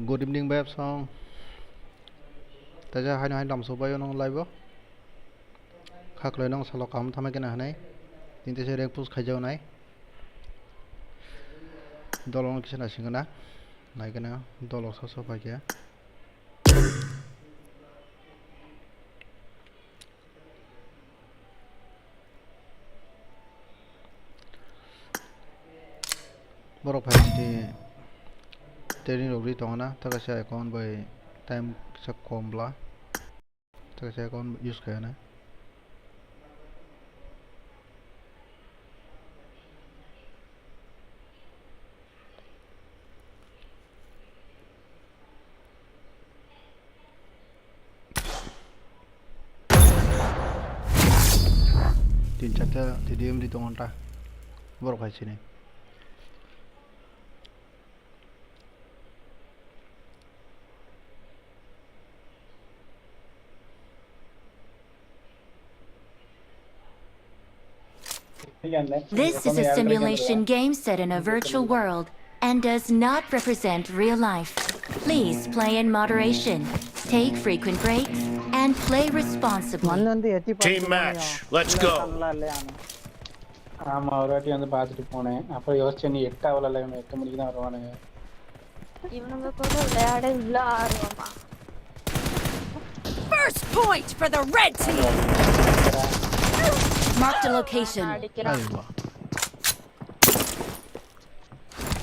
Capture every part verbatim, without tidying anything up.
Good evening, Beb song. Taja haino haino lamso bayo nong live o. Khaklai nong salo kaham thamai kena hanai. Tinte se rank push khaijao nai. Dolo no kisa naising gana. Nai gana dolo so so pai khe. Borok phai sini training rok ri tongna, taka se account bai time kisa kom bla, taka se account use khaina. Tin charta T D M di tongo ta. Borok hai sini. This is a simulation game set in a virtual world and does not represent real life. Please play in moderation, take frequent breaks, and play responsibly. Team match, let's go. ஆமா, ஒரு வாட்டி வந்து பார்த்துட்டு போனேன். அப்புறம் யோசிச்சேன், நீ எட்டு ஆகல, எட்டு மணிக்கு தான் வருவானுங்க. இவனுங்க கூட விளையாட இவ்வளோ ஆர்வமா? First point for the red team. Marked a location. அடிக்கிறான்.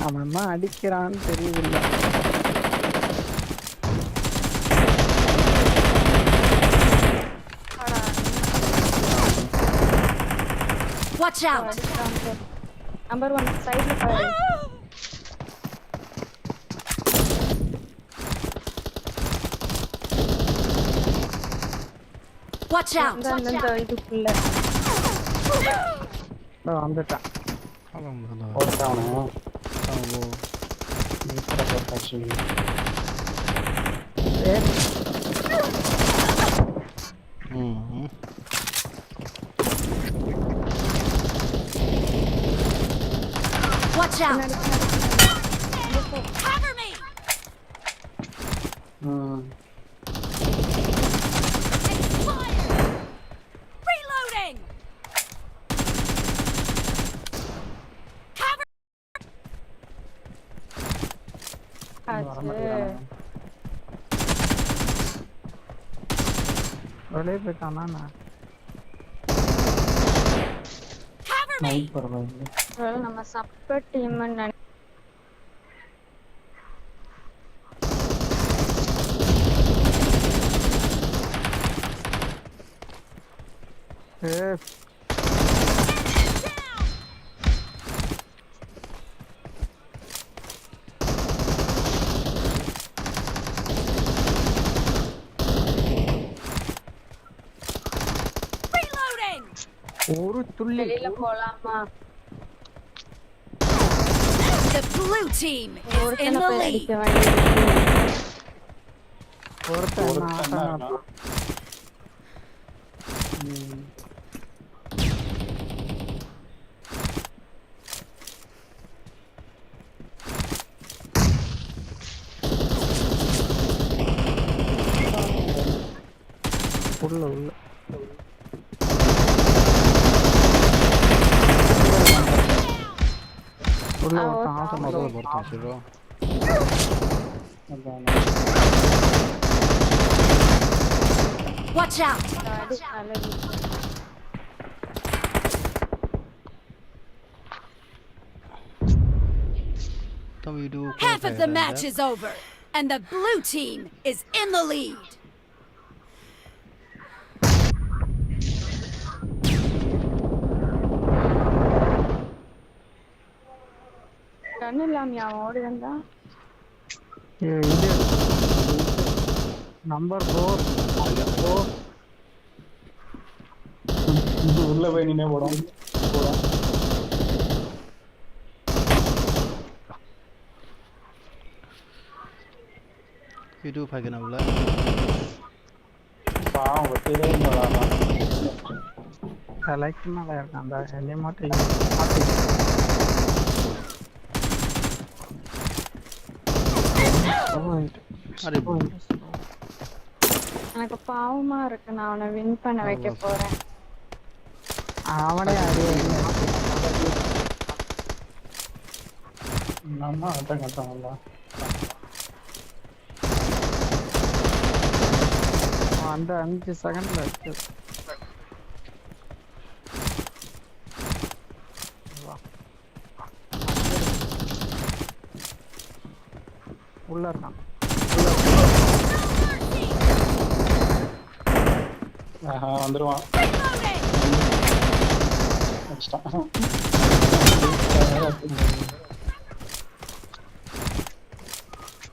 அவன் தான் அடிக்கிறான்னு தெரியுதுல்ல. Watch out! நம்பர் ஒன் சைடுல பாரு. Watch out! இந்த, இந்த, இந்த இதுக்குள்ள. இதோ வந்துட்டான். போட்டானே. Watch out! Cover me! Expired! Reloading! Cover! Cover me! நம்ம சப்ப டீம். ஒரு துள்ளி. The blue team is in the lead. ஒருத்தன் உள்ள, உள்ள. உள்ள ஒருத்தன் auto. Watch out! Half of the match is over, and the blue team is in the lead. Run இல்லாம அவன் ஓடி வந்தான். ஏய், இங்க. Number four. ஃபோர். உள்ள போய் நின்னு போடும். போடும். Video phai gana bla. Bang, betul ni orang. Select na layar kanda, ini mati, mati. Are. Anakapao ma rwkna ona bini pana bai khe pore. Amane ari. Nama ada kata Allah. Anda ang kisa kan lagi. Ular na. Aha, andro. Esta.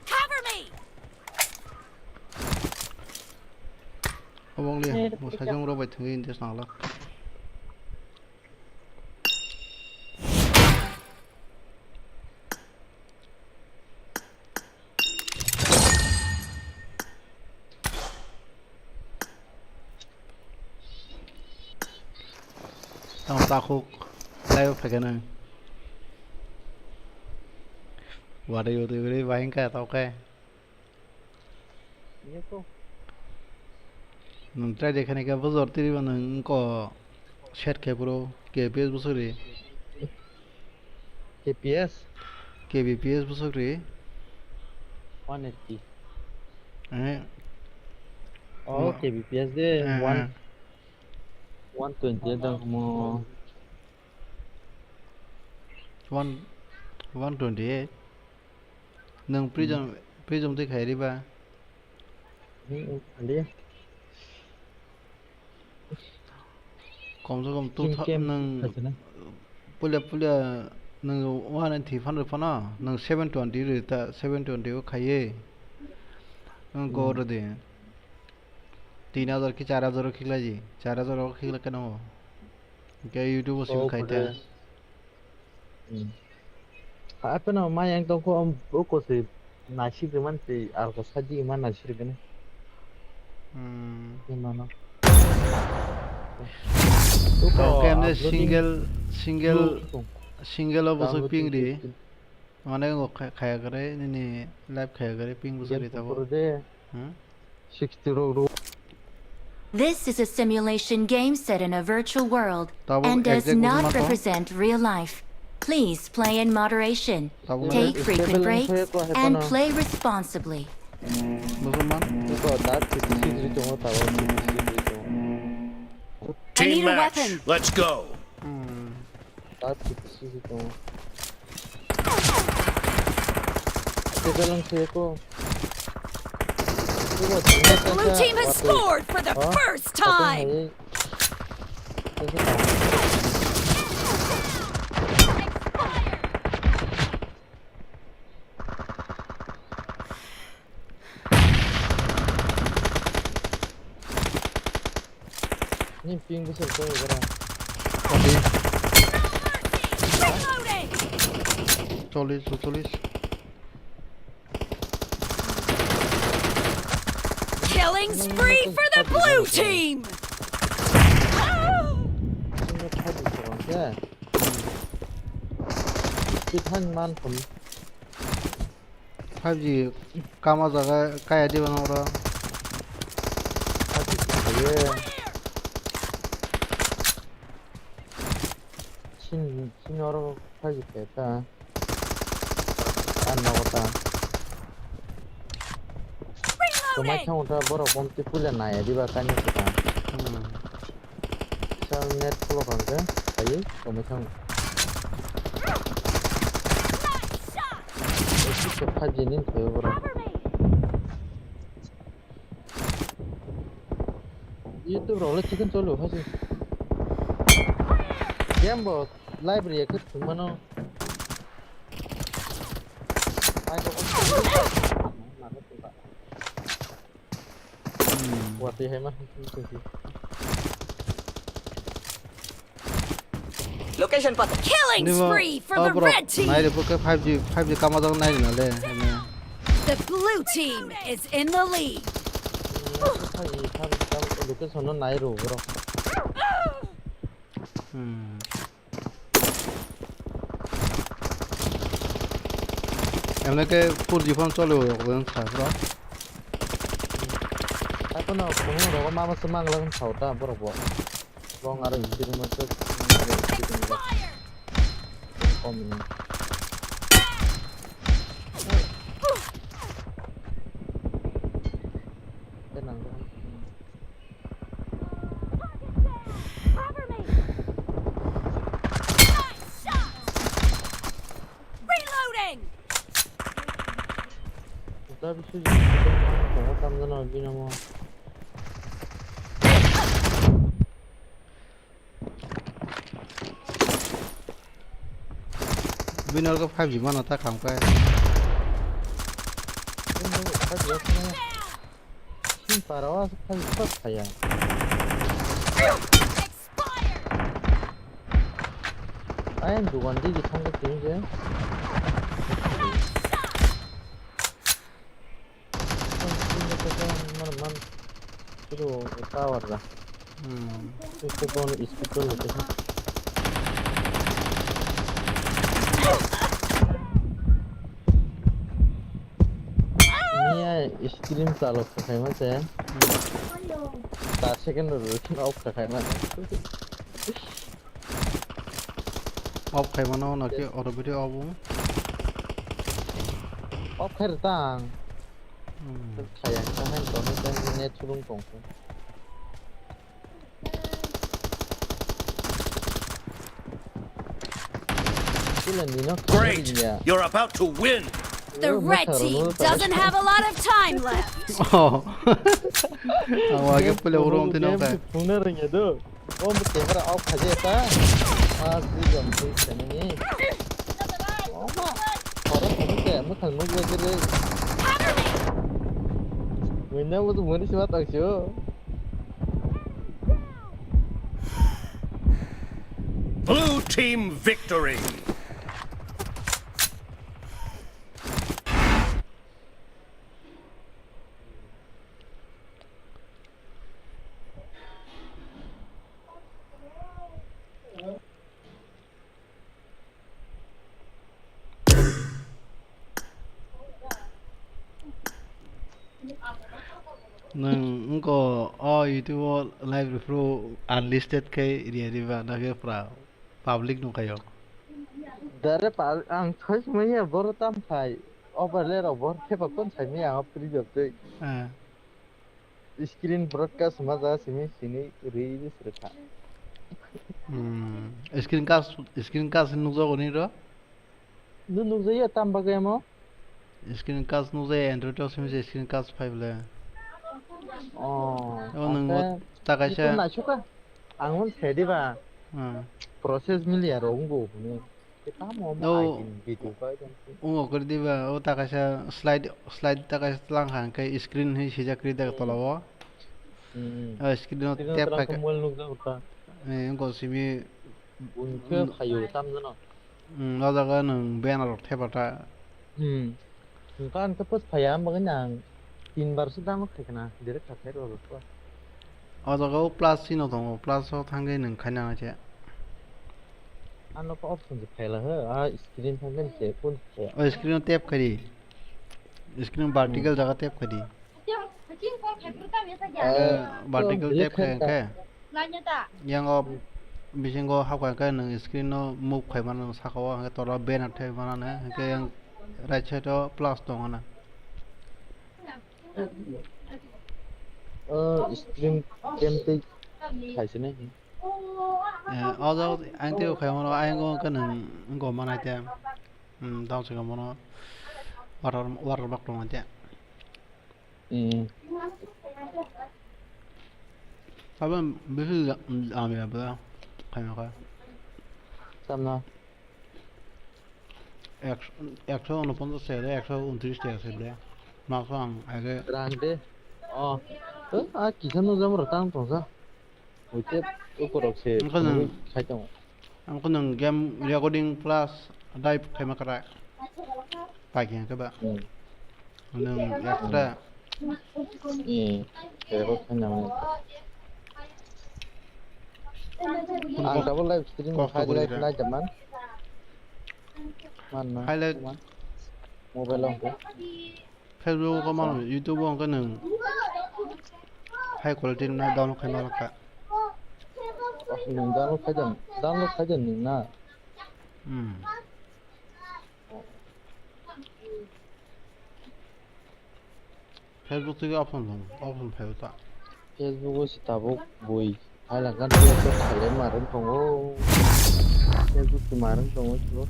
Cover me. Obong liya, bo sajong rok bai thangwi indes nangla. Tamo takhuk, live phaikhe nang. Wari wari wari bahing kaya tau kaya. Nwng try de khani khe bujor tiri ba nwng wngko set khe phuru K P S bwswk ri. K P S? K B P S bwswk ri. One eighty. Eh. Oh, Wa- K B P S de eh, one, eh. One twenty eight dang mo. One, one twenty eight. Nwng prison, prison twi khai riba? Hmm, hmm, andi. Kom se kom two thousand nwng puila puila nwng one ninety phano phano nwng seven twenty ri ta seven twenty o khaiye. Nwng go rw de. Tin hajar ki char hajar o khiklai di. Char hajar o khiklai khe no. Ke YouTube o simi khai ta. Hmm. Apeno mai ang tongkho, um, uko se naisik rwmani tei arko sadi ma naisik rwgani. Hmm. Imano. Uko kemne uploading single, single, single o bosok ping ri. Mane ngo kha-, khaya kare, nini live khaya kare, ping bosok ri tabo. Hmm? Sixty rok rok. This is a simulation game set in a virtual world and does not represent real life. Please play in moderation, take frequent breaks, and play responsibly. Musulman? Iko da fifty six ri tongo, tabuk fifty six ri tongo. I need a weapon. Let's go. Hmm. Tat kisi si tongo. Teka lang saya ko. The blue team has scored for the first time. Ni ping bwswk tong ibara. Cholish, cholish. Killing spree for the blue team! Sino thadi ko ya. Speed han man khum. Five G kama jaga kaya diba nang oro. Five G kaya. Sin, sin oro five G kaya ta. An nogo ta. Tumai thang uta borok bomti puila naya diba kanya kita. Hmm. Sa net pulo kangke, ayo, komai thang. Esi ke phaji nin khayo bro. YouTube rok le chicken cholo haji. Game bo live react thung mano. Ai ko. Watwi hai ma. Location pata. Killing spree for the red team. Nai re, bo khe five G, five G kama jagao nai rina le. The blue team is in the lead. Location no nai ro bro. Hmm. Emne ke four G phone chole o, o sa bro. Ako no phone rogo mama se mangla sa ta borok bo. Long aro Hmm. Speed mo se speed mo. Kom ni. Tenang. Cover me! Nice shot! Reloading! Uta bisu jini tongo, tamjano bini omo. Bini orko five G mano ta khamkhe. Bini orko five G mano. Sing para o aswk kha, kha kha ya. Expired! Ayang dugan di thang ke tini je. Headshot! Man, man. Itu tower lah. Hmm. Itu pun speed tu lebih. Niya screen chalok khaima se. Hmm. Ta second ro ro off khaima. Off khaima no na ke auto video off. Off khai tang. Hmm. Khaya ka han to ne tang ne chulung tong. Great! You're about to win! The red team doesn't have a lot of time left. Oh. Ang wage pule urom tino ka. Pungna rengya do. Oh, mo camera off khaje ta. Ah, si jom si seni. Oh, ma. Oro mo ke mo khal mo ge re. Winna mo to mo ni siwa tak sio. Blue team victory! Nwng wngkha o YouTube o live rw phuru unlisted khe rw rw ba, na khe pura public nukha o. Dare pa-, ang thoi sumaya boro tam khai. Overlay rok boro khe ba kon sai maya ang o preview twi. Eh. Screen broadcast ma ja simi sini release rwkha. Hmm. Screen cast, screen cast nukjago ni ro? Nw nukjaya tam bagwi amo? Screen cast nukjaya Android o simi se screen cast phai bwle. Oh, o nwng o ta kaisa. Naisukha. Ang hwn se diba. Hmm. Process mili aro wngbo hwnwi. Tamo omo. No. Item video kaitor. Ungo kori diba, o ta kaisa slide, slide ta kaisa tlang kha, hwnkhe screen hwnwi swijak kri da tola o. Hmm. O screen o tap khai kha. Mobile nukjago ta. Eh, wngkha simi. Bunkhe phaio tamjano. Hmm, o jaga nwng banner rok thepa ta. Hmm. Hwnkhe ang khe post phaiya, ang bagwi nang tin bar se download khai khna, direct kha khai rw rw. O jaga o plus sino tongo, plus o thangwi nwng khaina nang se. Ano khe option se phaila he, a screen thangwi se kun se. O screen o tap khai di. Screen vertical jaga tap khai di. Eh, vertical tap khai khe. Yang o bisingo hapkha khe nwng screen no move khai mano, saka o hwnkhe tola banner thai mano, hwnkhe yang right side o plus tongo na. O screen tap twi khaisini. Eh, o jaga ang tei khai mano, ayang o hwnkhe nwng wngkha manai te. Hmm, down se mano water, water bag tongo te. Hmm. Abo bisi jam ya bwla khaina kha. Tamna. Eksh-, ekshw unoponchas taka, ekshw untris taka se bwle. Makso ang age. Rang de. Oh. Eh, a kisa no jam ro tang tong sa. Hoite ukorok se wngkha nwng, phunugwi khai tongo. Wngkha nwng game recording plus live khaima kwrak. Paikhe hwnkhe ba. Hmm. Nwng extra. Hmm. Record khaina mano. Ang double live stream kok khai kok live kok nai jaman. Man na. Highlight. Man. Mobile o hwnkhe. Facebook o mano, YouTube o hwnkhe nwng high quality no download khai mano kha. Oh, nwng download khai jan, download khai jan nwng na? Hmm. Facebook twi option dong, option phaio ta. Facebook o se tabuk bui. Hai lang kan Facebook khalai marwng tongo. Facebook se marwng tongo silo.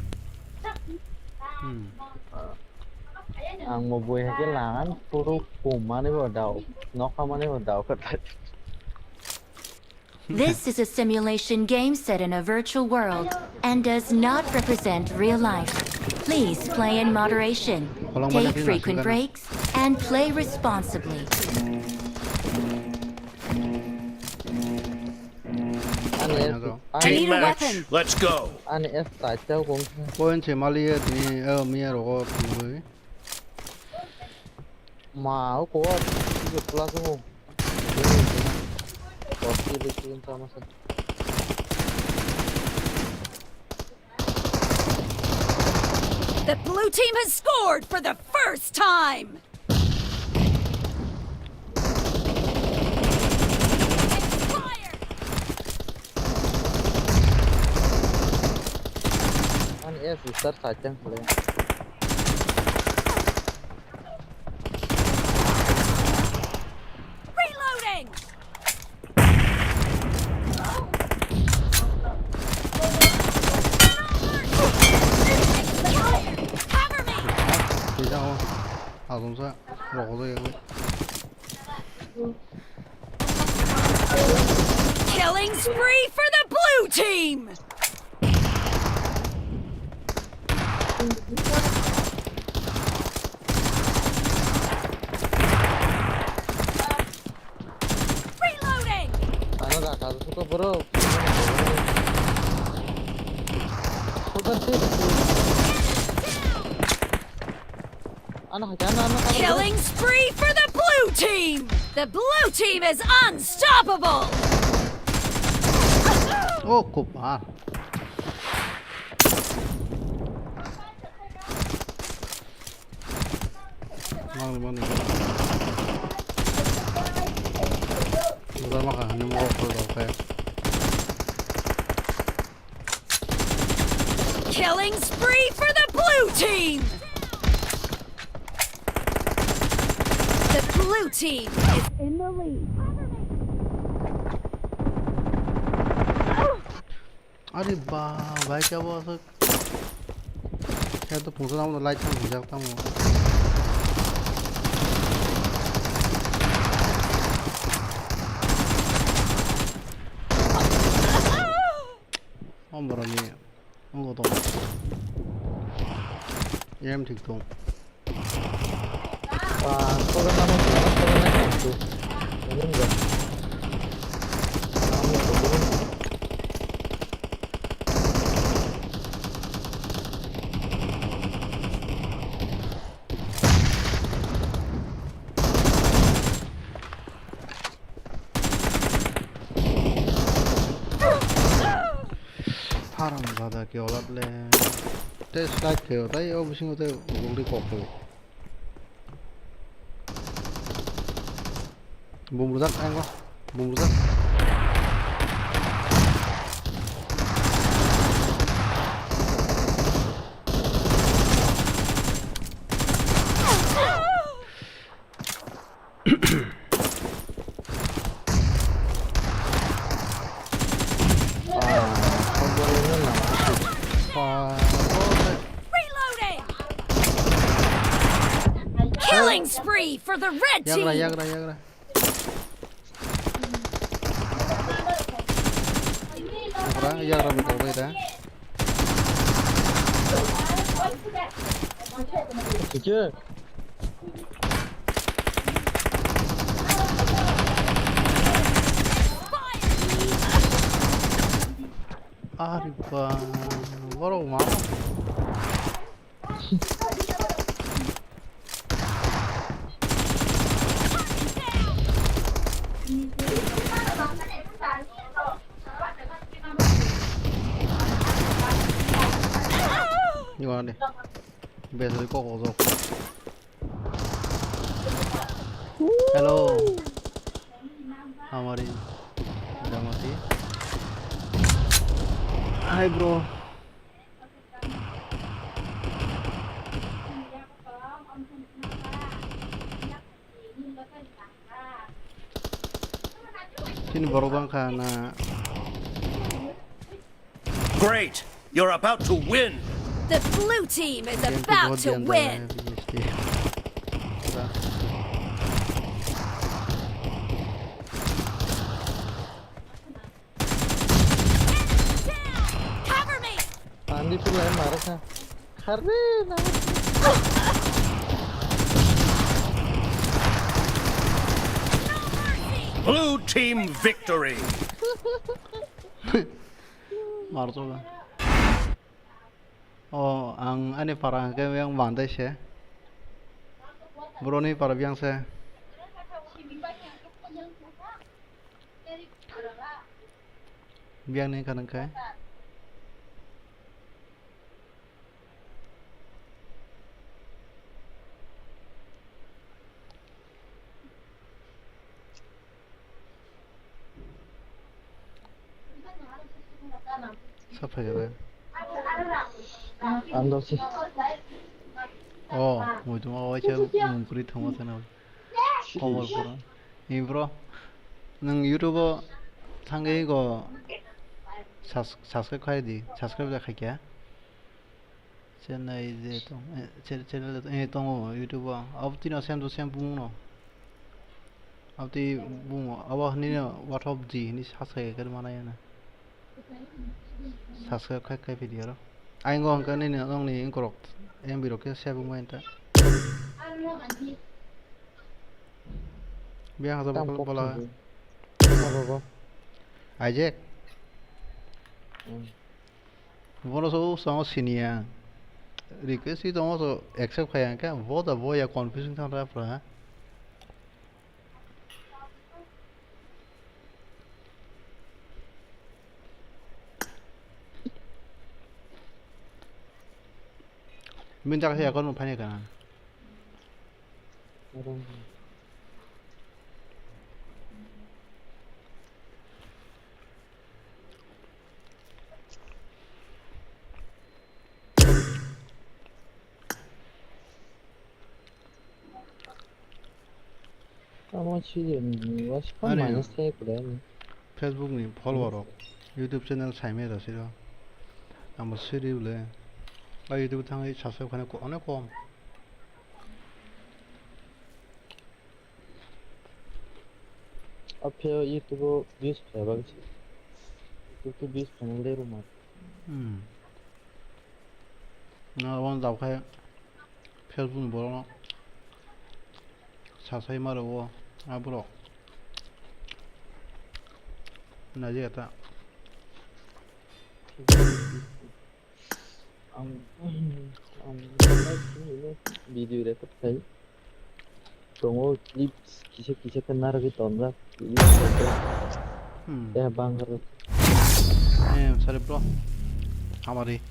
Hmm. Ang bo bui hai khe lang, photo kum mani bo dao, nokha mani bo dao khe. This is a simulation game set in a virtual world and does not represent real life. Please play in moderation. Take frequent breaks and play responsibly. Ani F, ani, Team match, let's go. Ani F side tei kung. Point se mali ye tini, eh, miya rogo tungwi. Ma, o ko, plus mo. The blue team has scored for the first time. Expired. Ani S star side tang kule. Reloading. Cover me. Kisa o. Asumsa. Rogo do yang. Killing spree for the blue team. Reloading. Ano raka suka bro. Suka sih. Ano, ano, ano, ano, ano. Killing spree for the blue team. The blue team is unstoppable. Oh, kupa. Mangni, mangni. Udah makan, ini mau apa, udah kayak. Killing spree for the blue team! The blue team is in the lead. Are ba, bhai, kya hua sir? Kya to phone sa light thang jak tamo. Om boroni, om gotong. Em thik tong. Ah, kau dah nama tu, kau dah nama tu. Ini enggak. Kamu tu, kamu. Haram dada ke olad le. Te slide ke tai o bisingo te guldi kok ke. Bumrujak ang o. Bumrujak. Reloading! Killing spree for the red team! Yagra, yagra, yagra. Yagra, yagra, yagra. Khe. Ari ba, borok ma. Ni wana de. Besari kok ojok. Hello. Hamari. Damati. Hi, bro. Chini borok bang kha na. Great! You're about to win! The blue team is about to win! Cover me! Andi pula mara kha. Harre na. Blue team victory! Marjoga. O, ang ani para hwnkhe yang bandai se. Boroni para biyang se. Biyang ni kanang khe. Sa phai khe. Ang dok si. O, muitu ma waisa mung kwrwi thangma sana. Khobor kwrwi. Ni bro, nwng YouTube o thangwi go subs-, subscribe khai di, subscribe da khai khe. Chennai je tong, eh, che-, channel je tong, eh, tongo YouTube o. Abo tino same to same bumung no. Abo twi bumung, abo hinwi no what of the hinwi subscribe khe mana yana. Subscribe khai, khai video ro. Aingo hwnkhe nini nongni inkorok M B rok khe save wngmani ta. Biya hasa Tam bokol kok bola. Thangwi. Abo bo. Isaac. Hmm. Bono so songo siniya. Request si tongo so accept khaya khe bo da bo ya confusing thang ra pra. Min jaga se account mo phani kana. Tamo si je, mm, was pa Ani minus tei kudai ni. Facebook ni follower rok, YouTube channel saimai da siro. Amo siri bole. Ba YouTube thangwi subscribe khana ko-, onek kom. Aphe YouTube o views phai bagwi se. YouTube o views phai le ruma. Hmm. Na wan dab khai. Facebook ni borok no sasai ma rwo a borok. Naji eta. Ang, ang video record khai. Tongo clips kisa kisa khe narwgwi tonjak. Hmm. Eh, bang khe. Eh, sorry bro. Hamari.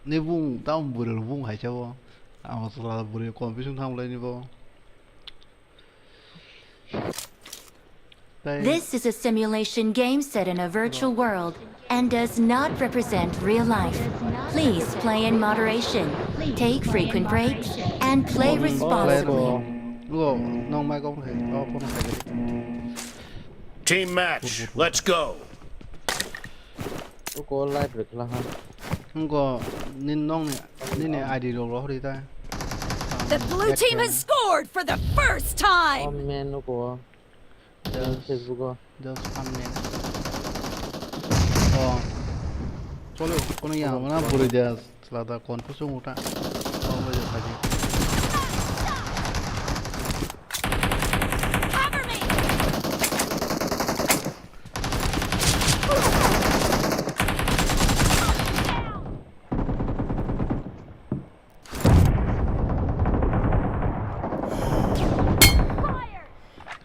Ni bung tam bwrwi bung hai chao. Amo sala bwrwi confusing tham lai ni bo. Tei This is a simulation game set in a virtual world and does not represent real life. Please play in moderation, take frequent breaks, and play Player responsibly. Go. Go. Nong mai kok khai. Oh, phone khai. Team match. Let's go. Uko live rwkla ha. Ngo nin nong ni, nini I D rok rohori ta. The blue team has scored for the first time. Oh man, uko. Just, Facebook o. Just one minute. Oh. Cholo, kono ya mana buri das. Chwla da confuse wng uta. Omo je phaidi.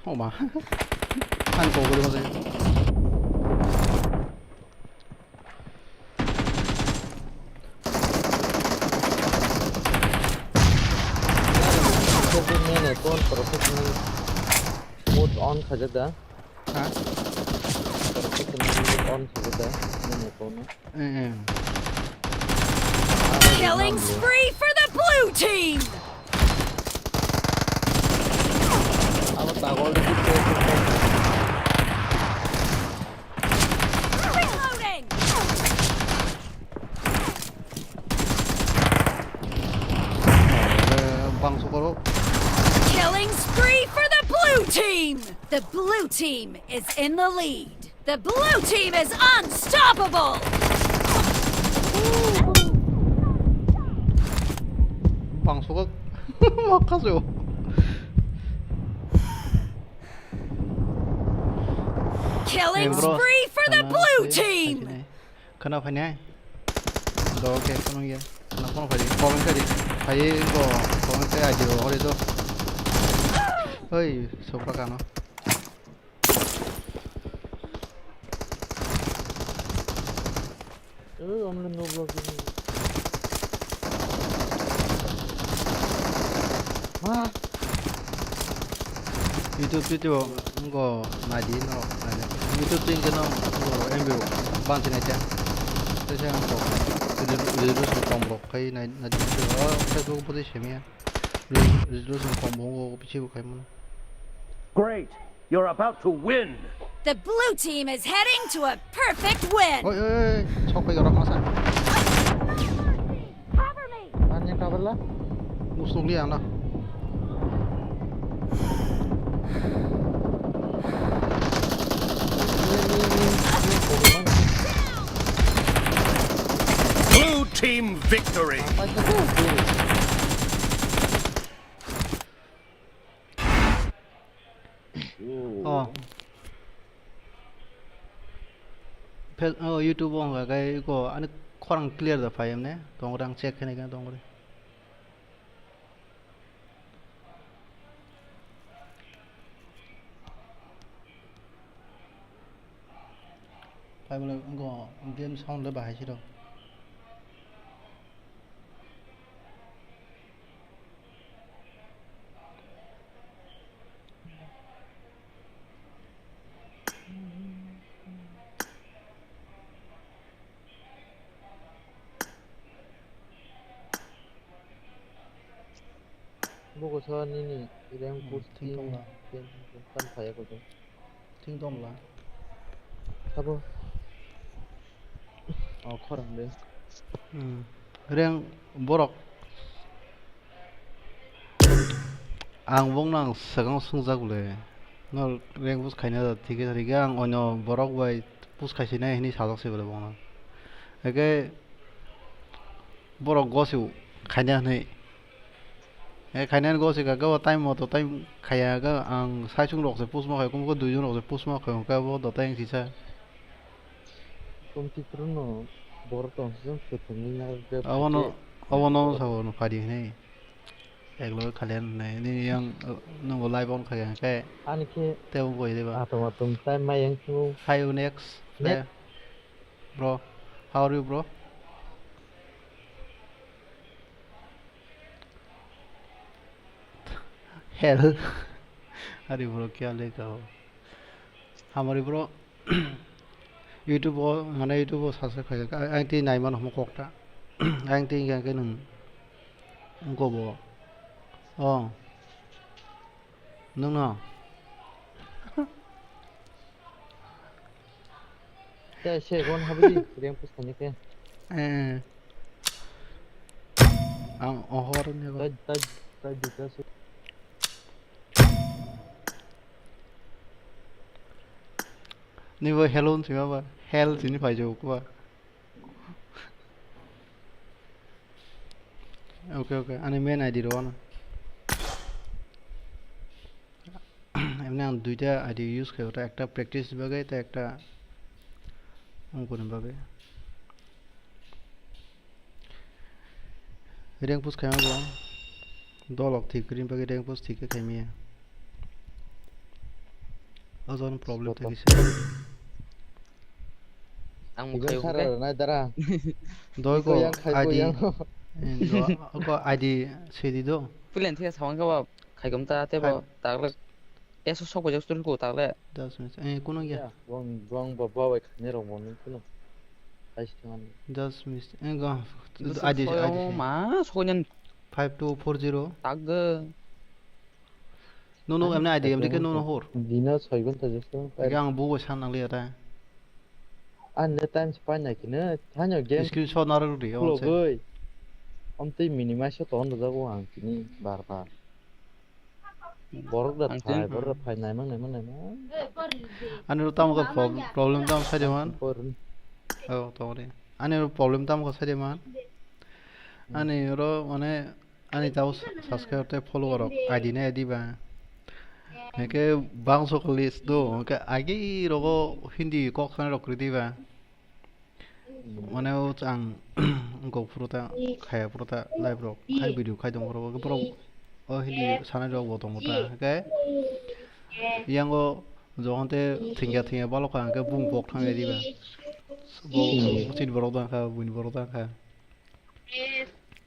Oh ma. Ang ko gori mo. Mode on khaijak da. Ha? Mode on khaijak da. Nini phone. Eh, eh. Killing spree for the blue team! Abo tagol di. Reloading! Bang sukoro. Killing spree for the blue team! The blue team is in the lead. The blue team is unstoppable! Bang sukok. Makhasu. Killing spree for the blue team! Khana phainai. Do ke kono ye. Na kono phai. Comment kari. Phai go. Comment kari aji ro ore do. Oi, sopra kano. Oi, omle no block ni. Ma. YouTube, YouTube, ngo nadi no, nadi. YouTube tin jeno ngo M B ban tin aja. Tesa ngo resolution kom rok kai nadi. Facebook poti semia. Resolution kom bo ngo pichi bo kai mun. Great. You're about to win. The blue team is heading to a perfect win. Oi, oi, oi, sok pai rok masa. Cover me. Ani cover la. Musuk li ana. Blue team victory. Oh. Fel-, oh, YouTube o wngkha khe eko ani khorang clear da phai emne. Tongre ang check khe naikhe tongre. Phai bole wngkha game sound le bahai siro. Bugo sa nini rank Hmm, push thing team tongla. Team kan phaya ko. Thing tongla. Abo. O khorang de. Hmm. Reng borok. Ang bongno ang swkang swngjak le. No reng push khaina da thik khe thik khe ang oino borok bai push khaisina hinwi sajak se bole bongno. Eke borok gosio khaina hinwi. E khainani gosika khe o time moto time khaya khe ang saichung rok se push ma khai, kum khe duijon rok se push ma khai, hwnkhe abo dotang sisa. Kum tikrun no borok tong sijak se thwngwi na khe Abono, abono sabo no padi hinwi. Eklo khalian hinwi nini yang, uh, nungo live on khaya khe. Ani khe tebo goi deba. Atom atom time ma yang sunu. Hi, next. Next. Bro, how are you, bro? Hell. Hari bro, kya lekha ho? Hamari bro, YouTube o, mane YouTube o subscribe khai, ang tei nai mano hamo kokta. Ang tei hingka khe nwng, wngko bo. Oh. Nwng no? Tei se gon habdi, reng push khaini khe. Eh. Ang ohor ni go. Tai, tai, tai duita se. Ni bo hello sima ba, hell sini phai jo ko ba. Okay, okay. Ani main I D rw ano. Emni ang duita I D use khai, ekta practice bagwi tei ekta wngkuni bagwi. Rank push khaima bo dolok thik kwrwini bagwi rank push thik khe khaimaya. O jaga problem thangwi se. Ang mukhayo sara hwnkhe rwnai dara. Doi ko yang khai ko I D. Yang. Eh, do, ko I D sedi do. Pulen thik samang khe bo khaikom ta tei bo taklek. Eso sok bai jak story ko tagle. Just miss. Eh, kuno ya. Ya, bong, bong, bo, bo, bai khani rok bo nung kuno. Ais thangan. Just miss. Eh, go. Adi, adi. Ma, sokoinan. Five two four zero. Tagge. No, no, emne adi, emne ke no, no, hor. Dina soi ghonta jesto. Ega ang bugo san nang liya ta. An ne time spai nai kine, thanyo game. Screenshot naro rudi, o se. Logoi. Omtei minimize to on jago ang kini bar bar. Borok da thai, borok da phai naimang, naimang, naimang. Ani ro tamo ka prob-, problem tamo sai de man. Oh, tamo de. Ani ro problem tamo ka sai de man. Ani ro mane ani tamo subscriber tei follower rok I D na I D ba. Hake bangso ka list do, hake agi rogo Hindi kok sana rok ridi ba. Mane o ang wngkok phuru ta khaya phuru ta live rok khai video khai tong phuru borok o Hindi sanai rok bo tongo ta hwnkhe yango jokhon te thwngya thwngya balok kha hwnkhe bung kok thang ya diba bo chini borok dang kha buini borok dang kha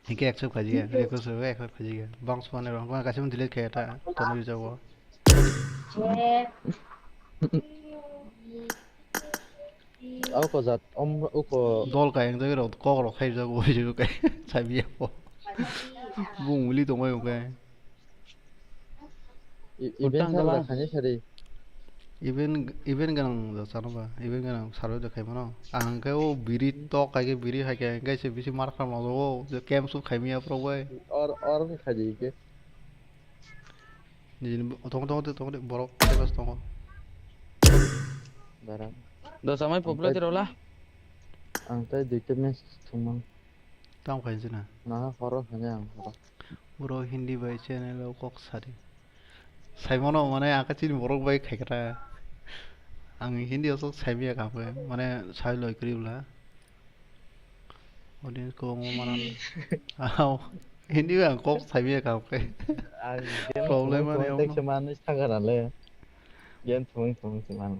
hwnkhe accept khaijak ya request rok accept khaijak ya bangso manai rok kaisa delete khaya ta tonwi rijak o. Oko jat, om, oko. Dol kayang jagwi rok, kok rok khaijak bo, jagwi kai, sabiya bo. Bung muli tongbai hwnkhe. I-, event gwnang da khani sari. Event, event gwnang da chano ba, event gwnang sarwi da khaimano. Ang khe o biri tok kai khe biri hai khe, hwnkhe se bisi mar kha ma o, je camp sub khaimya prok bai. Or, or khai di khe. Nini bo-, tongo, tongo, tongo, tongo, borok tebas tongo. Dara. Dos amai popular tiro la. Ang tai duita match thumang. Tamo khai jina. Na horo hanya ang horo. Bro Hindi bai channel o kok sari. Saimano mane aka chini borok bai khaikra. Ang Hindi o sok saimya kha khe mane sai loi kri bla. Audience ko mo manan. Aw, Hindi ang kok sabi ya kau ke. Ang game problem thumui ani thumui ang. Tekse manwi saka rale. Game thumui thumui se man.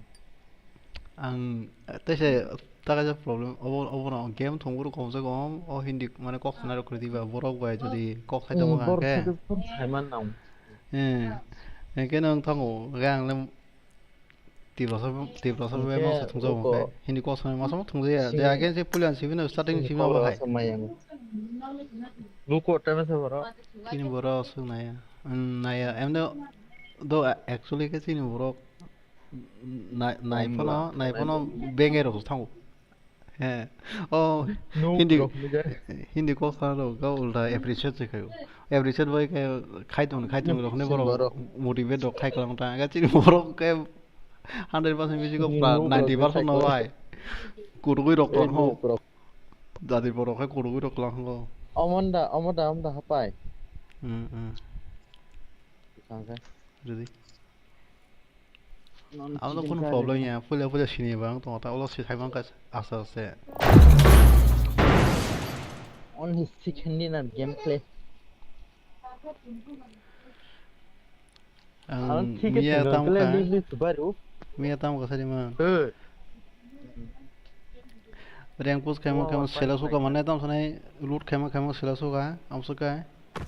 Ang tekse taka ja problem obo obo no game thumui ru kom se kom o Hindi mane kok sana rok kri diba borok bai jodi kok sai tong ang ke. Sai man nang. Eh, ke nang thango ga ang lem Tiprasa, Tiprasa bai masa thungjak bo khe. Hindi kok sanai masa ma thungjaya. Je age je puila sibino starting sibino bo hai. Luko tame se boro. Chini boro aswk naya. Naya. Emne do actually khe chini borok nai phano, nai phano bengero thango. He. Oh, Hindi, Hindi kok sana rok ga ulta appreciate se khayo. Appreciate bai khe khai tong, khai tong rok ne borok motivate rok khai klang ta. Ga chini borok khe hundred percent bisi kok pra ninety percent no bai. Kurugui rok klang ho. Dadi borok khe kurugui rok klang ho. Omonda, omonda, omonda hapai. Hmm, hmm. Kangkhe. Ready. Abo to kunu problem ya, puila puila sini bang tongo ta, ulo si saimang ka asa se. Only second in our gameplay. Ang miya tam ka, miya tam ka sari man. Rank push khaima khaima sela suka mane tam sanai loot khaima khaima sela suka amsuka.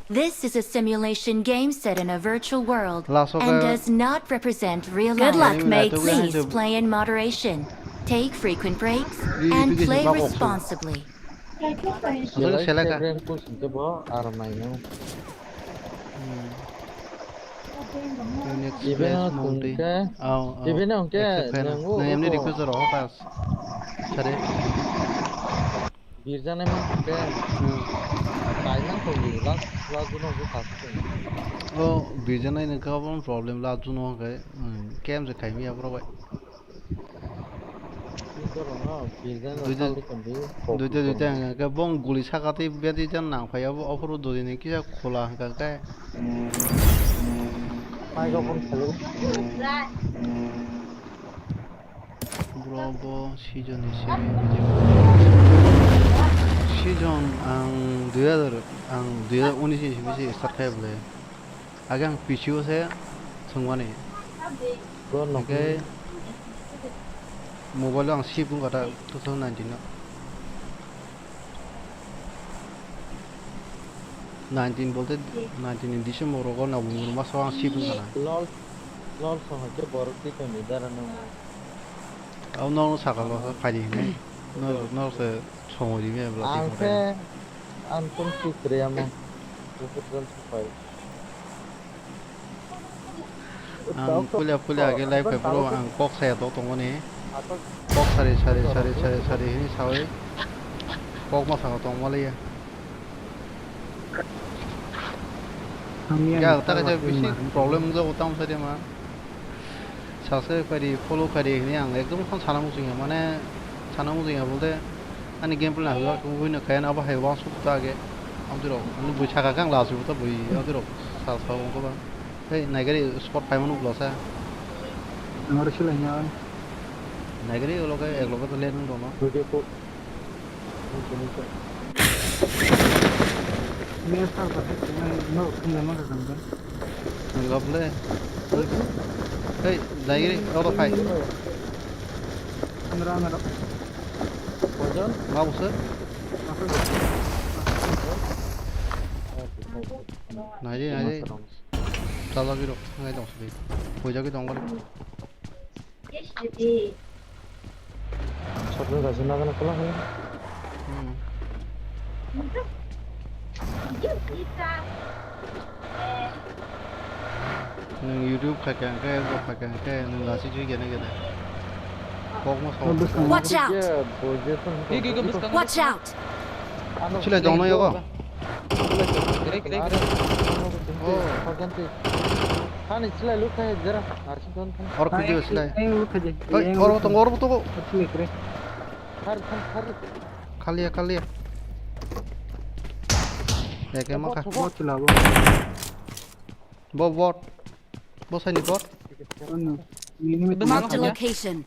This is a simulation game set in a virtual world and does not represent real life. Good luck, mate. Please play in moderation. Take frequent breaks and play responsibly. Aswk seleka. Rank push hwnkhe bo R M I no. Hmm. Unit space multi. Aw, aw. Accept khaina. Nang emni request rok pass. Sare. Birjanai man hwnkhe. Hmm. Kaimang tongdi last, last juno hwnkhe pass tongdi. O birjanai nang khe obo problem last juno hwnkhe. Hmm. Kem je khaimi abro bai. Duita, duita hwnkha khe bong guli saka tei beti jan nang phai abo, ophuru duri ni kisa khola hwnkha khe. Bro, bo season ni simi season ang dui hazar, ang dui hazar unis ni simi se start khai bole. Age ang P C o se thwngmani. Hwnkhe mobile o ang save wngkha ta two thousand nineteen o. Nineteen bolte nineteen ni December rogo November maso ang save wngkha na. Lol song hai khe borok twi tongni dara nang. Abo norok sakalo phaidi hinwi. Norok, norok se songwi rimi abo lati ang khe ang tong si kre amo. Buphur jol si phai. Ang puila puila age live khai bro ang kok saya tok tongmani. Kok sari sari sari sari sari hini sawi. Kok ma saka tongmaliya. Ya, ta kaisa bisi problem wngjago tamo sadi ma. Subscribe khaidi, follow khaidi hini ang ekdom khon sana muchungya, mane sana muchungya bolte ani gameplay na hwlak wngwi no kaya abo hai wansuk ta age. Amtwi rok ani bui saka kang lasu ta bui amtwi rok sa sa wngkha ba. Hei naigari spot paimano ulo sa. Nangari silai nya. Naigari ulo ke ek loge to len dong no. Video ko. Nangkap le. Hei, naigari auto khai. Nara nara. Koijon? Ma busa? Naidi, naidi. Chalagi rok, ngai dong sidi. Boijagwi dong bali. Shotgun kaisa nagana kola khe. Hmm. Nwng YouTube khaikha hwnkhe, bo khaikha hwnkhe, nwng lasi jui gene gene. Kokno sok. Watch out! Watch out! Silai tongno yago. Kre, kre, kre. Oh. Hani silai lukha jera. Oro kuji silai. Oi, oro tongo, oro tongo. Khaliya, khaliya. Eke maka. Bot chila bo. Bo bot. Bo saini bot. Marked a location.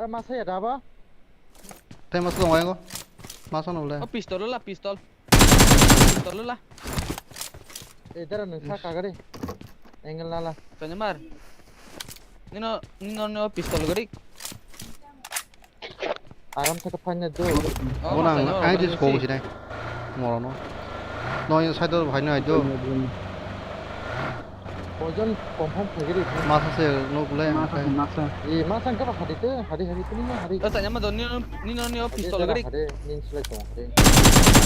Masaya daba. Tei masa dong ayo. Masa nole. Oh, pistol la, pistol. Pistol la. Eh, dara nang sa kagari. Angle nala. Tanya mar. Nino, nino, nino pistol gari. Aram se ka phanya do. Bona ang ai dis ko si dai. Moro no. No yang side do phai no ai do. Poison confirm phai gari. Masa se no gulai ang kai. Masa. Eh, masa ka ba hadi te, hadi hadi tuni na hadi. Tanya ma do nino, nino, nino pistol gari. Hadi, nin sulai tong hadi.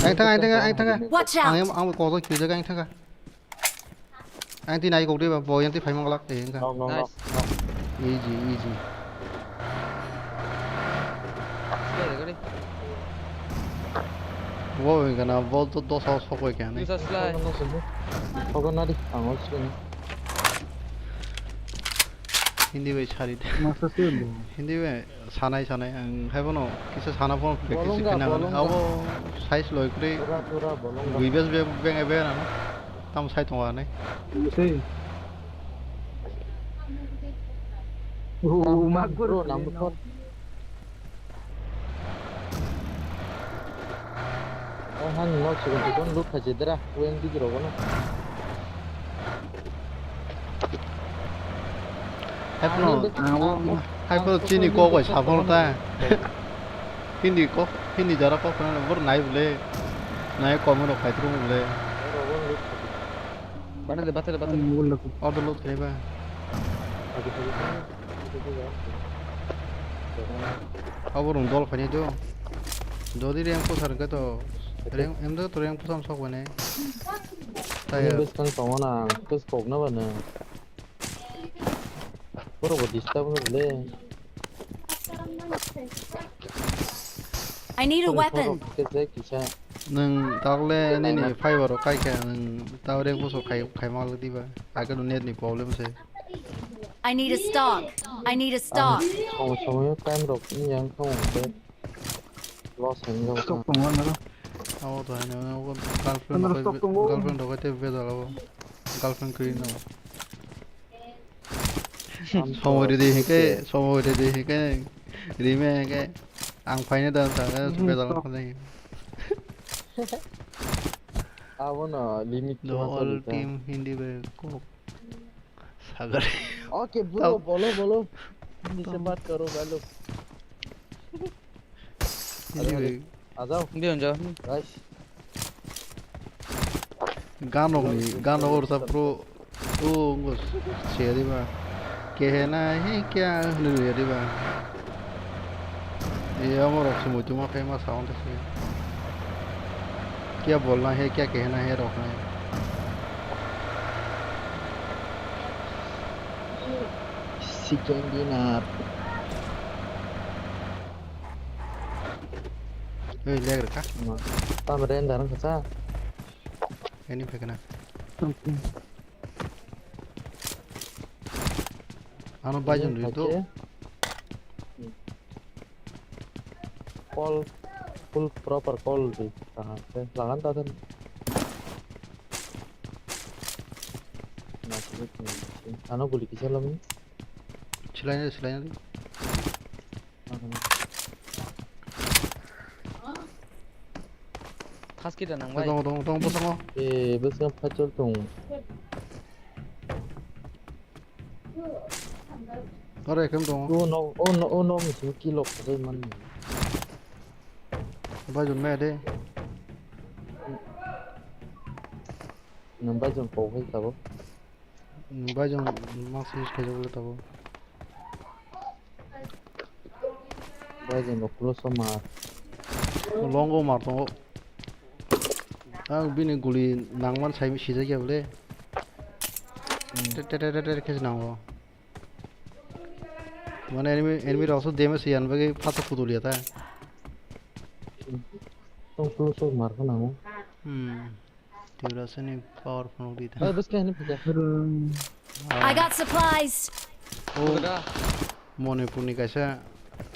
Ang thang, ang thang, ang thang. Watch out. Ang ang ko do kyu jaga ang thang. Ang twi nai kok de ba, bo yang twi phai mang lak de, wngkha. Nok, nok, nok, nok. Easy, easy. Slide gari. Bo wngkha na, bo to dos hours sok wngkha na. Bisa slide. Nok, nok, nok, nok. Pokok nadi, ang ol sini. Hindi bai sari. Masa sih, bo. Hindi bai. Sanai sanai ang hai bono kisa sana phone practice khaina abo size loi kwrwi. Pura, pura bolong. Bui bes beng beng ebe ano tam sai tongo anai. Sei. Oh, magur. Bro, number four. Oh, han nok seventy kon loot khaje dera, O M D rogo no. Haiphano, haiphano chini kok bai saphano ta. Hindi kok, hindi jara kok phano bor nai bole. Nai komo rok khai tru bole. Bana de, bata de, bata de. Order load khai ba. Abo rung dol khainai do. Jodi rank push ar khe to rank, em do to rank push am sok bane. Tayar. Bwskang tongo na, bwskok na bana. Borok bo disturb wngkha le. I need a weapon. Kisa. Nwng takle nini fiber rok kai khe nwng ta rank push khai, khai ma le diba. Ake no net ni problem se. I need a stock. I need a stock. Ang somo somo time rok ni yang thong de. Loss hwnwi jagw. Stock tongo ano. Abo to haino girlfriend rok stock tongo. Girlfriend rok te bejal abo. Girlfriend kwrwi no. Somoi ridi hike, somoi ridi hike. Rime hike. Ang phaino da ta bejal khanai. Abo no limit. No, all team hindi be kok. Sagar. Okay, bro, bolo, bolo. Hindi se baat karo, bhai log. Hindi be. Ajao. Hindi on jao. Guys. Gan rok ni, gan rok sa pro. O, ngo share ba. Kehena he kya hwnwi rwya diba? E, omo rok se muitu ma khe ma sa on se. Kya bolna hai, kya kehena hai rok hai. Second dinner. Oi, lag rwkha. Tam render wngkha sa. Ani phekna. Ano bai jon ri do. Call, full proper call di. Aha, lagan ta than. Ano guli kisa lami. Silai na, silai na. Khas kita nang bai. Tong, tong, tong, bosongo. Eh, bosongo pachol tong. Ore, kem tong. Oh no, oh no, oh no, misi kilo kajai man. Bai jon me de. Nang bai jon kok hai tabo. Bai jon mas use khaijak le tabo. Bai jon no close o mar. Long o mar tongo. Ang bini guli nangman sai sijak ya bole. Hmm. Te, te, te, te, te, khe nango. Mane enemy, enemy rok so damage yan bagwi phato kudul ya ta. Tong close o mar khe nango. Hmm. Tibrasani power phone di ta. Oi, bwskang hini phaikha. I got supplies. Oh, Manipur ni kaisa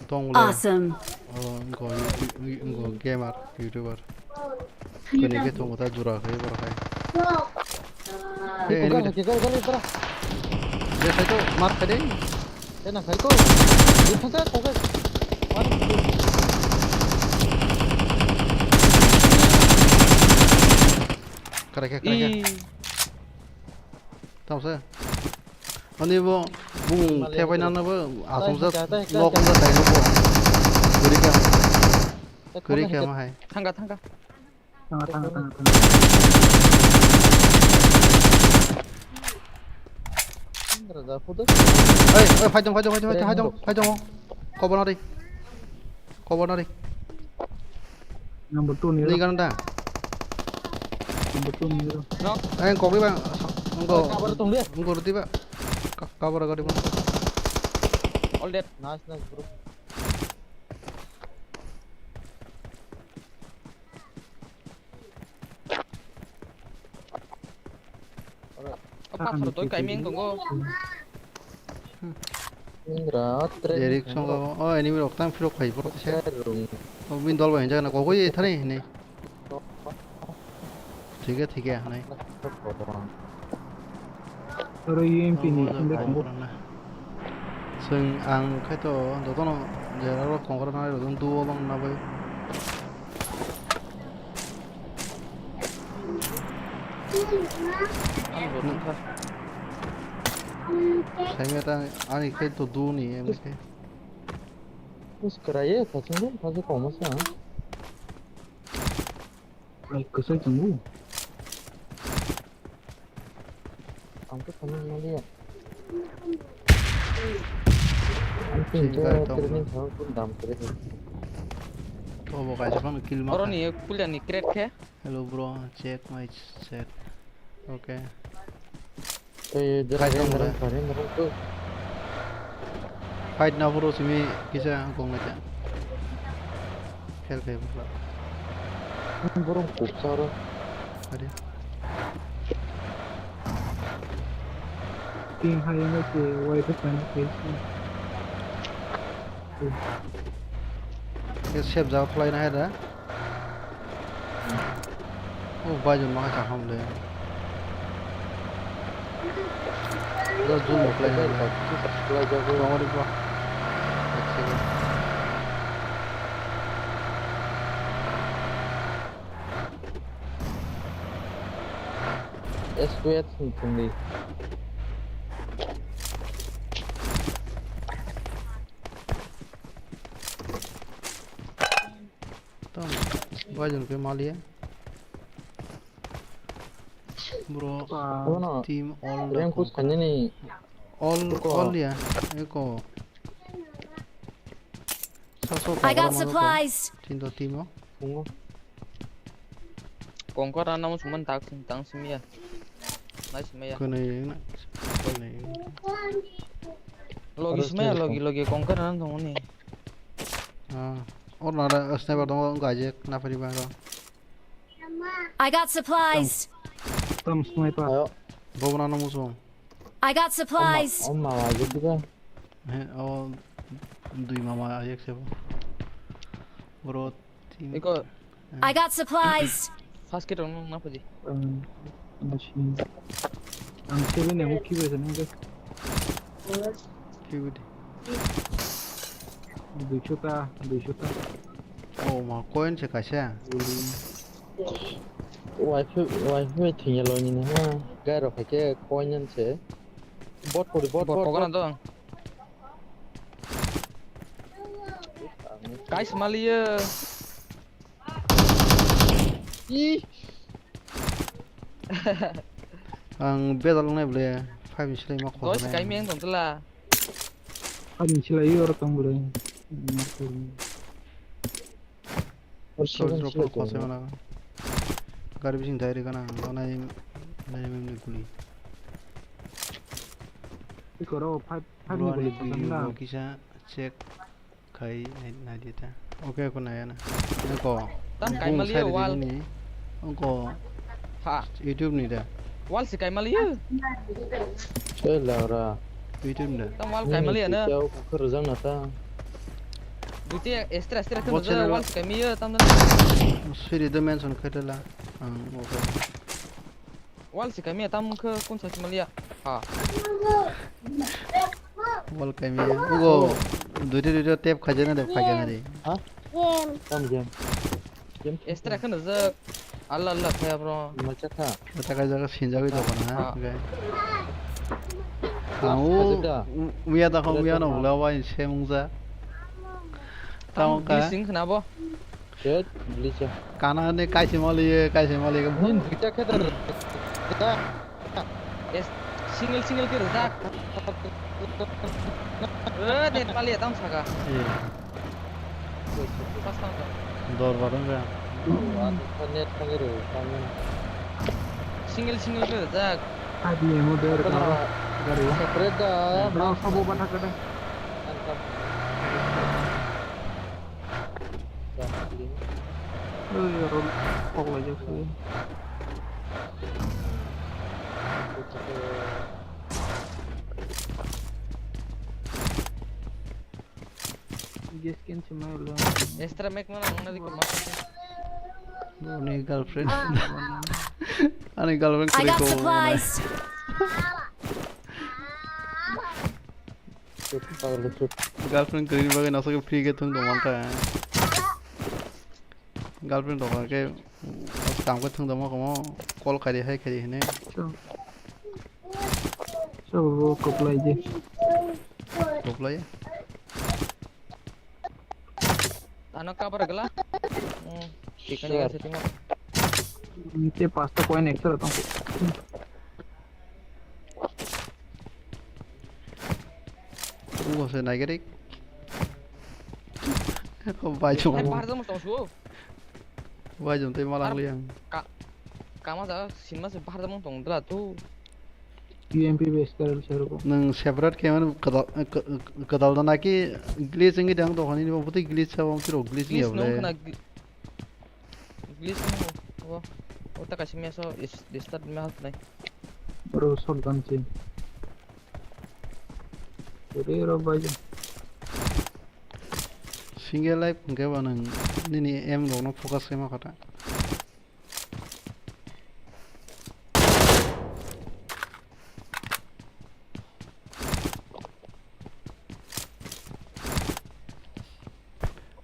tong le. Awesome. Oh, ngo, ngo gamer, YouTuber. Kani ke tongo ta jura khai bor khai. Hey, enemy. Kikal, kikal, kikal, kikal. Dia sai to, mark khai dei. Eh, na khai ko. Di phasa ko ke. Mar. Kare khe, kare khe. Ih. Tamo se. Ani bo bung thepai nana bo asong sa nok sa dai bo. Kuri khe. Kuri khe ma hai. Thangka, thangka. Tanga, tanga, tanga, tanga. Indra da photo. Oi, oi, phai tong, phai tong, phai tong, phai tong, phai tong, phai tong. Kobo na ri. Kobo na ri. Number two ni. Ni gan da. Number two ni. No. Ai, kok ri ba. Ngo. Cover tong dia. Ngo ri ba. Ka-, cover ga ri ba. All dead. Nice, nice, bro. O pathor toi kaimeng tongo. Indra, Derek songo, o enemy rok tang phirok phai borok se. O bin dol bai jana kogoi thani hini. Thike, thike, hanai. Oro U M P ni sinde tongo. Chwng ang khe to jotono jera rok kongkra nai rok duo bang na bai. Ang bo tongkha. Saimya ta ani khe to duo ni em khe. Bus kwraiye, thachung dun, thachu koma sa. Ai, kwchai tongo. Ang khe thani maliya. Ang tin je training thang kun dam kre. To bo kaisa phano kill ma. Oro ni pulia ni crate khe. Hello bro, check my chat. Okay. Ei, jera fight jera tong jera le. Jera jera tu. Fight na bro simi kisa kong le ta. Khel khai bro. Borok kupsa oro. Ade. Ping hai no se wai pe kan ke. Ke sep ja khlai na hai da. O bai jon ma kha ham le. Da jun mo khlai na. Khlai ja ko. Tong ri ba. S Q S ni thung di. Tam, bai jon ke maliya. Bro, ah, team all the rank push kanya ni. All, Eko. All ya. Eko. Saso I got kobor mano ko. Supplies. Tinto timo. Pungo. Kongkar ana mo suman tak sim, tang sim ya. Nai sim ya. Kone na. Kone. Logi sim ya, logi, logi kongkar ana tong ni. Ah, or na da sniper dong gajek na pari ba ro. I got supplies. Tam sniper. Ayo. Bobo na no musu. I got supplies. Oma, oma, ayo juga. He, o dui mama ayek sebo. Bro, team. Eko. I got supplies. First kit rong na pudi. Ang, ang si, ang si ni nemu kibe sa nengke. Kibe di. Duiso ta, duiso ta. Oh, ma coin se kaisa. Wifi, wifi thengya lo ni na. Gai rok khe coin an se. Bot pori, bot, bot, bot, bot. Pokona dong. Guys, maliya. Ih. Ang bedal nai ble five ni silai ma khosnai. Guys, kaimi ang tong tla. Ani silai oro tong ble. Sorry, sorry, sorry, sorry. Gari bising dai rega na, no nai, nai mem ni guli. Ikoro five, five ni guli khosong na. Kisa check. Khai nai, nai di ta. Okay, ko nai na. Ko. Tam kai mali wall. Ko. Ha. YouTube ni da. Wall si kai mali. Chela ra. YouTube ni da. Tam wall kai mali na. Kau ko rujang na ta. Duti extra extra kan wall si kai mi tam da. Siri do mention khai la. Ang okay. Wall si kami tam khe kun sa si maliya. Ha. Wall kami. Ugo. Duita duita tap khajana de khajana de. Ha? Game. Tam game. Game. Extra khana jak. Allah Allah kaya bro. Macha kha. Kata kai jaga sinjagwi da bana. Ha. Okay. Kamu uya da kamu uya no bula wa in semung ja. Tam ka. Bising khana bo. Shit, glitch. Kana ne kaisi mali, kaisi mali. Nun duita khe da. Es, single, single khe rwjak. Eh, net mali tam saka. Eh. Pas tam ka. Dor barang ka. Net khangi rw, khangi. Single, single khe rwjak. Adi emo der ka. Separate da. Bro, sabo bata ka da. Ui, oro kok laijak se. Gas can se mai ulo. Extra mek mana ang nadi ko masa. Boni girlfriend. Ani girlfriend I got kiri ko supplies. Girlfriend kwrwini bagwi nasake free khe thwng tongmani ta. Girlfriend rok khe kam khe thwng tongma komo call khaidi hai khaidi hinwi. So. So, bo koplai di. Koplai? Ano cover gala? Hmm, tikani setting. Nite pasta coin extra tong. Ugo se naigerik. Bai chong. Bahar jamo tong suo. Bai jom tei malang liang. Ka, kama ja sinma se bahar jamo tong dra tu. U M P base karel serbo. Nang separate khe mano kedal, kedal da naki glitch wngwi dang dokhani bo bwtwi glitch sabo tiro glitch wngya bole. Glitch nung khna gli-, glitch nung bo. O ta kaisa mesa is, is start me hal nai. Bro, shotgun se. Ore ro bai. Single life hwnkhe bo nwng nini aim rokno focus khe ma kha ta.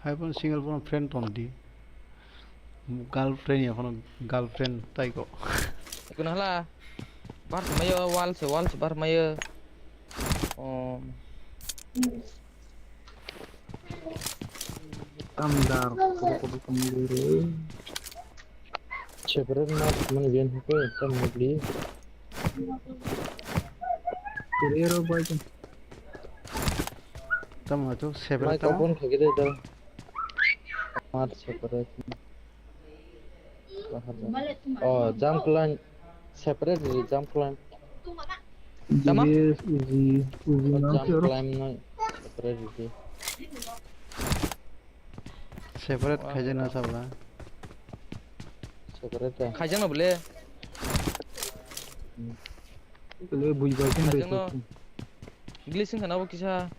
Hai phano single phano friend tong di. Girlfriend ya phano girlfriend tai ko. Iko na hala. Bar mayo wall se wall se bar mayo. Oh. Tam dar, kudu kudu tongwi rw. Separate ma mani ben hwnkhe tam mobli. T Ero bai. Tamo to separate ta? Microphone khagide da. Mar separate. Oh, jump climb. Separate di jump climb. Tama? Uzi, uzi, uzi. Oh, jump climb no. Separate di. Separate khaijana sabla. Separate. Khaijana bole. Bole bui bai kan bai. Glitching khana bo kisa.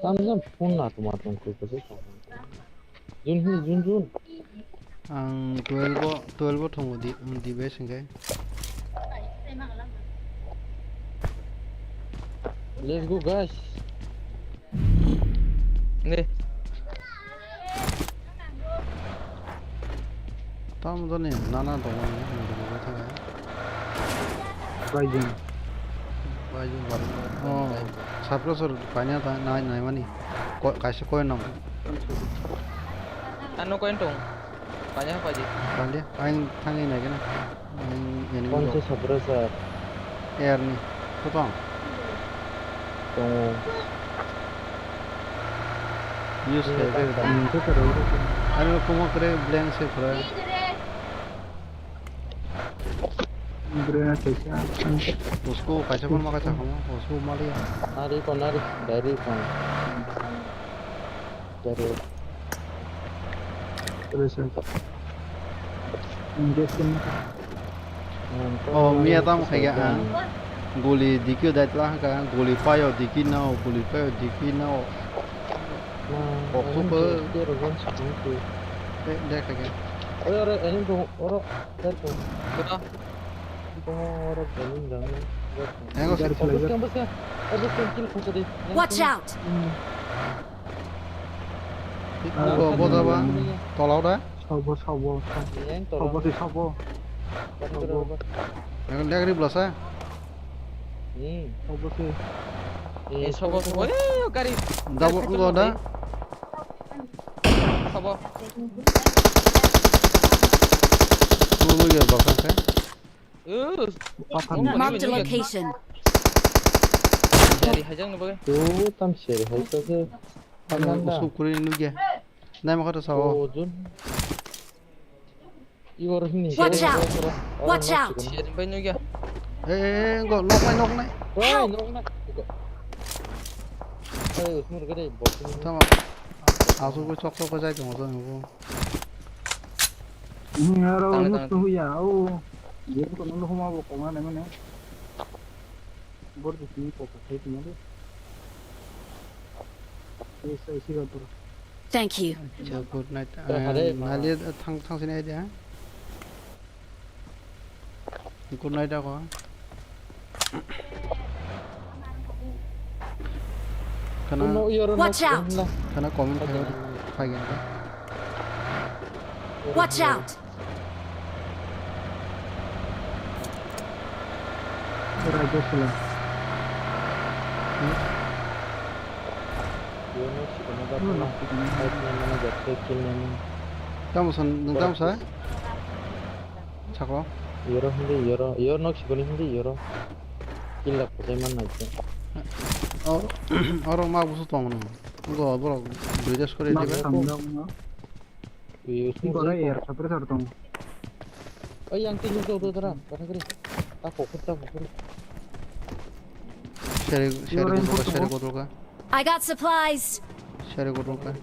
Tamjam phone na tuma tong khe khe. Jun hi, jun, jun. Ang twelve o, twelve o thongo di, di base hingke. Let's go, guys. Ne. Tamo jani nana tongo ni, ang tongo thangkha. Baijing. Baijing baru. Oh, sapro sor paina ta nai nai mani. Ko kaisa koi nang. Ano koi tong. Paina paji. Paina, ang thangwi nai gana. Ang yani. Konse sapro sor. Air ni. Kotong. Tongo. Use khai khai. Hmm, khe kwrwi. Ani kumo kwrwi blank se kwrwi. Blank se sa. Usko kaisa kon ma kaisa komo, usko mali. Nari kon, nari, dari kon. Dari. Terus. Engage kan. Oh, miya tamo khaikha ang. Guli dikio daitla hwnkha, guli paio diki nao, guli paio diki nao. Kok suko. De, de khaikha. Oro, oro, ini dong, oro, dari dong. Dong, oro, ini dong. Engo. Watch out! Bo, bo jaba, tolao da? Sabo, sabo, sabo. Sabo se sabo. Sabo. Eko lek ri blasa? Hmm. Sabo se. Eh, sabo, sabo. Eh, gari. Dabo, gari go da? Sabo. Lu, lu ya bakang kai. Uh, Marked a location. Seri hajang ni bagai. Oh, tam seri hai sa se. Ano usuk kuri nugya. Nai ma kata sao. Oh, jun. Iwar hini. Watch out! Watch out! Seri bai nugya. Eh, eh, eh, go, nok nai, nok nai. Oi, nok nai. Go. Oi, usmur gede, bok. Tama. Asu ko chok chok ko jai tong, tong. Aro tang, tang, tang. Huya, oh. Dia ko no homa bo ko mane mane. Bor di sini ko ko sai mane. Sai sai si ga bor. Thank you. Acha, good night. Eh, hare, ah, nali thang, thang sini aja. Good night ako. Kana, watch out! Kana comment khai, khai gyan ka. Watch out! Tamo san, nwng tamo sa? Sako? Yoro hindi, yoro, yoro nok sikoni hindi, yoro. Killa kotai man nai se. Oro, oro ma busu tong no. Go, bro, duidas kore diba. Ui, ui, ui, ui. Air suppressor tong. Oi, yang tin nuk do do dara, kata kiri. Ta pokhor, ta pokhor. Share, share ko do, share ko do ka. I got supplies. Share ko do ka.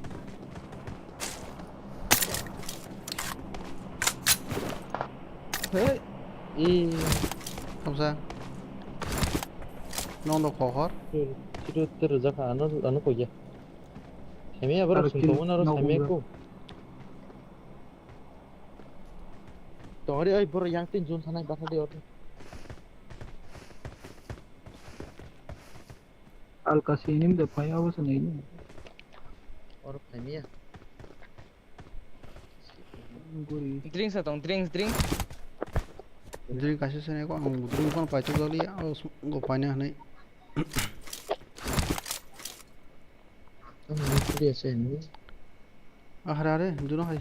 Hey. I. Hamsa. Nong do khokhor. Chiru, chiru, chiru jaka, ano, ano koi ya. Semi abro sung tong na ro semi ko. Tongri oi boro yang tin jun sanai basa de oro. Alka sinim de phai abo se nai ni. Oro phai miya. Guri. Drinks atong, drinks, drinks. Drink kaisa se nai ko ang drink kono pai chuk jali ya, go pai na hanai. Ang ni puri ase ni. Ah, hare, hare, duno hai.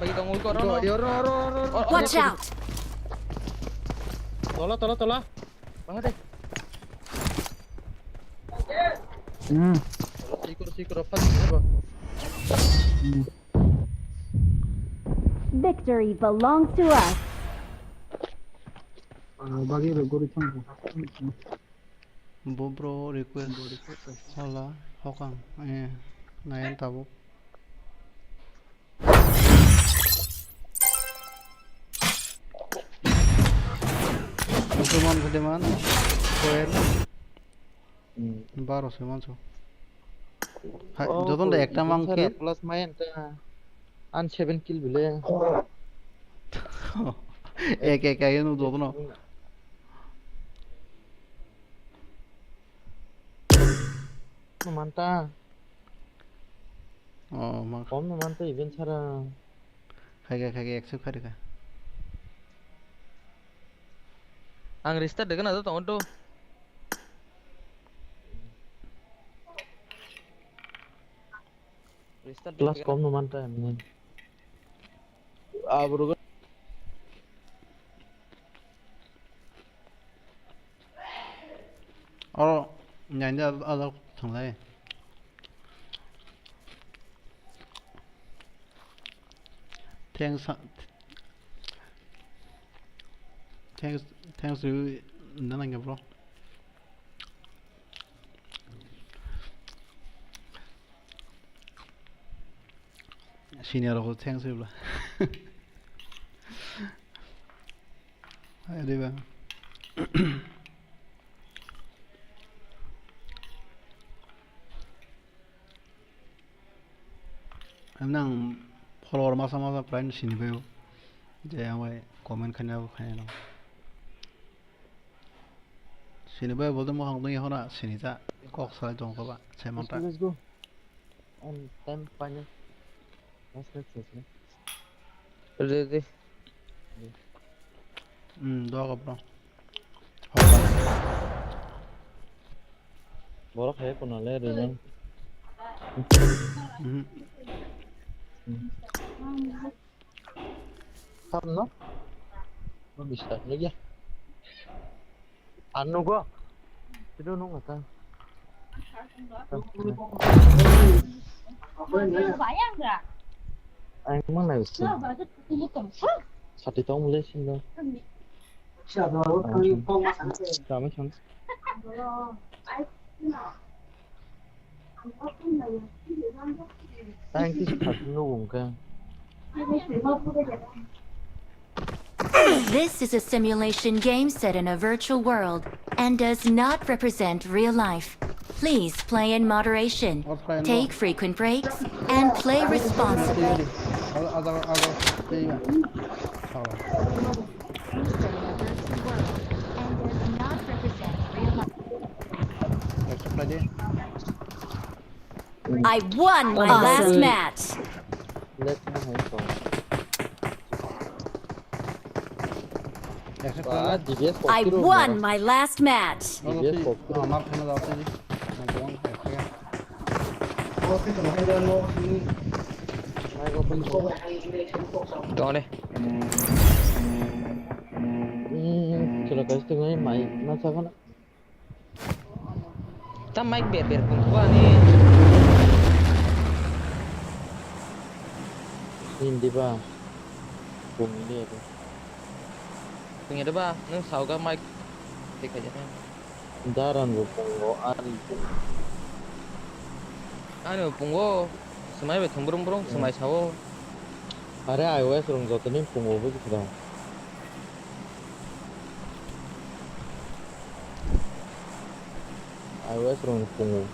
Bagi tong ui koro no. Yo, ro, ro, ro, ro. Oh, oh. Watch out! Tola, tola, tola. Baha de. Hmm. Sikor, sikor, apa sih, apa? Hmm. Victory belongs to us. Ah, bagi re gori thang. Bo bro request. Hola, hokang. Eh, nayan tabuk. Musulman, Musulman, Koel. Hmm. Baro se manso. Hai, oh, joton da ekta mang kill. Plus main ta. An seven kill bile. Ek, ek, ek, no, no, no. Manta. Oh, ma. Kom no manta event sara. Khaika, khaika, accept khaika. Ang restart dega na to tongo to. Restart. Plus dega. Kom no manta emni. Abro. Oro, nyan ja, ada thanglai. Thanks, uh, thanks, thanks to you, Nananga bro. Senior rok thanks to you, bro. Adiba. Nang follower masa masa prai sini bayo. Je ang bai comment khaina bo khaina no. Sini bayo bodo mo hang dong hona sini ta kok salai tong ko ba. Sai man ta. Let's go. On time final. Let's go, let's go. Ready. Hmm, doga bro. Borok hai kono le rwmani. Mhm. Sam no? Bisa lagi ya. Anu go. Itu nung kata. Bayang dah. Ang mana itu? Sati tong mulai sih no. Kami kan. Thank you, Sati no wong ka. This is a simulation game set in a virtual world and does not represent real life. Please play in moderation, take frequent breaks, and play responsibly. I won my last match. Let's go. I won my last match. Tone. Hmm, kira kasih tu mai, mai, masa kan? Ta mic ber ber kung kua ni. Hindi ba? Kung ini apa? Kung ini ba? Nung sauga mic. Tik aja kan. Daran bu pungo, ani bu pungo. Ani bu pungo. Semai be thung burung burung, semai sao. Are iOS rong joto ni pungo bu jikra. iOS rong pungo.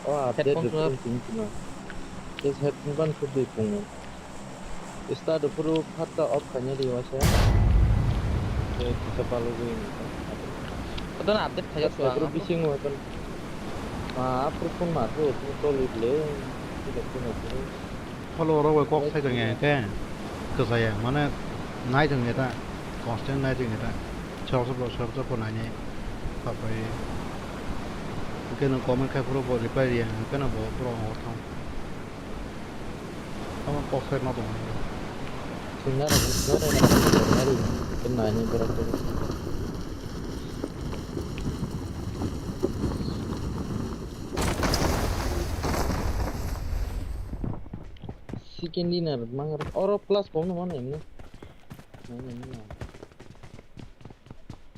Oh, update headphone ripon tong tong. Yes, headphone ban khudi pungo. Start puru phatta off kanya di wasa. Kisa palu gui. Adon update khayo. Puru bising wa kan. Ma, puru phone ma tu, tu toli ble. Tidak punya puru. Follow rok bai kok sai tong ya ke. Kwchaya, mane nai tong ya ta. Constant nai tong ya ta. Sab sab sab sab nai nai. Papai. Ke no comment khai puro bo reply ya. Ke no bo puro ho thong. Ama kok sai ma tong. Singna ra, singna ra, singna ra. Ke nai nai berak tu. Chicken dinner mangar oro plus bomno mano emne. Mano emne na.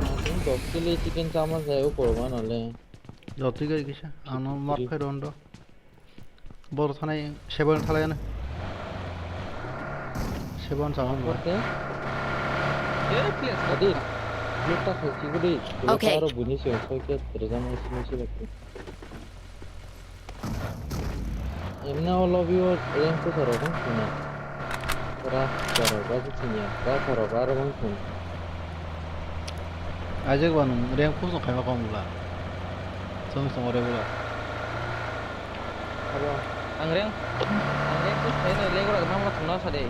Ang dos kilo chicken chama jai o korma nale. Jotwi gai kisa, ano mak khai rondo. Bor thanai seven thalai ano. Seven chama mo. Oke. Adi, blue ta khai chigudi. Okay. Aro buni se so ke terjama sini sini. Emne o lobby o rank pusa rok wng sini. Ra, charo, ba se thwngya, ba charo, ba aro bang thwng. Ajak ba nwng rank push no khaima kong bwla. Chwng chwng ore bwla. Abo, ang rank, ang rank push khaina leg rok nang ma thwngna sa de.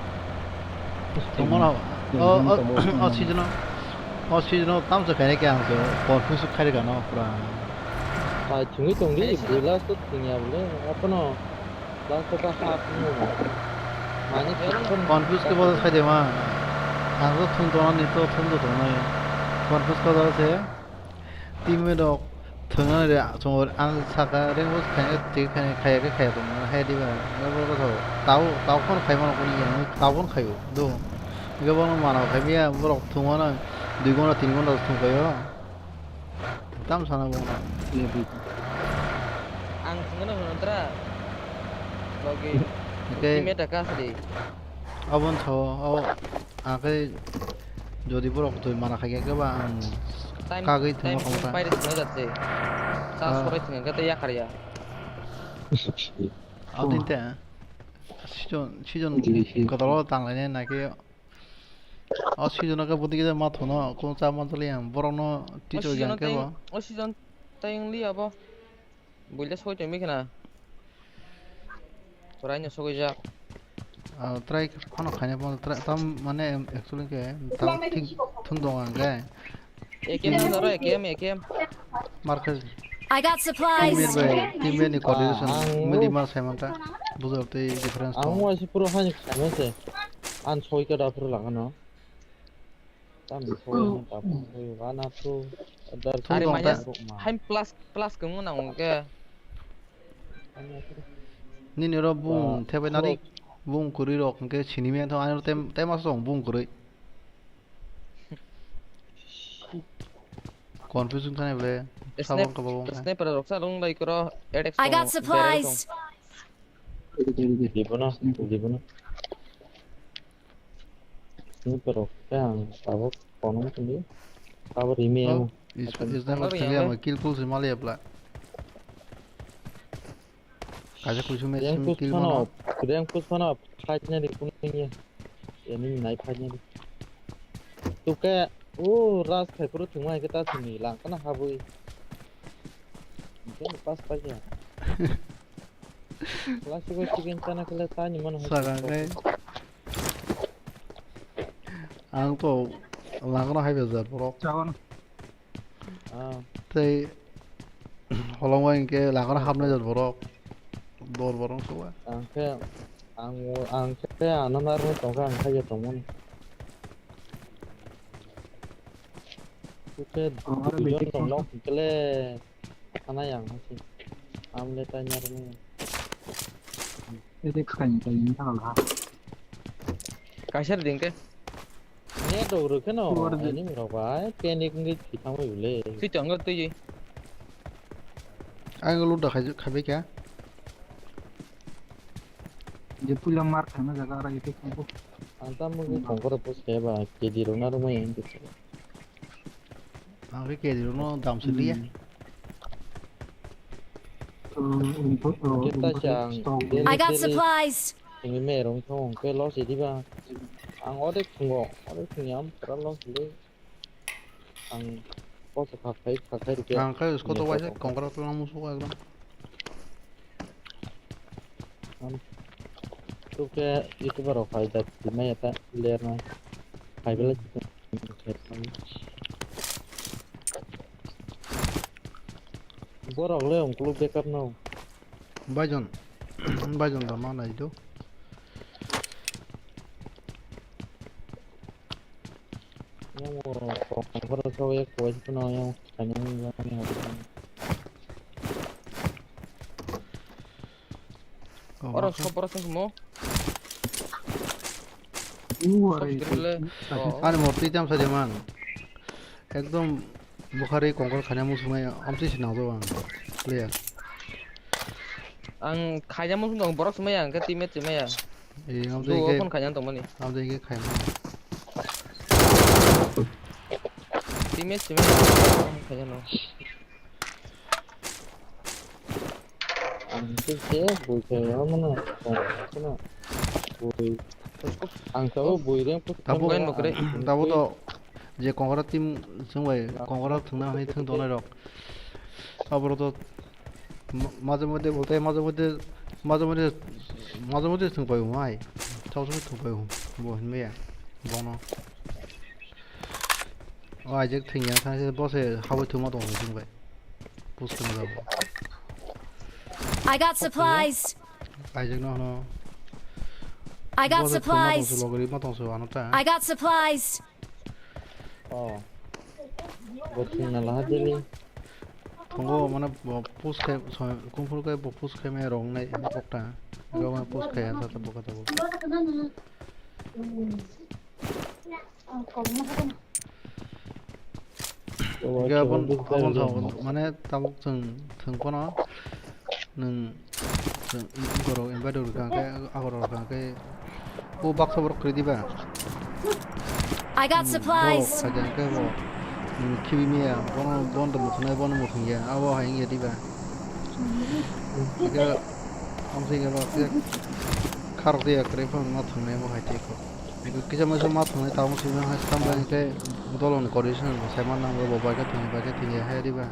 Tongmano, o, o, o season o, o season o tamsa khaina khe ang se confuse khairikha no pura. Hai thwngwi tongdi, bwla se thwngya bwle, abono. Last o ka hap nung. Mani Confuse khe bodo sai de ma. Ang to thung tong ni to thung to tong nai. Confuse khe bodo se. Team rok thung nai re chong ang saka ring bus khai tik khai khai ke khai tong na hai di ba. Nang bo ko tau tau kon khai ma ko ni yang tau kon khai do. Ge bo mana khai ya borok thung na dui gonta tin gonta thung khai yo. Tam sana bo na. Ang singano hono tra. Logi. Oke. Teammate ka sadi. Abon tho, abo, ake, jodi borok twi mana khai khe ba ang Time, kagwi thwngma time kong ta. Pairi thwngna jatse. Sa Ah. Sorai thwngna khe yakar ya. Abon te. Season, season Gili si. Kodoro tang lainai na khe. O season o khe bwtwi kisa ma thono, kung cha manjali ang. Borok no O teacher season yang o khe teng, bo. O season teng li abo. Buile soi tongmi khna. Torai no sogoi jak. Ah, try phano khaina phano try, tam mane actually khe tam thing thung dong ang khe. A K M no daro, A K M, A K M. Markhe. I got supplies. Teammate bai, teammate ni coordination, Ah, ang mili ma sai manta. Bujor tei difference Ang tong. Waisa puro hani khaima se. An soi ka da phuru langano. Tam soi na ta phuru wa na phuru. Dar Thung Are dong manya ta. Hai plus, plus kemu nang ke. Nini ro bung Ba, thebai nari, bung kuri rok hingke sini meng thong, ano tem, tem asong bung kuri. Confusing kane ble, Snap-, sabang ka babang ka. Sniper rok sa rung lai koro, attack I got song, barrel song. Supplies. Di bono, di bono. Sniper rok khe ang tabuk kono tongdi. Tabuk rimi Oh, emo. Is, is never Tabuk tell rimi. Kill pull si mali apla. Kaisa kuisu match Rank push kill phano, bono. Rank push phano fight nari kunu ye. Enemy nai fight nari. Tuke, o ras khai kuru thungma hai khe ta sini lang kana habui. Hingke pass paikha. Classic o chicken chana khe le ta ni mano hai Saka khe. Ang to langno hai bejar borok. Chawan. Ah. Tei holong bai hingke langno hapnai jar borok. Dor borok suwa. Ang khe, ang, ang khe ano narwk tongkha ang khaija tongmani. Khe Oh, aro duijon meeting tong nok khe le. Khana yang hasi. Am le tai nyar ni. Ede khain tai ni thang ha. Kaisa ding ke. Ne dog ro kheno. Kuwar de. Ani rok bai panic ngi thithang bai bole. Twi tong twi. Ang lu da khai khai bai kha. Je puila mar khana jaga ara ite khumbo. Ang tam ngi kongkoro pus ke ba ke di ro na ro mai ang. Ang khe K D no dam se liya. Hmm, input, uh, Kita input siya ang stock. Daily, I got daily supplies. Ini merong thong ke loss di ba. Ang odek thungo, odek thungo am pura loss di. Ang koso khakai khakai rupiah. Ang khe skoto waisa kongkrak tong musu ekdom. Am, tu ke YouTuber rok hai dat di maya ta ler na. Hai bela. Borok le ungkuluk backup no. Baijon, baijon da ma nai do. Yang mo kong koro so ek kuwai se no yang kanyang yang yang. Oh, oro masa. Sop oro sung mo. Uh, sop are girle. Itu. Oh. Ani morti jam saja man. Ekdom bukhari kongkol khanya musungai amsi sinang do ang. Clear. Ang khanya musung dong borok sumaya ang ke teammate sumaya. Eh, amsi Duo ke. Phone khanya tong mani. Amsi ke khanya. Teammate sumaya. Khanya no. Ang khe se bui khe omono tong khe no bui Ang tabuk bui rem put Tabuk, Kwen bo kwrwi. Tabuk to je kongkora team chwng bai kongkora thwngna hwnwi thwng tongnai rok. Aboro to ma-, maje moddhe bolte maje moddhe, maje moddhe, maje moddhe thwng pai hwnwi. Chao chao thwng pai hwn. Bo hwnwi ya. Bono. O Isaac thwngya, thangse bo se habwi thwngma tongo chwng bai. Push khwna jago. I got supplies. Isaac no hwno. I got Bo se thwngma supplies. Tongso, logori ma tongso, ano ta. I got supplies. Oh. Bo thwngna laha dili. Thwngo, mane, bo push khai, so-, kung fu khe bo push khai maya rong nai, kokta. Ego ma push khai, sa ta bo kata bo. Hingke abon, abon sao, mane tabuk chwng thwng phano nwng chwng i-, i-, borok invite rwkha khe, akorok rwkha khe, o baksa borok kwrwi diba? I got Hmm, supplies. Borok khaikha khe bo, hmm, khibi miya, bono, bono muthungnai, bono muthungya, abo hai wngya diba? Hingke, amsai khe bo khe kharok diya kwrwi phano ma thwngnai bo hai tei kho. Kisa masa ma thwngnai tabuk simi hai sambai khe dolon condition sai ma nango bo bai khe thwng bai khe thwng ya hai diba.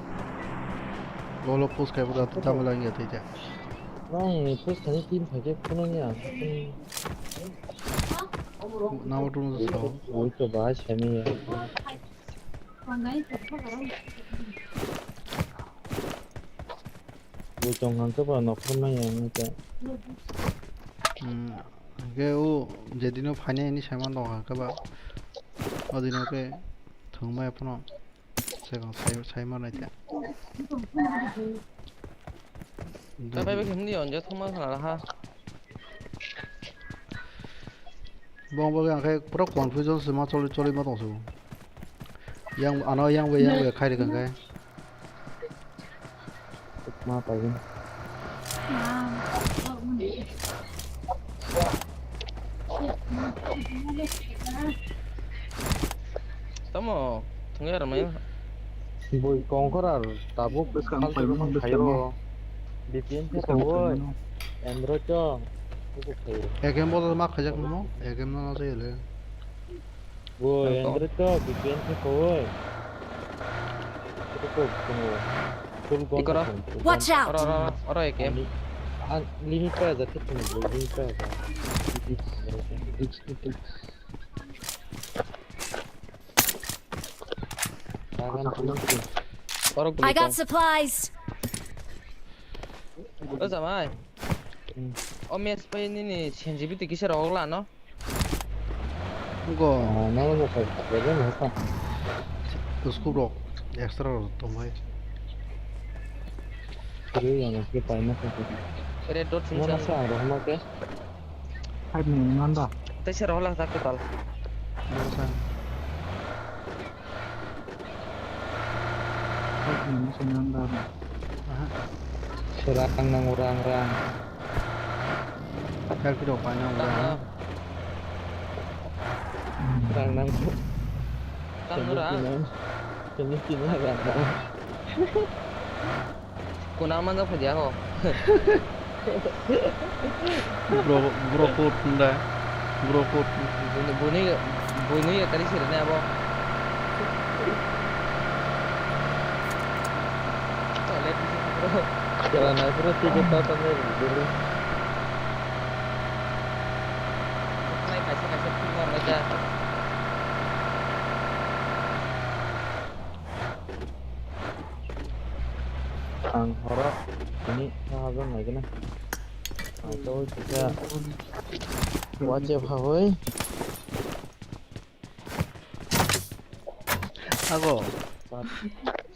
Golo push khai bo da tamo lang ya tei ja. Nang ni push khai team khai khe phunang ya. Namo tum sa. Oi to ba semi ya. Bo tong hang khe ba nokhor maya wngkhe. Hmm, hingke o jedino phainai hinwi saiman tong hang khe ba. O dino khe thwngmaya phano swkang sai, sai manai khe. Tei bai bai himdi onjo thwngma khna ha. Bong bong ang khe pura confusion se ma choli choli ma tong se bo. Yang ano yang bai yang bai khai rikang khe. Ma paigin. Tamo thungai ramai. Bui kongkor ar tabuk bwskang phaio. B P N khe kongoi. Android to. Ekem bo ma khajak mo, ekem no jai le. Woi, Android to, V P N khe koi. Ito to, kumo. Full gun Ikoro. Watch out! Oro, oro, oro, oro, A K M. Ani, an, limit pa ja, khe kumo, limit pa ja. Oro I got supplies. O jamai. Hmm. O mess pa nini sensitivity kisa rok la no? Go. Ah, nang mo ko, ko mo ka. Scope rok extra rok tong bai. Kiri yang ke pai na ko. Red dot sing sang. Sa rok ma ke. Five minute nanda. Te se rok la ta ko tal. Mo sa. Serang nang orang-orang. Kaki dok panjang orang. Orang nang. Tang orang. Kini kini orang. Kunang mana kerja ho? Bro, bro food nda. Bro food. Buni, buni, buni ya kari sirene abo. Toilet bisi bro. Kela nai bro ticket ta ta nai bro. Nai kaisa kaisa phi ma nai ja. Ang horo tini sahajan naikena. Ang to kisa wache phagoi. Ago.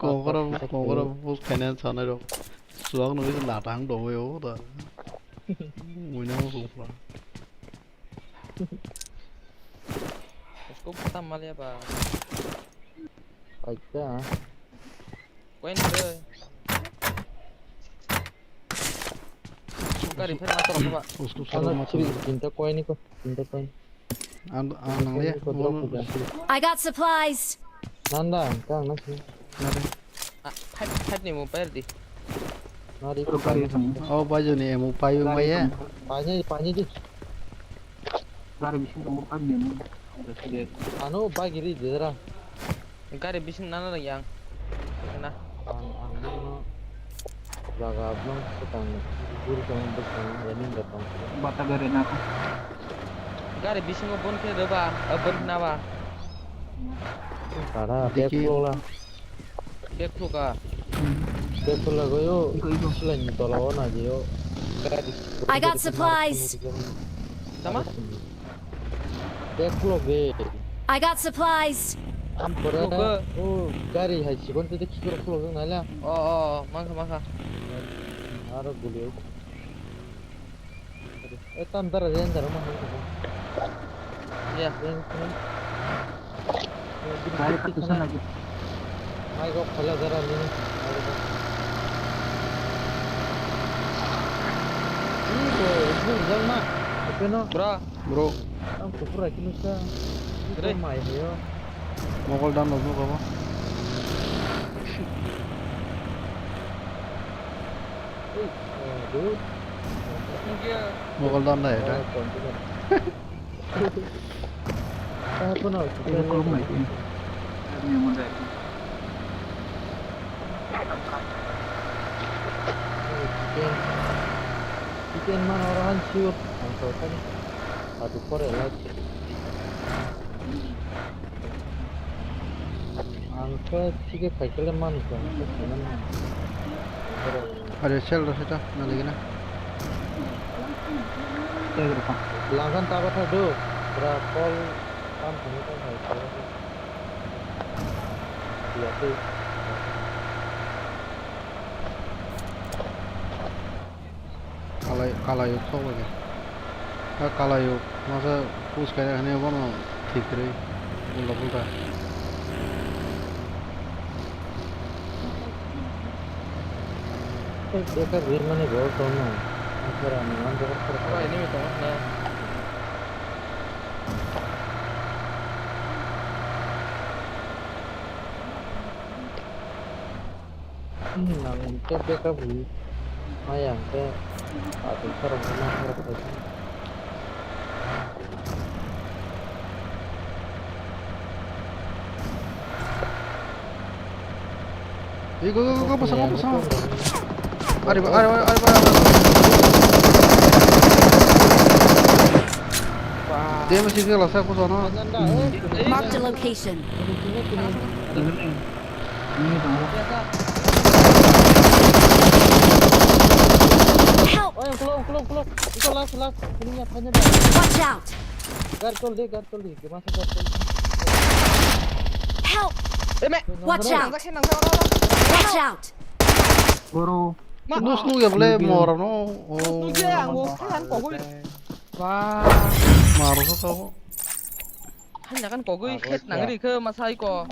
Kongkora, kongkora bus khaina sanai rok. Suak nungwi latang dongwi o da. Muina mo sungkra. Scope tam malia ba. Acha. Koin re. Gari pher mator ba. Usko Ano sara mato. Chiri, cinta koin ko, cinta koin. An, an nang le. Koin ko drop ko. I got supplies. Nanda, kang nasi. Nare. Ah, five, five ni mo pair di. Nari ko. Oh, baju ni emu payu maya. Pani, pani di. Gari bising tongo, kami ni. Ano bagiri jedra. Gari bising nana yang. Na. Ang, ang no jaga blong sekang, guri tong, bwsang, yaning ga tong. Bata gari na ko. Gari bisingo bon khe rwba, eh, bon khna ba. Tara, deki. Bag full la. Bag full ka. Hmm. Bag full la goyo. Iko, iko. Sila ni tola o na jeyo. I got supplies. Tama? Bag full ge. I got supplies. Am pore. Full ka. O gari hai sikon te khikor full ge nala. O, o, o, mangkha, mangkha. Aro guli. Eh, tam dara jen dara ma. Ya. Jen, jen. Gari ka tusa lagi. Mai kok khala dara ni. Ih, bo, bo, jang ma. Apa no? Bro. Bro. Ang kupura kinu sa. Gre. Mai yo. Mogol dan no, bro. Mogol dan da eta. Chicken mana orang hancur, hancur kan. Aduh, kore lagi. Ang khe thike khaikhe le mani kha, ang khe khaina mani. Are sel rw sita, na lagi na. Langkhan ta bathar do, pura kol kam thani kam khai khe. Iya, tei. Kalai, kalayuk sok lagi. Ha, kalayuk masa push kaya hanya bono thik ri. Ulta pulta. Beka rir mani bol tong no. Asara ni man bol tong. Apa ini mi tong na? Hmm, ang khe backup ri. Maya ang khe atwi khorok ma khorok khai. Ei, go, go, go, go, bwsa, go, bwsa. Ari ba, ari ba, ari ba, ari ba. Dia masih kena lasa aku sana. Marked a location. Ini tongo. Help! Oy, kuluk, kuluk, kuluk. Ito last, last. Ini ya, kanya dah. Watch out! Gar tol de, gar tol de. Gimana sih gar tol? Help! Eh, me. Watch out! Nang, nang, nang, nang, nang. Watch out! Bro. Ma, nus nu ya bole mor no. Oh. Nus nu ya, ang wo, kan kok. Wah. Maro sa ko. Hanya kan kogwi head nang ri khe masai ko.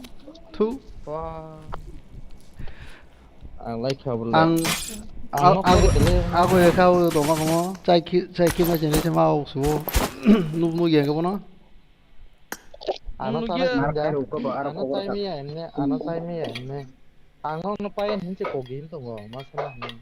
Thu. Wah. Ang lai kha bole. Ang, ang, ang, ang ye kha u doma komo. Chai khi, chai khi ma jene se ma u su. Nu, nu ye kha bono. Ano chai mi ya enne, ano chai mi ya enne. Ang no pai hinse kogwi tongo, ma sana hin.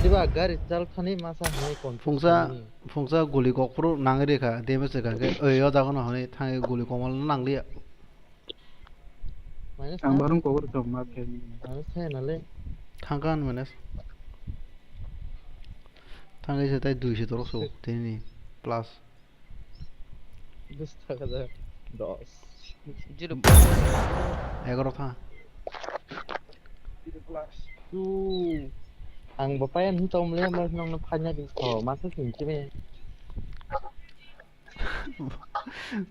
Diba gari chal thani masa hai kon. Phungsa, phungsa guli kokphuru nangri kha, damage kha khe, oi, o jaga no hwnwi thangwi guli komal nang liya. Ang barung kokor chok ma khe. Ang sai na le. Thangkan mane. Thangwi se tai dui se torok so, tini plus. Dos taka da. Dos. Zero. Egaroh tha. Zero plus two. Ang bo payan hin tong le, mas nong na phanya di. Oh, masa sing kime.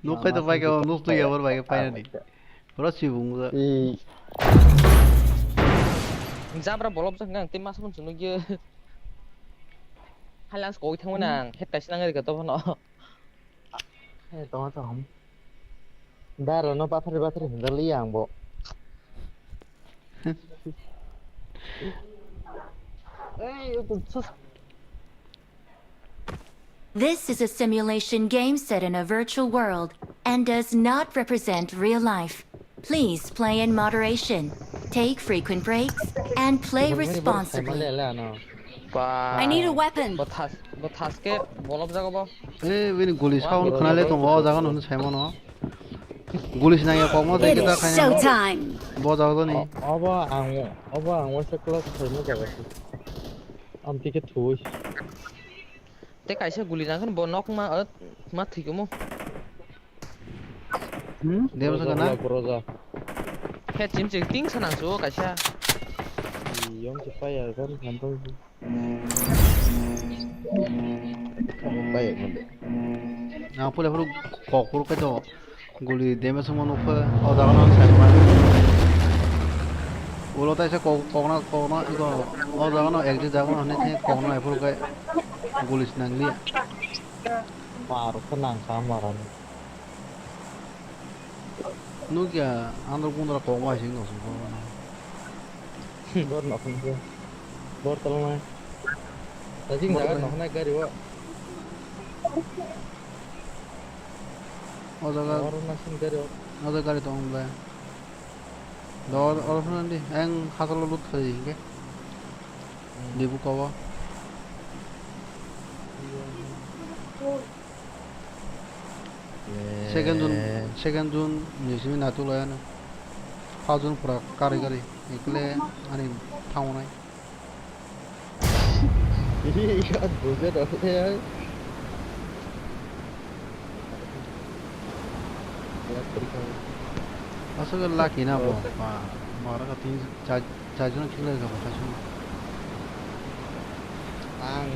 Nuk kai to pai ka, nuk tu ya bar bai ka pai ni. Ora si bung da. Jabra bolop sa ngang, te mas pun sunu ge. Halas koi thang nang, het kai sinang ri ka to no. He, tong, tong. Dara no bathari bathari hinjak liya ang bo. Ei, sus. This is a simulation game set in a virtual world and does not represent real life. Please play in moderation, take frequent breaks, and play responsibly. Ba. I need a weapon. Bo thas, bo thas ke bolop jago bo. Eh, bini guli sound khwnale tongo, o jaga no hwnwi saimano. Guli sinai ya kokma. It is showtime. Bo jaga ni. Obo ang, obo ang waisa class khaima jaga. Am tike thui. Te kaisa guli nangkhe bo nok ma, ma thwikomo. Hmm? Debsa kana? Roja, roja. He chim chim ting sanang su kaisa. Yong se paya kan kan tong. Ang pule pule kok pure kaitor guli damage wngma nukha o jaga no sai ma. Ulo taisa kok, kokna, kokna, iko, o jaga no ekje jaga no hwnwi khe kokna nai phuru khe guli se nang liya. Mar khe nang kha marani. Nukya, andro gundra kokma hai sing dong sung kokma. Bor nok hwnwi. Bor tolnai. Tajing jaga nok hwnai gari o. O jaga. Bor nasin gari o. O jaga gari tong ble. Dor, oro phano di, ang hasalo lut khai di, hingke. Hmm. Di buka o. Second zone, second zone ni simi naitulai ano. First zone pura kari kari, ekle ani thangnai. Iya, buja dah, ya. Aswk lucky na bo, ba, ba, oro ka tin, char, char jon khe lai ka bo, kaisa. Ang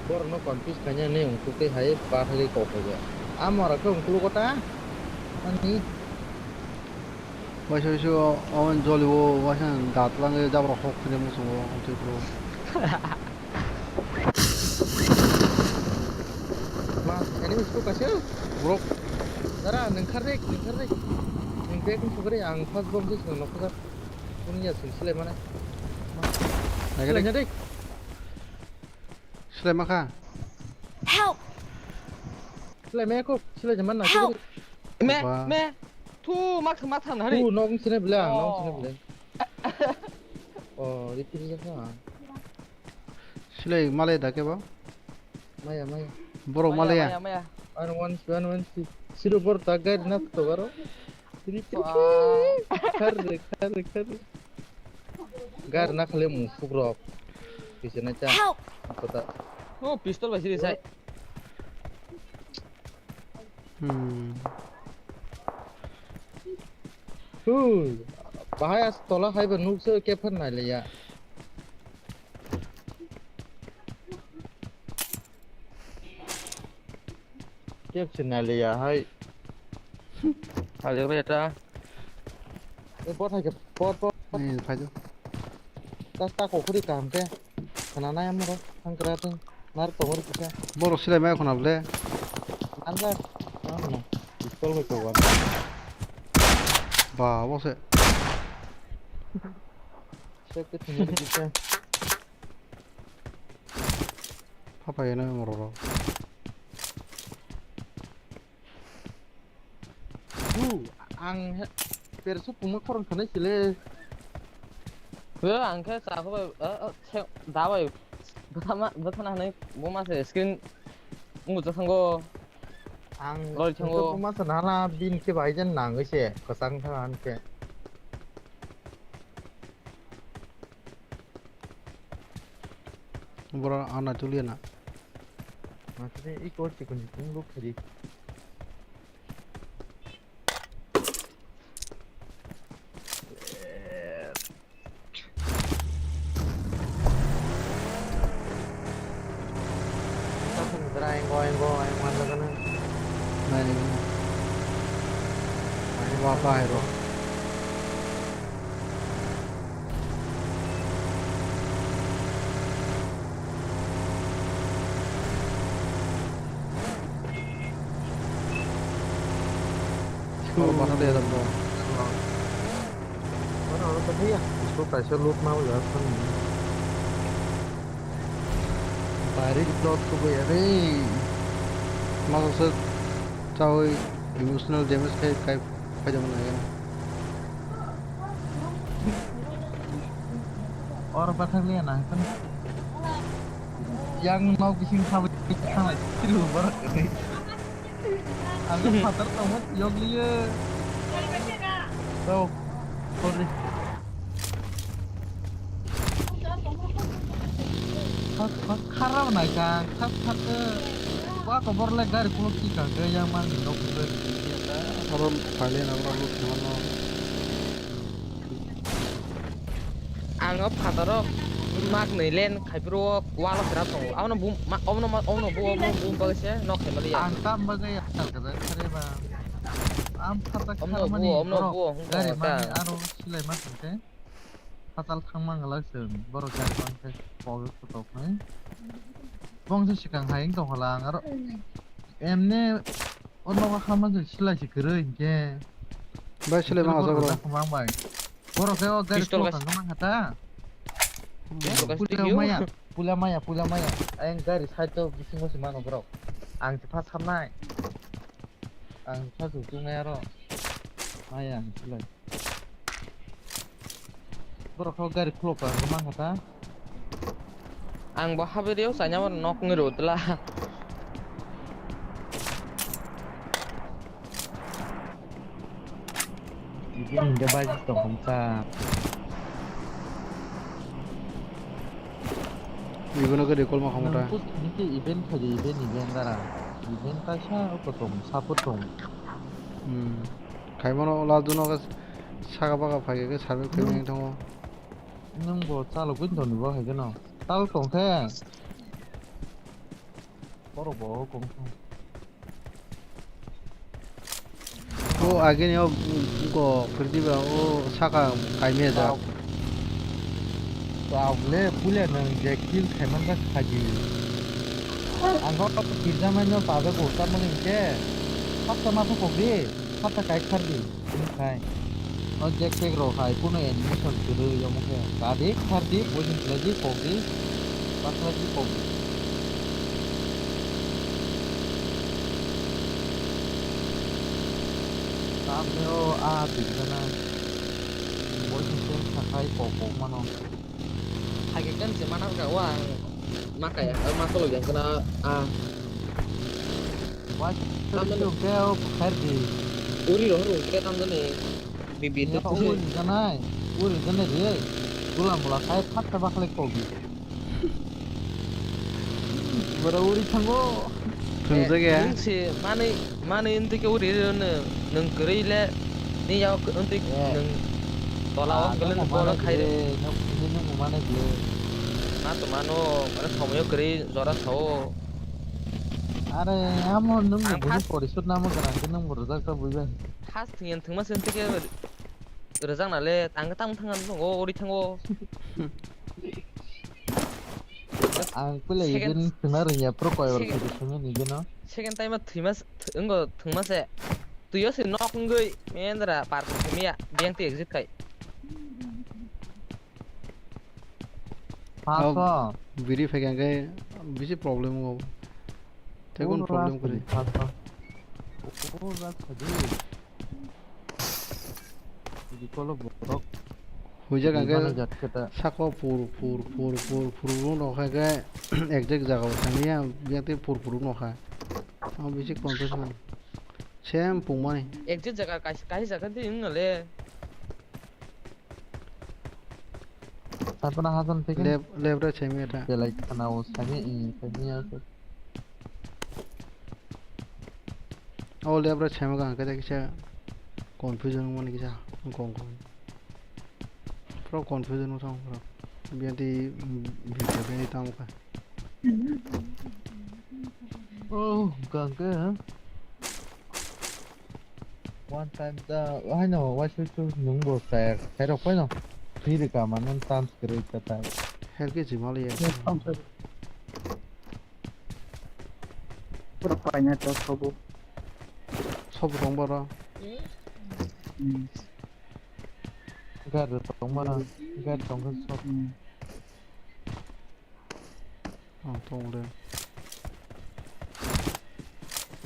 borokno confuse khaina hinwi ungkuk tei hai bathagwi kok phaikha. Amo rok khe ungkulugo ta? Ani. Waisa waisa o, o joli o, waisa dat langwi jabra hok khwlai muchungo, o twi phuru. Ma, enemy scope kaisa? Borok. Dara, nwng khardi, nwng khardi. Nwng bag ni sugari, ang first bomb se swng nokha. Kuni ya swng silai mane. Ma. Naikhe. Silai nya dei. Silai ma kha. Help! Silai ma kho, silai jaman na. Help! Me, ba. Me. Thu, mak, mak tham na hari. Thu, nok sini bela, nok sini bela. Oh, di kiri ka. Silai malai da ke ba? Maya, maya. Borok malai ya? Maya, maya. Ano one, one, one, si. Siro bor ta guide na to baro. Kiri, kiri, kiri. Khar re, khar re, khar re. Gar na khale mu fukrok. Kisa na cha. Help! Kota. Oh, pistol bai siri sai. Hmm. Hu, bahai as tola hai ba nuk se ke phan nai le ya. Kep se nai le ya hai. Hal ya ta. E bot hai ke bot bot. Ni phai do. Ta ta ko khuri kam ke. Khana nai amro thang kra thang. Nar tongor kisa. Borok silai mai khona ble. Anjak. Ano. Pistol ko ko. Ba, bo se. Sek ke thini kisa. Papa yana mororo. Bu, ang he, persu pungma khorang khanai sile. He, ang khe chakho bai, eh, eh, se, da bai, bwthama, bwthana hanai buma se screen muchuk thango. Ang lori thango. Buma se nana bin khe bai jen nangwi se, kwchang tha han khe. Bora ana tuliana. Masini iko chikon chikon look kiri. Engo, engo, engo, engo, engo. Nai, nai, nai. Wah, bahai ro. Oro bahar de da bro. Oro, oro to thaya. Isko kaisa loot ma wala thang. Bari loot ko boya re. Masa se chawi emotional damage khai khai khai jama na. Oro bathang liya na kan. Yang nok bising khabai thanglai silu barak ni. Ang phatar tongma yokliya. Tau. Sorry. Khas khas kharap nai ka khas khas ke. Wa kobor le gari kulo ki ka ge yang man ni nok ni. Oro phaile na oro loot mano. Ang o phataro mak nui len khai phuru o walo sera tongo. Abono bum, ma, obono ma, obono bu, obono bum bagwi se nok khai mali ya. Ang tam bagwi ya tal ka jak khare ba. Am phatar Obono kharmani bu, obono borok bu, hung gari tongo ta. Mani aro silai ma thang khe. Phatal thang mang glak se borok gari mang khe pogwi photok nai. Bong se sikang hai wng tong khala ang aro emne o nogo hama se silai se kwrwi hinkhe. Bai silai mang asok rok. Mang bai. Borok khe o gari Pistol khulok guys. Kang mang hata. Pistol guys, Pula thank you. Maya, pula maya, pula maya. Ang gari side o bisingo se mano borok. Ang se pha samnai. Ang pha su tungnai aro. Maya ang silai. Borok khe o gari khulok kang mang hata. Ang bo haberi o chanya mano nok ngi ro tla. Ibe hingke bai tong kha. Ibono gede kolma khamota. Nang put niki event khaidi event event dara. Event kaisa o kotong support tong. Hmm. Khaimano last duno khe saka baka phai khe sabe khe Hmm. Yang tongo. Nang bo chalo gwi tong ni bo hai gano. Tal tong khe. Borok bo kong kong. O agini o, o, pwrthiba o saka kaimia jak. Tabule pule nang je kill khaimanja khaji. Ang kok kirja maino tabe bo tamoni ke. Hapta ma thok di. Hapta kai khar di. Khai. O jackpack rok hai kuno animation kwrwi omo khe. Kadi khardi, poison khlaidi, kokdi, paslaidi, kokdi. Tamni o a duijana. Poison khe sakhai kok kok mano. Hai khe kan se mana ka wa ma kaya ma solo yang kana a. Wai tamjani. Khe o khardi. Uri ro ro khe tamjani. Bibi tu. Uri janai. Uri janai de. Gula mula khai phat ta bakle kogi. Bara uri thango. Thungjak ya. Nung se mani mani ntike uri rino nung kwrwi le ni yao ntike nung tola o gelen bono khai de. Nung mane de. Ma to mano mane somoyo kwrwi jora sao. Are amo nung bo pori sut namo garang ke nung bo rojak ta buiba. Khas thwngya thwngma se ntike rwjakna le ang tamo thangna nukgo uri thango. Ang pele second, even thwngna rwngya pro koyar second, khe thwngwi nigeno. Second time thwima se, th-, wngkha thwngma se. Twiyo se nok wngwi mendra park thwimya biyang twi exit khai. Paso. Biri phai khe bisi problem wngkha. Tei kun problem kwrwi. Paso. O, o, o, o, o, o. Bikolo borok. Huijak ang khe sako pur, pur, pur, pur, pur, pur, no kha khe exact jaga o thangya, biyang tei pur, pur, no kha. Ang bisi confuse man. Same pungmani. Exact jaga kaisa, kaisa jaga di wng le. Tapana hasan teke. Left, left right same eta. Belai khana o same, i, same ya. O left right same ga khe kisa confusion mani kisa kong kong. Pro confusion mo thang pro. Bianti, mm, bianti, bianti tamo kha. Oh, gangke, ha? One time da, I know, why should you nung bo kaya, kaya rok paino. Free de ka manan chance kere ka ta. Hel ke jimali ya. Pura paina ta sobo. Sobo tong boro. Hmm. Gari tongmana, gari tongkhe sok. Hmm. Oh, tong le.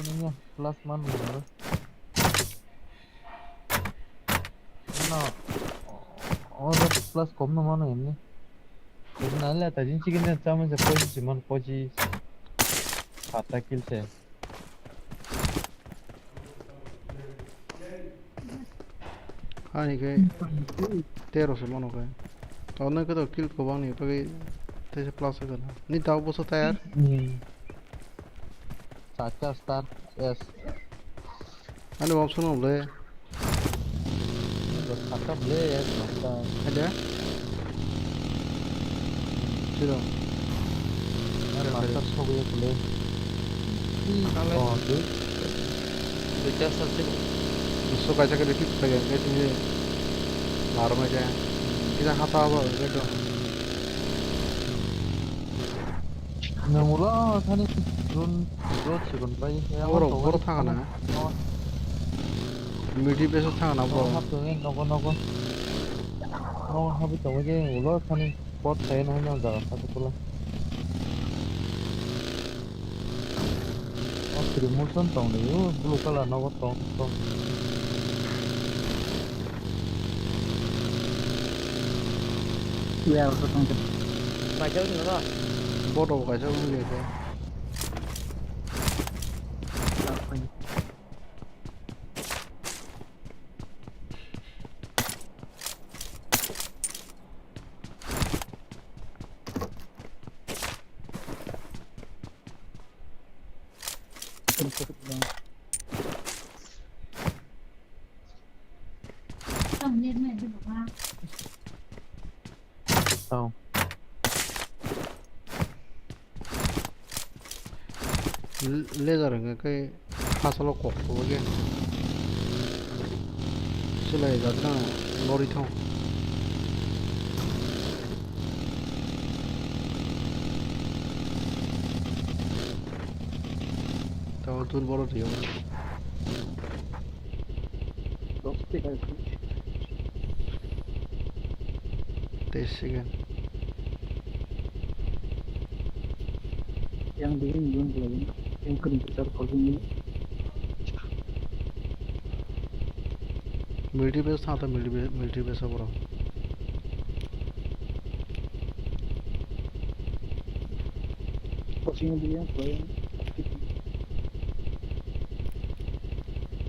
Ini ya, plus man mana? No, oh, plus kom no mano ini. Ini nalai tadi sih kita sama sepoji cuman poji kata kill saya. Ani khe tero se mano khe. Tonne khe to kill kwbang ni bagwi teisa plus khe na. Ni tao boso tayar? Hmm. Saka star S. Ani bom sono ble. Ni bo saka ble S master. Ada? Siro. Master sogwi kule. Kale. Oh, tu. Duita sal sego. Duso kaisa ke repeat khlai ya, guys, ini. Larma ja. Kita hata abo, gitu. Nang ulo thani drone, drone sikon bai. Oro, oro thangana. Midi base thangana, bro. Hap tu nogo, nogo. Nogo habi tongo je ulo thani. Pot khaina hwnwi o jaga kha kwchwla. O three motion tong di, o blue colour nogo tong tong. Player ko tong. Kaisa wngkha no? Bot rok kaisa wngkha khe. Tong. L-, laser hwnkhe khe hachalo kok tubukhe. Chwlai jatno norwi thung. Tamo tun bono twiyo. Dos second. Teis second. Yang begini belum belum. Yang kering besar kalau ini. Military base thang ta military base, military base bro. Kosing dia playing.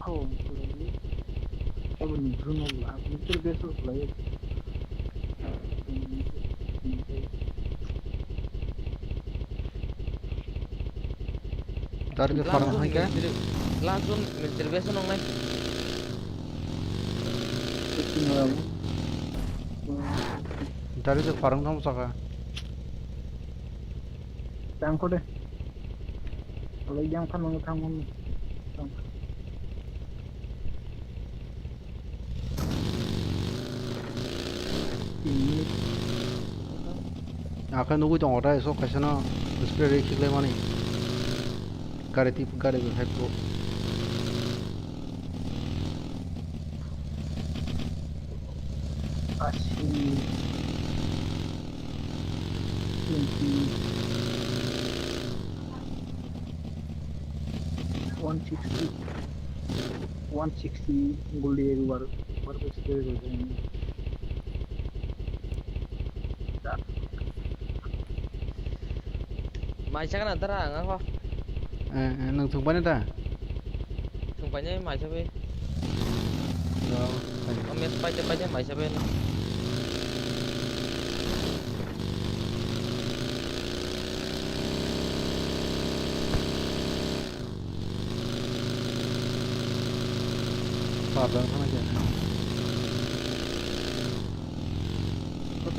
Oh, playing. Aboni Bruno la, Mister Beso playing. Dari ke farm hai ke? Last zone military base nong nai. Dari ke farm kamu saka. Tangko de. Kalau yang kan mau tangko. Akhe nugui tongo tei sok kaisa no spray rwi khiklai mani. Gari tip gari bo hai pro. Asi. Twenty. One sixty, one sixty guli ego bar, bar besi ego. Mai chakna tara ang ako. Eh, eh, nang thung pani ta? Thung pani mai chabi. Ame paite paite mai chabi. Parda thana khe.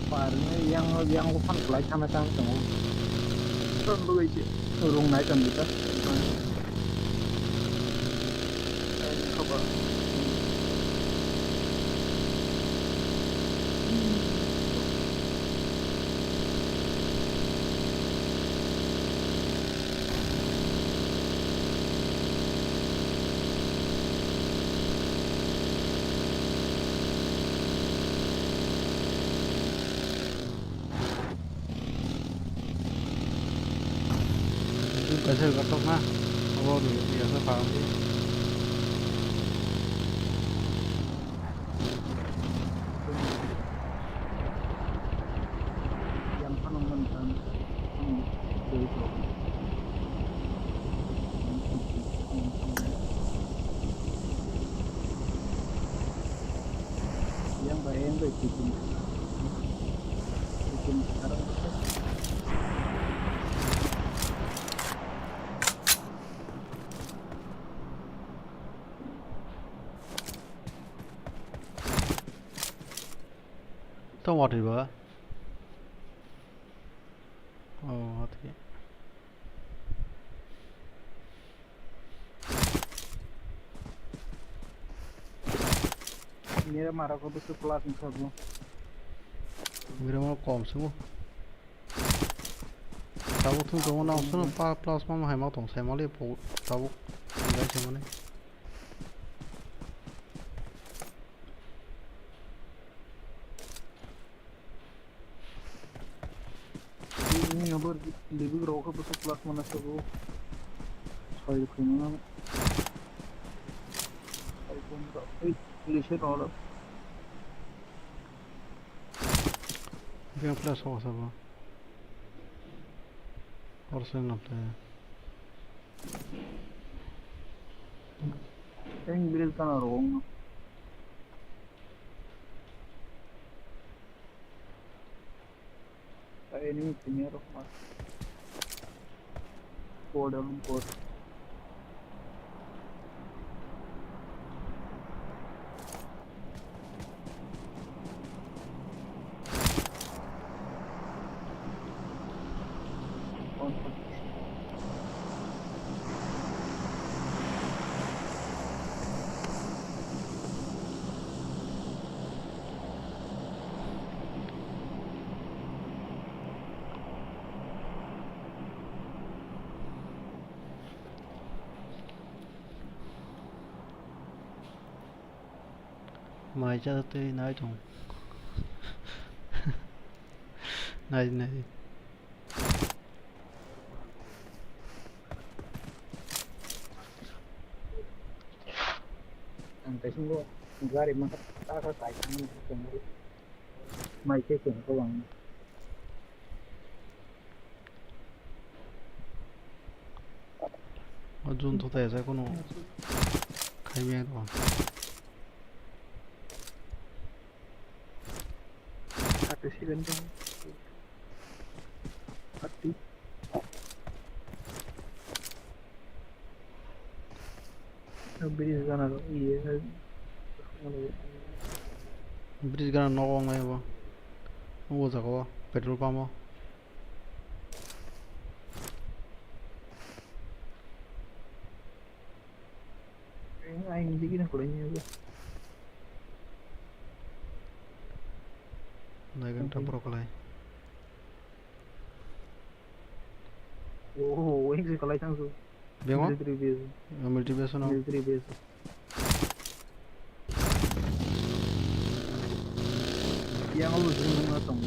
Parni yang, yang buphang kwlai thana tang tongo. Rung nai tong di ta. Kaisa kotor na, abo ni ya sa paham di. Yang phano man kan, hmm, dei to. Yang ba yang bai chicken. Chicken sekarang. Tong watwi ba? Oh, watwi. Mira mara ko bisu plus ni sabu. Mira mara kom sungo. Tabuk thung tongo na option pa plus ma hai ma tong sai mali po tabuk. Gai se mane. Ini apa lebih rokok betul plus mana sabo. Saya punya. Saya pun tak. Eh, Malaysia nolak. Dia plus apa sabo. Orang sana apa? Yang bilis kan orang. Enemy senior of us. Code, um, code. Mai cha tei nai thung. Nai, nai. Ang taisingo gari mangkha taka kaisani tongwi. Mai khe chwng kwbang. O jun to tei sa kono khai maya to. Thirty seven to. Thirty. Bridge gana ro, iye. Bridge gana nogo wngnai bo. O jaga o petrol pump o. Ai, ai, hindi kina kulai niya bo. Nai ganta pro kulai. Oh, wing se kalai thang su. Bemo? Military base. Oh, military base no. Military base. Yang lu sini nggak tong.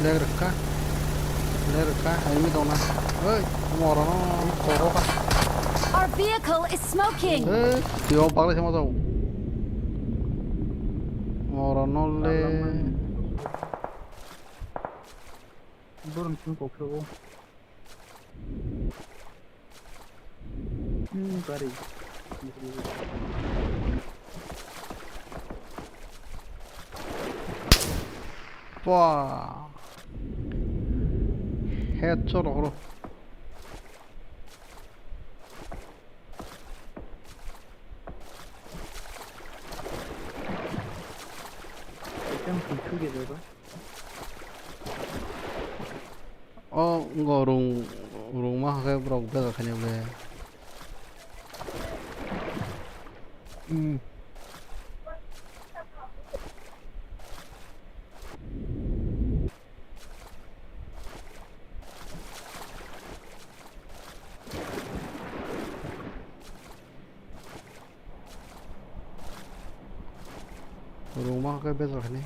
Leg rwkha. Leg rwkha. Enemy tongna. Oi, morano koro ka. Our vehicle is smoking. Ei, tio pagle sama tau. Morano le. Borong sing kokro. Hmm, gari. Wah. Headshot rok. Ekdam kuchuk ya, baba. O, wngkha rung, rungma hakhe borok bega khainai ble. Hmm. Rungma khe bejak hinwi.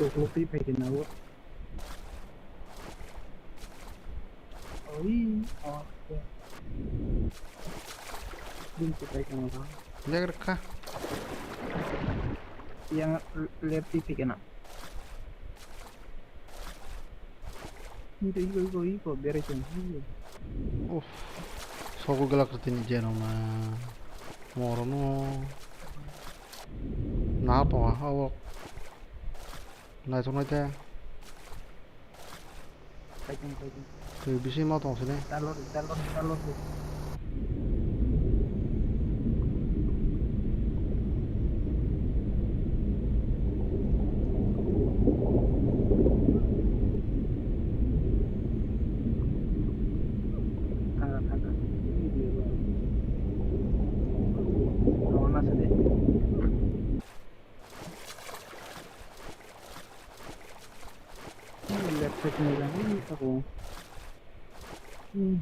Uklo twi phai khe nago. Oi, oh, ya. Bini kwtai tongma. Leg rwkha. Yang left twi phai khe na. Iko, iko, iko, iko, berai tong, iko. Uff. Sogo glak tini jeno ma. Morono. Na to ha, o. Nai to nai te. Kaitung, kaitung. Twi bisi ma tong sini. Dalor, dalor, dalor. Thanga, thanga. Rona sini. Left side ni jang ni sabo. Hmm.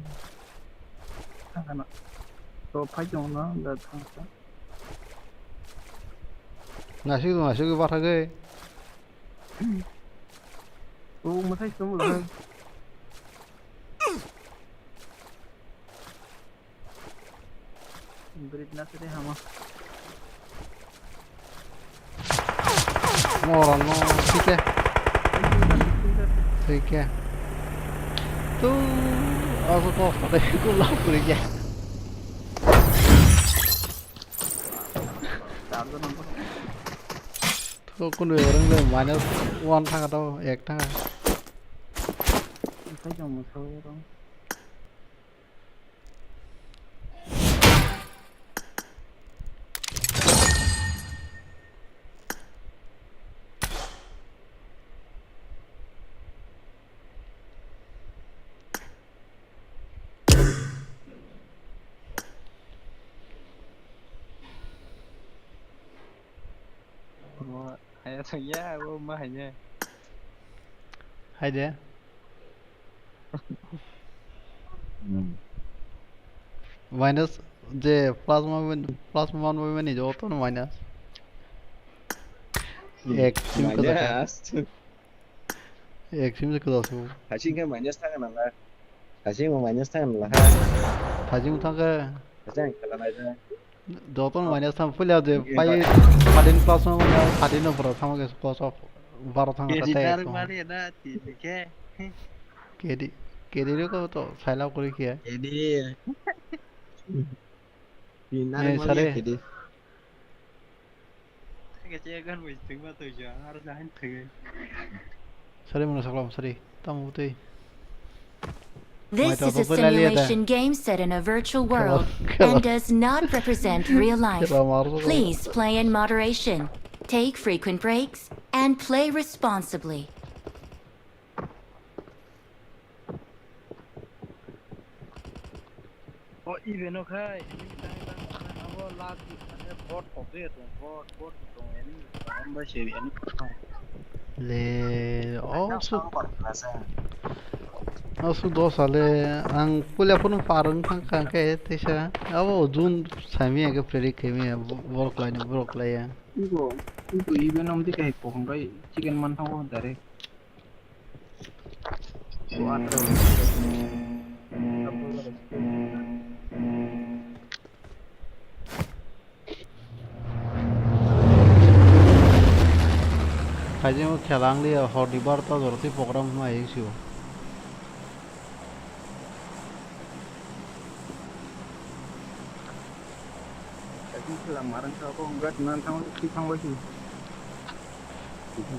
Thangkha na. To phai tong na da thangkha. Nasik nasik bathagwi. O mwtai song lo. Bridge na sede hama. Moron no, thike. Thike. Tu, aku kok pada aku lapor ya. Charger number. Thok kunu orang le minus one thanga to, ek thanga. Sai jong mo sai rong. Bo haya thangya, bo ma hanya. Hai de. Hmm. Minus je plus one, plus one movement ni joto no minus. Hmm. Ek sim ko jaka. Minus. Ek sim se kwtal se bo. Hasing khe minus thangkha nang la. Hasing bo minus thangkha nang la. Hasing thangkha. Hasing khala nai da. Joto no minus thang puila je pai thirteen plus no manya thirteen no bro thang ke plus of baro thang ka te. Mali na ti ke. Kedi, kedi ro ko to saila kuri khe. Kedi. Ti na mali kedi. Sari mano saklam sari. Tamo butui. This is a simulation game set in a virtual world and does not represent real life. Please play in moderation, take frequent breaks, and play responsibly. O event o khai, abo last week mane bot kok de tong, bot, bot tong, ani, ani bai se, ani. Le, o su, o su dosa le, ang puila phone par wng thang kha khe teisa, abo June saimi ya khe predict khaimi ya, borok lai ni, borok lai ya. Ibo, ibo event om de khai kok kai chicken man thango direct. Kaijak khela wng liya, hor ni barota jora twi program hwnwi sio.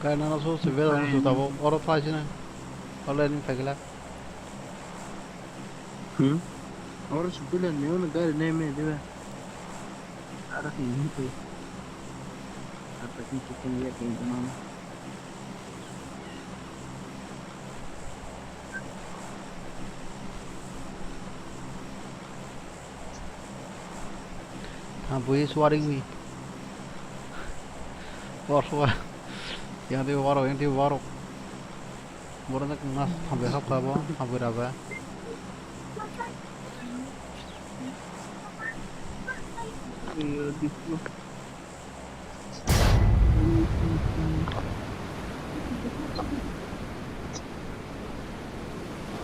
Gari nana so se bera so tabo oro phai sina. Already phai gela. Hmm? Oro supila ni ono gari ne me diba. Ara ni ni pe. Apa ni chicken ya ke mama. Bui suaring mi. War suar. Yang di warok, yang di warok. Borok no mas hambai hapka bo, hambai raba.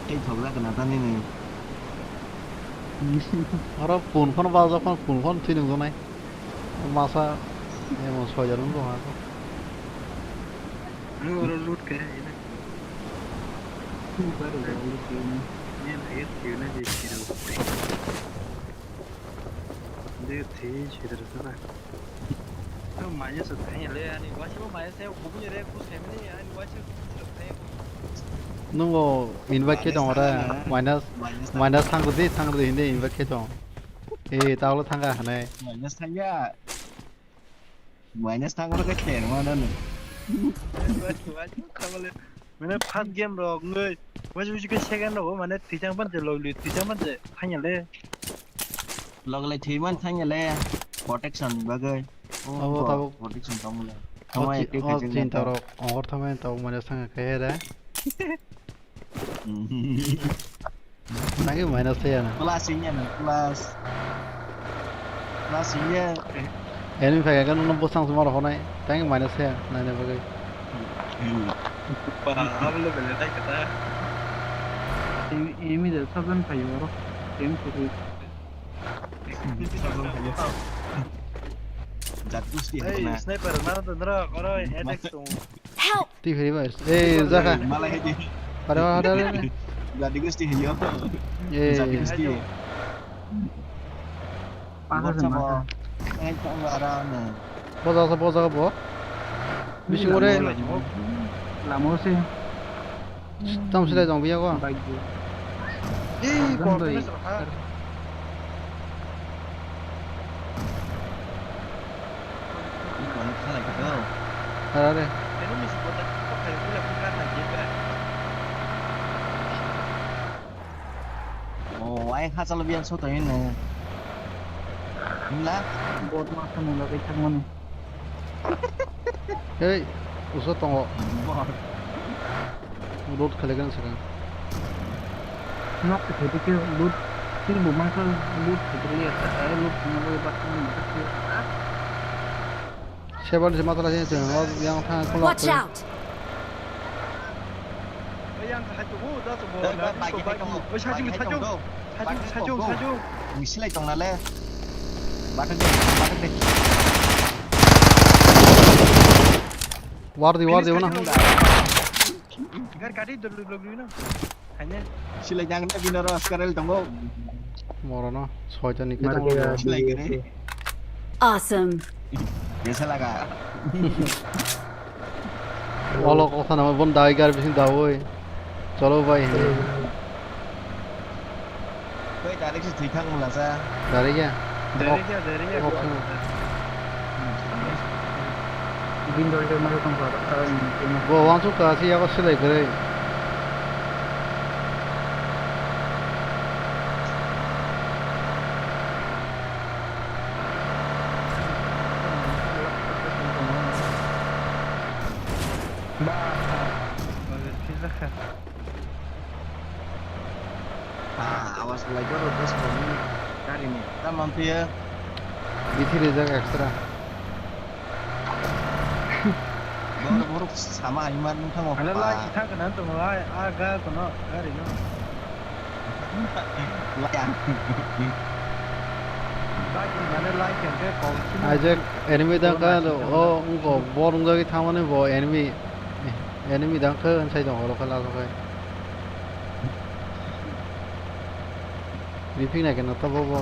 Tei thok jak na ta nini. Oro phone phone bajak phone, phone phone thwi nung jonai. Masa emon soijar wng tong ha. Ang oro loot khe hai na. Ang oro loot khe na. Ni lagi thwi na je thwi rw. De thwi thwi rw sara. Ang manya sa thai le ani wasi bo manya sa kubuni re ku sai mani ani wasi. Nungo invite khe tong ora minus minus thang di thang di hindi invite khe tong. Eh, tao lo thang ka hanai. Minus thang ya. Minus thang ora ke chen ma na. Mane first game rok ngoi. Wajib wajib ke second rok mane tijang ban je log li tijang ban je thang ya le. Log le thwi man thang ya le. Protection bagoi. Abo tabuk protection tong le. Tamo ek ek chinta rok ongor thamai tabuk mane thang ka he re. Nagi minus saya na. Plus ini na, plus. Plus ini. Enemy phai kan no bosang semua rohonai. Tang minus saya na ne bagai. Pa, apa lo bela tai kata. Enemy de saban phai oro. Game to. Jat gusti hai na. Sniper, mara to nara, oro headache to. Help! Twi phiri bai. Eh, jaka. Malai hai di. Ada, ada, ada. Jadi gusti hiyo. Eh. Jadi gusti. Pansa sama. Ai tong ara na. Boja sa boja bo. Bising ore. Lamo se. Tam sila jong biya ko. Bike. Eh, kon. Iko ni khalai khe do. Ara re. Eno misi bota kok khayo kula kha kha je ka. Oh, ai kha chalo biang so to hin ne. Himla. Bot ma kha nula kai thang mani. Hei, uso tongo. Bot. Loot khailaikhe swkang. Nok se khaidi khe loot, kill bo mankha loot khaidi liya sa, ai loot khna bai baksa ni mata khe. Seven se mata lai se no yang thang kholo. Watch out! Oi, yang kha tu, da tu bo. Oi, sajung, sajung. Sajung, sajung, sajung. Ni silai tong na le. Bathang de, bathang de. War di, war di, wana. Gar gari dulu dulu dulu na. Hanya. Silai jang na bina ro askar el tongo. Moro no, soita ni khe tongo. Silai kene. Awesome. Biasa laga. Olo kok sana bon dai gar bising dawoi. Cholo bai hini. Bai direct se thwi thang mula sa. Direct ya? Direct ya, direct ya. Bin dol de mari tong kha. Bo wansuk ka si yago silai kwrwi. Ba. Ba, thwi jakha. Ah, awas lai joro dos kami. Gari ni. Tamam tuh ya. Bithi rijak extra. Borok borok sama hai man nung thango. Ala lai thang kana to lai aga kono gari no. Lai ang. Bagi mana lai kengke kau sini. Ajak enemy dangka o ungko bor ungjagwi thangmani bo enemy. Enemy dang khe, nsai tong oro khe, laso khe. Ripik nai khe nokta bobo.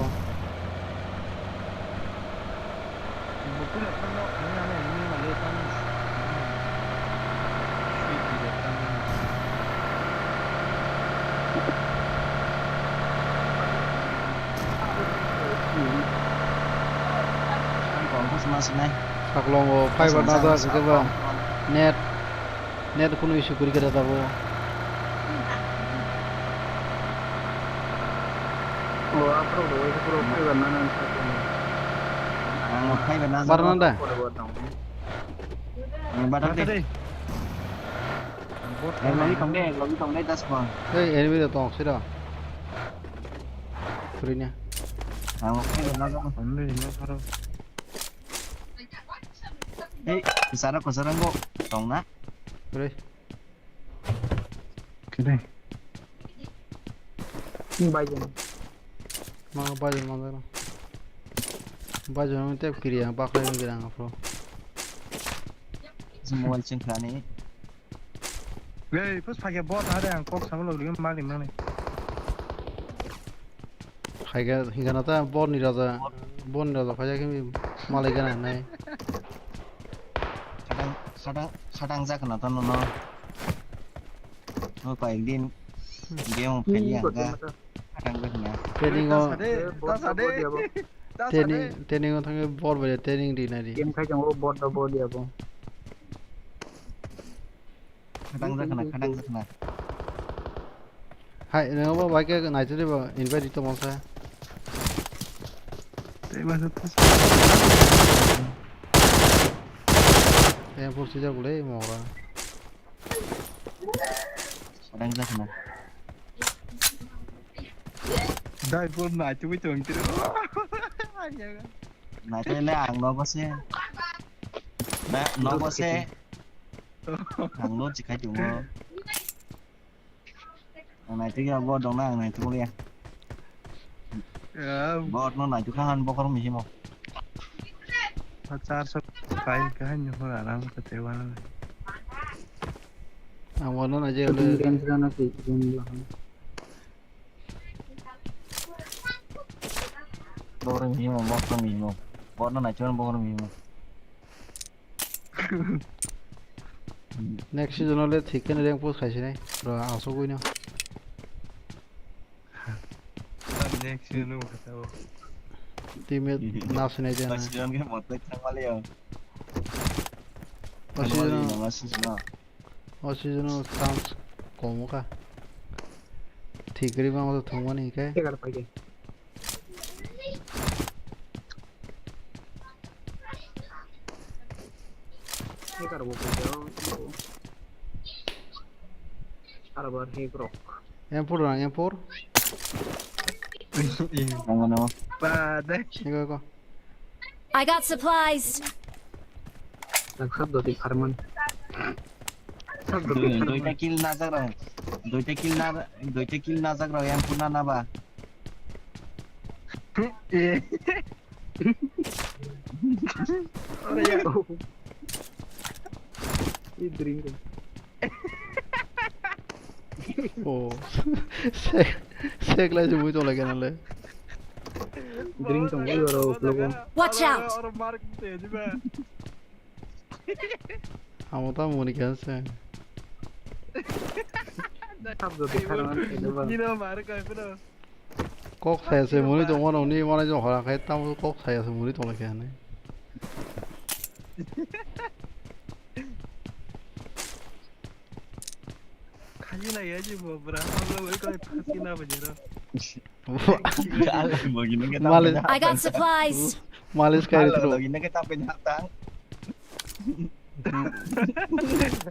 Ang kong khe sma sinai. Saklongo fiber najak khe ba net. Net kunu issue kwrwi khe da tabuk. O, aphuru rwui khe phuru fiber nana sakni. Ang phaiba na Barna da? Pore bo tong. Ang batak de. Ek logi tong de, ek logi tong de, das pon. Hey, enemy da tong sira. Free nya. Ang phaiba na. Only ni pharo. Hey, kusara kusara ngo tong na. Free. Kene. Baijan. Ma baijan ma dara. Baijan ma tep kiri ang bakla yang girang afro. Mobile ching khani. Hey, pus phage bot hare ang kok sama log lima mali mani. Haiga hingana ta bor ni raja, bor ni raja phaiya khe malai gana nai. Khatang khatang khatang jak na ta no no. O koi din game pheli ang ga. Khatang jak na. Training o. Training training o thangwi bor bai training di nai di. Game khai jang o bot da bot ya bo. Khatang jak na khatang jak na. Hai, nang bo bai ke nai chili bo invite to masa. Tei masa to. Tei pur sijak le mora. Khatang jak na. Dai pur nai chubui tong tiro. Nai chili ang no bo se. Na no bo se. Ang no chikai tu mo. Ang nai tigi abo dong na ang nai tigi ya. Ya. Bot no nai tu khan bokor mi himo. Pachar sa kai kai ni hora ram ka te wana. Ang wana na je le. Bokor mi himo bokor mi himo. Bot no nai tu bokor mi himo. Next season ole thik khe rank push khai sinai. Bro, asok wino. Next season o khatao. Teammate na sinai de na. Next season khe motlek thangmali ya. O season o, o season o chance kom kha. Thik ri bang thongmani khe. Hacker bo kujao. Arbar hack rok. M four rang, M four. Namo, namo. Ba, dai. Ego, ego. I got supplies. Nangsap doti farman. Sab doti farman. Duita kill najak rok. Duita kill na, duita kill najak rok yang puna naba. Eh. Ore ya. I drink. Oh. Sek, sek lai jumui tong lai kana le. Drink tong lai oro uplogo. Watch out. Oro, oro mark te diba. Amo ta muni kya se. Sab doti farman te diba. Nino mark ai pura. Kok saya se muni tong mano ni mana jong hora khai tam kok saya se muni tong lai kya ne. Khajina ya ji bo bra, hamla wai koi phasi na bajero. Malish. I got supplies. Malish kai tu.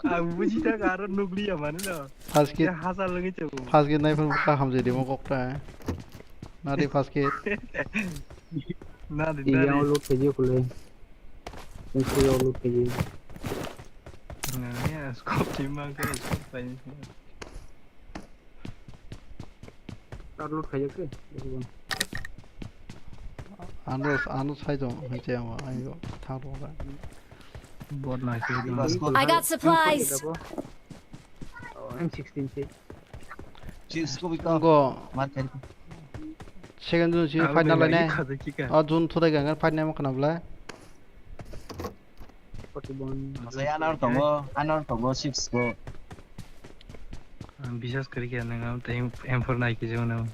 Ang buji ta aro nukliya mane no. First kit. Hasa lagi tu. First kit nai pun buka hamjai demo kok ta. Nadi first kit. Nadi. Iya nadi. Lo keji kule. Sensei olo khe. Nangya scope ni mangkhe scope paini. Download khaijak se. Ano ano sai dong hwnse ang ayo thang rok. Bot nai se. I got supplies. M sixteen se. Go. Second zone si fight na lainai. O zone thudai gangan fight naima khna bwlai. Masai anar tongo, anar tongo six go. Bisas kari khe nang am tei M four nai khe jong nang.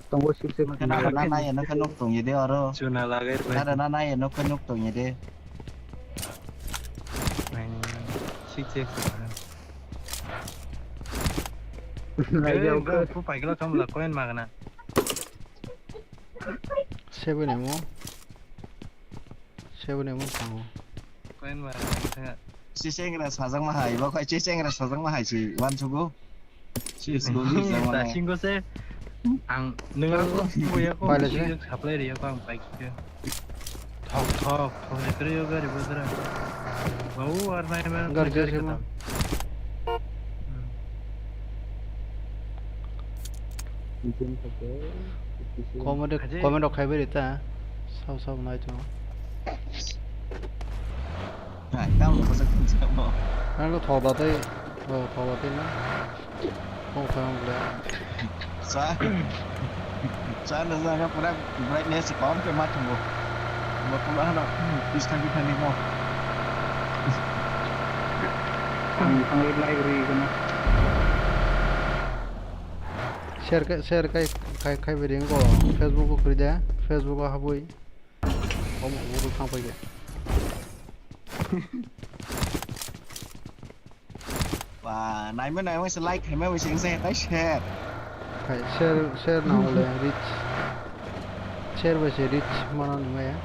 Tongo six se. Nana nai no khe nok tong ye de aro. Chuna lagai bai. Nana nai no khe nok tong ye de. Six X. Nai jao khe. Pu paikla kam la coin magna. Seven emo. Sebo ni mung sango. Koin ba ang thanga. Si chengra sajakma hai, bo khai si chengra sajakma hai si wansugo. Si school ni jama. Ta singo se ang nungra ko buya ko Pale si se. Supply riya ko ang bike ke. Thok thok thok ni kre yo gari bodra. Bau ar nai man Gari gari je se mo. Khatam. Hmm. Comment, Aje. Comment rok khai beri ta. Sao sao nai to. Hai, tamo ko sa kun sa mo. Ang ko thoda tei, oh, thoda tei na. Kong kong le. Sa. Sa na sa ka pura brightness kom ke ma thumbo. Mo pura na, hmm, pis thang ki thang ni mo. Ang thang library ko na. Share kai, share kai, kai, kai beri ko Facebook ko kri de, Facebook ko habui. Omo, omo thang pai ke. Ba, naima naima se like khaima bai se wngsa hetai share. Khai share, share na ole reach. Share bai se reach mana ni maya.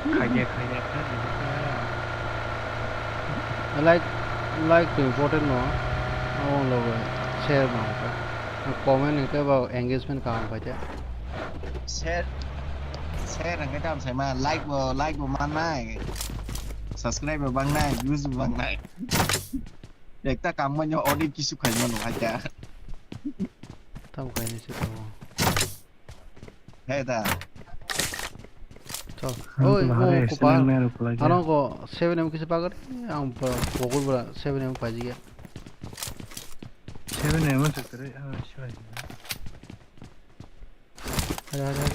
Khaide, khaide, khaide. Like, like to important no. Abo logo share na ole. Comment hwnkhe ba engagement kaham khaide. Share, share hwnkhe tamo saima, like bo, like bo mannai, subscribe bo bangnai, views bo bangnai. Ekta kam manya audit kisu khaimano haikha. Tamo khaini se tamo. He da. Chal. Ang oi, to bahari o, external kupal. Mail reply ano ko seven M kisa pagar. Ang pogol bra seven M paji ya. Seven M sector. Hari hari.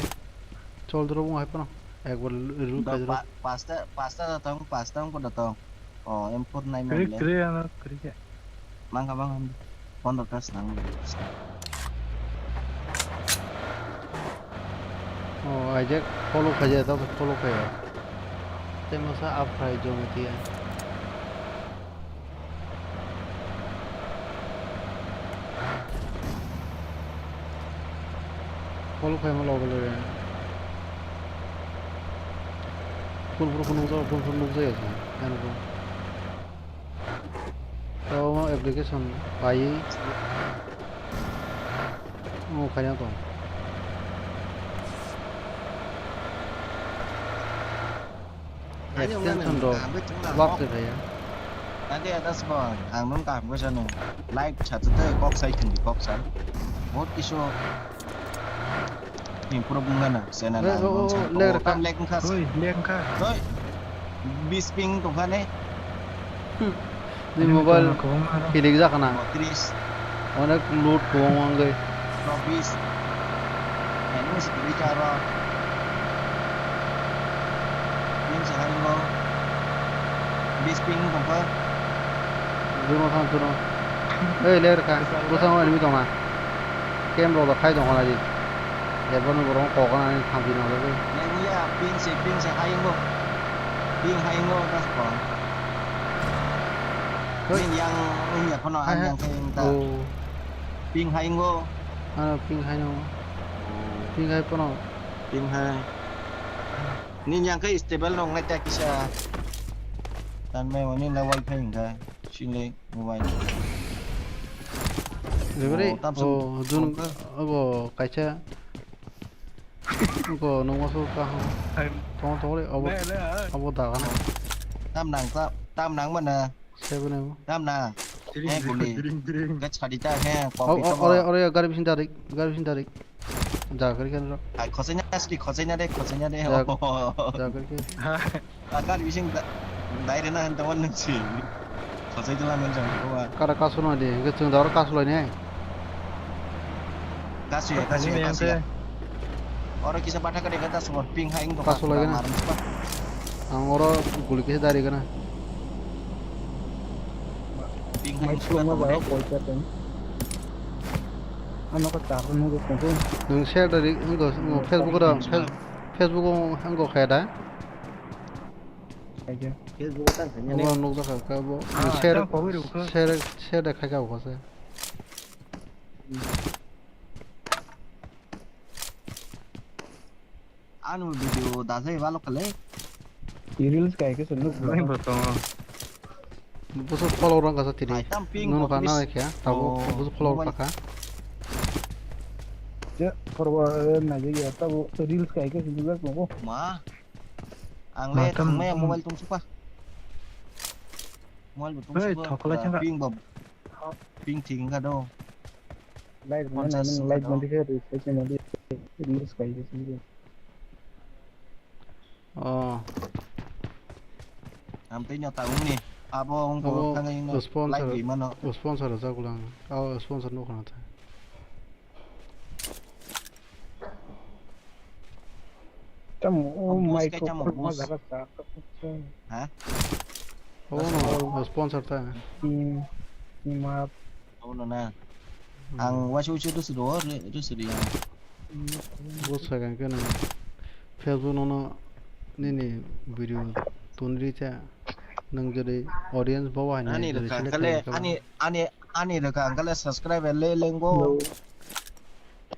Chol duro bung hai pano. Ekbar rul kai duro. Pasta pasta da tong pasta ko da tong. Oh, M four nine. Krik krik ano krik. Mangka mangka. Pondro ta snang. Oh, aijak follow khaijak, tabuk follow khaijak. Tei masa up khai jong tia. Follow khaima logo logo. Phone phone phone nukjak, phone phone nukjak ya. Ano ko. Tao application pai. Oh, khaina tong. Extension rok wak se kaya. Tadi ada sebab ang nun kaham ko sanu. Like satu tu kok sai tinggi kok san. Bahut kisu. Improve wngkha na channel. Oi, ang oi, oi, sak leg rwkha. Tam leg wngkha. Oi, leg wngkha. Oi. Bis ping tongkha ne. Hmm. Ni mobile kwbangma aro. Kilik jakha na. Tris. Onek load kwbangma wngwi. Chobis. Ani se kilik aro. Ping se haringo. Bis ping tongkha. Duno thang duno. Ei, ler kha. Bwskango enemy tongma. Camp rok khai tongkha na di. Ebo no borok kok na ni thang di na logo. Nang ya ping se ping se hayung bo. Ping hayung bo das ko. Hoi. Ping yang ung ya kono an yang se ung ta. Oh. Ping hayung bo. Ah, ping hayung. Oh. Ping hay kono. Ping hay. Ni yang kai stable nong nai ta kisa. Tan mai wani la wifi hingka. Sile mobile. Rebere, oh, tam sung. Oh, jun, tongka. Abo kaisa. Abo nungma su ka ha. Hai. Tong tong le, abo, le, le, hai. Abo daga na. Tam nang ta, tam nang mana. Seven emo. Tam na. Dring, eh, dring, guli. Dring, dring. Ga chadi ta he, oh, copy oh, to ore, ore, gari bising tarik, gari bising tarik. Ja gari kan ro. Ai, khosai na asli, khosai na de, khosai na de. Ja, oh, ja gari ke. Ha. Ah, gari bising da, dai re na han tawan nang si. Khosai jala nang jang ko ba. Kara kasu no de, ga chung da ro kasu lai ne. Kasu ya, kasu ya, kasu ya. Oro kisa batha kade kata sumor ping ha ing to kasu lai na. Ang oro guli kisa dari kana. Ping hai. Mai chukma ba koi cha tong. Ano ka tar no ko ko. Nung share dari ngo Facebook da, Facebook ngo kaya da. Aja. Facebook ta khanya ne. Ngo nuk da ka bo. Ah, share, share, share da khai ka ko se. Ano video da jai balo kale. I reels kai ke sunu. Nai bo tongo. Busu follow rang kasa tini. Ai, tam ping Nono bo kana bis- kya? Tabu Oh, busu follow mobile. Kaka. Je, forward na je ya, tabu reels kai ke sunu ko. Ma. Ang le Ma, tam- thangmaya mobile tong supa. Mobile bo tong Hey, supa. Thokla changka. Ping bo. Ping thing ka do. Like mo na Ponsas nang, like ka mo do. Di ke, reels kai ke mo di. Reels kai ke sunu. Oh. Amtwi no ta wngni. Abo wngkha Abo wngkha wngno sponsor, like ri mano. Sponsor rwjak ulang. Abo sponsor nukha na ta. Tamo, oh Abo my bus khe tamo God, bus. Maza ka sa. Ha? Oh, no, sponsor ta. Team, team up. Abo no na. Hmm. Ang waisa waisa rwsri rw, rwsri rw ya. Bo sagang khe nang Facebook nono nini video tun ri cha, nang jodi audience bo hai Ani nai rwkha select kale, khaikha ani, ani, ani rwkha ang kale subscriber le lengo. Hello.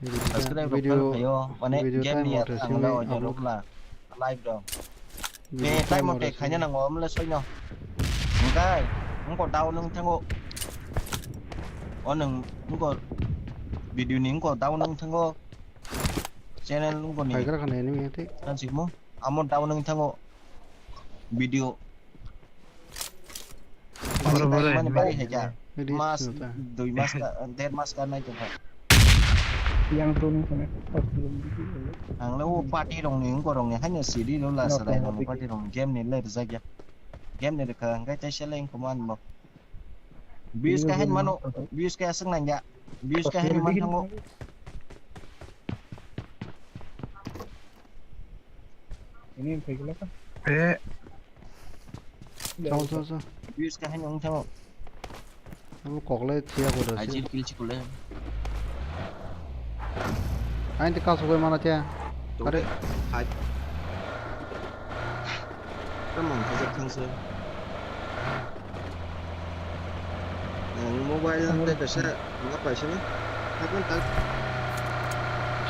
Video, subscribe rok video, khayo, mane video game time ni or ya ta simi ang la audio upload. Rok la live rok. Be time mate khaina nango, amle soino. Engkai, engko down nang thango. O nang, engko video ni engko down nang thango. Channel engko ni. Haigra khana enemy ate. Kan sikmo, amo down nang thango. Video. Boro, boro, mani bari hai ja. Mas, dui mas ka, der mas ka nai tongkha. Yang tuni kone. Ang le o party rong ni, ungko rong ni, haino siri lo la sarai rong ni party rong ni, game ni le rijak ya. Game ni rikha, hingkai tai seleng kuman bo. Views ka hain mano, views ka aswk nang ya. Views ka hain man thango. Ini yang kayak gila kan? Eh. Chao, chao, chao. Views ka haino wng thango. Abo koklai thiya ko da. Ajil kill chikule. Ain te kasu koi mana thiya. Are. Hai. Tamang khajak thangse. Ang mobile ang te kaisa ma paisa ni. Hakon tak.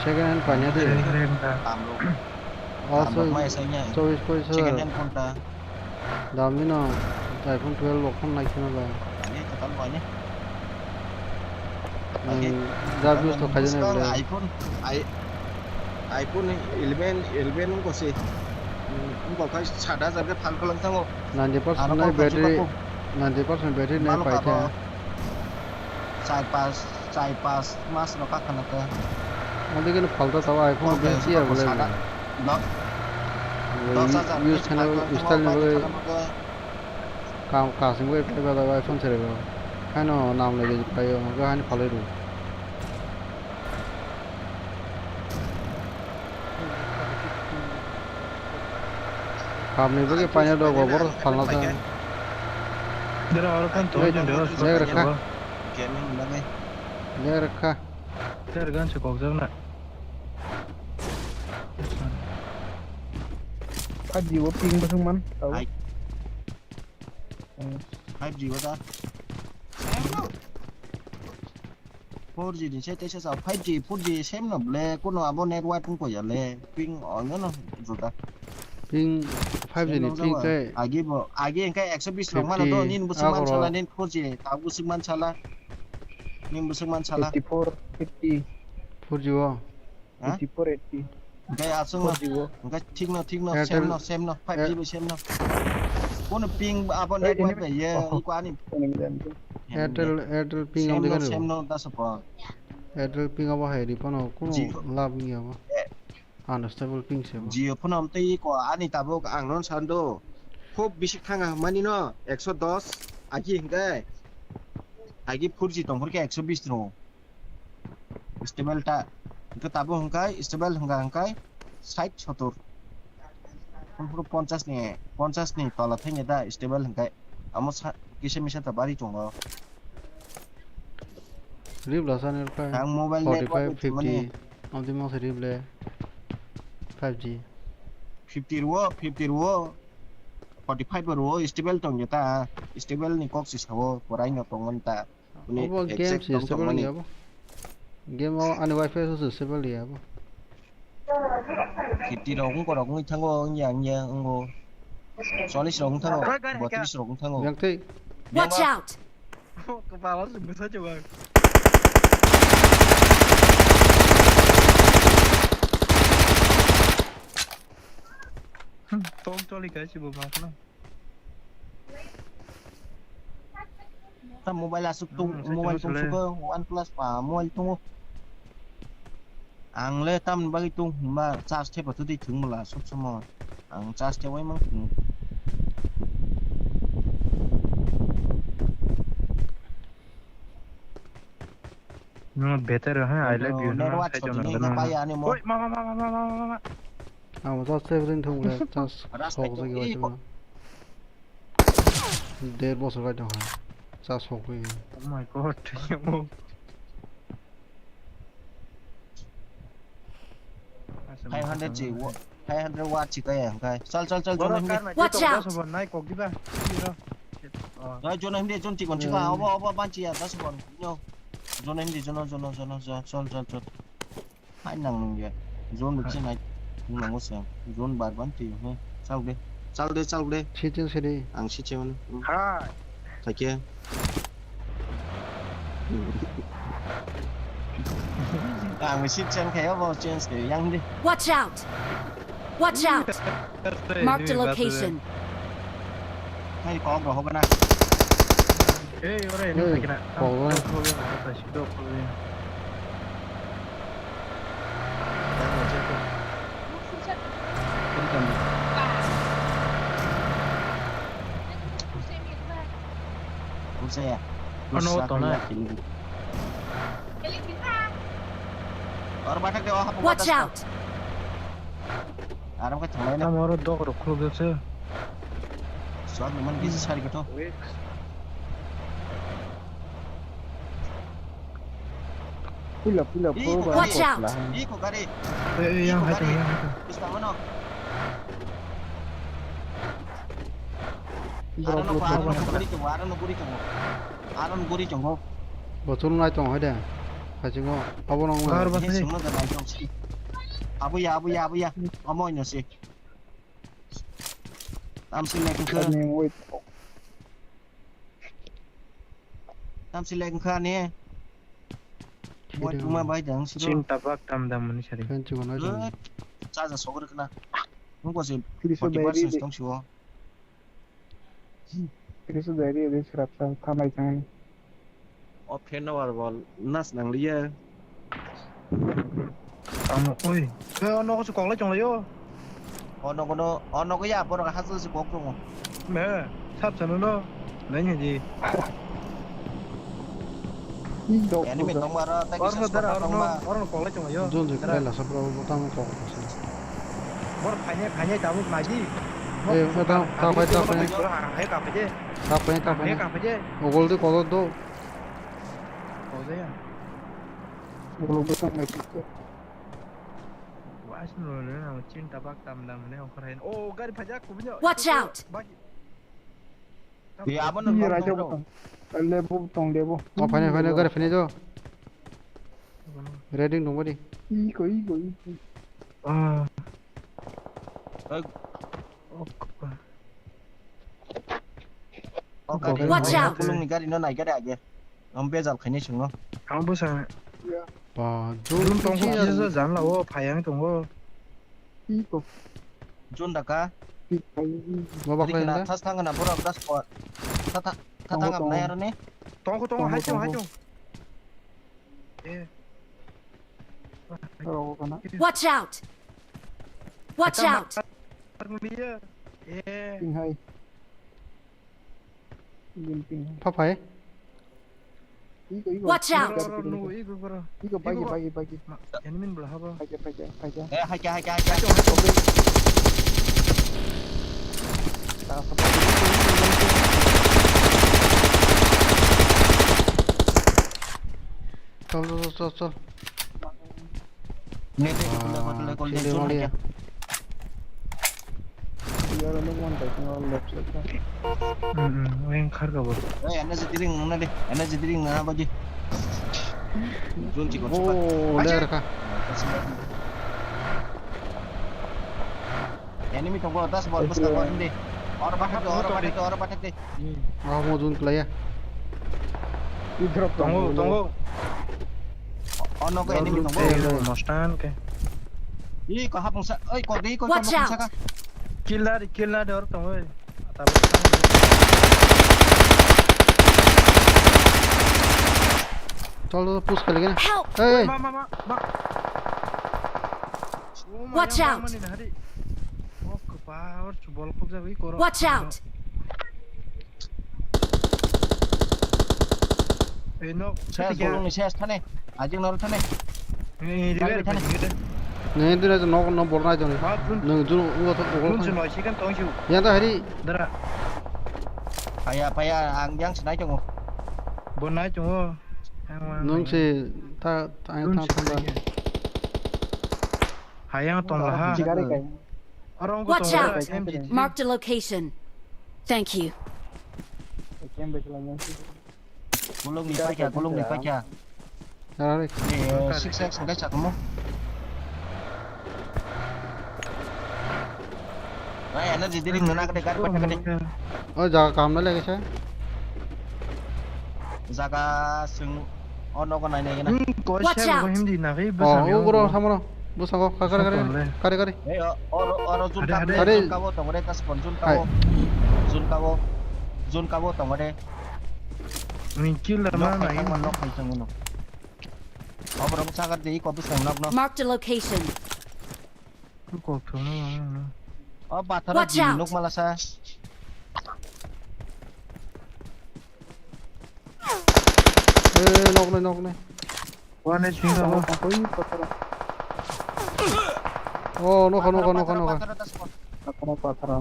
Second hand panya de. Second hand ka. Tamlo. Oh, so, so is paisa. Second hand phone ta. Dam ni no iPhone twelve rok phone nai kheno ba. Ani total ba ni. Nang da views to khaijani bole. iPhone, i-, iPhone eleven, eleven wngkha se. Wngkha khai sat hajar khe phal khalang thango. Ninety percent nai battery, ninety percent battery nai paitha. Char pas, char pas mas rok kha khana khe. Modi khe phalta tao iPhone beng siya bole. Use khana style ni bagwi. Kam kasing bai phai ba da iPhone sere ba. Haino nam lagi phai o, hwnkhe haino phalwi rw. Kamni bagwi paina dogo, borok phalna thang. Dera oro kan to. Leg rekha. Leg rekha. Ter gan se kokjak na. Five G o ping bwswk man. Five G o da. Four G ni se teisa sa five G, four G same no ble, kuno abo network wngkha ya le, ping ono no juda. Ping five G ni ping tei. Agi bo, agi engkai ekso bis rok mano do, nin bwswk man sala, nin four G, ta bwswk man sala. Nin bwswk man sala. Fifty four, fifty. Four G o. Ha? Eighty four, eighty. Hingke aswk no, four G o. Hingke thik no, thik no, Airtel, same no, same no, five G bai same no. Kono ping abo network bai ye, iko ani. Airtel, Airtel ping same no, same no, da sabo. Airtel ping abo hai ri phano kono lab wngya bo. Unstable ping se bo. Jio phano amtwi iko ani tabuk ang non sando. Khub bisi thanga mani no, ekso dos, aki hingke. Aki four G tongphor ke ekso bis no. Stable ta, hingke tabuk hingkai, stable hingka hingkai, sait sotor. Phuru ponchas ni, ponchas ni tola thangya da, stable hingkai. Amo sa, kisa misa ta bari tongo. Rib lasa ni rwkha. Ang mobile forty five, network fifty. Amtwi masa rib le five G. Fifty rwo, fifty rwo. Forty five rwo, stable tongya ta. Stable ni kok si sao, porai no tongo ta. Obo game si stable ni abo. Game o ani wifi so stable ni abo. Fifty rok wngkha rok wngwi thango, wngya wngya wngo. Chollish rok wng thango, Oi, gari bottrish rok wng thango. Yang twi. Watch out! Kepala sungguh saja, Bang. Hmm, tong choli kai si bo mak na. Ta mobile aswk tung, hmm, mobile tung suko OnePlus pa mobile tungo. Ang le tamni bagwi tung hwnba charge thepa twi thwng bwla sob somo. Ang charge thewai mang thwng. No, better, ha, I love you, no, network sai chong chini na, na no, no. Pai ani mo. Oi, ma, ma, ma. Ang just seventeen thung le, just sok jagi wai chuma. Der bosor bai tong ha. Just sok bai. Oh my God, thiyamo. Five hundred chi, five hundred watt chi kaya hwnkhe. Chal, chal, chal, jono hindi. Watch out! Nai kok diba. Oi, jono hindi, jon chikon chikha. Hmm. Obo, obo, banchi ya, das bon. Yo. Jono hindi, jono, jono, jono, jono, chal, chal, chal. Hai nang nung ya. Zone rwkse nai. Nung nango se. Zone bar ban twi, he. Chal de. Chal de, chal de. Sichen siri. Ang sichen mano. Hai. Thakya. Ang sichen kaya bo change kaya yang de. Watch out! Watch out! Marked a location. Hai kok rohok na. Hey, ore, hey, kok. Ano, to na. Watch out! Aram ka thalai na. Tamo oro dok rok khuluk jak se. Swag ni man kisa sari ka to. Pull up, pull up. Iko gari. Watch out. Iko gari. Eh, eh, yang hai to, yang hai to. Bista mano. Aro no guri tongo, aro no guri tongo. Aro no guri tongo. Bochul nai tong hai de. Hachingo abo nang. Bar ba. Sungno da nai tong si. Abuya, abuya, abuya. Amo ino si. Tamsi lek wngkha. Tamsi lek wngkha ni. Moi tuma bai dang siro. Chin tabak tam dam mani sari. Chaja sogor kana. Nungko se forty percent tong siwo. Kisa dari ada serap sa thamai tangan. O fan no war bol nas nang liya. Tamo oi. Ke ono ko se kok lai chong lai yo. Ono kono, ono ko ya borok hasu se kok tongo. Me, sap sanu no. Nai ni di. Enemy tongma ro, tei kisa squad tongma. Oro kok lai chong lai yo. Jun jun khlai la sab ro tamo kok. Bor phainai, phainai tabuk naidi. Eh, eh, tamo, tamo, tamo, tamo. Bor hai ka phaje. Tamo, tamo. Hai ka phaje. Ogol de kok do. Kok de ya. Ogol de kok mai. Wah, sini lo, lo, lo, chin tabak tam dam ne, ongkhor hai. Oh, gari phajak, kubunyo. Watch out! Bagi. Iya, abo nang. Iya, raja bro. Butang. Lebu butang, lebu. Oh, phane, phane, gari phane jo. Ready nunggu di. Iko, iko, iko. Ah. Oi. Oh, kok. Watch out! Pulung ni gari no nai gari age. Ang bejal khaini swngo. Ang bwsa. Ba, drone tong kisa jan la o phayang tongo. Iko. Jun daka. Iko. Thas thang na borok das ko. Tha tha tha thang am nai aroni. Tong ko tong hai tong hai tong. Eh. Watch out! Watch out! Eh. Ping hai. Pha phai. Iko, iko. Watch out! Iko, iko, iko. Iko, bagi, bagi, bagi. Enemy bla haba. Bagi, bagi, bagi. Eh, haikya, haikya, haikya. Chol, chol, chol, chol. Nete, hotel, hotel, hotel, hotel. Iya, lo nang one by one left side. Hmm, hmm, yang khar ka bo. Eh, energy drink nang na de, energy drink nang na ba di. Zone chikon. Oh, le rakha. Acha. Enemy tongo, das bol, bus tongo, hindi. Oro bathak de, oro bathak de, oro bathak de. Hmm. Oh, mo dun playa. I drop tongo, tongo. Ono ko enemy tongo. Tongo, mostan ke. I ko hapung sa, oi ko di ko. Watch out! Kill da, kill da, oro tongo. Tol push kali gana. Help! Hey! Ma, ma, ma, ma. Watch out! Watch out! Ses, bolong ni ses thane. Ajing noro thane. Nang thane. Nang dina no no bol nai jong. Nang jun ugo to ugo. Jun jun noi sikan tong siu. Yang ta hari. Dara. Paya paya ang yang sinai tongo. Bo nai tongo. Nung se ta ta ta ta. Hayang tong la ha. Gari kai. Watch out! Marked a location. Thank you. Kulung ni paikha, kulung ni paikha. Nara rik. Eh, six X hingke chakmo. Nai, energy diri nuna kade, gari paikha kade. Oh, jaga kaham na lagi sa. Jaga sing, oh, nogo nai nai gana. Watch out! Oh, ugro samano. Busango, kare kare kare. Kare kare. Eh, oro, oro jun kabo, jun kabo tongore, tas pon jun kabo. Jun kabo, jun kabo tongore. Ni kill da ma nai. Nok khai thango no. Oborok sagar de iko bisang nok no. Marked a location. Ko thono. O bathara. Watch out! Nok malasa. Eh, nok nai, nok nai. One H P ka bo. Oh, nokha, nokha, nokha, nokha. Pathara, pathara.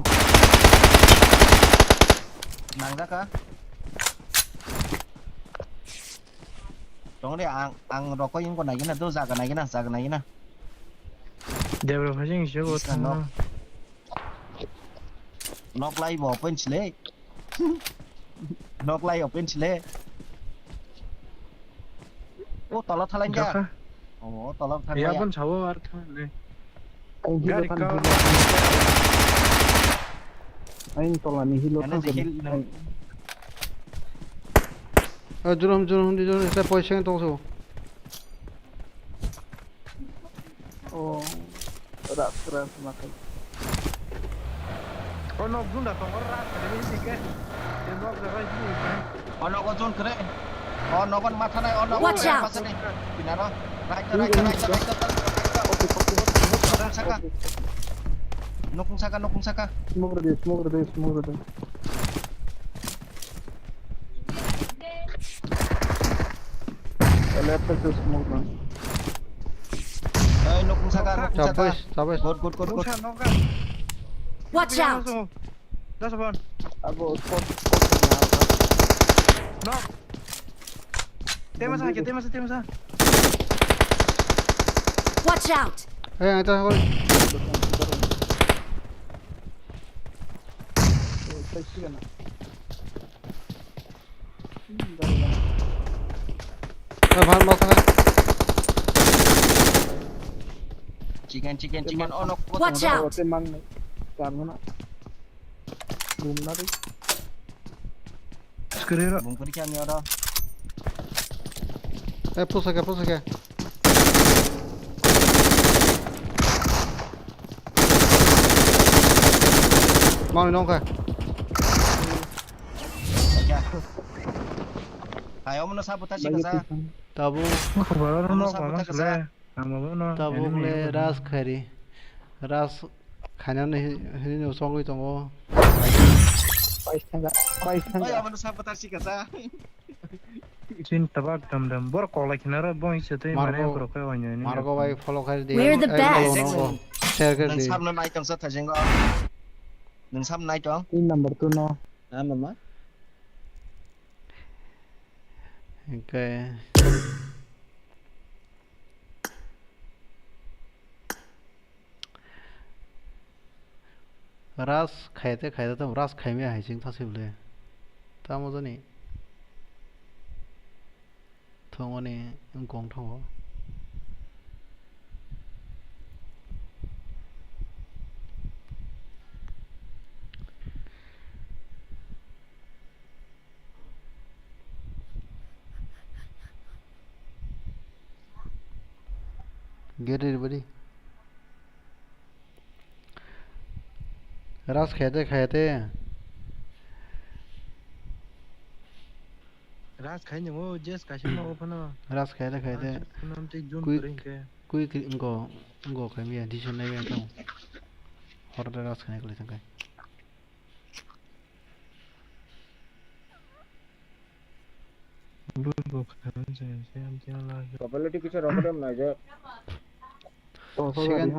Nangjaka. Tong de ang, ang rokoi wngko naigina, do jaga naigina, jaga naigina. Debra phajing se bo. Nok lai bo open chile. Nok lai open chile. O tola thalai ja. O tola thalai. Ya pon sawo ar tha le. Gari ka. Ain tola ni hilo tha. Jurum jurum di jurum se poisa tong so. Oh, ras ras makai. Oh, nok junda tong ras ni ke. Nok jaga ini. Oh, nok jun kre. Oh, nok matha nai. Oh, nok. Watch out! Pinaro. Right, right, right, right. Saka. Nokung saka, nokung saka. Smoke ready, smoke ready, smoke ready. Left side to smoke run. Ai, nokung saka, nokung saka. Good, good, good, good. Watch out! Abo spot, spot. Nok. Tema sa, tema sa, tema sa. Watch out! Eh, ito ako. Chicken, chicken, chicken. Oh, no. Watch out! Bung kuri kya ni oro? Eh, push ke, push ke. Mami nongka. Hai, omo no sabotage sikasa. Tabu. Omo no sabotage sikasa. Tabuk le ras khairi. Ras khainani hi-, hinwi no songwi tongo. Paisanga, paisanga. Omo no sabotage sikasa. Chin tabak dam dam. Bor koklai khina ro bong se tei mane Margo, bor khe wanya ni. Margo bai follow khai di. We're the best. Share khai di. Nang sabno nai tongsa thajengo. Nang sab nai tong. Pin number two no. Na mama. Okay. Ras khaite khaite tamo ras khaimaya hai chwng thaswi bwle. Tamo jani thwngmani wngkong thango. Get ready, buddy. Ras khayate khayate. Ras khai nang o, Jess kaisa ma o phano. Ras khayate khayate. Ras phano amtwi June Quick, kwrwi hwnkhe. Quick, ngo, ngo khai miya, decision nai miya tamo. Hor de ras khainai kwlai thangkai. Probability kisa rohorem naijak. Second,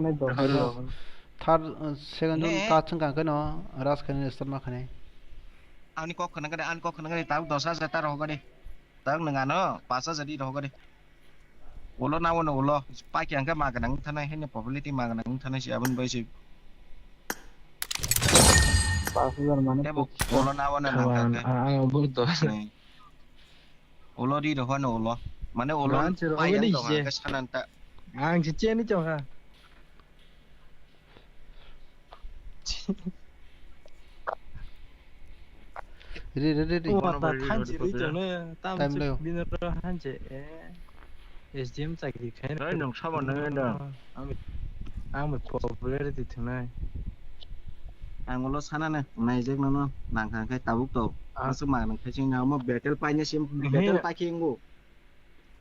third, uh, second zone ta chwng kang khe no ras khainai start ma khainai. Ani kok khna kade, ani kok khna kade, tabuk dos hajar ta rohor kade. Tabuk nwng ano pas hajar di rohor kade. Ulo na wano ulo. Paki ang khe ma gwnang wng thanai, haino probability ma gwnang wng thanai se aboni bai se. Pas hajar mane tebo ulo na wano nang kha khe. Ang, ang, ang, ang, dos. Ni. Ulo ri rohor no ulo. Mane ulo pai ang tong khe sanan ta. Ang se cheni chong ha. Re, re, re, re. Wata thanchi rwi tongo, tamo se bini oro hanse, eh, S D M chakri khaina. Oi, nwng sabo nang endo. Ang, ang bai popularity thwngnai. Ang ulo sanano, naijak nono, nang kha khe tabuk to. Ah. Aswk ma nang khe sing nang mo battle paina sim, battle paikhe wngo.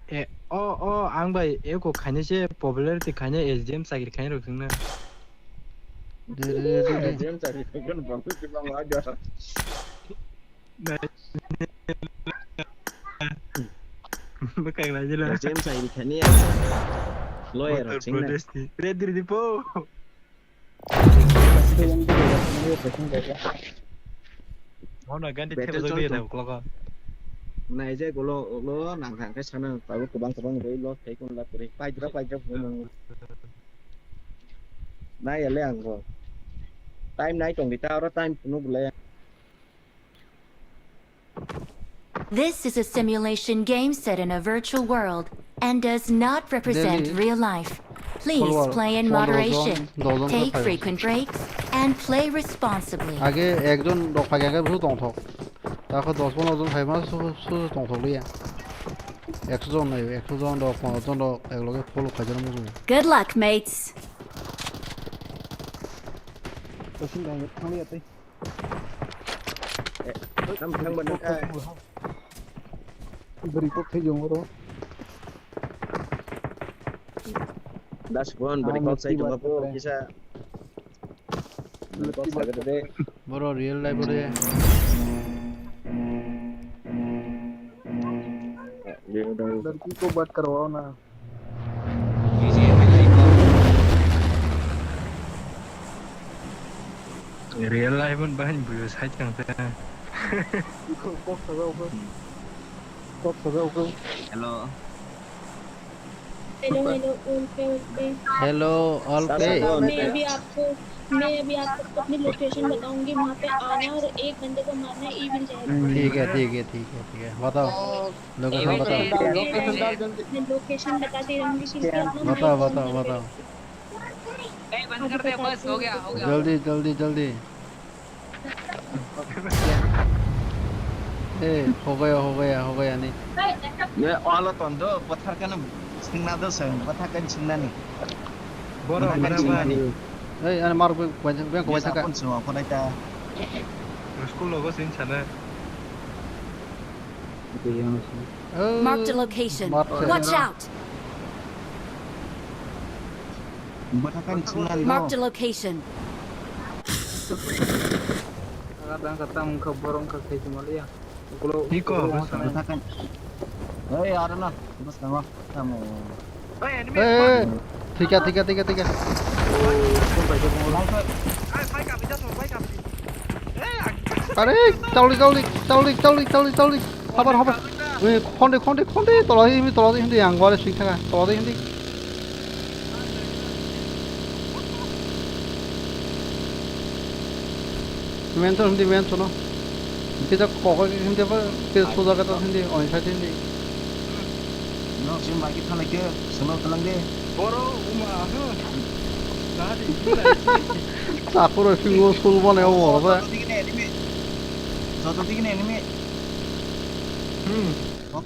E, o, o, ang bai eko khainai se popularity khainai S D M chakri khainai rok chwngno. De, de, de, de, de. S D M chakri khainai rok chwngno. Bwkang naijila. S D M chakri khainai ya. Lawyer rok chwngno. Uttar Pradesh ni. Ready, ready, po. Mono gandhi battle thebo jodi chol na tong. Uklogo. Naijak ulo, ulo nang kha khe sana tabuk kwbang kwbang rwi lo thai kun la kwrwi. Paidra, paidra phunukmung. Nai ya le ang bo. Time nai tong di ta oro time phunuk le. This is a simulation game set in a virtual world and does not represent real life. Please play in moderation, take frequent breaks, and play responsibly. Age ekjon rok phai khe busu tongthok. Takhe dos pono jon phai ma su su tongthok liya. Ekso jon nai, ekso jon rok, pono jon rok, ekloge follow khaijak musu. Good luck, mates. Kosing dang thang liya tei. Eh, tam thang ba nang kha. Beri kok thai jong oro. Das bon beri kok sai jong apo kisa. Beri kok sai de. Boro real life ore. Ladki ko baat karwao na. Real life on bahani buyo sai tang ta. Kok saja uko. Kok saja uko. Hello. Hello, hello, all पे, all पे. Hello, all पे. मैं अभी आपको, मैं अभी आपको अपनी location बताऊंगी, वहाँ पे आना है और एक बंदे को मारना है, ये मिल जाएगा। ठीक है, ठीक है, ठीक है, ठीक है। बताओ। Location बताओ। मैं location बताती रहूंगी, फिर भी आप लोग बताओ, बताओ, बताओ। नहीं, बंद कर दे, बस, हो गया, हो गया। जल्दी, जल्दी, जल्दी। ए, हो गया, हो गया, हो गया, नहीं। ये वाला तो दो पत्थर का ना, सिंगना दो से, पत्थर का सिंगना नहीं। Borok pura bani. Ei, ani mar bai, bai, bai, bai, bai, bai. Sapun semua pura ita. School logo sin sana. Marked a location. Watch out. Bwthakan chwngna ando. Marked a location. Aga dang kata wngkha borok wngkha kaichuma liya. Niko. Bwthakan. Oi, aro na. Bwskango. Tamo. Oi, enemy. Eh, eh. Thika, thika, thika, thika. Are, taulik, taulik, taulik. Habar, habar. Ui, khonde, khonde, khonde, toladi hindi, toladi hindi, ang gole sing thanga, toladi hindi. Mention hindi, mention no. Kita kokoi hindi pa, kita sudah kata hindi, oin side hindi. No, sim bagi thalai ke, solo talang de. Boro, uma, huh. Tadi, gila. Sakura singo sul bane o moro ba. Joto digi ne enemy. Hmm.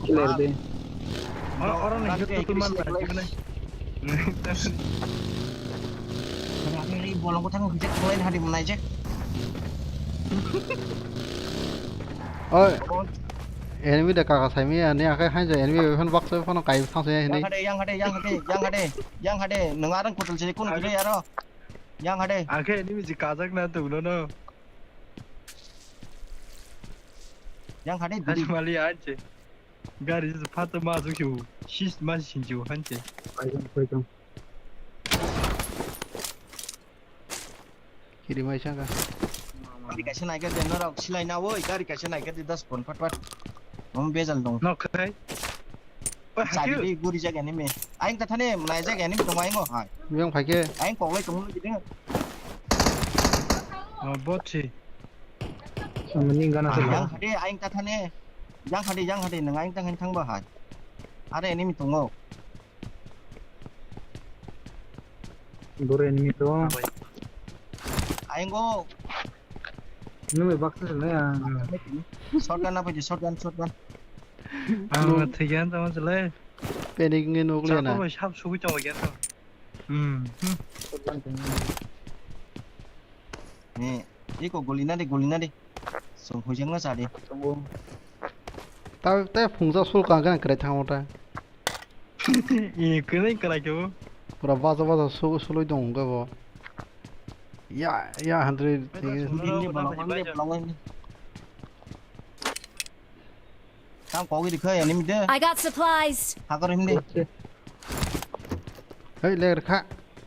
Clear de. Oro, oro ni joto man ba, gimana? Rani ri bolong ko thang hijak thang lain hari menai je. Oi. Enemy de kaka saimi ani akai hai je enemy phone box phone kai thang se hini. Yang hade, yang hade, yang hade, yang hade, yang hade. Nang arang kutul se kun kire yaro. Yang hade. Akai enemy ji kajak na tu no no. Yang hade duri. Mali anje. Gari se phat ma su kiu. Sis ma sin kiu hanche. Paijam, paijam. Kiri mai saka. Gari kaisa naikha de norok silai na oi, gari kaisa naikha de das pon pat pat. Om bejal dong. Nok khai. Oi, chari hakhe. Di guri jaga ni me. Aing ta thane nai jaga ni tong aing o hai. Yang phaikhe. Aing kok lai tong ni de. Oh, bot si. Samani gana. Yang hade aing ta thane. Yang hade, yang hade nang aing ta thang ba hai. Are enemy tongo. Dore enemy to. Aingo. Nung baksa sene ya. Shotgun apa je, shotgun, shotgun. Ang thigyan tamo sele. Panic nge nukle na. Sap sugui tamo gyan to. Hmm. Ni, iko guli na di, guli na di. Sung hujang na sadi. Ta, ta phungja sul ka gan kre thang ota. I kwrwi kwlai khe bo. Pura baja baja su-, sulwi tong hwnkhe bo. Ya, ya, hundred. Tam kogwi rikha ya nim de. I got supplies. Hakor him de. Hei, ler kha.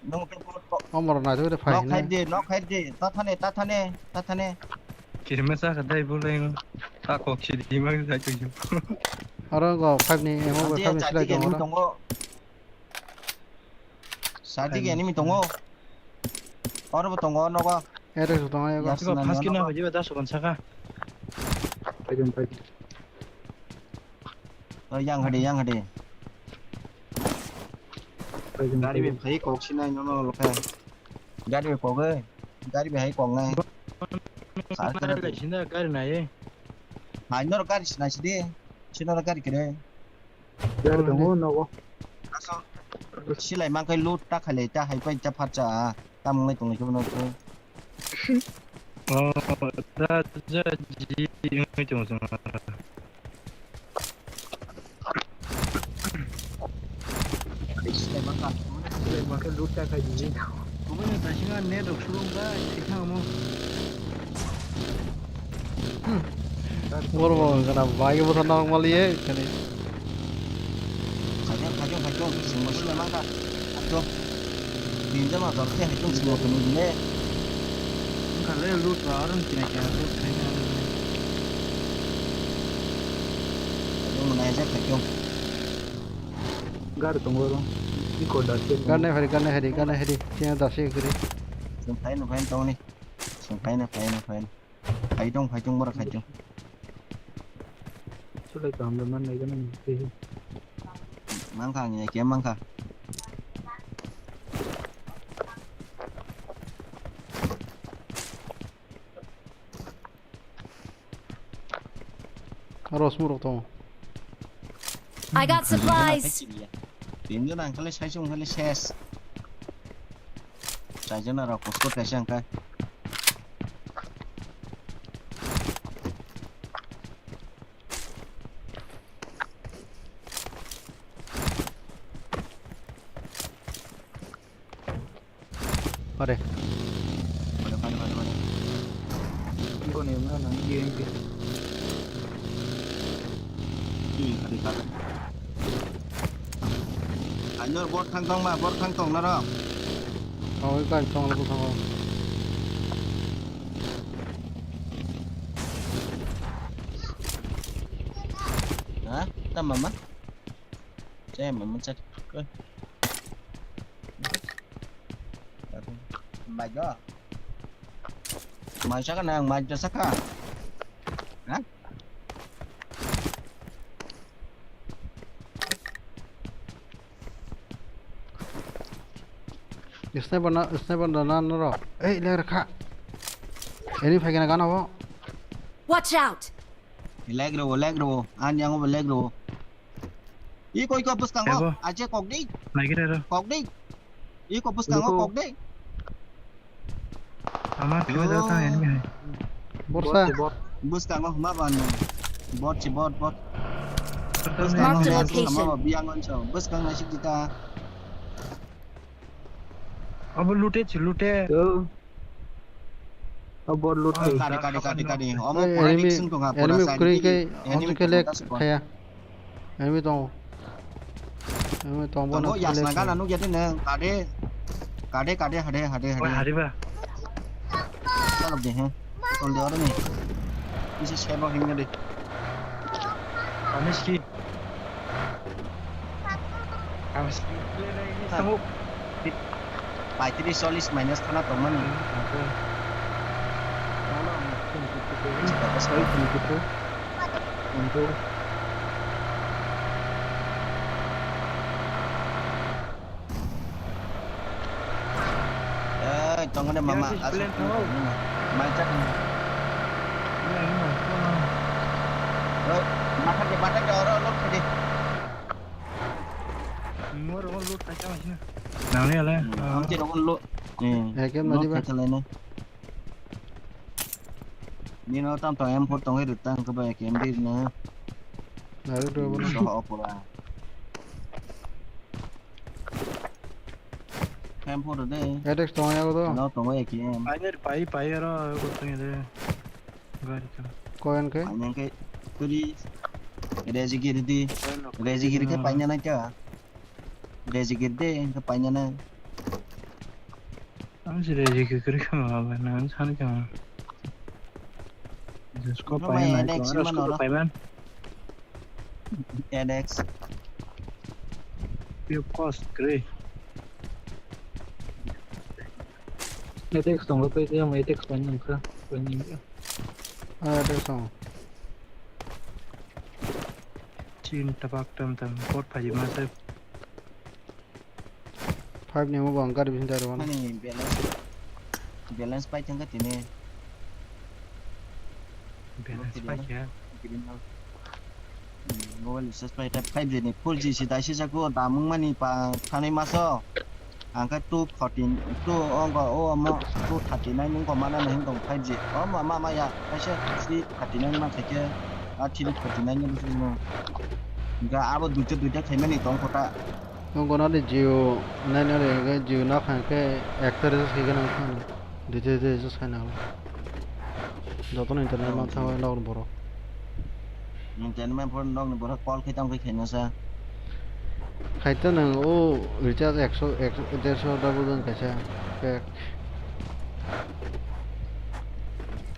Nung ke bot ko. Omor na jore phai. Nok khai de, nok khai de. Ta thane, ta thane, ta thane. Kirima sa kha dai bo leng. Ta kok si di ma ga tu. Aro go five ni, emo go five ni silai tongo. Sadi ge enemy tongo. Oro bo tongo nogo. Ere su tongo ego. Siko pas kino ho jiba dasu ban saka. Paijam, paijam. Oh, yang hade, yang hade. Paijam, paijam. Gari be phai kok sinai nono lokha. Gari be kok e. Gari be hai kok nai. Sar kare. Gari nai. Hai nor gari sinai sidi. Sinor gari kere. Yar tongo nogo. Silai mangkai loot ta khailai ta hai pai ta phatsa. Tamung lai tonglai khe bono. Oh, da ja ji wngwi tongo chwng. Silai mangka. Silai mangka loot ta khai di. Kubui no taising a net rok sulung bai thikha omo. Borok bo wngkha na bai bo thang nang mali ye kani. Khaijak, khaijak, khaijak, singmo sila mangkha. Khaijak. Din jama dor khe hai tong singmo kunu dine. Wngkha le loot ba arung kina kina loot khaina. Khaijak mwnai jak khaijak. Gar tongo ro. Iko da se. Gar nai hari, gar nai hari, gar nai hari. Kina da se kiri. Sung phai no phai tong ni. Sung phai no phai no phai no. Phai tong, phai tong, borok phai tong. Sulai kaham da man nai gana ni tei. Mangkha ang ya, khe mangkha. Aro sumurok tongo. I got supplies. Tinjon ang kale sai sung kale ses. Chaijana rok kuskut kaisa ang kai. Pare. Pare, pare, pare, pare. Iko ni mana na, U M P. Hmm, pare, pare. Anyor bor thang tong ma, bor thang tong na ro. Tong, tong, tong, tong. Ha? Tama ma? Che, mama chat. Mai do. Mai saka nang, mai do saka. Ha? Sniper na, sniper da na noro. Ei, ler kha. Eri phai gana gana bo. Watch out! Lag ro, lag ro. An yang bo lag ro. I koi ko bwskango. Ego. Aje kok di. Naikhe rero. Kok dei. Iko bwskango kok dei. Ama khe da tang enemy hai. Borsa. Bwskango huma ban. Bot si bot bot. Mark the location. Bwskango huma ban. Bwskang naisik jita. Abo lute si lute. Abo loot hai. Kari kari kari kari. Omo pura enemy, risk wng tong ha, pura enemy side kuri ke, enemy omo kele kaya. Enemy tongo. Enemy tongo bono. Yasna gana nukya de nang. Kade. Kade kade hade hade hade. Oi hariba. Chalok de he. Tol de oro ni. Isi sebo hingna de. Kamiski. Kamiski. Paitris chollis minus thana tongmani. Eh, tongone mama, asuk plan thango. Mai chak. Iya, iya, iya. Oi, bathak de, bathak de, oro load khede. Moro load khai chama sina. Nang le ala. Amche rokon load. Eh, kem load nadi ba? Khai chalai na. Nino tam tong M four tong ri tang ke ba kem dir na. Naru do bono. So opura. Hem photo de. Atex tong ya do. No tong ya ki em. Pai pai pai aro ko tong de. Gari ka. Ko en ke? Pai nang ke turi. Reji giri di. Reji giri ke pai nang ka. Reji giri de ke pai nang. Ang si reji giri ke ma ba nang san ka. Just ko pai nang. Pai man. N X. Pure cost gray. Atex tongo, tei tei Atex pai nang kha, pai nang kha. Ah, Atex tongo. Chin tabak tam tam, pot phaji ma se. Five ni mo bang gari bising dari wana. Ani balance, balance pai thangkha tini. Balance pai kha. Mobile recharge pai ta five G ni four G si dai si jago damung mani pa thani maso. Angkhe two forty, two ongko o omo two thirty nine wngko mana na hingtong five G. O ma ma ma ya kaisa three thirty nine ma khaikhe a three forty nine ni bising no. Ga abo duita duita khaimani tongkho ta. Nwng gwnani Jio nainani hwnkhe Jio nok hai khe ekta recharge khaikhe nang phano. Duita duita recharge khaina hwnwi. Jotono internet mantha bai nokni borok. Internet mantha bai nokni borok call khai tamo khe khaina sa. Khaito nwng o recharge ekso, ekso, derso double wng kaisa pack.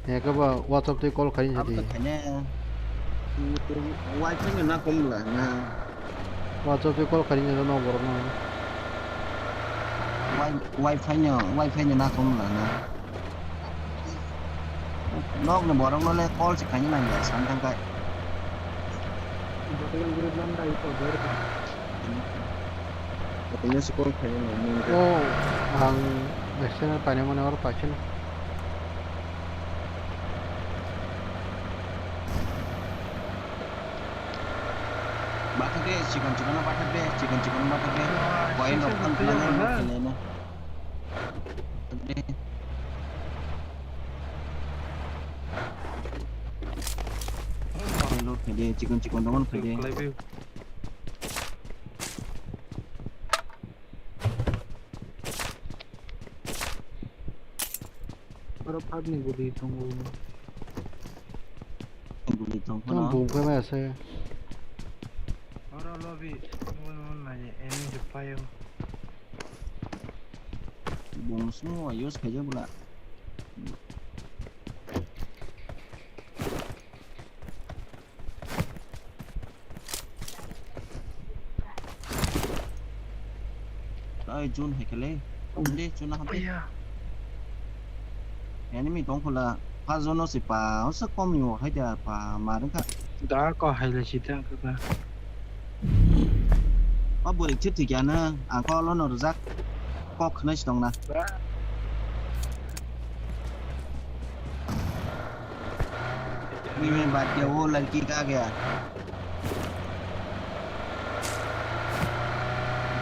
Eke ba WhatsApp twi call khai. Abo to khaina. Wifi no na kom la na. WhatsApp twi call khai no borok no. Wi-, wifi no, wifi no na kom la na. Nok ni borok no le call se khai nang ya san thang kai. Kotoi no se call khai nang ya. O ang external paina mane oro paikhe. Bathak de, chikon chikon no bathak de, chikon chikon no bathak de. Wah, coin rok sisa phan sisa phan na. Load khai de, chikon chikon rok no khai de. Oro phagni guli tongo. Guli tong phano. Bum khe maya se. Oro lobby, mon mon mane, eni jupayo. Bum sung wa use khaijak bwla. Ai, Jun hai kele. Tong de, Jun na hampe. Iya. Enemy tong khula. Pa Jun no si pa, o sa kom yo, hai da pa, ma ring kha. Da ko hai le si ta ka ba. O bwrwi thik thik ya na, ang ko lo no rwjak. Kok khna si tong na. Ba. Mimi bad gaya, wo ladki ka gaya?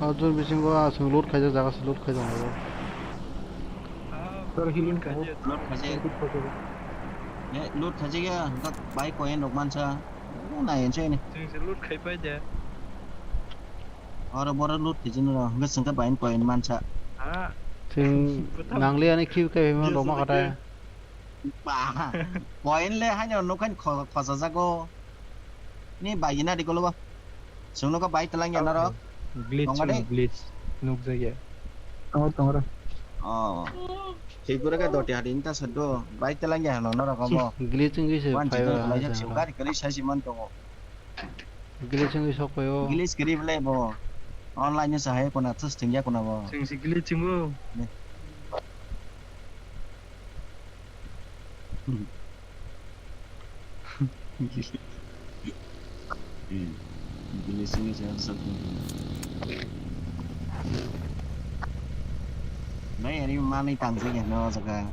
Arjun bisingo aswng loot khaijak jaga se loot khaijak jaga. Tor healing kaho. Loot khaijak. Eh, loot khaijak ya, hwnkhe bai coin rok mansa. Nai enjoy ni. Chwng se loot khai pai de. Oro boro loot khaijak no, hwnkhe chwngkhe bai coin mansa. Ha. Chwng nangliya ni kill khai phai man rok ma khatai. Ba, coin le haino nukhan kho-, khosajago. Ni bagina di kolobo. Sungno ka bai telang ya norok. Glitch, tongo de. Glitch. Nuk jagya. Tongo, tongo ra. Oh. Hibura ka doti hari inta sedo. Bai telang ya no norok obo. Glitch wngwi se phai ba. Wan jidon khlai jak sio gari kari sai si man tongo. Glitch wngwi sok phai o. Glitch kiri bole bo. Online no sahai kona thus thingya kona bo. Sing si glitch wngwi. Bini simi se sak. Nai ani mani tangse ya no jaga.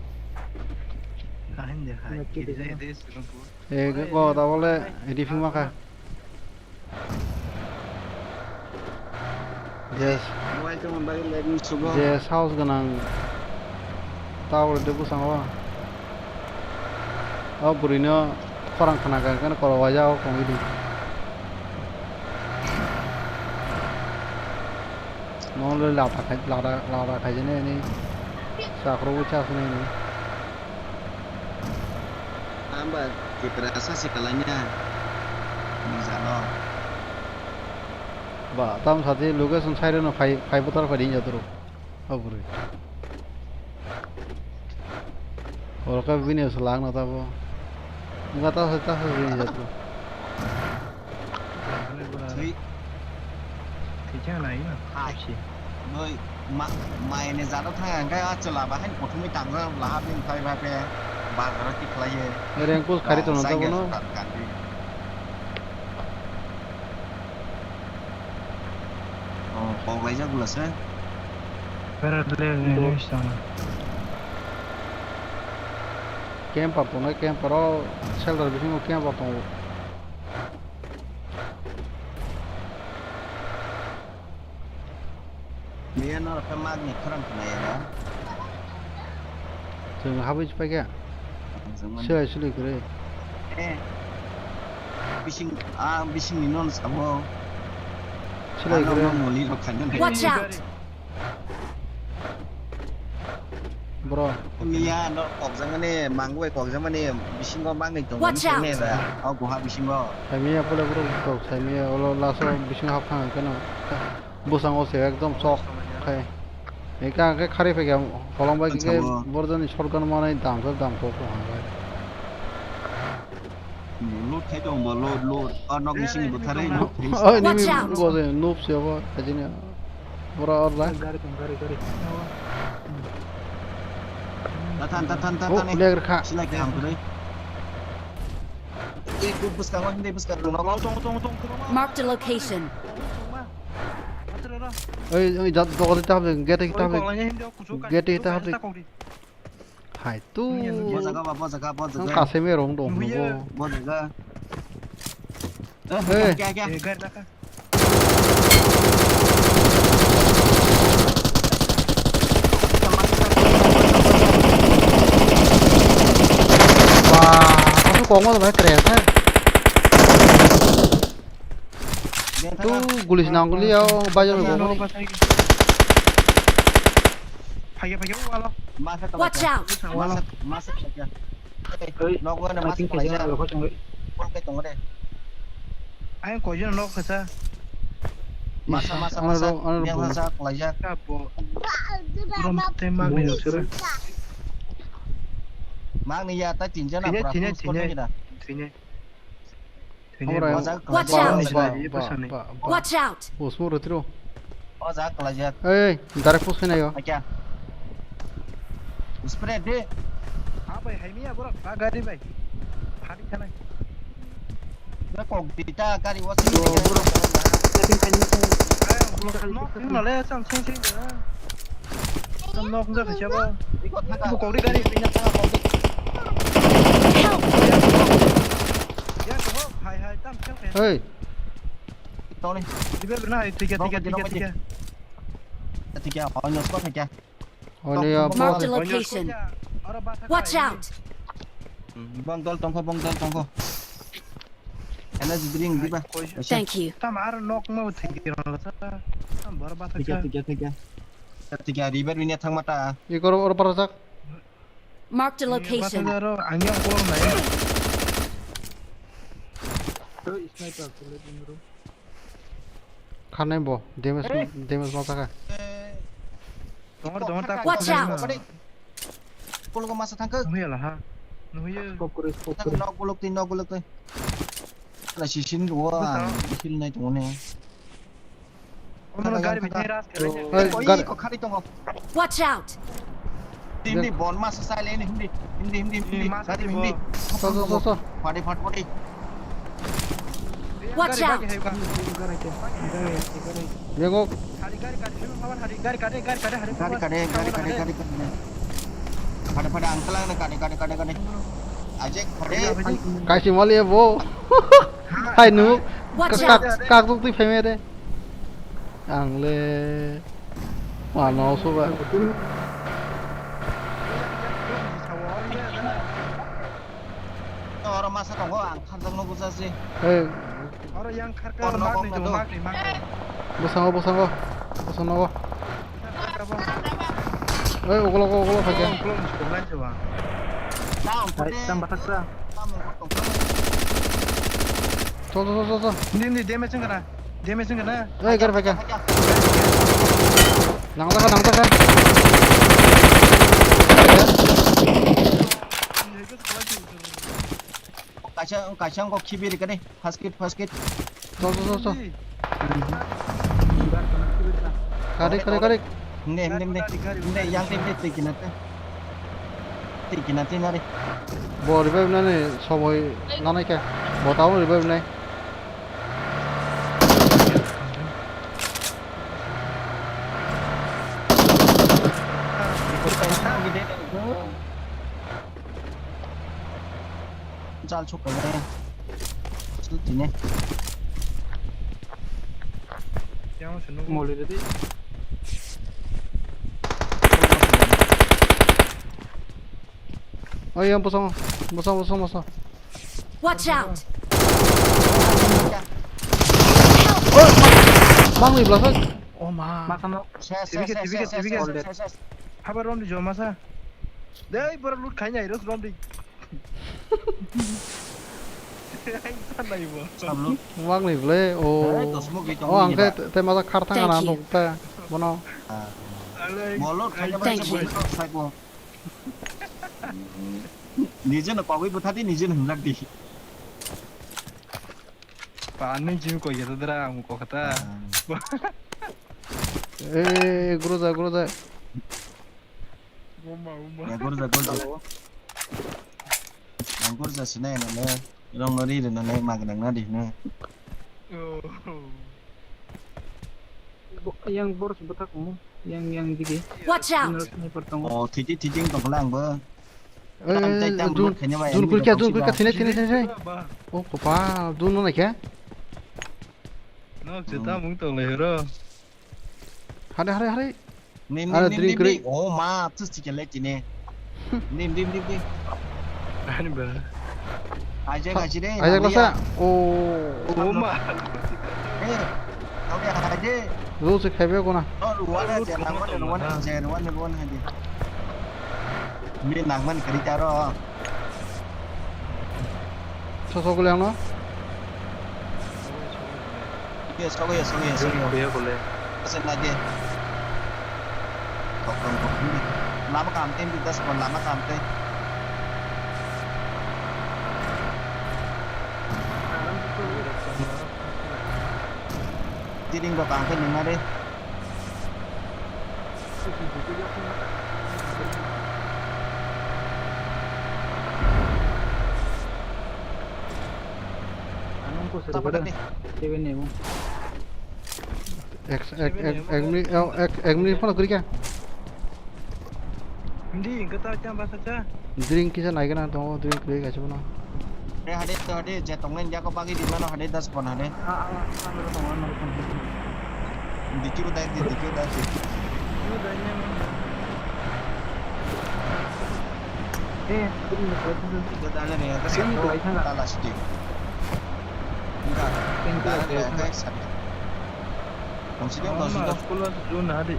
Kahin de hai. Kiri de de sirumpu. Eh, go da bole rifing maka. Yes. Mobile tong bai leg ni sugo. Je sahos gwnang. Tabuk de bwskango. O bwrwino khorang khna kha, hwnkhe korok waijak o kongwi di. Nono le lada khai, lada, lada khaijani ani. Chakrok bwsa aswk nai ni. Hamba Tiprasa se kalanya. Ni jano. Ba, tam sati location side no phai, phai butar phai din jatro. Aburi. Oro ka bini se lang na tabo. Nga ta sa, ta sa din jatro. Thwi. Thikya nai na. Hai. Noi ma, mai ne jado thang ang kai achla ba hai kothumi tang jang la ha bin phai ba pe. Ba jaro ti khlai ye. Rengpos khari to na tabo no. Oh, kok laijak bwla se. Parallel ni rest tongo. Camper tongnai, camper o shelter bisingo camper tongo. Miya norok khe magni khorang khna ya. Chwng habwi paikha. Chwng mani. Silai silai kwrwi. Eh. Bising, ah, bisingni non sabo. Silai kwrwi. Moli rok khaina. Watch out! Bro. Miya no kokjakmani, mangwi kokjakmani bisingo mangni tongo. Watch out! Miya, o guha bisingo. Saimiya pole bro, tok saimiya, olo laso bisingo hap thang keno. Bwskango se ekdom chok khai. Eka khe khari phaikha, holong bai khe borjani shotgun manai dam khe dam khe ko hang bai. Loot khai tong bo, loot, loot. O nok bising ni bwtharwi loot khai. Oi, nimi. Watch out! Bo je noob se bo, ajini. Bora or la. Gari tong, gari, gari. Tathan, tathan, tathan. Oh, leg rkha. Silai khe ham kwrwi. Ei, bwskango hindi bwskango. Tong, tong, tong, tong, tong. Marked a location. Oi, oi, jat, dogo ta hapde, gate ta hapde. Gate ta hapde. Hai tu. Bo jaga ba, bo jaga, bo jaga. Kaseme rong dong nugo. Bo jaga. Eh, kya, kya? Eh, gar laka. Wah, aku kongol banget keren kan? Tu gulis nang guli ya, bajar gongol. Phaiya, phaiya, walo. Watch out! Walo. Masa, masa, phaiya. Oi, nok wano masa phaiya. Kok ke tongo de. Ayang koijon nok kasa. Masa, masa, masa. Yang masa phaiya. Kapo. Rom te magni sura. Magni ya ta tinjana. Thine, thine, thine. Thine. Watch out! Watch out! Push mo rotiro. O jaga kwlaijak. Ei, direct push khaina yo. Acha. Spray de. Ha bai, hai miya borok, ha gari bai. Phadi khanai. Kok dita gari o sini. Borok. Nok nale sam sing sing. Nok jak siya ba. Iko thaka. Iko kok di gari. Iko thaka kok di. Help! Hey. Toni. Dibe bena hai, thikya, thikya, thikya, thikya. Thikya, oh, no, spot thikya. Oh, no, ya, boss. Marked a location. Watch out! Bong dol tongkho, bong dol tongkho. Energy drink diba. Thank you. Tam ar nok mo thikya, tam bor ba thikya, thikya, thikya. Thikya, river winya thangmata. Ikor or parajak. Marked a location. Ang yang kolom nai. Sniper, sniper, bro. Khanai bo, damage, damage ma thaka. Dongor, dongor, tak. Watch out! Polo ko masa thangka. Nuhuyala ha. Nuhuya. Scope kore, scope kore. Nok bolok twi, nok bolok twi. Ala sisin dua, sisin nai tongone. Omo gari bithai ras khe. Oi, gari ko khari tongo. Watch out! Hindi bon masa sai le hindi, hindi, hindi, hindi. Gari hindi. So, so, so, so. Padi phat padi. Watch out! Bego. Gari, gari, gari, gari, gari, gari, gari. Phade, phade, uncle ang kade, kade, kade, kade. Ajek, phade. Kaisi mali bo. Hai nu. Watch out! Kak, kak, kak, twi phai mere. Ang le. Mano suba. Oro masa tongo, ang kharjakno buja se. Hey. Oro yang kharka magni tongo, magni, magni. Bwskango, bwskango. Bwskango. Oi, ukolok, ukolok khaikhe. Chol, chol, chol, chol. Hindi, hindi, damage wngkha na? Damage wngkha na? Oi, gar phaikhe. Nangjakha, nangjakha. Kaisa, kaisa wngkha khibi rikani. First kit, first kit. Chol, chol, chol, chol. Kari, kari, kari. Hindi, hindi, hindi. Hindi, yang hindi, twi kinate. Twi kinate nari. Bo revive nani somoi nanai khe. Bo tamo revive nai. Jal chukka le. Sutine. Yang sunu. Moli tadi. Oh, yang bosong, bosong, bosong, bosong. Watch out! Bang ni belakang. Oh ma. Makan lo. Ses, ses, ses, ses, ses, ses. Habar rom di joma sa. Dei, boro loot khaina, heroes rom di. Ang sanai bo. Wang ni ble, oh. Oh, ang khe te masa khar thang ana nukta, bono. Thank you. Thank you. Nije no kogwi bwthadi, nije no hwnjak di. Pani jim koi ya dra, ang ko kata. Eh, guru da, guru da. Uma, uma. Ya, gurja, gurja. Yang gurja sinai nane, rong no ri rina nai mag nang na di ne. Oh. Yang boros bwthak mo, yang, yang digi. Watch out! Sniper tongo. Oh, thiti, thiti tong khala ang bo. Tam chai tam Jun, bulut khaina bai, Jun ani kulkya, rok Jun sida. Kulkya, thini, thini, thini, thini. Ba, ba. Oh, kopa, Jun no naikha? Nok se Hmm. Tamung tong lai hero. Hare, hare, hare. Nim, Hare, nim, nim, drink, nim, drink. Nim. Oh, ma, tu si kele tine. Nim, nim, nim, nim. Ani ba. Aja, aja de, Aja aja. Lasa. Oh. Oh, ma. Eh, kau dia aja. Lu si khaibe kona. Oh, ruana, Lu je, ruana, ruana, ruana, ruana, je, ruana, ruana, haji. Ni nangman kari taro. Sosok le ano. Yes, sogo, yes, sogo, yes, sogo. Kuya kule. Asa na je. Tokong, tokong. Lama kam tem di das kon lama kam tem. Tiring do kam tem nang na de. Ek, ek, ek, ek minute, oh, ek, ek minute phone kuri kya? Hindi, kata kya bahasa cha? Drink kisa nai gana tongo, drink kuri kya chibuna. Re hade to hade, je tongnai jaka bagi di mano hade das pon hade. Ah, ah, ah, ah, ah, ah, ah. Dikir dai di, dikir dai di. Eh, dikir dai di. Dikir dai di, ya, kasi Ini aku dua sana. Tala sidi. Enggak. Enggak, Enggak, enggak. Enggak, enggak. Ang sidi, ang sidi.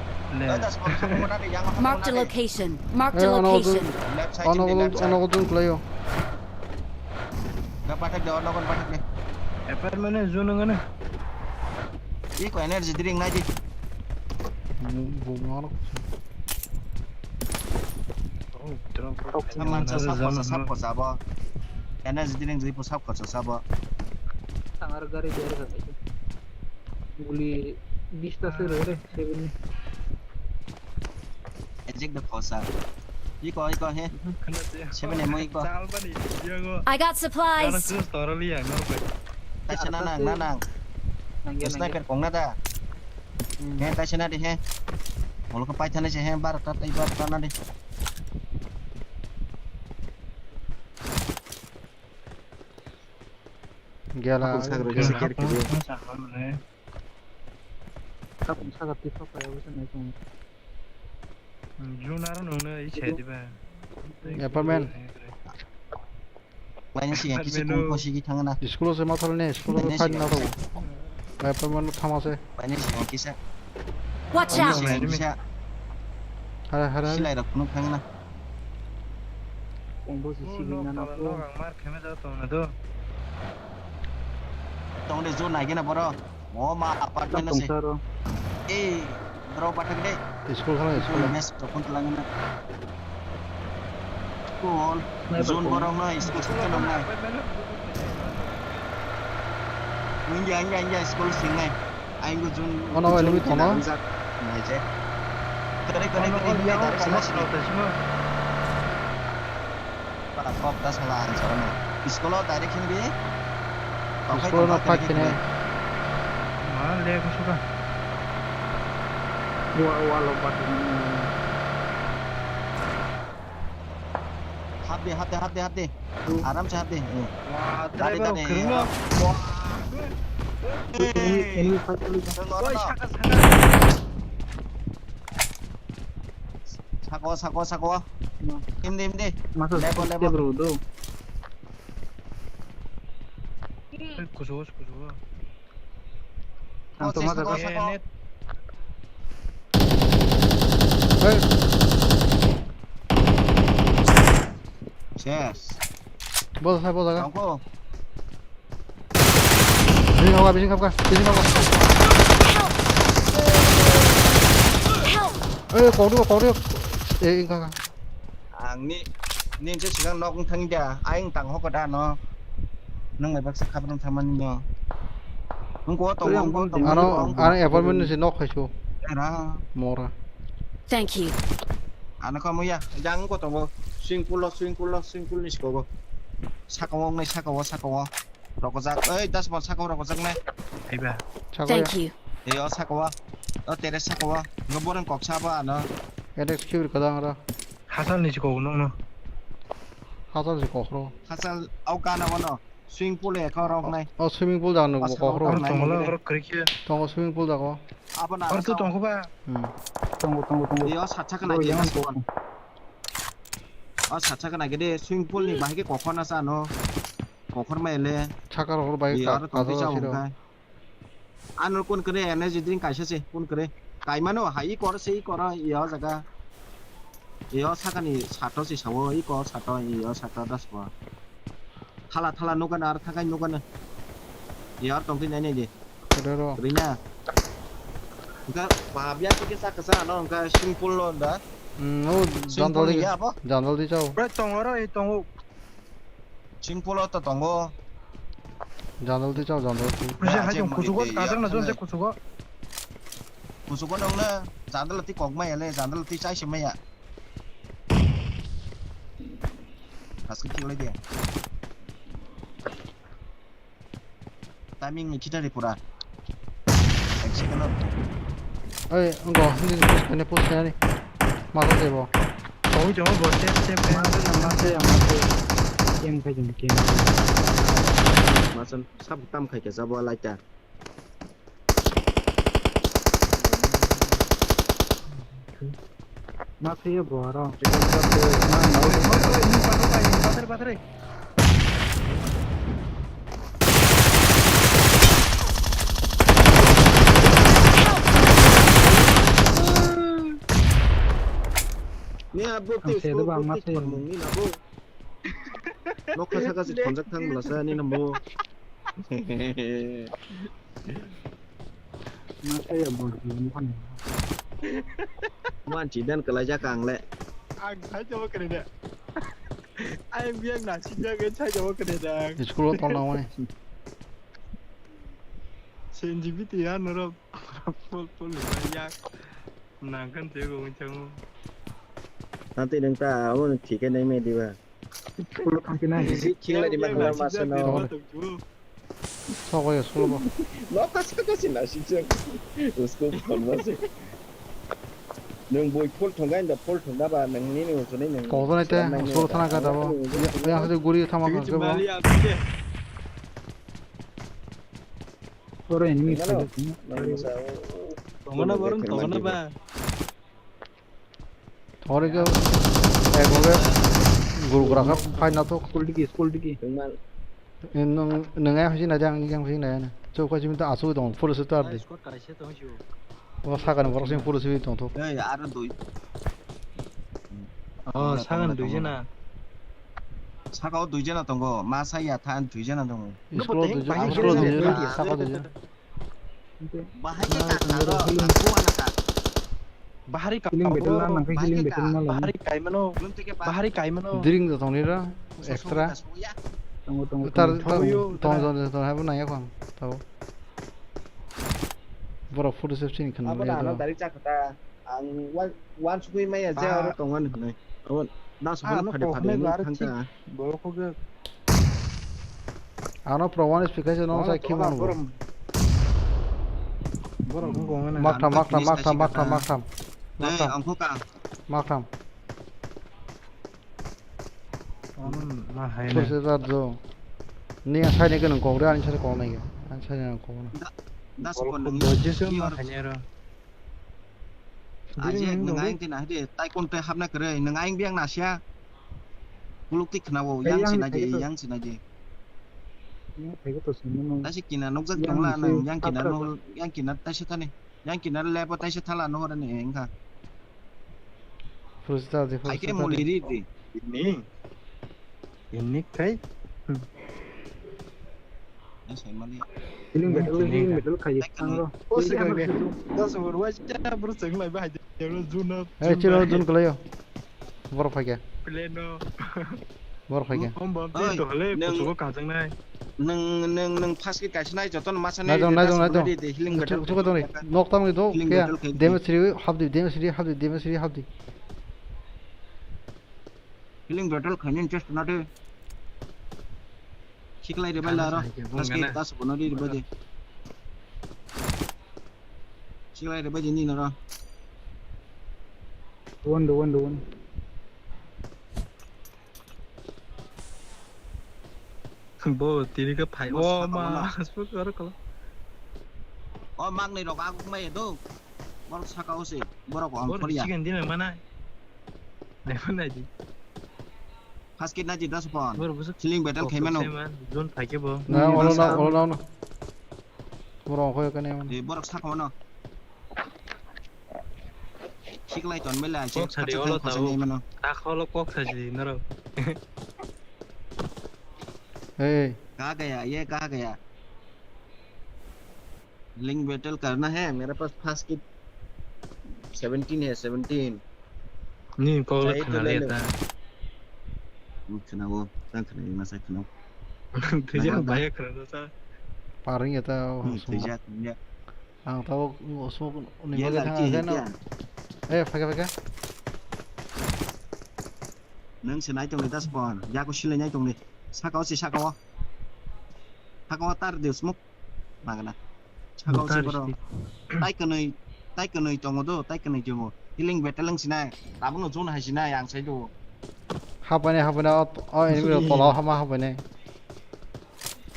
Marked a location. Marked a location. Left side, left side. Ono ko dun kulayo. Ga pathak de, ono ko pathak de. Apartment e zone ngana. Iko energy drink nai di. Bu, bu, ono. Saman sa sap khorsa, sap khorsa bo. Energy drink jai po sap khorsa sabo. Tangar gari biar ga. Guli bista se roi re, seven ni. Ejek de khosa. Iko, iko, he. Seven ni mo iko. I got supplies. Taisa na nang, na nang. Nang ya, nang ya. Sniper kong na da. Hmm. He, taisa na di, he. Molo ko paithana se, he, bar ta, tai bar ta na di. Gela. Kapung sagra gela. Gela kapung sagra. Kapung sagra tipa kaya bisa naik kong. Jun aro nungno i chai diba. Apartment. Lain si yang kisa kung kosi ki thangna. School se mathal ne, school se fight na to. Apartment thama se. Lain si yang kisa. Watch out! Lain si yang kisa. Hara, hara. Silai rok phunuk thangna. Kung bo si si na na ko. Ang mar kheme da to na do. Tong de jo nai gena boro. O ma apartment se. Tong saro. Eh, bro pathak de. School khana school. Mes to kon lang na. School. Zone borok no school se nang nai. India, India, India school sing nai. Aing bo zone. Ono enemy kono. Nai je. Kare kare kare India direct sing nai. Para kok ta sala answer no. School o direct himdi. School o fight kene. Ma le ko suka. Wa wa lo bat. Hapdi, hapdi, hapdi, hapdi. Aram se hapdi. Wa, tadi, driver tadi, kering ya. Lo. Wa. Ini, ini fight dulu. Tengok, woi, tengok. Saka, saka. Sako, sako, sako. Nah. Im di, im di. Masuk, level, level. Bro, do. Kusugo, kusugo. Ang sako, tumaga sako, sako. Hey. Yes. Bosa, bosa. Tangko. Bising kau, bising kau, bising kau. Help! Eh, kau dulu, kau dulu. Eh, enggak, enggak. Ang ni, ni je sigang nok wng thang dia, ayang tang hoko da no. Nang bai baksa khabrang thamani no. Nung ko tong, nung ko tong. Ano, ano apartment ni si nok hai su. Era. Mora. Thank you. Ano kamu ya, jang ko tongo. Swimming pool lo, swimming pool lo, swimming pool ni sikogo. Saka wong nai, saka wo, saka wo. Rokojak, oi, das bal saka wo rokojak nai. Aiba. Saka ya. Thank you. Ei, o saka wo. O terrace saka wo. Ngo boreng kok sabo ano. Alex kiu kadang ra. Hasal ni sikogo nung no. Hachal se kokhro. Hachal au kana wano. Swimming pool e kho rok nai. O swimming pool jaga nukbo kokhro. Aro tongmala oro kwrwi khe. Tongo swimming pool jaga o. Abo na aro to tongkho ba. Hmm. Tongo, tongo, tongo. Yo, sacha kana gede. O sacha kana gede swimming pool ni bahai khe kokhor na sa no. Kokhor mai le. Chakar hor bai yo, ka, aro tongkhe kaja chao siro. Ano kun kre energy drink kaisa se kun kre. Kaimano hai i kor se i kor i o jaga. I o sakani sato se sawo i kor sato i o sato das bo. Thala thala nukana ar thakai nukana. I o tongti nai nai di. Rero. Rina. Ga ba bia ke sa kasa ano ga swimming pool lo da. Hmm, o swimming pool jandal di, ya bo? Jandal di chao. Bre tongoro i tongo. Sing pulo to tongo. Jandal twi chao, jandal twi. Kusi hai jeng kusugo, mani tei kajang na yak jose kusugo. Kusugo nong na, jandal twi kok maya le, jandal twi chai se maya. Haske kill dia. Timing ni khitari pura. Ek second. Oi, wngkha, hindi push khaina, push khainani. Masa tebo. Tongwi tongo bo, tep, tep, tep. Masa yang, masa yang, masa yang. Game khai jeng, game. Masa sab tam khai khe jabo laita. Ma thwiyo bo aro. Ni abo te usko bang ma thwiyo. Nokha saka si thonjak thang bwlasa nini mo. Ma saya bor biyan pan. Manchi dan kalaijak ang le. Ang sai jabo kene de. Ang biang na si biang sai jabo kene de. School o tong nang mani. Sen jibiti ya norok pol pol ya. Nang kan te go chang. Nanti nang ta amo thike nai me diba. School thang khe nai. Bisi khilai di ma khilai ma se no. Sok oi school bo. Nokha saka si na si chang. School thang ma se. Nung boi phol thong gain da phol thong da ba nung ni nung suni nung. Tong nai te school thana ka da bo. Ya ya se guri thama ka ke bo. Oro enemy. Nung sa. Tong na borom tong na ba. Thori ke, eh, gobe, guru gura kha, phai na thok. School digi, school digi. Nwng, nwng ai hajina jang, jang hajina na. Chau ka chimi ta asu dong, pura se tar di. O sakani borok sing pura se tong thok. Ei, aro dui. Oh, sakani dui jana. Sakao dui jana tongo, ma saya than dui jana tongo. School dui jana, school dui jana, sakao dui jana. Bahai khe ka tharo, nang kuwa na ka. Bahari ka. Healing battle na nang khe healing battle na. Bahari kaimano. Bahari kaimano. Drink da tongni ra, extra. Tongo, tongo, tar, tongo. Tar, tong, tong, tong, tong, habo nang ya khang, tabo. Borok photo sep sini khana. Abo na, na dari chakha ta. Ang wan, wan sugui maya je aro tongo hinwi. Abo na sugui phade phade hinwi thangkha. Borok kho. Ano pro one speaker se no sai khimo no. Borok kho kong na. Maktham, maktham, maktham, maktham, maktham. Maktham. Maktham. Ano ma hai na. Sir, sir, sir, jo. Ni ang sai ni khe nang kok re, ani sai kok nai. Ani sai nang kok na. Da, da sukon nang. Bo je se ma hai na ro. Aje nang aing te na de, tai kon te hapna kre, nang aing biang na sia. Kuluk tik khna wo, yang sina je, yang sina je. Yang thai ko to sini no. Ta si kina nokjak tong la nang, yang kina no, yang kina ta si thani. Yang kina le bo taisa thala no hore ni engkha. Purusita je, ai ke purusita moli je. Ri ri. Ini. Ini kai. Hmm. Ya, saya mali. Healing battle, healing battle kai. Tang ro. O se kai be. Das bor wa cha bro seng lai ba hai de. Juna. Eh, chiro jun kalayo. Borok phai khe. Pleno. Borok phai khe. Om bom twi to hole kuchugo kajang nai. Nwng, nwng, nwng first khe kaisa nai joto no masa nai. Nai jong, nai jong, nai jong. Healing battle. Chuka tong ni. Nok tamo ni do. Healing battle khe. Damage ri hap di, damage ri hap di, damage ri hap di. Healing battle khaini chest na de. Khiklai de bai laro. First khe das bono ri ri bai de. Khiklai de bai de ni naro. One do, one do, one. Bo tini khe phai. Bo o saka ma, wala. Smoke aro kala. O makni rok aguk mai do. Borok saka o se, borok ang Bo khoriya. Chicken dinner mana. Dai mana di. First kit naji das pon. Bor busuk. Ceiling battle khaimano. Zone phai khe bo. Na, olo na, olo na, olo. Borok khoyo kane. E, borok saka wano. Siklai ton mele ang. Kok sadi olo tau. Kok sadi norok. Hey. Kaha gaya, ye kaha gaya? Link battle karna hai, mere paas first kit seventeen hai, seventeen. Ni kok le khna le ta. Khna o, ta khna ma sa khna. Tejak baya khna sa. Paring ya ta. Tejak ya. Ang tabuk smoke ni bagwi thang khe no. Eh, phai khe, phai khe. Nwng se nai tongni das pon, yaku silai nai tongni. Saka o se, saka o. Saka o tar de smoke. Magana. Saka o se boro. Tai kwnwi, tai kwnwi tongo do, tai kwnwi tongo. Healing battle wng sinai. Tabukno zone hai sinai, ang sai do. Hapani, hapani, o, o enemy rok tola hama hapani.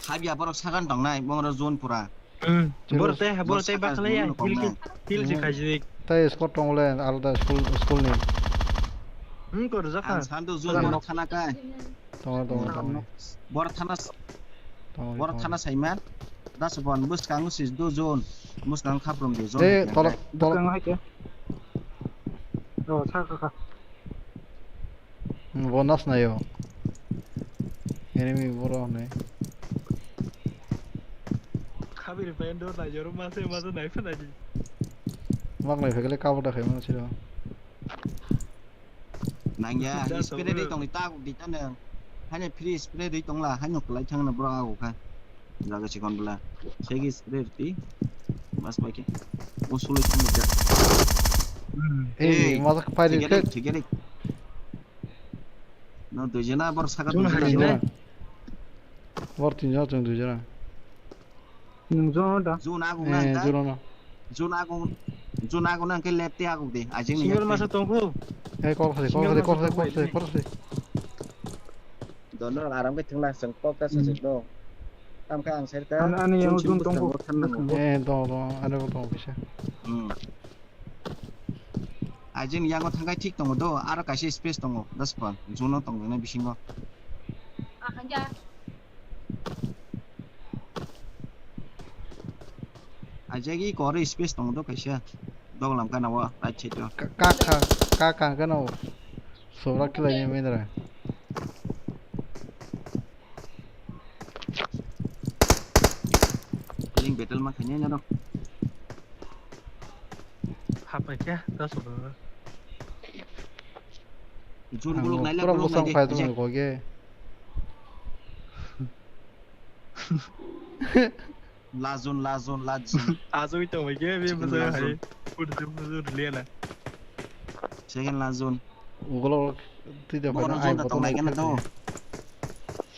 Habya borok sagan tongnai, bongra zone pura. Hmm. Chero. Borok tei, borok tei bakhalaya, heal ki, heal si khaijik. Tei squad tongole, alada school, school ni. Hmm, kor jakha. Ang sandu zul borok thana kai. Tongo, tongo, tongo. Borok thana s-, tongo, borok tongo. Thana saiman. Das bon bwskang sis do zone. Bwskang khaprom de zone. Tei tolok, tolok. Bwskang hai ke. Oh, sa kha kha. Bo nas nayo. Enemy boro hwnwi. Khabir pen do naijoro mase mase nai phanaidi. Mak nai phekle kabo da khaimano siro. Nangya, spray dei tongni ta di ta nang. Hanya free spray dei tongla, hanya kwlai thangna bro ago kha. Jaga chikon bla. Segi spray rti. Mas paike. O sulu thang ja. Hey, hey, masa khapai thik ri. Thik ri. No, dui jona bor saka dui jona. Bor tin jona, chwng dui jona. Nung jono da? Jona ago na. Eh, jona. Jona ago, jona ago na ke left te ago de. Ajing ni. Single masa tongkhu. Eh, kor khali, kor khali, kor khali, kor khali, kor khali. Dono aram ke thengla seng kok ta sa do. Tam ka ang ser ka. Ani yang jun tongkhu. Eh, do, do, ani bo tong bisa. Hmm. Ajini yango thangkai thik tongo do, aro kaisa space tongo, das pa, zone o tongjaknai bisingo. Ajagi kori space tongo do kaisa, doglam kana o, right side o. Ka, ka, ka, ka, ka, kana o, sobrak khlai ni mindra. Ring battle ma khainai norok. Hapai khe, ta sobo. Jun buluk naila pura buluk bosong nai phai de. Tong ko ge. Lajun, lajun, lajun. Ajui tong bai khe, be bosong hai. Pur jun, pur jun, liana. Second lajun. Ugolo twi de. Boro phai zone da tongnai gana to.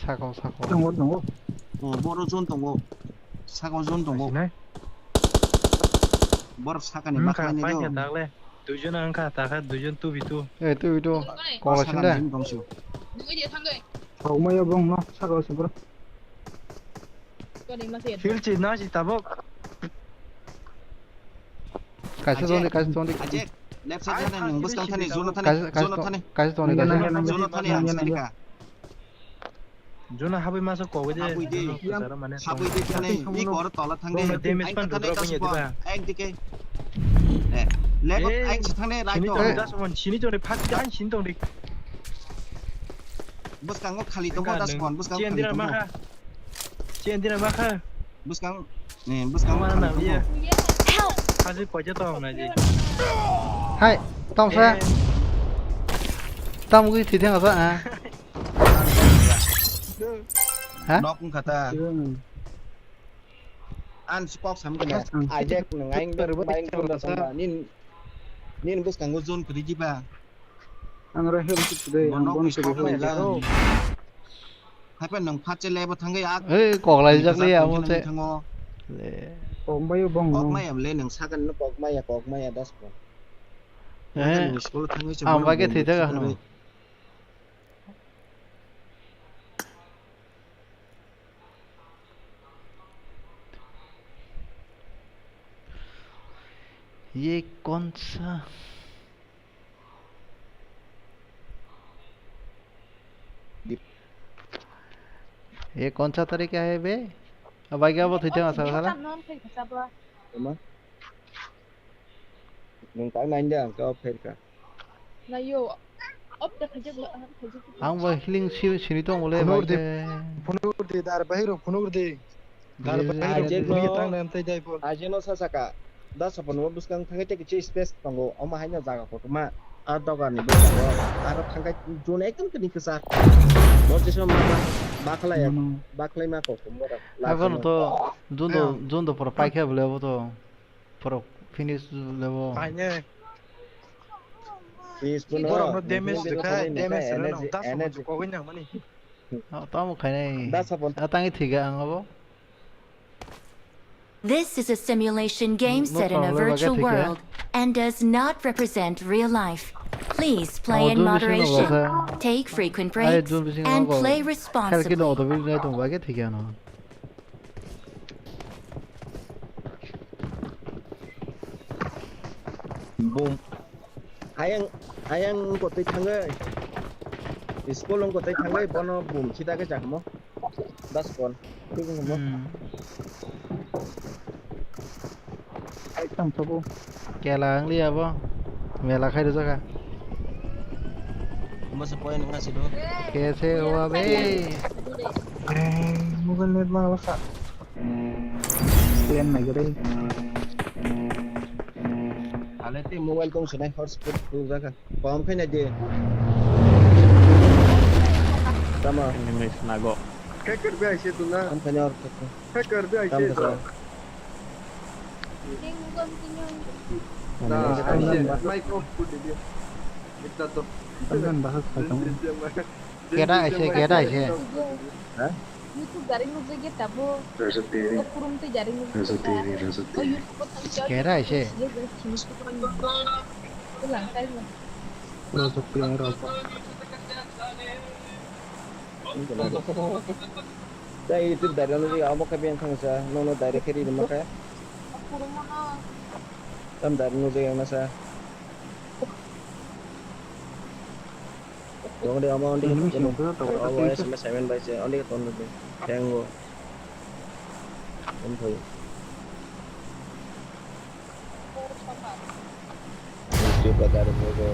Sako, sako. Tongo, tongo. O, boro zone tongo. Sako zone tongo. Asinai. Boro sakani. Hmm, bakla ni do. Duijon ang kha, ta kha, duijon two v two. Eh, two v two. Kola sakani sinda. Zone tongsu. Kok maya bong no, sako se bro. Field chi na si tabok. Kaisa tongdi, kaisa tongdi. Ajek, left side thani, nung bwskang thani, zone thani, zone thani. Kaisa tongdi, kaisa. Zone thani, ang sani ka. Jona habwi masa kogwi de. Habwi de. Jona kwcharo mane habwi de thani, i kor tola thang de. Damage pan rudra bunya diba. Ek dike. Eh, lego, eh, ek thang de, right sini to. Tong das mon, sini tong de, phat dan sini tong de. Bwskango khali tongo, das mon, bwskango khali tongo. Chian dina makha. Bwskang, eh, bwskang mana na biya. Haji poja tong na ji. Hai, tong sa. Eh. Tam gwi thitheng asa, ah. Ha? Nok wngkha ta. An si kok sam kene. Ajek nang aing ber ber ber ber ber nin, nin bwskango zone kwrwi diba. Ang ro help today, ang bon kwrwi help. Hai pa nang phat che lebo thangwi ak. Ei, kok lai jak le amo che. Thango. Le. Kok bai bong. Kok mai am le nang sakan no kok mai ya, kok mai ya das ko. Eh. School thangwi che. Am ba ke thai ta ga no. ये कौन सा, ये कौन सा तरीका है बे? Abai ga bo thwiteng asal sala. Tama? Nwng tak nai de ang khe off khairkha. Nayo, off da khaijak, off khaijak. Ang bo healing si-, sini tong bole. Phunuk bai de, khe. Phunuk de, dar bahai rok phunuk de. Dar bahai rok phunuk de, tang nam tai dai bo. Ajeno sa saka. Da sapon mo bwskang thangwi tei kichi space tongo. Omo haino jaga kotorma. A dogar ni bwskango. Aro thangkai jun ekdom kini kwchar. Bo jesa ma, ma, bakhlai, bakhlai ma kok. Abono to jun do, jun do pura paikha bole bo to. Pura finish level. Paine. Finish puno. Borok no damage rwkha, damage rwno, energy, das energy. Kogwi nang mani. Oh, tamo khainai. Das hapon. Atangi thiga ang abo. This is a simulation game set in a virtual world and does not represent real life. Please play in moderation, take frequent breaks, and play responsibly. Boom. Ayang, ayang wngkotwi thangwi. School wngkotwi thangwi bono boom sita khe chakmo. Das kon. Thik wngmo. Hmm. Ai tang sobo. Kela wngli abo. Mela khai rwjakha. Masa point wngna sido. Kese owa be. Eh, mobile net ma wala kha. Plan nai gre. Ale te mobile tong sinai hotspot tu jaga. Pom khai nai de. Tama. Enemies nago. Hacker be aise tu na. Am khai nai or. Hacker be aise tu. Na, aise. Micro food de. Ita to. Keda aise, keda aise. Ha? YouTube dari nukjagya tabuk. Rasa T V. O kurumtwi dari nukjagya. Rasa T V, Rasa T V. O YouTube o thangwi. Kera aise. Rasa T V, Rasa T V. Tei YouTube dari nukjagya amo khe beng thangsa, nono dari khe ri rwma khe. O kurumano. Tam dari nukjagya masa. Tong de ama ondi. Enemy sini tu tong. Awa S M S seven by seven ondi tong de. Thango. Om thoi. YouTube adar bogo.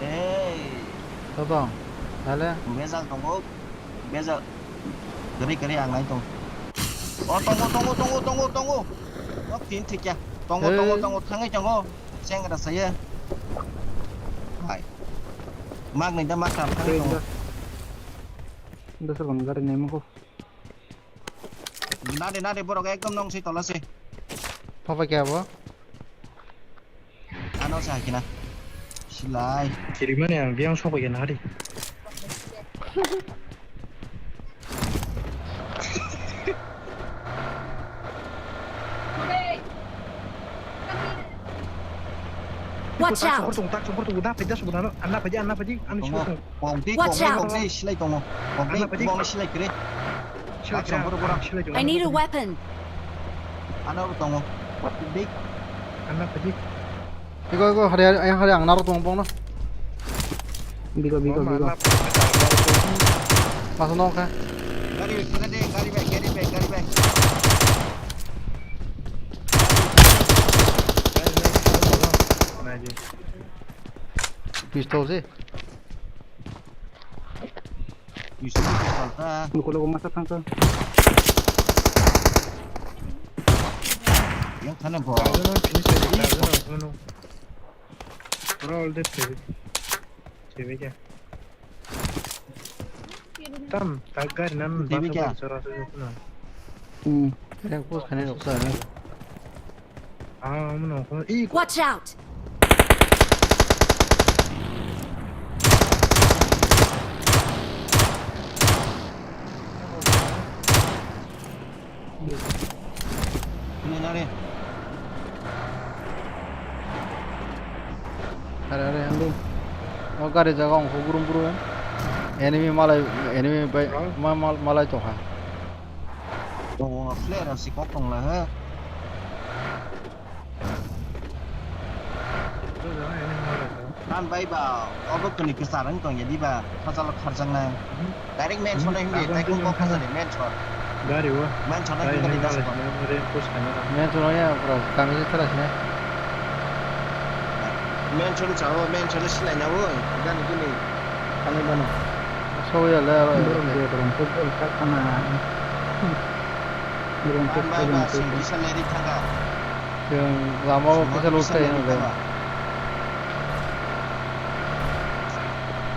Ei. Totong. Dale. Bejal tongo. Bejal. Kari kari ang nai tong. Oh, tongo, tongo, tongo, tongo, tongo. Oh, tin thik ya. Tongo, tongo, tongo. Thangai tongo. Sengra saya. Hai. Mag ni da mag tam thangai tongo. Dasar bang gari nai mako. Nade, nade, borok ekdom nong si tola si. Papa kya bo? Ano sa kina. Silai. Kiri mane ang biang sok ya nari. Watch out! Tak songkor tung, tak songkor tung, udah pejah sebenarnya, anda pejah, anda pejah, anu. Watch out! Silai tongo. Silai kiri. I need a weapon. Ano tongo. Dik. Ano pedi. Iko, iko, hari, hari, hari ang naro tongo bong no. Bigo, bigo, bigo. Masuk nong kah? Gari, gari, gari bag, gari bag, gari bag. Pistol sih. Pistol pistol ta. Nukolo masa thangka. Yang sana bo. Tajono finish aja, tajono, tajono. Pura all dead sebe. Sebe kya? Tam, tak gari nan basa basa sora sora na. Hmm. Yang pos khane roksa. Ah, mano, i. Watch out! Ini nari. Are, are, ang Gari jaga ongkho burum burum. Enemy malai, enemy bai, ma-, mal-, malai tongkha. Tongo, flare rok si kok tongla he. Tan bai ba, obo kuni kwchar wng tongya diba, sajalo kharjaknai. Direct main sona himdi, tai kung kok khajani, main sona. Gari o. Main sona himdi das ko. Main sona ya, bro, kami se tara sini. Main sona chao, main sona silai na o, gani gini, kami bana. Soya le, bro. Bro, bro, bro, bro, bro, bro. Tan bai ba, sing kisa leri thangka. Chwng lama o kisa loot khlai mano le.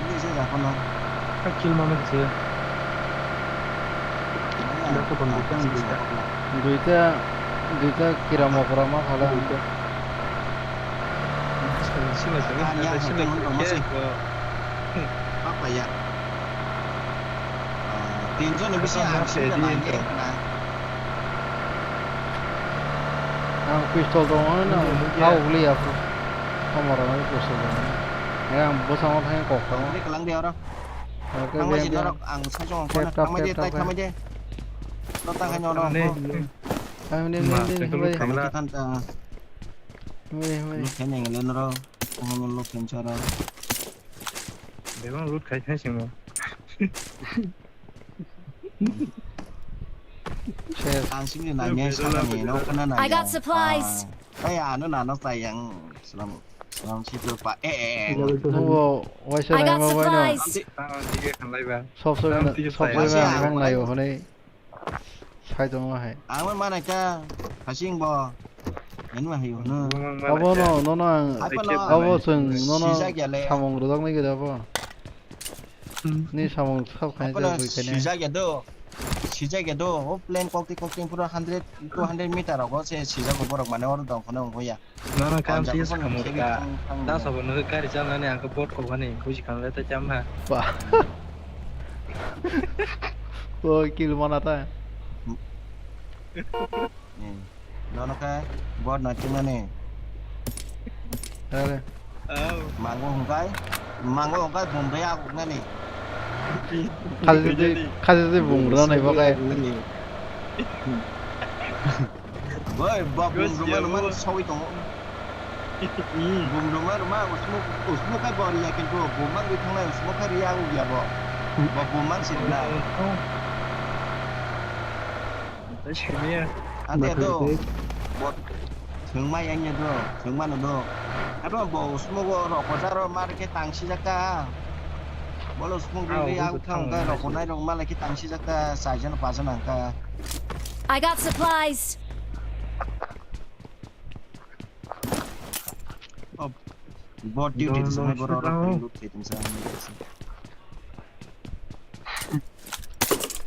Ini se jakono. Kill mano kisa. Ini ya. Duita, duita kira mokra ma khala. Duita. Sima sima. Ah, ya, sima sima. Apa ya? Tinjon ni bisi ang sini na nangkhe khna. Ang pistol tongo na, ha ugli ya bro. Komoro na pistol tongo. Ya ang bwskango thangwi kok tongo. Tangdi kalang di oro. Thangma jin norok ang sajong ang kona thangma di tai thangma di. Norok tangkha norok. Thangma di, di, di, di. Thangma di, thangma di. Norok khaina ngale norok. Thangma norok khaina chara. Bebang loot khai khai simo. Ang sini nanya sana ni, no kana nanya. I got supplies. Ay, ano na no sayang. Salam, salam situ pa. Eh, eh, eh. Nubo waisa nai ma bai no. Ang tige khanlai ba. Sob sob sob sob ang nayo hwnwi. Sai tongo hai. Ang ma mana ka. Hasing bo. Yan ma hayo no. Abo no, no no ang. Abo chwng no no samung rwjaknai gede abo. Ni samung sab khai jak bui kene. Sijak ya do. Sijak ya do. O plane kokti kokti pura hundred, two hundred meter rogo se sijak borok mane oro dong khone ongkho ya. Nana kam tiya samung ka. Da sabo no gari chalnani ang bot ko bani buji kan le ta cham ha. Ba. O kill mana ta. Nono khe bot no chimani. Are. Mango hungkai, mango hungkai bumrwi aguknani. Khajidi, khajidi bumrwi nai bo kai. Oi, bok bumrwi mano mano sawi tongo. Bumrwi mano ma usmuk, usmuk kai bori ya kintu bumang bi thangnai usmuk kai ri aguk ya bo. Bok bumang sirnai. Ante do. Bot. Thwngma yang ya do. Thwngma no do. Abo bo smogo rok ko jaro mar ke tang si jaka. Bolo smog ri au thang ka rok ko nai rok mala ke tang si jaka. Sai jan pa jan ang ka. I got supplies. Bot duty sa mai boro rok loot ke tum sa.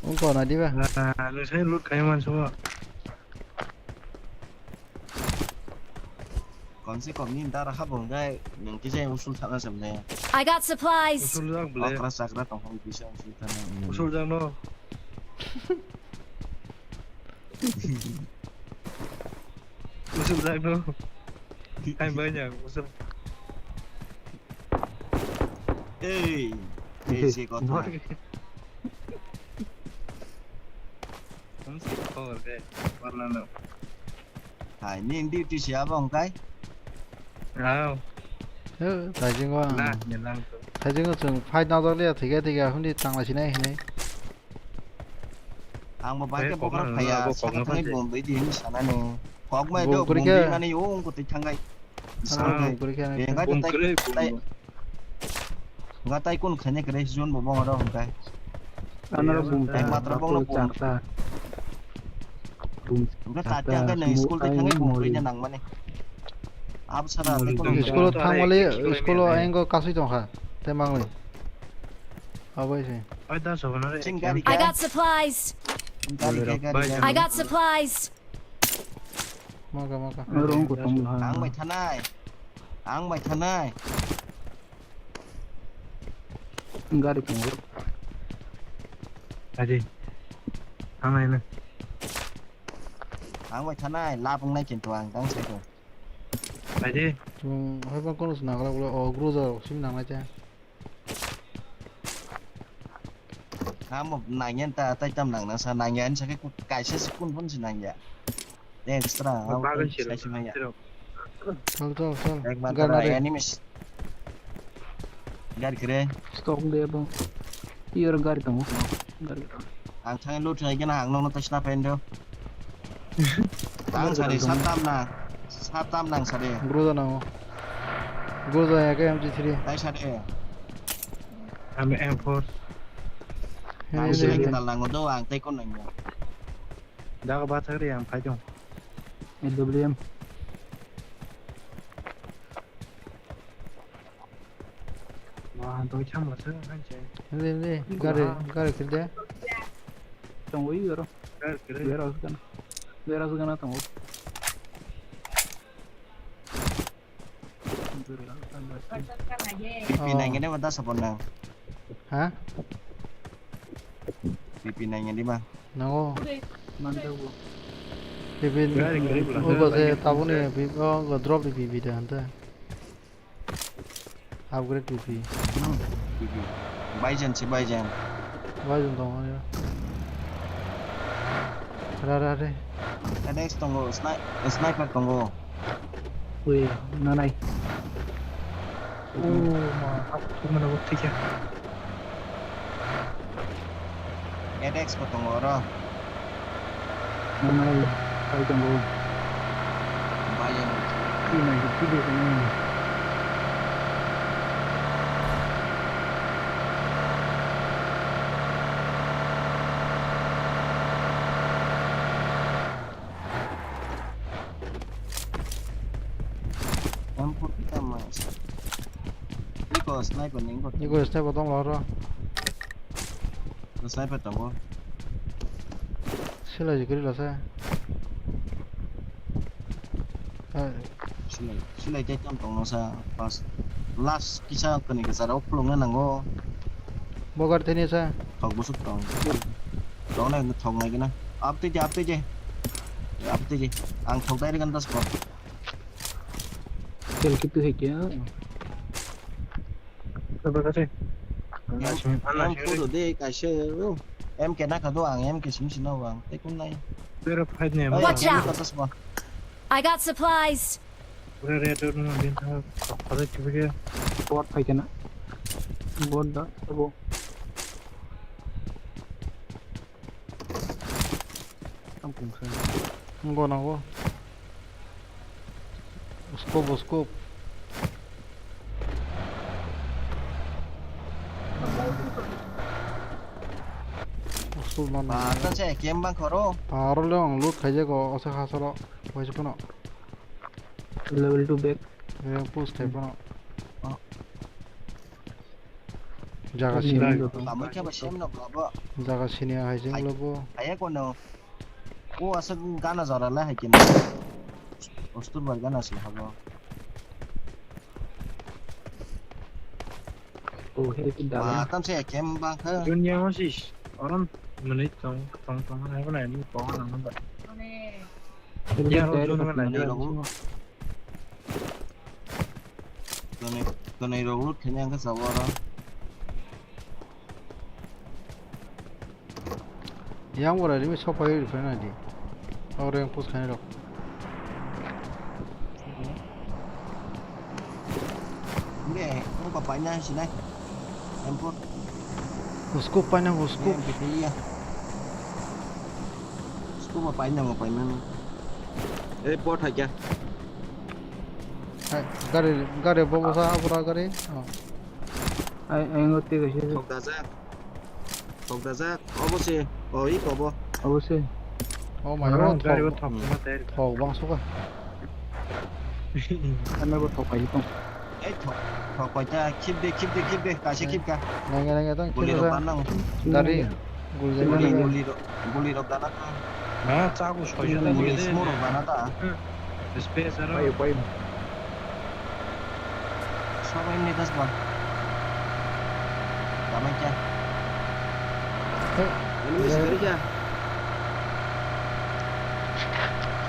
Ungko na diba? Ah, nung sai loot khai man sumo. Kom se kom ni dara habo ngai nung kisa usul thana samne. I got supplies. Usul jak ble. Okra sakra tong hong bisa usul thana. Usul jak no. Usul jak no. Hai banyak usul. Ei, ei, si kotha. Hai, ni duty si abo hongkai? Au. He, thaisingo ang. Na, nilang to. Thaisingo chwng fight na jaglia thike thike hwnwi tangla sinai hinwi. Ang bo bai khe bokhorok phaiya, saka thangwi bumrwi di hinwi sanani. Kokmai do, bumrwi mani yung kutwi thangai. Bumrwi khe. Enga tai kun khaina kre zone bo bong aro hongkai. Ano bumrwi. Matra bong no bum. Hingke tate hingke nai school tei thangwi bumrwi no nangmani. Abo sara tei kono school thangmali school o engo kasui tongkha tei mangwi. Abo se. Oi da sobo na re. Ching gari I got supplies. Gari ke gari. I got supplies. Maka maka. Ang bai thanai. Ang bai thanai. Gari tongo. Adi. Ang bai thanai. Ang bai thanai lap wngnai kintu ang tang sai ko. Adi. Chung hai ba kono sna kala kala o groza simi nangnai cha. Amo nangya ta, tai tam nang nang sa nangya, ani sakhe ku-, kaisa se kun phone se nangya. Extra, amo bagwi tei siro, sai se maya. Siro. Chal, chal, chal. Ek mantara gana re. Enemies. Gari kre. Stock de bo. Tiyor gari tongo. Gari tongo. Ang thang loot hai kena ang nono tasna pendo. Ang sari, sab tam nang. Sab tam nang sari. Groza nango. Groza ya ke M G three. Tai sari. Ami M four. Hey, ang hey, sari hey. Kita lango do ang tai kon nang. Daga ba thari ang phai dong. A W M. Wah, doi thang masa kan cai. Hindi, hindi. Gari, gari kerja. Tunggu iya ro. Gari kerja. Biar aku kan. Biar aku kan tunggu. P P nang ini mata sapon nang. Ha? P P nang ini mah. Nango. Mantap bu. P P. Gari, gari, ugo se tabuni P P, oh, go drop di P P de ante. Upgrade P P. Hmm, P P. Baijan si baijan. Baijan tongo ya. Ra ra re. N X tongo, sni-, sniper tongo. Ui, nanai. Oh, ma, aku mana waktu ya. F X bo tongo oro. Nang nai, pai tongo. Bayang. Ina, giti de tongo. M four kita mas. Iko sniper ni iko. Iko sniper tong loro. Sniper tongo. Sila jikiri lasa. Hai. Sila, sila jai tong tong lasa pas. Last kisa kani kisa rok pulung na nango. Bogar tini sa. Tok busuk tong. Tong na thong na gina. Apte je, apte je. Apte je. Ang thok dai kan tas ko. Kel kitu hai kya? Apa kata? Yang, yang photo de kaisa. M K na kado ang M K sim sim na ang. Te kun nai. Pero fight ne. Watch out! Kata semua. I got supplies. Pura red dot no din tha. Kata kiba ke. Bot phai kana. Bot da abo. Tang pung sa. Ngo na ngo. Scope, scope. Scope man. Ba, ta se kem bang khoro. Aro le ang loot khai jago, asa khasaro. Wai se kono. Level two back. Yang push khai kono. Oh. Jaga sini. Lamai khe ba sem no bla bo. Jaga sini hai jeng lo bo. Hai, hai kono. O aswk gana jora lai hai khe. Ostur bar gana se habo. O he ki dala. Ma tam se kem bang kha. Dunia masis. Oran menit tong tong tong hai ba nai ni ko na ba. Dunia ro jun ba nai. Twnwi, twnwi rok loot khaina ang khe chao oro. Yang ora rimi sopai rifai na di. Oro yang push khaina rok. Nge, nung pa paina sinai. Empur. Usko paina usko. Iya. Usko pa paina mo paina. Eh, pot hai kya? Hai, gari, gari bobo sa abura gari. Oh. Ai, ai, ngo twi kaisa. Thok dajak. Thok dajak. Obo se. O, i kobo. Obo se. Oh my God, gari bo thok. Thok na ter. Thok bang suka. Ano bo thok pai tong. Ei, thok, thok pai ta. Khip de, khip de, khip de. Kaisa khip ka. Nang, nang, nang, guli rok banang. Gari. Guli, guli, guli rok, guli rok dana ta. Ha, chabu soi jana guli de. Smoke rok dana ta. Space aro. Payo, payo. Sabai ni das ba. Damai kya? Hey. Ini mesti dari kya?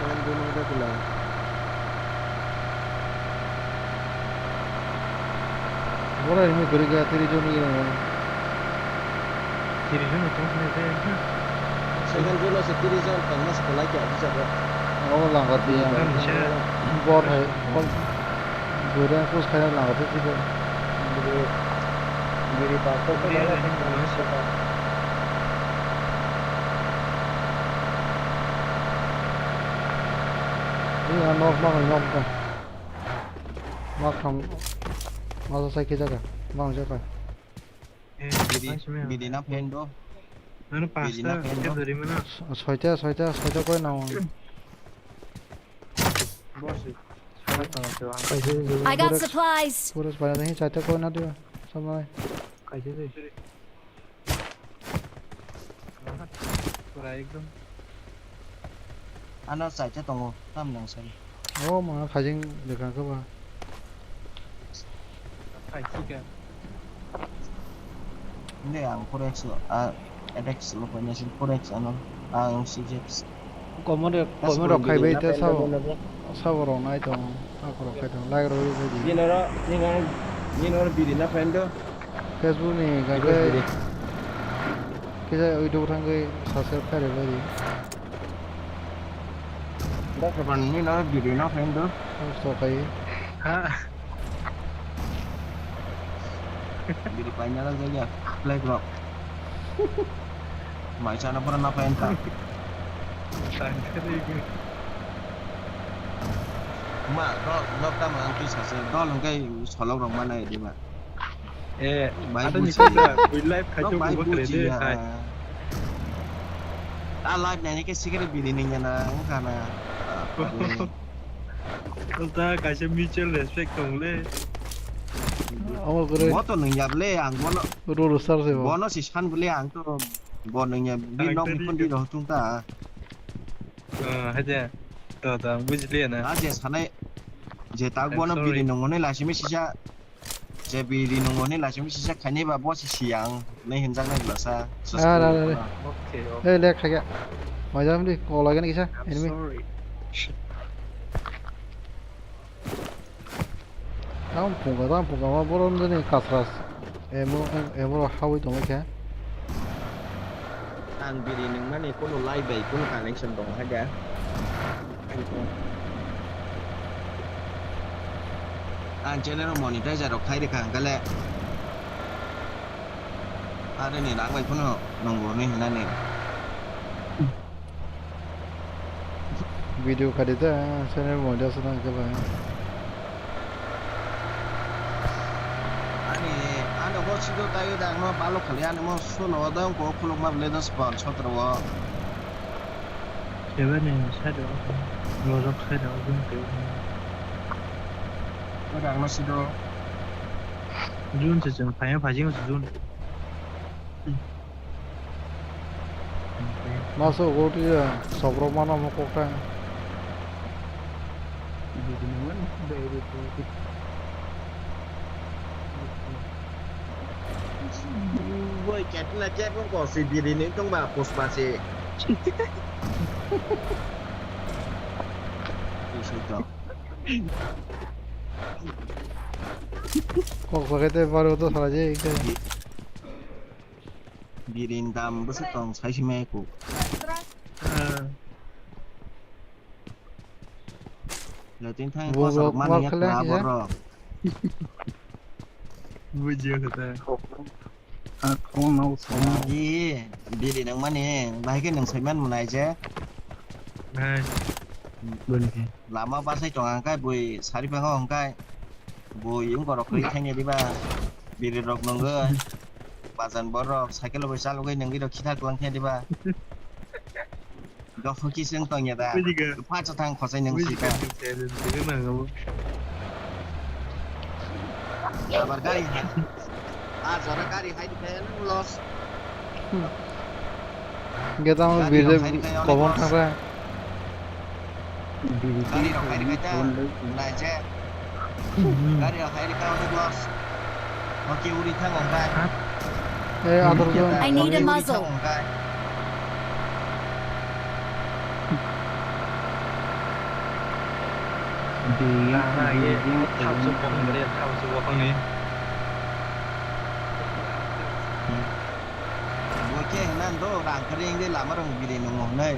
Sabai dulu udah pulang. Bora ini beri kya tiri joni kira. Tiri jon tong phai de. Second jon se tiri jon tong mas kolai kya bisa ko. Abo langkar di ya. Tam se. Bor hai, bor. Bwrwi push khai langkar di. Biri, biri pa to ko. Biri bala ni tong mas. Ni a nok ma nok. Mak tham, masa sai khe jaga, mang jaga. Eh, bidi, bidi na friend do. Ano bidi na pasta friend do. Bidi mana? Soita, soita, soita koi na. Boss. I got supplies. Pura bai na hi soita koi na do. Samai. Kaise de. Pura ekdom. Ano chaita tongo, tam nang sai. O ma phajing lekha khe ba. Kaise ka. Hindi ang four X, ah, F X lo panya sin four X ano, ang C J X. Comment, comment rok khai bai te sabo, sabo rok nai tong, ako rok khai tong, like rok bai di. Nino ro, nino, nino ro bidi na friend do. Facebook ni gagre. Kisa ui duk thang gui subscribe khai bai di. Bok kapan nino ro bidi na friend do. Post to khai. Ha. Bidi paina la jaya, flag rok. Mai chana pura na pain ta. Ma, dol, nok tam ang twi sase, dol hwnkhe solok rok mana di ma. Eh, bai ada buji. Ni kata, bui live khai chok bai buka kere buji de, ya. Khai. A live nani ke sikere bidi ningya na, wngkha na. Wngkha kaisa mutual respect tong le. Amo kore. Bo to nung yab le, ang bono. Roro sar se bo. Bono si san bole, ang to bo nung yab, bi nok ni pon di roh tung ta. Ah, haja. To, to, ang buji le na. A je sanai, je tak bono bidi nung mone la simi sisa. Je bidi nung mone la simi sisa khaini ba bo si siang, nei hinjak nai bla sa. Ah, na, na, na. Okay, okay. Eh, lek khaga. Mai jam di, ko lagi ni kisa, enemy. Sorry. Tam phunga, tam phunga ma borom jani kasras. Emo, emo hawi tongwi khe. Ang biri nungmani kuno live bai kuno connection tong kha da. Ang channel monetizer rok khai rikha hwnkhe le. Are ni rang bai phano nongo hinwi hinani. Video kari da, channel monetizer nang khe bai. Ani, ani ho sido tayo da, no balo khali ani mo solo da ko khulok ma le dos pon sotro o. Kebani side o, lojak side o, jun kebani. Ko dang no sido. Jun se chwng phaiya, phaijing se jun. Masa ugo twi sobrok mano mo kokta. Boi ketina kebo ko si biri ni tong ba puspa si. Isu to. Kok pakai te baru to salah je ikte. Birin dam bwswk tong sai se maya ku. Latin thang bo kosa rok mani yak na borok. Bujiya kata. Khong no song. Di biri nang mani bahai ke nang sai man munai je. Hai. Boni ke. Lama basai tong ang kai bui sari pango ang kai. Bo yung borok kri thangya diba. Biri rok nungwi. Bajan borok cycle bai chalugwi nungwi rok khithak lang thangya diba. Gopho kiseng tongya da. Bujiga. Pha chathang khosai nung sika. Abar gari hai. A jora gari hai dikhai nung los. Geta mo biri kobon thangkha. Gari rok hai rikha ta, nai je. Gari rok hai rikha, onek los. Hoki uri thang ong kai. Eh, ator jon. I need a muzzle. Di, ah, ye, di, thap di, su pokong de, thap su pokong ni. Bo Ando rang kari engde lama rong biri nungo nai.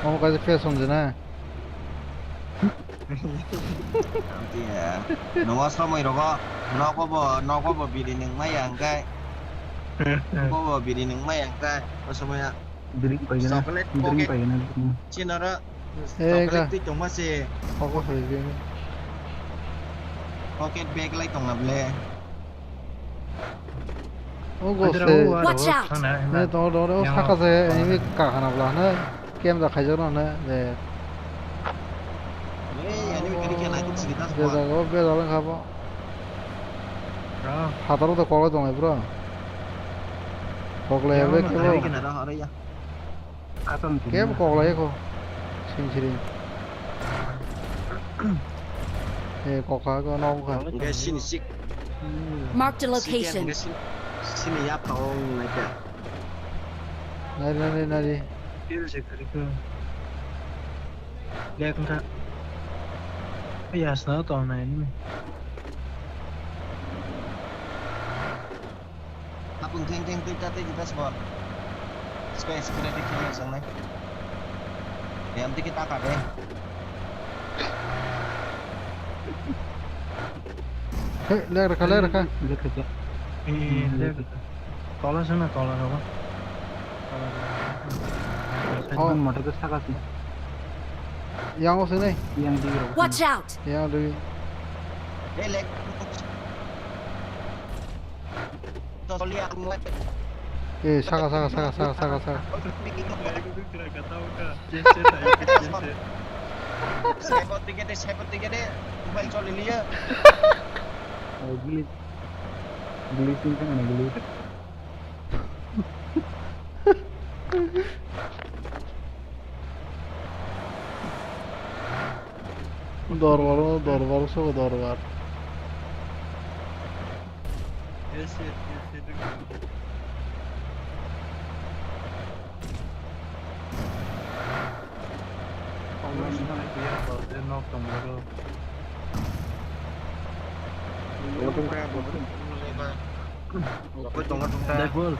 Omo kaisa fashion jena. Amtiya. Nungo somoi rogo. Nogo bo, nogo bo biri nung maya angkai. Nogo bo biri nung maya angkai. O somoi ya. Drink paigena. Chocolate drink paigena. Chinara. Eh, chocolate twi tongma se. Ogo hai ge. Pocket bag lai tongna ble. Ogo se. Watch out. Ne to do do saka se enemy ka khana bla ne. Kem da khaijak no ne. Be jago be jago khabo. Hataro to kok lai tong bro. Kok lai be kebo. Kebo kok lai ko. Sing siri. Eh, kok ha ko no kha. Marked a location. Sini ya pa ong nai ka. Nari nari nari. Lek wngkha. Yasna tongnai nini. Apung theng theng twi ta tei kita sbo. Space kre di kiri sangnai. Yam tiki taka de. Hey, lek rakha, lek rakha. Lek rakha. Eh, lek rakha. Tola sana, tola sana. Tola sana. Oh. Motor ke saka sih. Yang o sini. Yang di. Watch out. Yang di. Eh, lek. Eh, saka, saka, saka. Sebo tigede, sebo tigede, mobile choli liya. Oh, glitch. Glitch ini kan ada glitch. Dorbar, dorbar, sobo dorbar. Yes, yes, yes, yes. Omo ni hai ya, ba, je nok tong ro. Omo ni hai ya, ba, je nok tong ro. Tongo, tongo, tongo. Dai gol.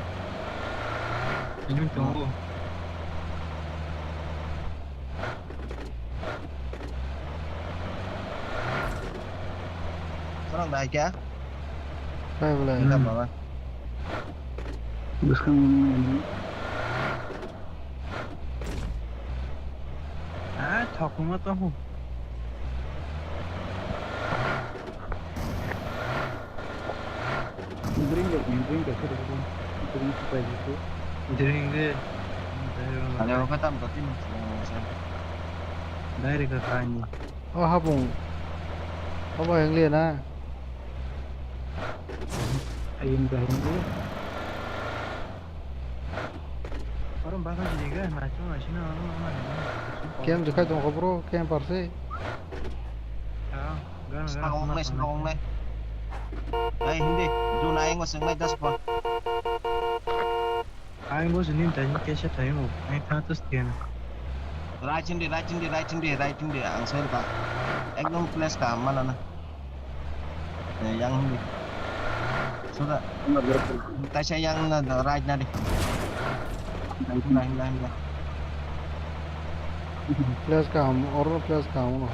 Ini tongo. Sorang dai kya? Hai, boleh. Enggak apa-apa. Bwskang nini. Ah, thok ma to hu. Drink de, drink de, drink de, drink de, drink de, drink de. Ane oka tam to tin. Direct ka kani. Oh, habung. Obo hengle na. Ayun ka hengle. Oro baka jiriga, nacho, nacho, na, na, na, na, na. Kem jekai tongkha bro, kem parse. Ah, gan, gan, sakong nai, sakong nai. Ai, hindi, juna ayang masang nai das pa. Ayang bos ni tai ni kesa tai mo, ayang tha tas tian. Right hindi, right hindi, right hindi, right hindi, ang sel ka. Ekdom place ka, mana na. Eh, yang hindi. Sudah. Taisa yang na, na, right na di. Hinda, hinda, hinda. Place kaham, oro place kaham no.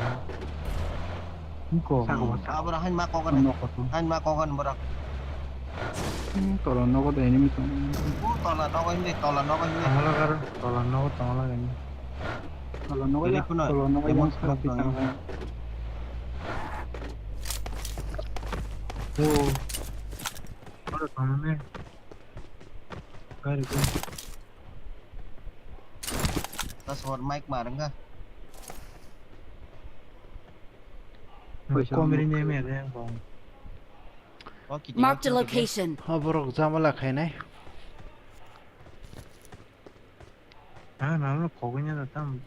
Ko. Hmm, abra hain ma kogan. Hain ma kogan bra. Hmm, tola nogo de enemy tong. Hmm, tola nogo hindi, tola nogo hindi. Tongla gar, tola nogo tongla gani. Kalau nogo ya, kalau nogo yang seperti tangga. Oh. Ada tanah nih. Gari tuh. Tas hor mic marang ka. Komri ne me yang bong. Marked a location. Ha borok jamala khainai. Ah, nang no khogwi na tam.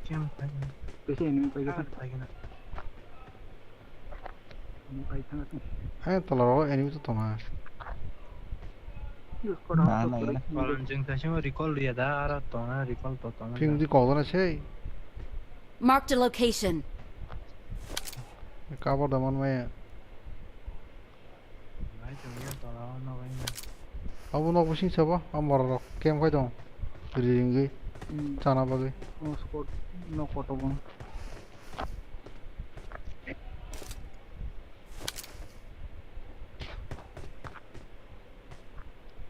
Kem khai. Kaisa enemy paikha. Paikha na. Enemy paikha na. Hai, tola rogo enemy to tonga. Na, na, na. Kolam jeng kaisa recall ya da, ara tonga, recall to tonga. Ping di kogna sei. Marked a location. Cover da man maya. Nai chwng ya tola o nogo ya. Abo nok bising sabo, amo rok kem khai tong. Ri ringwi Hmm. chana bagwi. Oh, spot nok koto bo.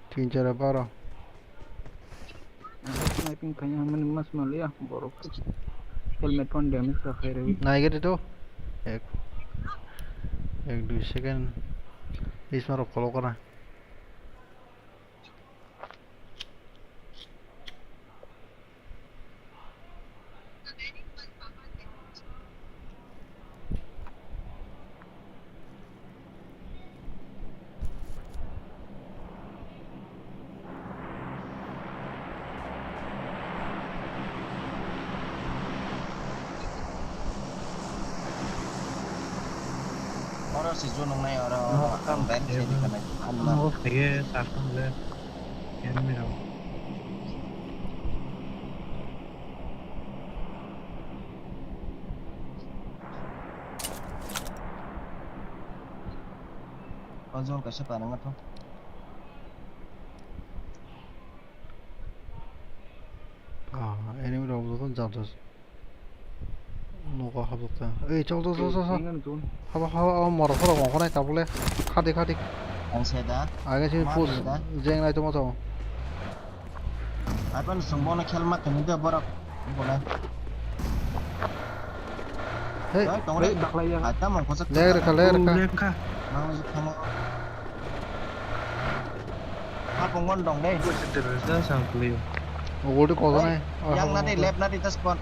Tin chara baro. Sniping khaina hamani mas maliya borok. Helmet phone damage ka khairwi. Naigete to. Ek. Ek dui second. Isma rok follow kara. Oro si junung nai oro. Ang bike se di kanai. Ang no. Ang no, sige, sakang le. Yan mi rong. Puzzle kaisa tanang ato. Ah, enemy rok joto jam jam. Nogo habuk ta. Ei, chol, chol, chol, chol, chol. Haba, haba, o morok phoro wngkha nai tabuk le. Khadi, khadi. Ang se da. Age sini push. Jeng nai tongma tong. Apan sung bono khel ma kani da borok. Bono. Hey, hey, tong re. Hey, baklai ya. Ata mongko sak. Ler kha, ler kha. Ler kha. Mang ji khamo. Hapung on dong dei. Terus dah sang keliu. Oh, gol di kau sana. Yang nadi, left nadi, tas pon.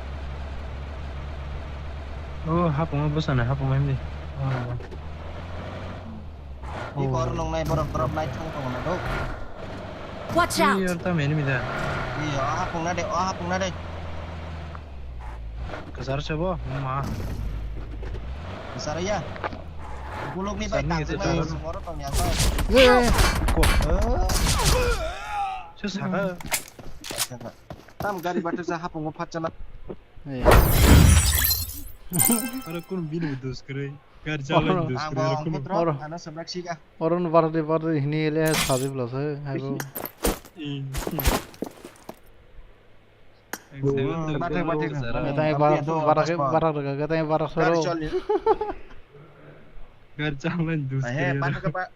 Oh, hapung apa sana? Hapung ini. Oh. Di kor nong nai borok drop nai thang tong na do. Watch out! Iya, tam ini mida. Iya, hapung nadi, oh hapung nadi. Kasar sebo, ma. Kasar ya. Buluk ni bai tang jeng lai sumoro tong ya bai. Ye. Ko. Su saka. Tam gari batu sa hapung phat chala. Ye. Aro kun bini dus kre. Gar chala dus kre. Ang bo ang putro, ano sabrak siga. Oron bardi bardi hini le sabi blase. Hai bo. Bathak, bathak. Gatang barak, barak, gatang barak soro. Gar changlan dus. He, bathak ba.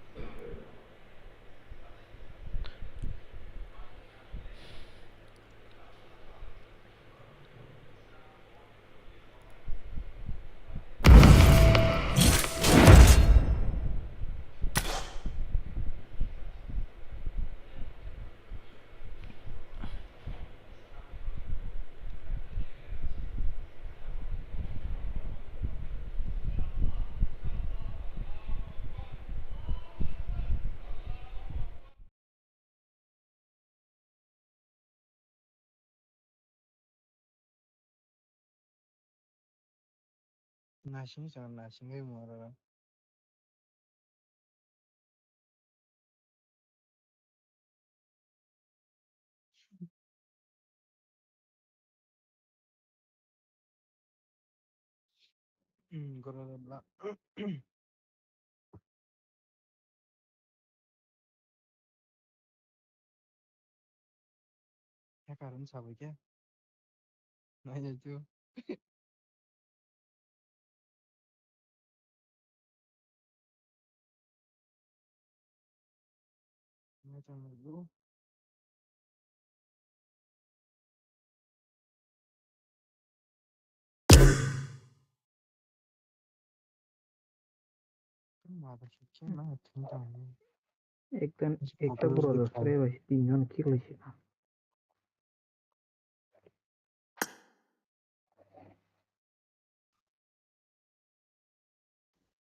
Nasing sa nasing ai mora. Hmm, gora bla. Hacker wng sabai khe. Nai nai tu. Ekta, ekta bura dos kre bai, tin jon kick lai se.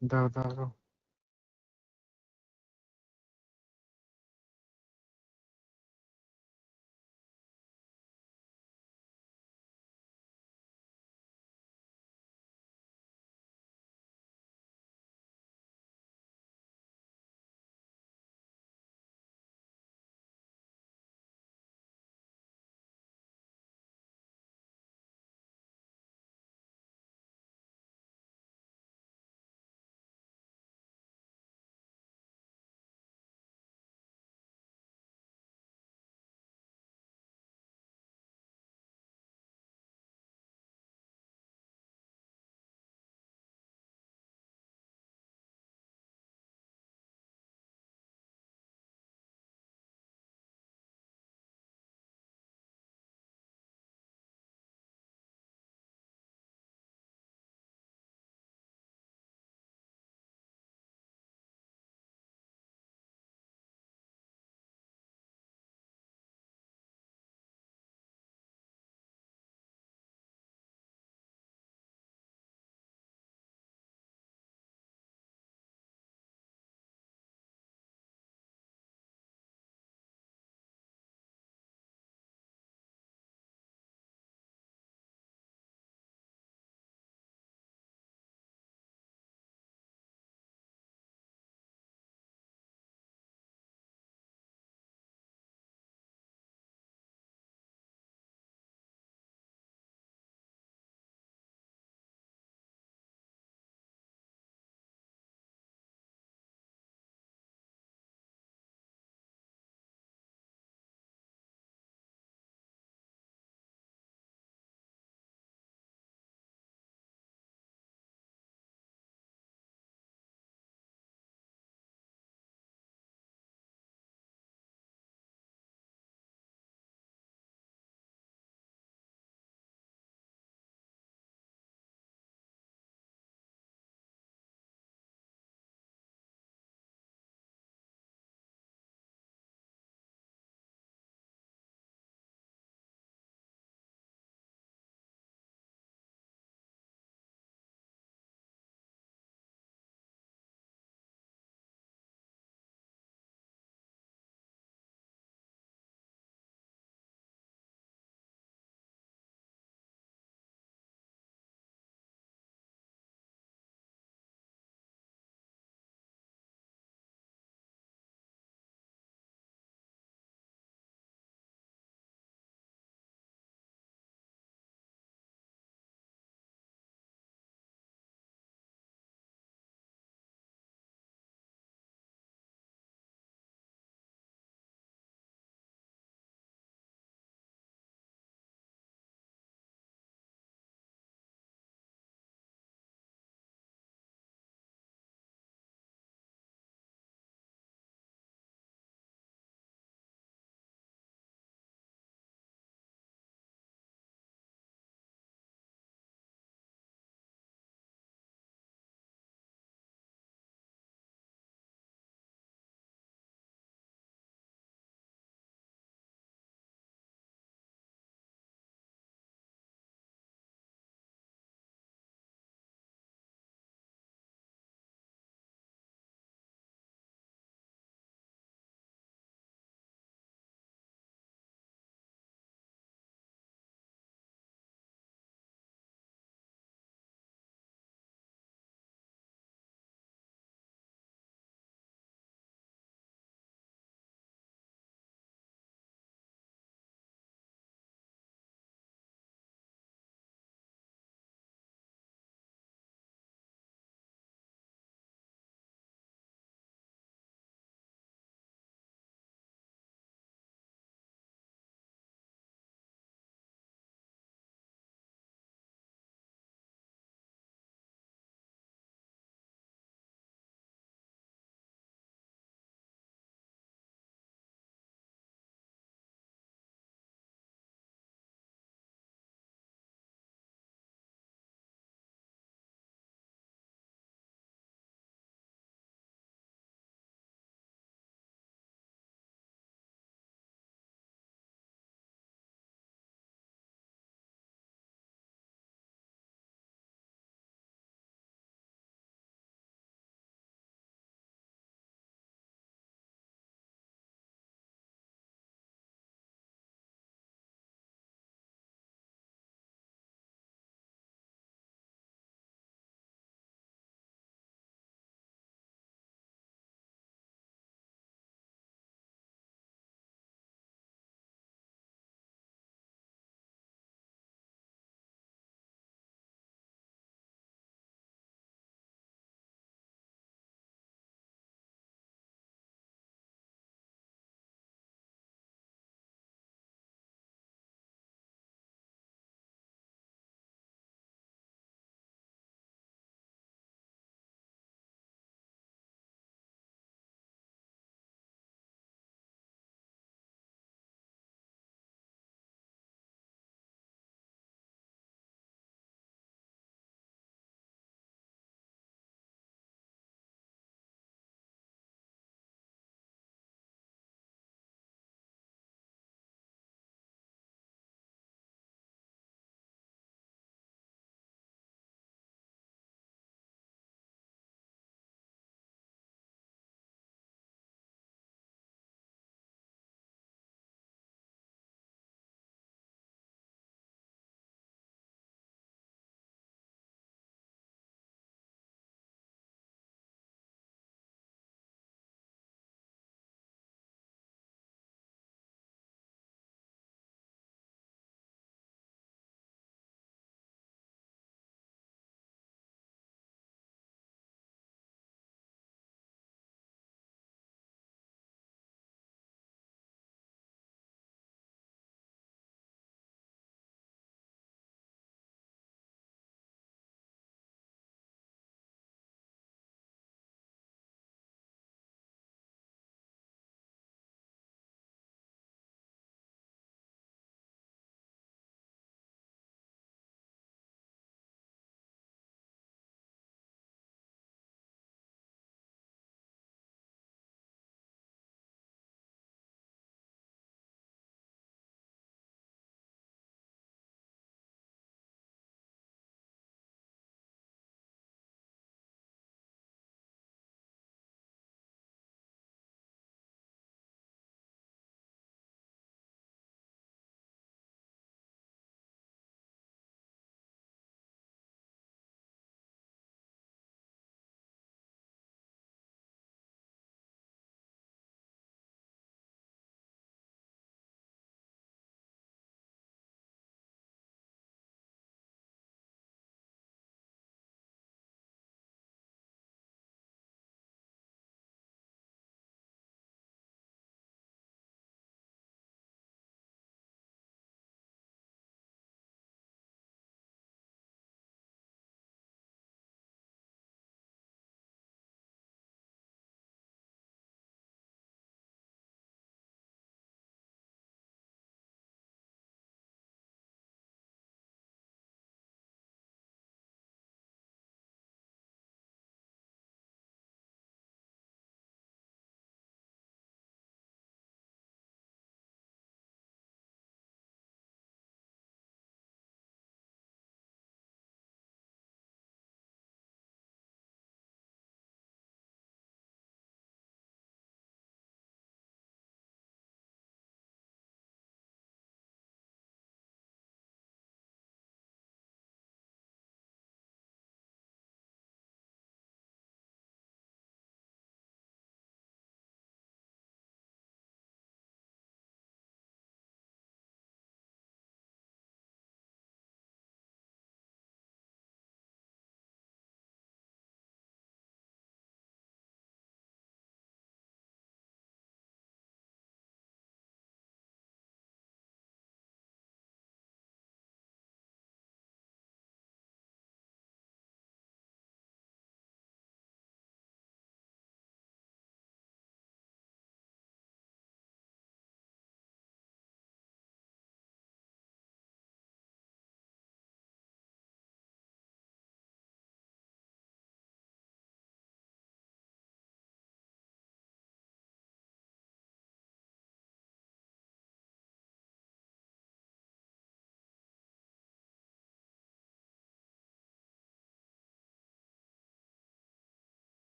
Da, da, da.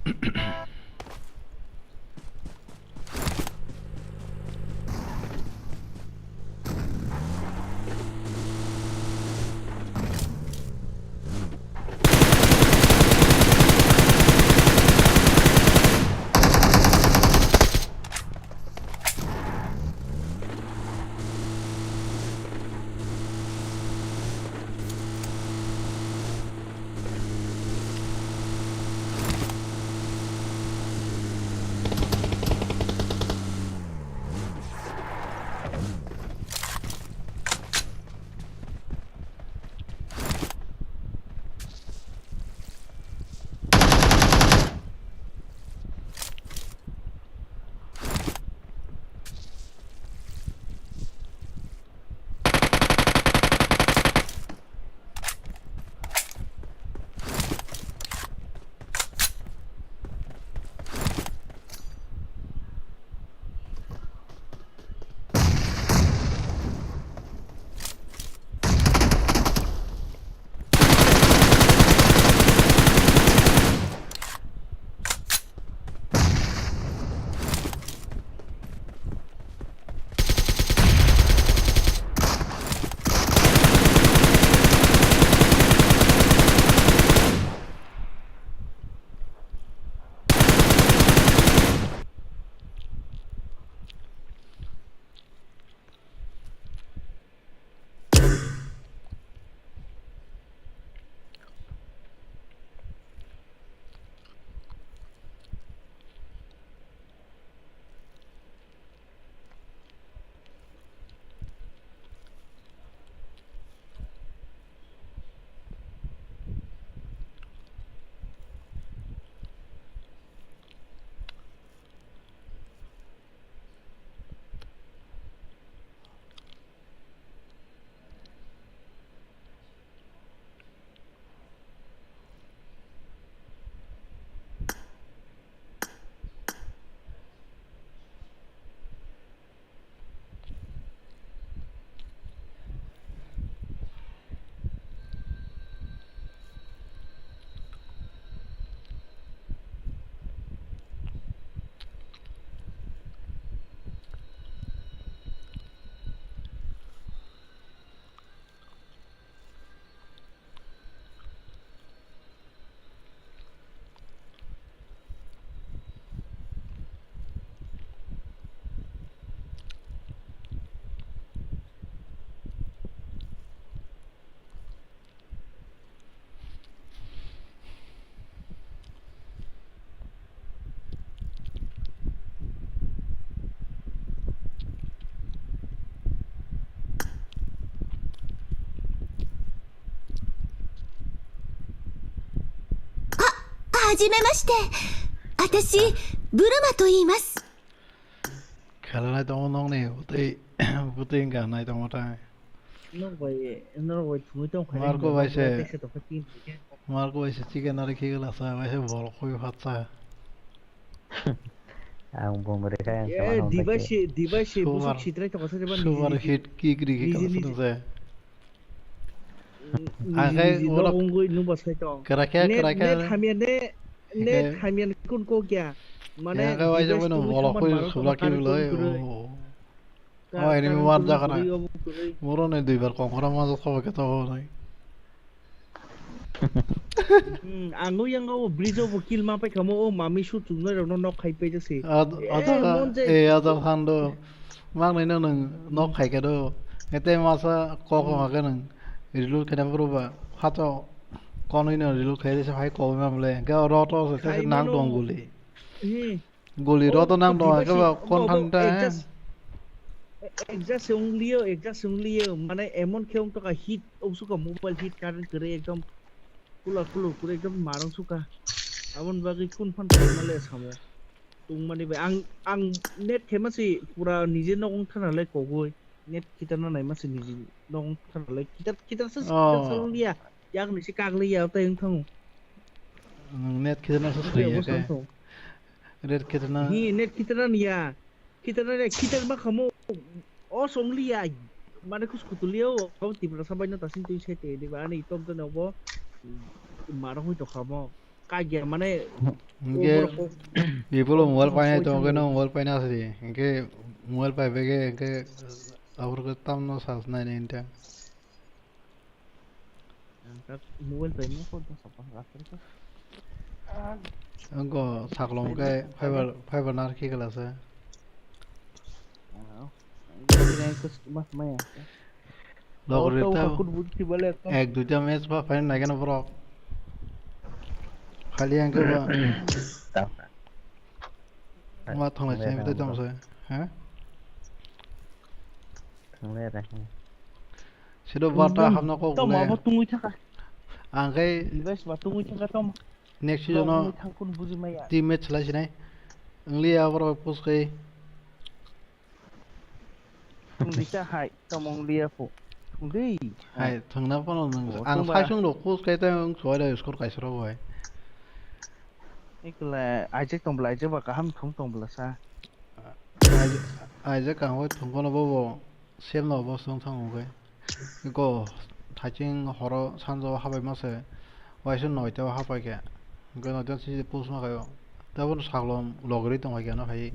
あ、はじめまして。私、ブルマと言います。 Khelanai tongo nokni bwtwi, bwtwi wngkha nai tongo tai. Norok bai, norok bai thumui tong kha. Marco bai se, Marco bai se chicken ari khigla sa, bai se borok khui phatsa. Ang bung rikha, ang sama nong dibai se, dibai se busuk sitrai tong kha sa, super hit kick ri khigla sa. Ang khai oro krakya, krakya. Net hamya ne, net hamya ne kun kok ya. Mane, ya, khe waisa bono bolok koi sulak khe belai. O enemy mar jaga na. Moro ne duibar kongkhora ma jok khe to nai. Hmm, ang o yang o bridge o bo kill ma pai kha mo, o mami su chungnai rok no nok khai pai jasi. Ada, eh, ada, mon je. Eh, ada khando. Mang nai no nang nok khai khe do. Ngete masa kok ma khe nang. Reload khaina phuru ba phato konwi no reload khai se hai kok ma bole. Ga oro to se nang dong guli. Hmm. Guli ro to nang dong ke ba kon thang ta. Exhaust only yo, exhaust only yo. Mane emon khe ong to ka hit, ong suka mobile hit current kere ekdom kula kulu kure ekdom marang suka. Abon bagwi kun phan khaima le samo. Tungmani bai ang, ang net khe masi pura nije nok ong thana le kogoi. Net khitana nai masi niji nong thalai khitar khitar sa khitar sa liya. Yak ni si kak liya tai wng thango. Net khitana sa sui ya ke. Net khitana. Hi net khitana niya. Khitana niya khitar ma khamo. O song liya. Mane khus kutuliya o kau tipra sabai no tasin tui se te diba ani tom to nobo. Maro hoi to khamo. kagya mane Hingke, o borok kok bipolo mobile painai tongo khe no mobile paina asadi. Hingke mobile pai bege hingke aborok tamno sas nai nai hinte. Ang tak mobile pai mo phone tong sapa rakhre ko. Angko saklom khe fiber, fiber nar khi kala se. Logri ta ek duita match ba paina nai gana borok. Khali ang khe ba. Ma thonglai sini bita tong se. Ha? Thonglai ra. Sido bata hamna kok. Toma bo tungwi thaka. Ang khe. Invest ba tungwi thaka toma. Next season o team match lai sinai. Ang liya borok push kai. Thungdi ta hai, tamo wng liya pho. Thungdi. Hai, thwngna phano nwng. Ang saisung rok push kai ta wng suai da score kaisa rok bai. Ikla aijak tong bla, aijak ba kaham thung tong bla sa. Aijak kaham thung kono bobo. Sem no bo sung thang wng kai. Iko thaiching horo sanjo habai mase. Waisa noita habai khe. Hwnkhe noita sisi push ma kaio. Tabuk saklom logri tong hai khe no hai.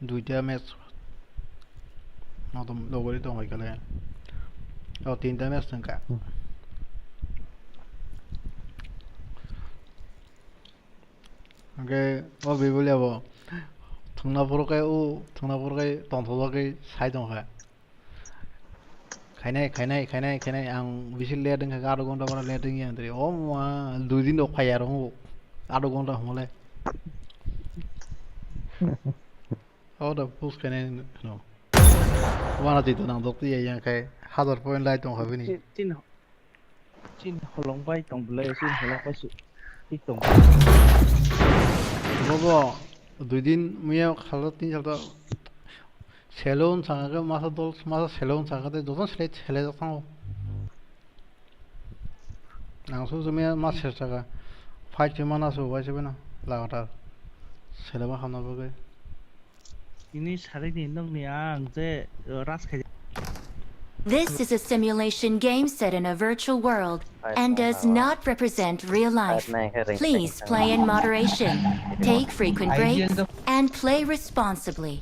Duita match. Nokdom logori tong hai kale. O tinta match tong kha. Hwnkhe o bibuli abo thwngna phuru khe o thwngna phuru khe tongthok khe sai tong kha. Khainai, khainai, khainai, khainai, ang bisi late wngkha, adho ghonta mano late wngya ang twi. O ma, dui din rok phaiya rok, adho ghonta hwnle. O da push khainai no. Wana twi to nang dok twi ya yang khai, hazar point lai tong kha bini. Chin, chin, chin holong bai tong bwlai, chin holong bai su, tik tong. Bobo, dui din muya khala tin sal ta. Selo wng sakha khe masa dol, masa selo wng sakha tei jotono selai, selai jak thango. Ang sung sung ma ser sakha. Fight se mana su bai se bena lagatar. Selema hamna bagwi. Ini sarini nokni ang je, uh, ras khai. This is a simulation game set in a virtual world and does not represent real life. Please play in moderation, take frequent breaks, and play responsibly.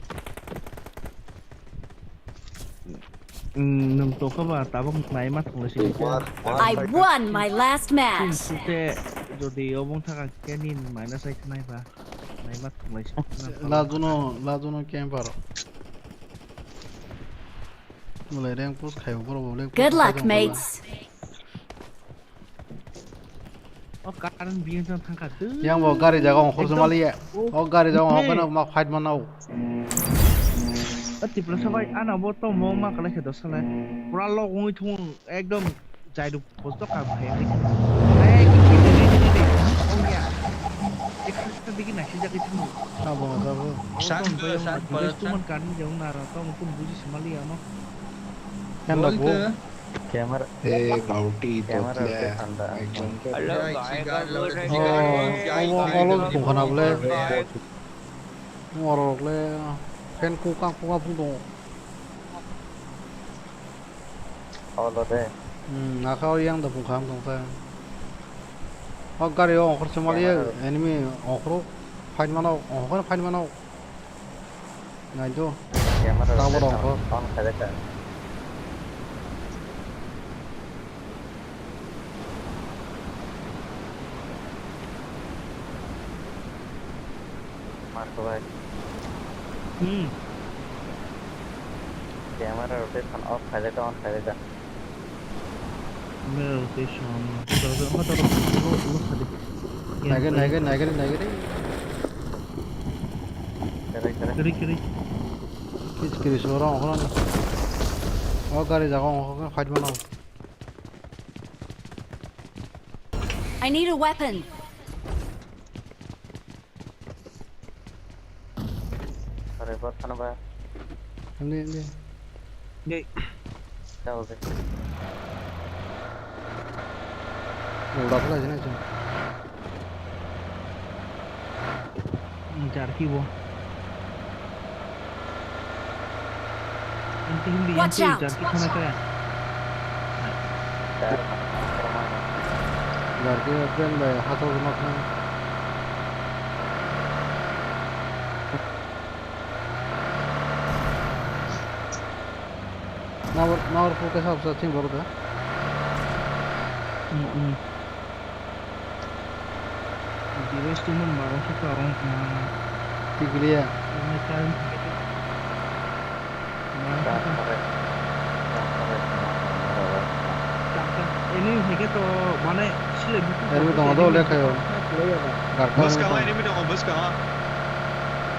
Nwng tokha ba tabuk naima thwnglaisi. I won my last match. Sute jodi obong thaka khe nini minus ai khnai ba naima thwnglaisi. Lajuno, lajuno camper. Mulai rank push khai borok bo. Good luck, mates. O current biyang jang thangkha twi. Yang bo gari jaga ongkhor se maliya. O gari jaga ongkhor no ma fight ma nao. O Tiprasa bai, ano bo tomo ma kalai khe dosa le. Pura log wngwi thung ekdom jaidu posto ka bhai. Ei, ki, ki, ki, ki, ki, ki. Oh, ya. Ek sista digi na sija ki thung. Sabo, sabo. San bo, san bo, san. Tuman kani jong na ra, tomo kun buji se maliya no. Kan da bo. Camera. Eh, bauti, camera totle. Hello, guys. Oh, obo olo tongkhana bole. Morok le fan kukang kukang phung tongo. Olo de. Hmm, naka o yang da phung kham tong ta. O gari o ongkhor se maliya, enemy ongkhor o fight mano, ongkhor fight mano. Nai do. Camera tabuk rotate rong kho. On khaijak kha. Mark bai. Hmm. Camera rotation off khaijak kha, on khaijak kha. Naigen, naigen, naigen, naigen. Kiri, kiri. Kiri, kiri. Kis, kiri, soro, ongkho, ongkho. O gari jaga, ongkho, fight mano. I need a weapon. Revive khana ba. Hindi, hindi. Hindi. Tao de. Udah pula sini aja. Jar ki bo. Hindi, hindi, hindi. Watch out! Jar ki khana kaya. Darke train bai hachal rwma khe. Nawar, nawar phu khe sab sa ching borok da. Hmm, hmm. Device tu mun maro khe ka ong kha. Tikliya. Ini current. Ini hingke to mane sile buku. Enemy tongo do lekhayo. Garkha. Bwskango enemy tongo, bwskango.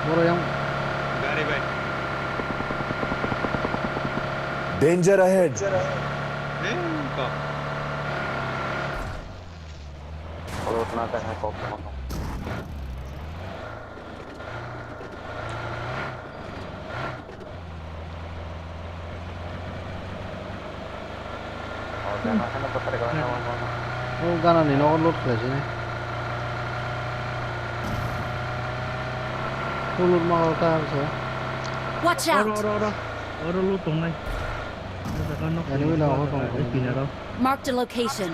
Boro yang. Gari bai. Danger ahead. Eh, kok. Load na tangkha kok tongma. O gana ni nogo load khlai sini. Full load ma ta se. Watch out! Oro, oro, oro. Oro load tongnai. Enemy la ho tong. Marked a location.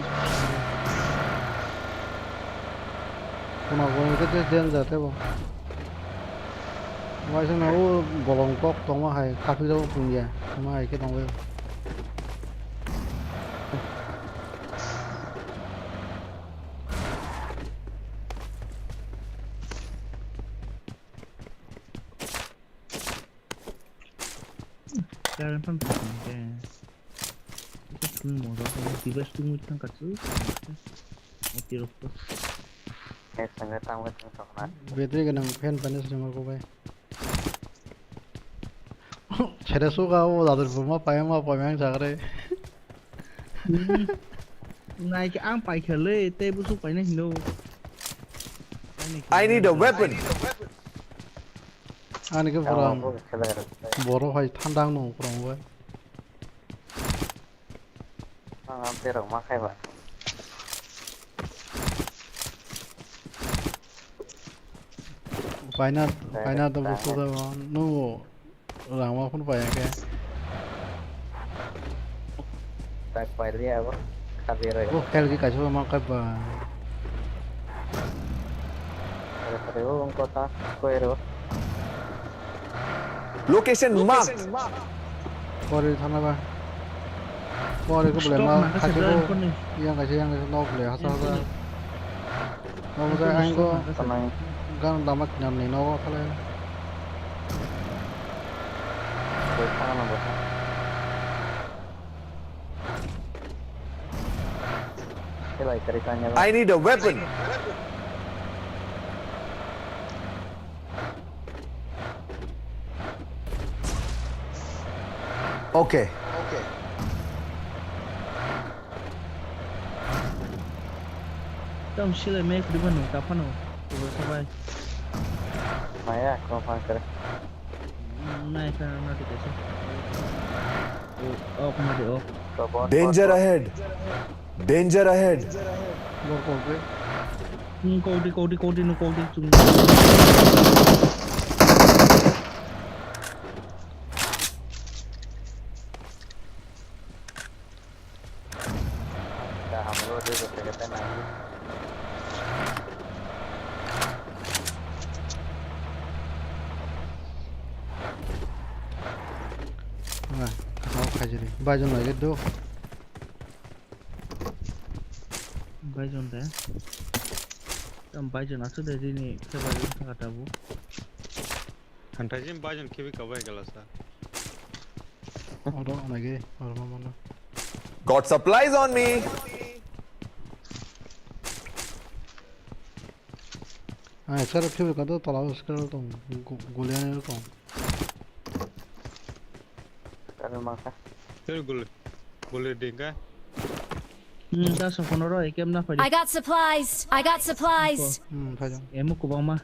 Kuna goni khe just danger tebo. Waisa na o bolong kok tongma hai kaphilok tongya. Tongma hai khe tongwi. Current phone phone ke. Itu phone model phone device tu muchang katsu. Oti rokto. Battery ganang fan panis rimar ko bai. Sere suka o dadur puma payama payang jagre. Nai ke ang paikha le, tei busu paina hino. I need a weapon. Ani ke pura borok hai thanda ang nung pura bai. Ang am terok ma khai ba. Paina, paina to busu da nungo. Rangma phone paya ke. Tak pai liya bo. Khabi roi. Oh, khel ki kaisa ma kai ba. Are pare o ongko ta koi ro. Location marked. Pori thana ba. Pori ko bole ma khasi ko. Yang kaisa yang kaisa nok le hasa hasa. Obo khe ang go. Tanang. Gan lama kinarni nogo thalai. Tei thangna bo. Tei bai kwrwi kanya. I need a weapon. Okay. Tam sile me kudi bano tapano. Kubo sabai. Maya ko phang kare. Nai ka na de kese. Oh, oh, kuma de, oh. Danger ahead. Danger ahead. Bor ko ke. Hmm, kodi, kodi, kodi, no kodi, chung. Bai jon lai do. Bai jon de. Tam bai jon asu de dini khe bai jon thaka tabu. Thanthai jin bai jon khibi kabai gala sa. Oro nage, oro ma mano. Got supplies on me. Ah, sir, khibi ka do tola sir tong, gu-, gulian tong. Kami mangsa. Sir gul, gul dingka. Hmm, da sa kono ro, ekem na padi. I got supplies. I got supplies. Hmm, phaijong. Emo kubangma.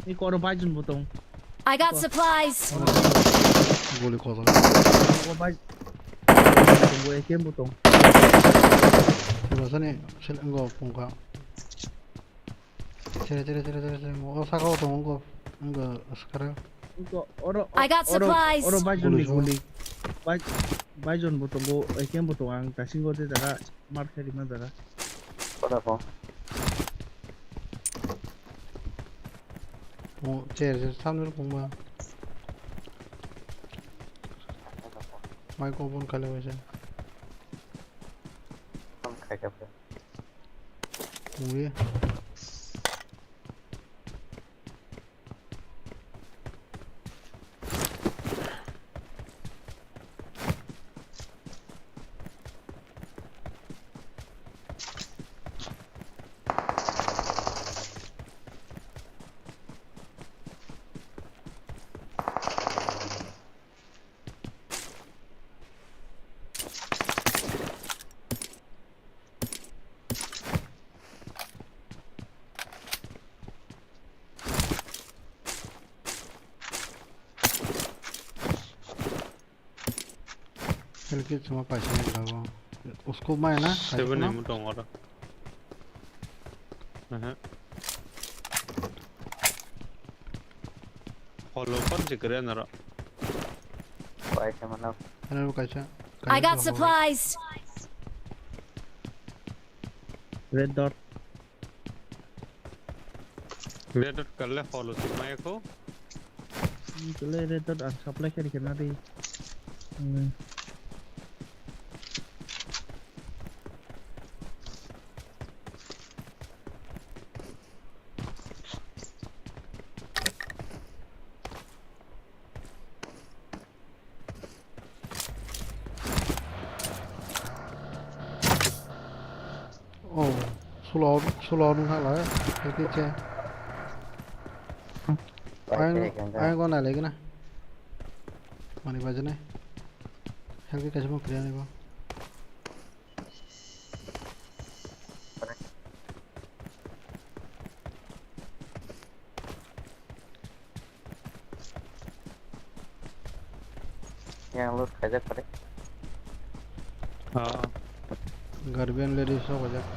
Ni koro baijon botong. I got supplies. Goli kotor. Koro bai. Botong, ekem botong. Sini, sini, enggak, pungka. Chere, chere, chere, chere, chere. O saka o tongo, wngkha, wngkha, swkara. Wngkha, oro, I got oro, supplies. Oro bai jonni guli. Bai, bai jon bo tongo, A K M bo tongo, ang tasingo je jaga, mar khe rima jaga. Koda ko? Bo chair se samno rok pungma. Mic open khaile waisa. Phone khai kha phe. Pungya. Health kit chuma paisa ni jago. Usko mai na, seven kaisa M tong oro. Aha. Follow kon jikre naro. Paisa mana. Ano kaisa. I got supplies. Red dot. Red dot kalle follow si maya ko. Kalle red dot ang supply kari kena di. Hmm. Oh, sulo, sulo nung hala, health kit che. Ayang, ayang ko nai lagi na. Mani baja nai. Health kit kaisa mo kriya ni bo. Yang loot khaijak pare. Ah. Guardian ladies rok khaijak.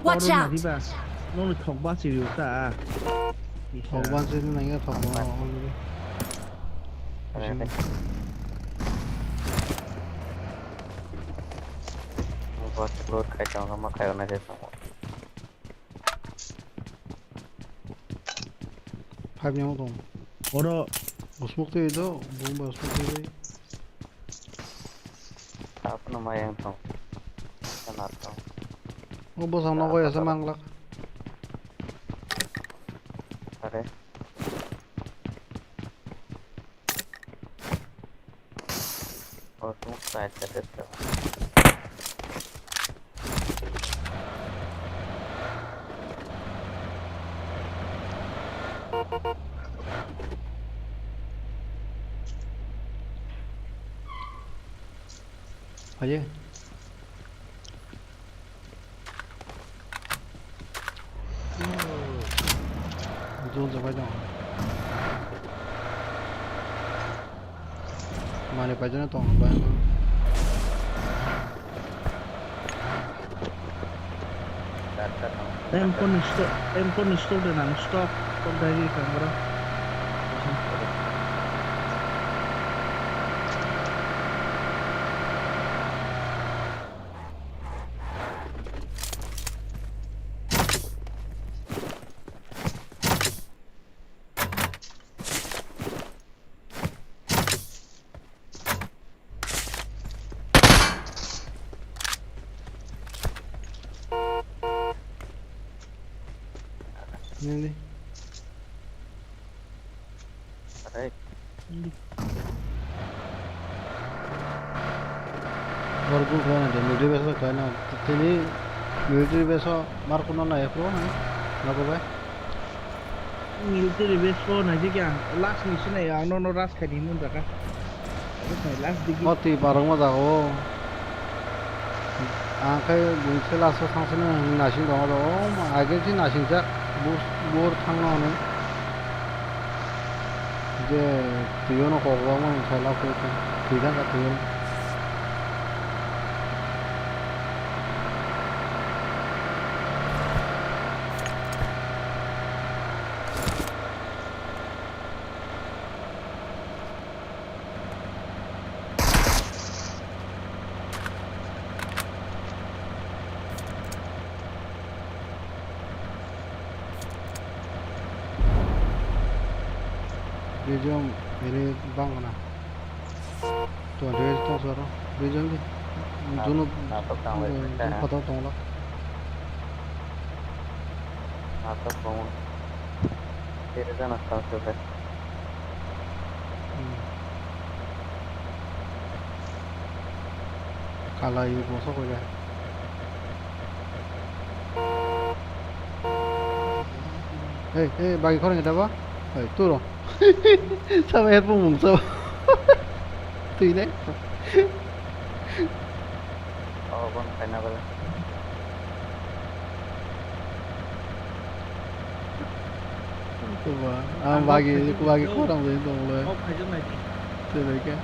Watch out! Nokni thok ba chiriyo ta. Thok ba chiri nangya thok ba already. Load khai tong ma khai na se. Five ni tong. Oro. Smoke twi do, bomba smoke twi. Tapno mayang tong. Kana tong. O bosong nogo yasa manglak. Are. Oh, smoke side ka testa. Aye. Zone jabai tong. Mani paijana tong bai. M four ni stock, M four ni stock de nang stock, stock dai di kang bro. Nini. Hey. Or gun khlai na de, military base o khlai na. Tini military base o mar kuno na approve na, na babai. Military base o naijak ang last ni sinai ang nono ras khaidi hwnwi jaga. Last degree. O twi barokma jaga o. Ang khe buini se last o thang sino hwnwi naising tongo do. O ma agel se naising jak. Bus bor thang no hwnwi. Je twi o no kok rok mani sai last o twi thang ka twi o. Bijom ini bang mana? Twenty eight tong soro. Bijom di. Junub. Natok tang lai. Junub kata tong lak. Natok tong. Tiri jana tang soro. Hmm. Kala yu bosok koi. Hey, hey, bagi khorang kita ba? Hey, turo. Sama headphone mung sama. Tui ne? Oh, bon, khaina bala. Tuba, ang bagi, bagi khorang jai tong le. Tui ne ke?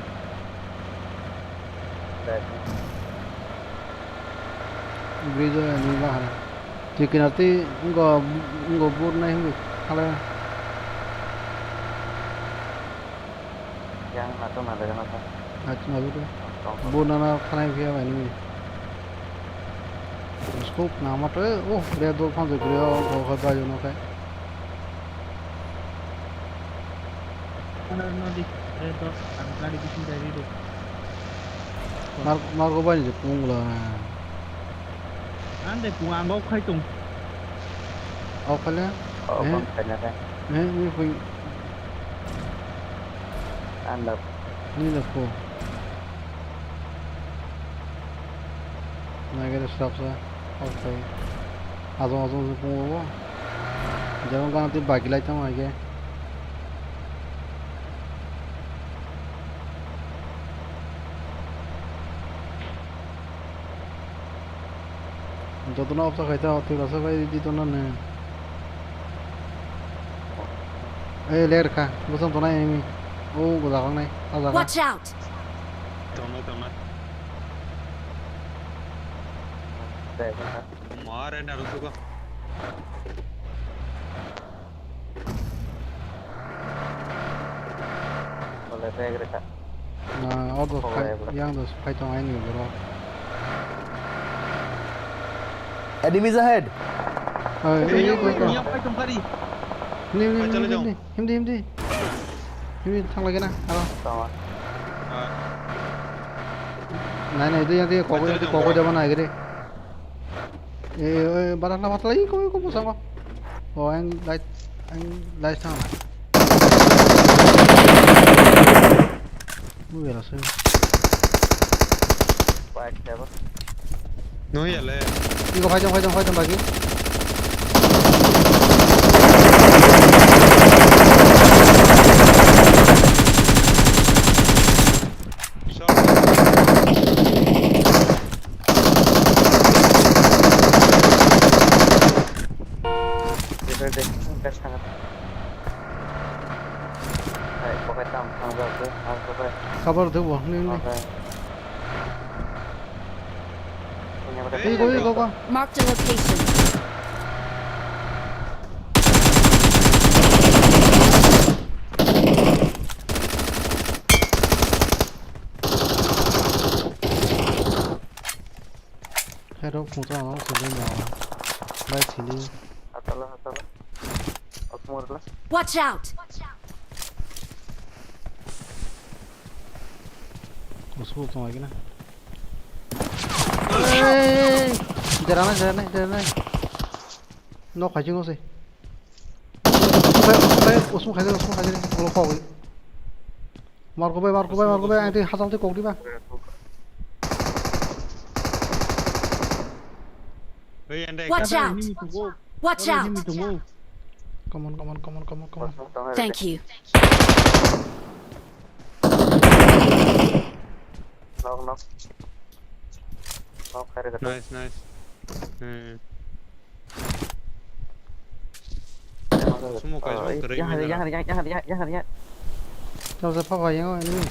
Bridge o ani bahana. Twi kinar twi wngkha, wngkha bur nai hwnwi khalai. Yang nato na daga nato. Nato na daga. Tong, tong. Bur nana khanai phiya bai nini. Scope na mato, oh, red dot phang jai kre, oh, oh, oh, bai no khai. Ano no di, red dot, ang gari bising dari do. Mar, mar ko bai ni pung la. Ande pung ang ok khai tung. Ok khai le? Oh, eh? Bang khai na khai. Eh, ni pung. Anda. Ni da ko. Nai gari stop sa. Ok khai. Azong azong se pung wo. Jabon gana twi bagi lai tamo aige. Jotono opsa khaita, thwi rasa bai di tona ne. Eh, ler kha, bosong tona enemy. O, goda kang nai, o jaga. Watch out! Tona, tona. Mare narusuko. Ole bag reka. Na, o dos phai, yang dos phai tong aini borok. Enemies ahead. Oi, oi, oi, oi. Yang phai tong kari. Himdi, himdi, himdi, himdi, himdi. Himdi thang lagi na, aro. Tama. Nai, nai, itu yang dia kokoi, kokoi jaman aja deh. Eh, eh, barang lama telah, iko, iko, bosong ko. Oh, yang light, yang light sama. Mu bela sih. Baik, siapa? No ya le. Iko, fight, fight, fight, lagi. Shot. Dikkat deh, gas sangat. Hai, pakai tam, tang jauh tuh, harus pakai. Cover tuh, wah, ini, ini. Pakai. Ini pakai. Iko, iko, iko. Mark the location. Hero khungsa ang sujui no. Bai sili. Hatala, hatala. Osmor la. Watch out! Osmor tong lagi na. Hey! Jara na, jara na, jara na. Nok khai jing se. Osmor khai, osmor khai, osmor khai, osmor khai. Olo khogwi. Marco bai, Marco bai, Marco bai, ang tei hachal tei kok diba. Watch out! Watch out! Come on, come on, come on, come on, come on. Thank you. Knock, knock. Knock, kare kata. Nice, nice. Hmm. Smoke, oh, guys, yang hari, yang hari, yang hari, yang hari, yang hari. Jauh siapa kau yang ini?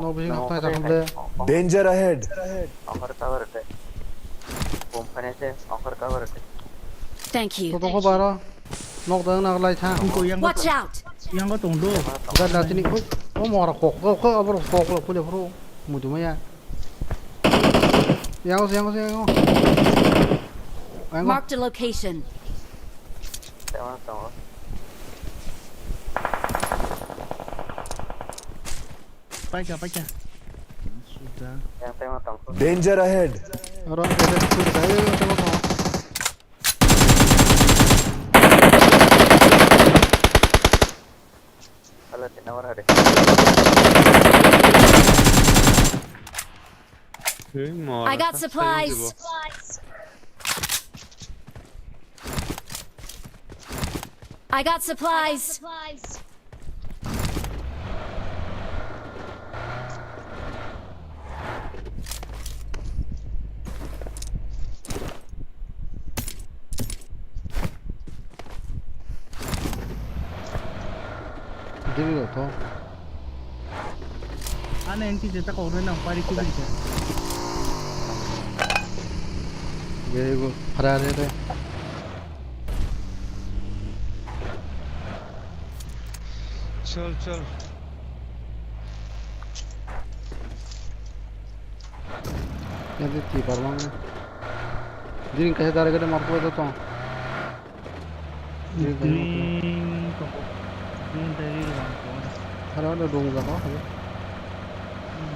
No, no, no, no, no, no. Danger ahead. Offer cover ate. Company ate, offer cover ate. Thank you. Toto ko baro. Nok dang nak lai tha. Watch out! Yang ko tong do. Dal dal tini. Oi, o mora kok, kok, kok, abro kok, kok, kule bro. Mudu maya. Yang, yang, yang, yang. Yang. Marked a location. Tengok, tengok. Paika, paika. Sudah. Yang tengok, tengok. Danger ahead. Aro, ada sudah. Ayo, tengok, tengok. Hala, tinawar hari. Hey, mora, I got supplies. I got supplies. Diri rok to. Ano engti jeta kok rwna pari kubui khe. Very good. Hara re re. Chal, chal. Yang di tibar mang. Diri kaisa dari gede marko to tong. Green tong. Green dari rwng tong. Hara hara rwng jago habo.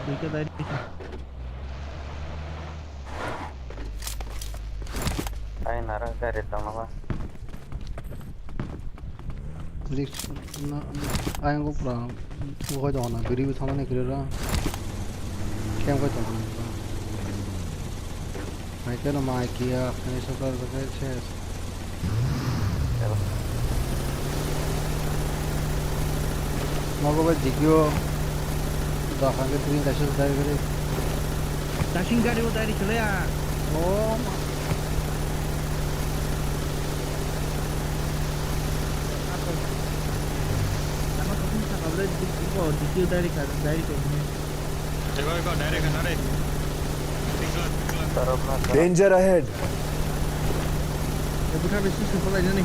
Duita dari. Ai nara gari tong ba. Risk na, na, ayang ko pura bukai tong na, biri bi thangmani kiri ra. Kem kai tong na. Hai keno mai kiya, kani sokar bagai ses. Mago bai digyo. Da khange tini kaisa dari gari. Dasing gari o dari khlaya. Oh. Ama ko hin sakable digyo dari ka dari ko. Ego, ego, direct, direct. Single, single. Danger ahead. Buthar bisi sokolainani.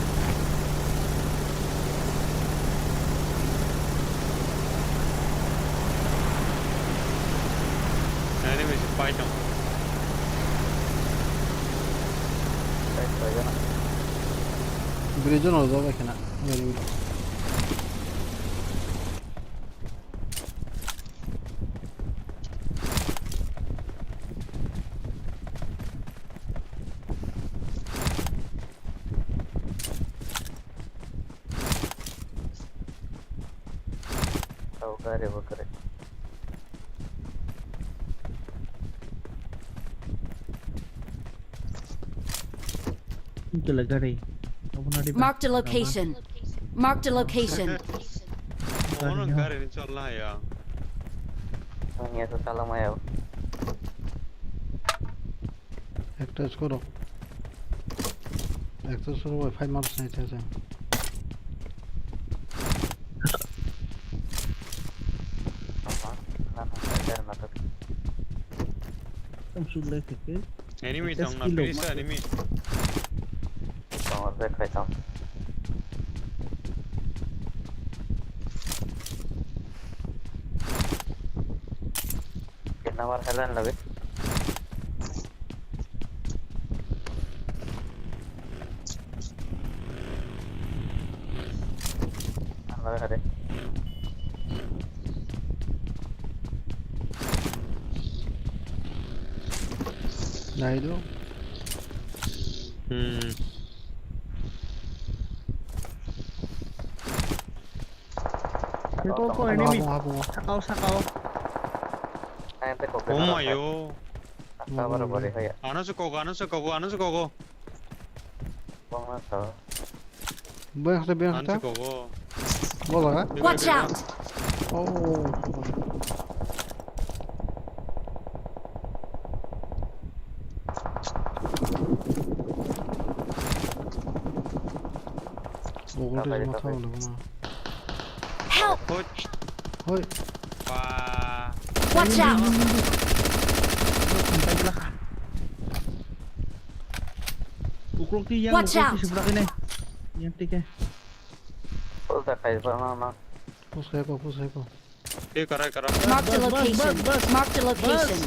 Enemy se pai tong. Bridge no jog ekhena. Tau gari bo kwrwi. Ito la gari. Marked a location. Marked a location. Omo no gari ni chol na ya. Ang ya to tala maya. Ekta skoro. Ekta skoro bai five marks nai thasa. Ang sulai theke. Enemy tong na, finish enemy. Tong, re khai tong. Kena war Helen lagi. Ang lagi ada. Nai do. Hmm. Ko, ko, enemy. Abo, abo. Sakao, sakao. Ai, ante ko. Oh my yo. Sakao, bari, bari, hoya. Ano se kogo, ano se kogo, ano se kogo. Bong na to. Boy hata, boy hata. Bola ha? Watch out! Oh. Help! Hoi. Watch out! Uklok ti yang, uklok ti subrak ini. Yang tiga. Push hai ko, push hai ko. Mark the location. Mark the location.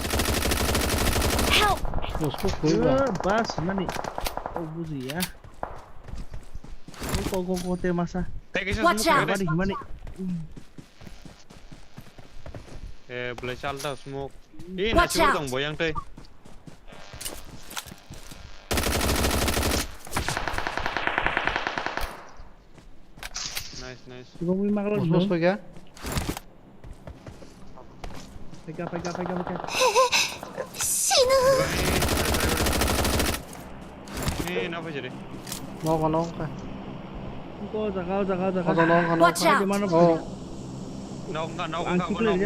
Help! Bas, bas, mani. Oh, buji ya. Go, go, go, te masa. Watch out! Mani, mani. Eh, belai chalta smoke. Eh, watch out! Tong boyang tei. Nice, nice. Bos, bos, paika. Paika, paika, paika, paika. Sinu. Eh, na pajari. Nok, nok, ka. Ko jaga, jaga, jaga. Watch out. Oh. Nok, nok, nok, nok.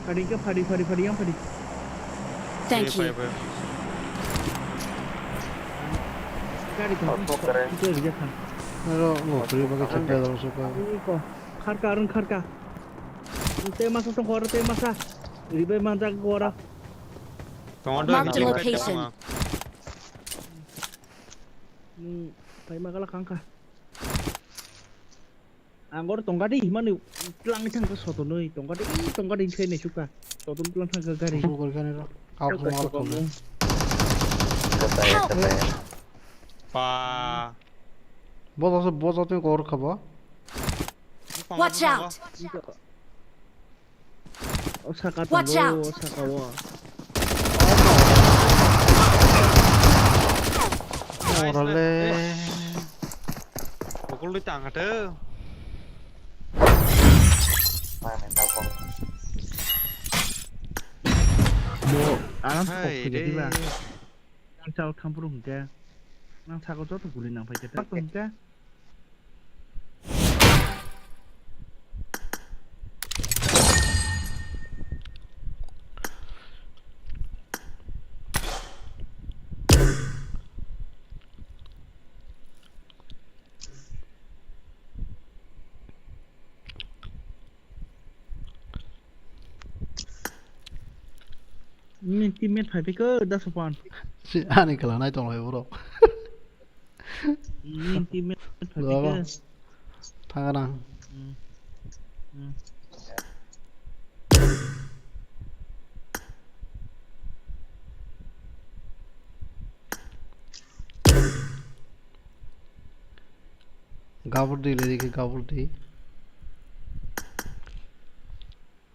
Phari ke phari, phari, phari, yang phari. Thank you. Gari ko. Aro, no, phari ba ke chakka daro suka. Ko, kharka, arun kharka. Te masa song kor, te masa. Ribai manjak gora. Mark the location. Nung, phai ma gala khangkha. Angor tongkadi himani tlang thangkha sotonoi tongkadi tongkadi khe nei suka soton tlang thangkha gari. Sukul gari ro. Kok kok kok. Pa. Bodo se bodo tui kor khabo. Watch out. O saka tongo, o saka o. Orale. Bokol dui tang hate. Bo, alam kok khe diba. Nang chao thampuru hwnkhe. Nang saka joto guli nang phaikhe. Hwnkhe. Nini teammate phai phai khe da sopan. Si ani kela nai tong lai borok. Nini teammate phai phai khe. Thanga nang. Hmm. Hmm. Gabur di le dikhe gabur di.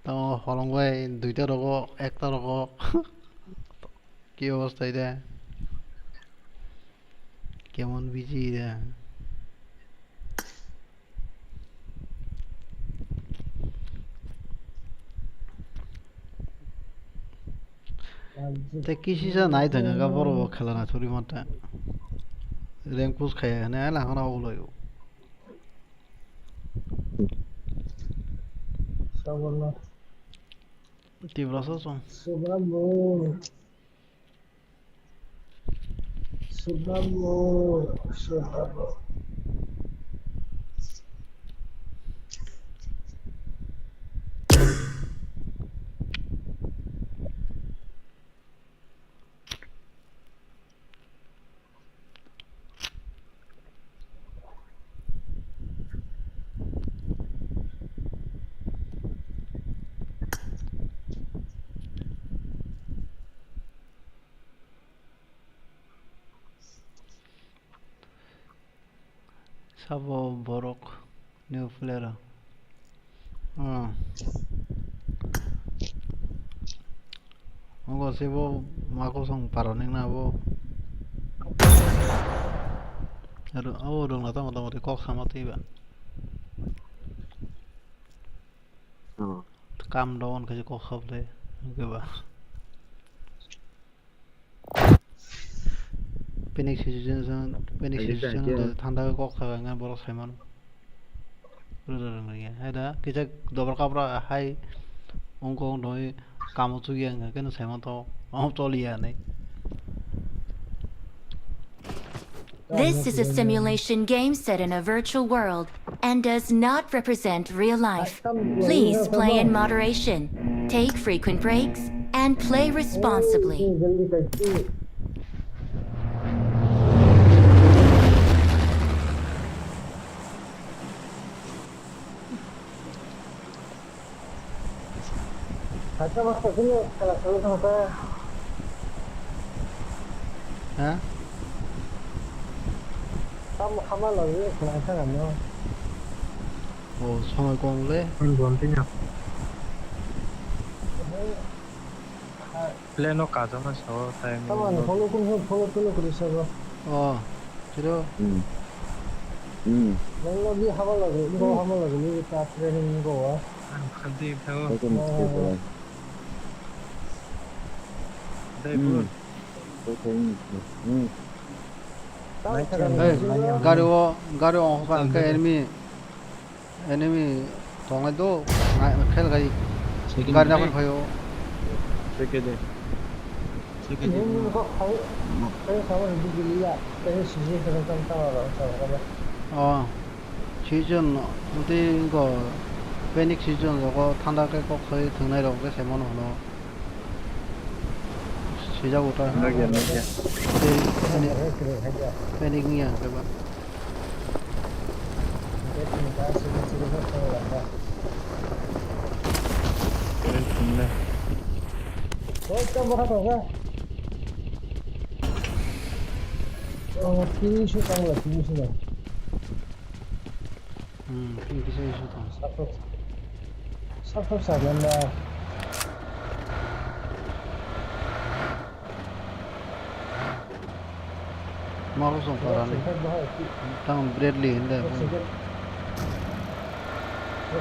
Tamo holong bai duita rogo, ekta rogo. Ki obostai de? Kemon biji de? Te kisi sa nai thanga ga boro bo khela na thuri mata. Rank push khaya hane ala hana ulai. Sabarna. Tiprasa song. Sabarna. Sabarna. Sabarna. Sabo borok new player. Hmm. Ogo sebo mako song parani na bo. Aro abo rong na tamo tamo kok sama twi ba. Hmm. Calm down kaisa kok sap le. Oke ba. Panic situation, panic Hai, situation hai, de thanda kok saga ngan borok saimano. Rwrwng rwngya. Hai da, kisa dobor kapra hai ongko ongdoi kamo chukya wngkha khe nwng saimanto, omo choliya hinwi. This is a simulation game set in a virtual world and does not represent real life. Please play in moderation, take frequent breaks, and play responsibly. Khacha mas kosini kala kala thangsa. Ha? Tam hama lagi kala thangsa no. O, somoi kom le. Kon bon tinya. Plane no kajakna sao time. Tamo ni follow kun follow tulu kuri sabo. Oh, siro. Hmm. Hmm. Nang lagi hama lagi, ibo hama lagi, ni ta training ni bawa. Ang khaldi thago. Kau kan mesti jalan. Dai bro. Kau kan mesti. Hmm. Tamo ni. Hey, gari o, gari o, hokha, hokha, enemy. Enemy tongnai do, nai, khel gai. Second gari day. Napan phaio. Second day. Second day. Nini kok khai, khai sama di gili ya, khai sisi khai tam tam aro sama kaya. Oh, season, nanti ko panic season ko thanda ke kok khai thangnai rok ke semon hono. Sijak uta. Nagya, nagya. Tei panic, panic wngya hwnkhe ba. Keren thumle. Oh, tini shu tangla, tini shu tang. Hmm, ping kisa isu tong. Sakok, sakok sagan da. Maro song parani. Sakok bahai ki. Tang Bradley hinde. Sakok,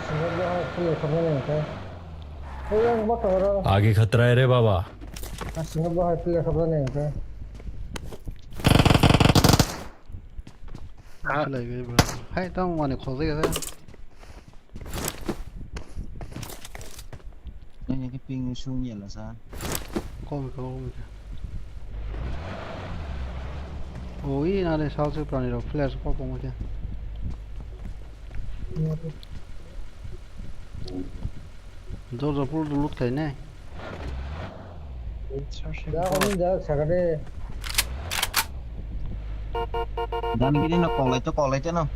sakok bahai ki khobra nai ka. Hey, yang bata ora. आगे खतरा है रे बाबा। Sakok bahai ki khobra nai ka. Ah. Khlaiwi bro. Hai, tamo mani khojai khe. Nini khe ping sung yala sa. Kom khe, kom khe. Oi, nare sao se prani rok flash ko kom khe. Dor dor pul lut khai ne. Ya, kami jaga sakade. Dan gini no kolai to, kolai to no.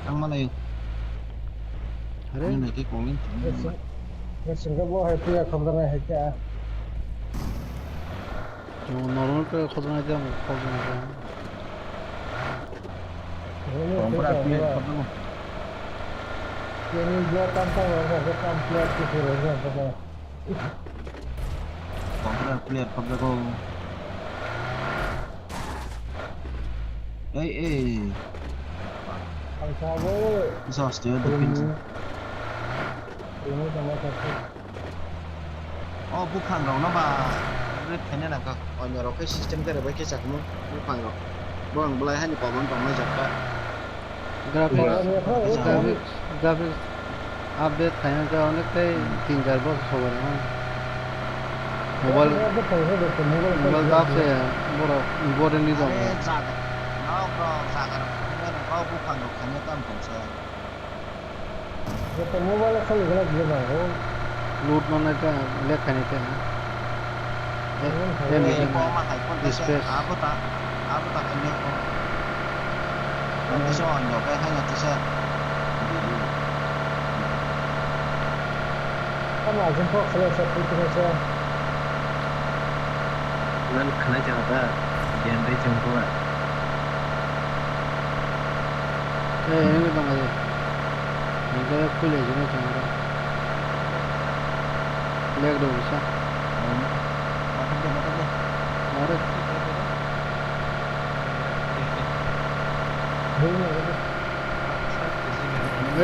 Ang malai. Are? Ini lagi kolai. Singka bo hai puya khabra hai kya. Normal ke khojna jam khojna jam. Kompra player khobno. Ini dia tampang orang ada tampang tu orang ada. Kompra player khobjago. Ei, ei. Ang sabo. Exhaust ya, defense. Ini sama satu. O buphang rok no ba upgrade khaina nangkha, onyo rok khe system khe rwbai khe chakmung buphang rok. Bo ang belai hani common tongmani jat kha. Graphics, Bo-, graphics, graphics update khaina khe onek tei Hmm. tin char bochor sobai rwmani. Mobile, Graphics update khaina khe mobile mobile khaina dak khe. Se borok important ni tong. Are jaga, nok rok jaga rok khaina nangkha, buphang rok khaina tamo tongsa. Joto mobile o khali gwnang gwnang o. Loot no nai ta, lag khainai ta. Eh, Nang eh, khainai. Nini kok ma hai phone ta khe, space. Abo ta, abo ta khainai kok. Nang kisa on yo, khe hai na kisa. Tamo ajin kok khlai sa, twi twi sa. Nang khanai chang ta, gen dai chang kok. Eh, enemy tong ai. Hingke kule jine tong ro. Leg do bisa. Matak de, matak de. Are. Hei,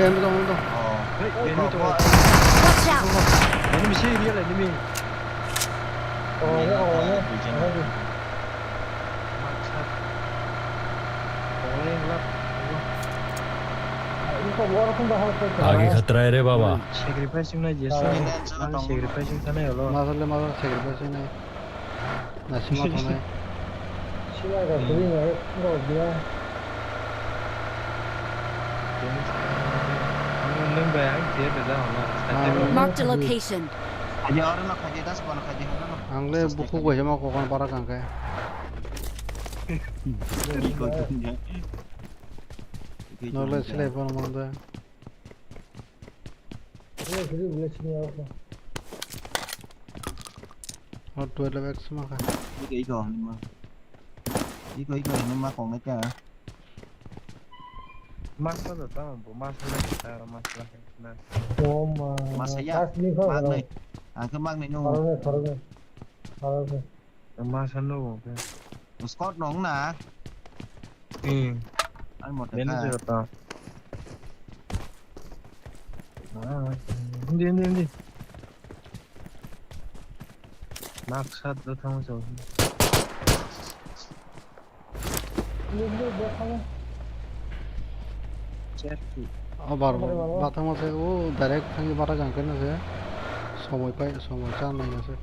enemy tong, enemy tong. Oh. Hei, enemy tong. Watch out! Enemy se real enemy. Oh, ya, oh, ya. Matak. आगे खतरा है रे बाबा। Sacrifice wngna je, sacrifice wngkha nai olo. Masale masale sacrifice wngnai. Nasima tongnai. Sima ga suri na ga dia. Ang nung bai ang je da da olo. Marked a location. Aja oro no khaje das bono khaje hono. Ang le bukhuk bai ma kokon para kang khe. Iko to nya. Nole silai bono mangda. Ini sini boleh sini apa? Oh, dua level semua kan. Iko iko ma. Iko iko ma kong na kya. Masa da tamo bo masa da ta masa da. Oh ma. Masa ya. Asli ko. Magnai. Angke magnai no. Parone parone. Parone. Masa no bo ke. Scott nong na. Hmm. Ani motor. Beni ka. Jota. Ah, hindi hindi hindi. Maksat do thang so. Abar bathang masa o direct thang bara jang kena se. Somoi pai somoi chan nai se.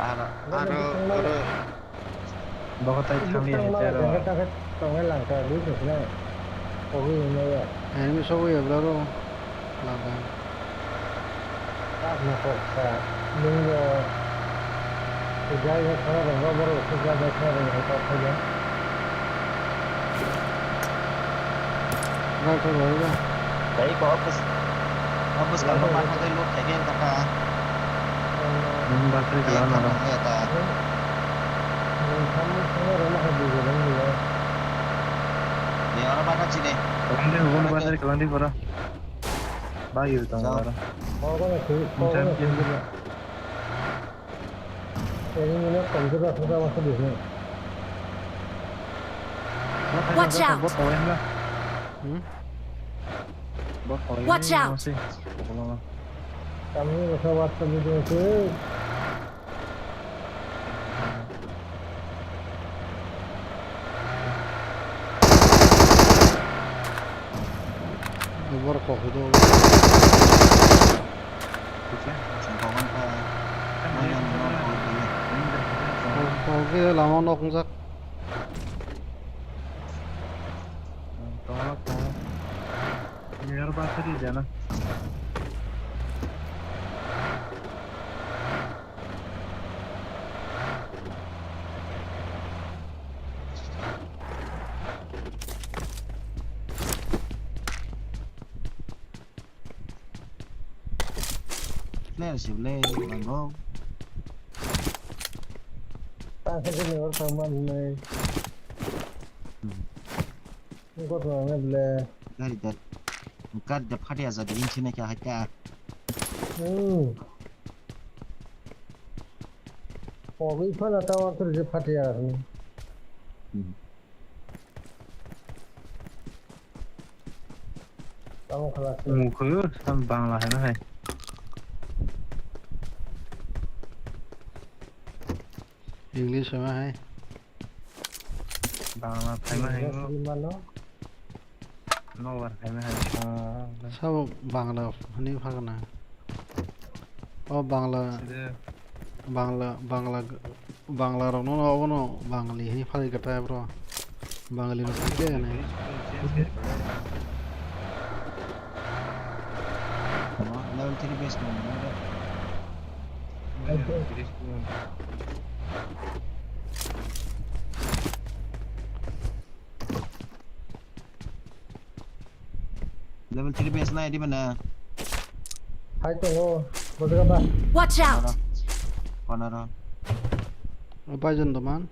Aro aro aro. Bokotai thang ya tero. Tongai langka dui se na. Ogi ne ya. Enemy sogo ya bro. Laban. Tak na kok sa. Nung yo. Jai ya khana rong ba boro se jai ya khana rong hai ta khaja. Bar to roi ba. Dai ko office. Office ka no ma khaja lo khaja ta ka. Nung ba se kala na ro. Nung tham khana rong ma khaja. Ni ora ba ka chine. Kalandi hubun ba se kalandi pora. Ba yu tong aro. Kok no khui, kok no khui. Ini ni kom tu dah sudah masuk di sini. Watch out! Bot kawai lah. Hmm? Bot kawai. Watch out! Masih. Kami masa WhatsApp itu masih. Bor kok do. Kok lama nok jak. Tolak tolak. Ini harus bateri jana. Player sih boleh, bangko. Tangsa sini orang sama nih. Hmm. Ini kok tuh aneh boleh. Gari dah, gari dah pati aja di sini kya hakya. Hmm. Pogwi phano ta wantor je phatiyar. Hmm. Tamo khala se. Mukhuyo sam Bangla hai na hai. English hai na hai. Bangla phaima hai. English no. Rimano. Nobar khaina hai. Sabo Bangla hwnwi phagna. O Bangla, Bangla, Bangla, Bangla rokno obono Bangali hwnwi phagwi kha bro. Bangali rok khe ne. Level three base no. Level three base nai di mana? Hai tongo, bodega ba. Watch out! Konaro. O Baijon doman.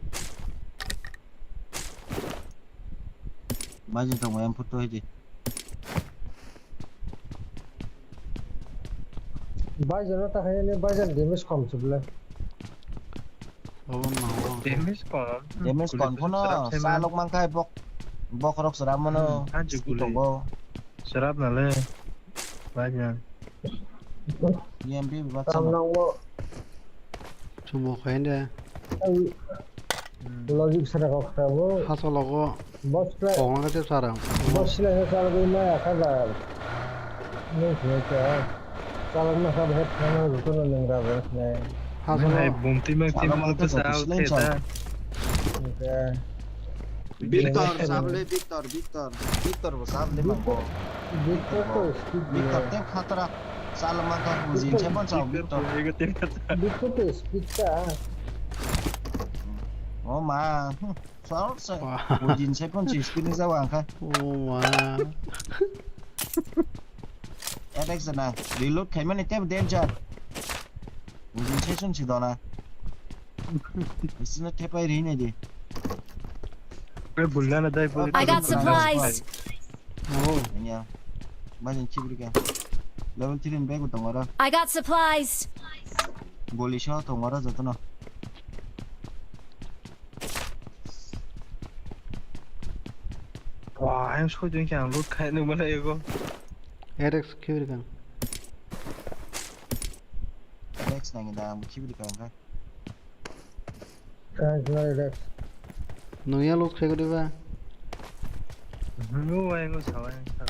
Baijon tongo, em photo hidi. Baijon ta hai ni Baijon damage kom chuble. Obo ma, obo. Damage kom. Damage kom phono, salok mankhai bok, bokhorok sera mano. Hmm, ha, jukuli. Tongo. Serap nale. Baijan. E M P bak. Tam nang bo. Chumo khainde. Logic sera kok sabo. Haso logo. Boss khe, Kong lang khe sara. Boss khe sara gwi maya kha ba. Nung khe khe. Chalak ma kha ba het kha ma ruto no nung ra ba khe. Ha, nung hai bumti ma ti Chalak ma mung to khe sa sila khe sa. Ta. Khe. Victor, Victor. Sable, Victor, Victor. Victor bo sable ma ko. Victor to speed Victor le. Te khatra. Chalak ma kha bujin se bon chao Victor. Victor. Victor to speed ta. Oh ma. Sal se. Wah. Ujin se kon sis kini jawa angkha. Oh, wah. Attack sana. Reload khaimani tep danger. Ujin se sun si dona. Isina tepai ri ne di. Pe bulla na dai boli. I got supplies. Oh. Ya. Majin chibri ka. Level three ni bag tongora. I got supplies. Boli sho tongora jotono. Wah, ayang soi dun khe ang loot khai nung mano ego. Alex khibri kang. Alex nang da ang khibri kang kha. Kang kha Alex. Nung ya loot khai godi ba? Nung wa ego sawa yang sawa.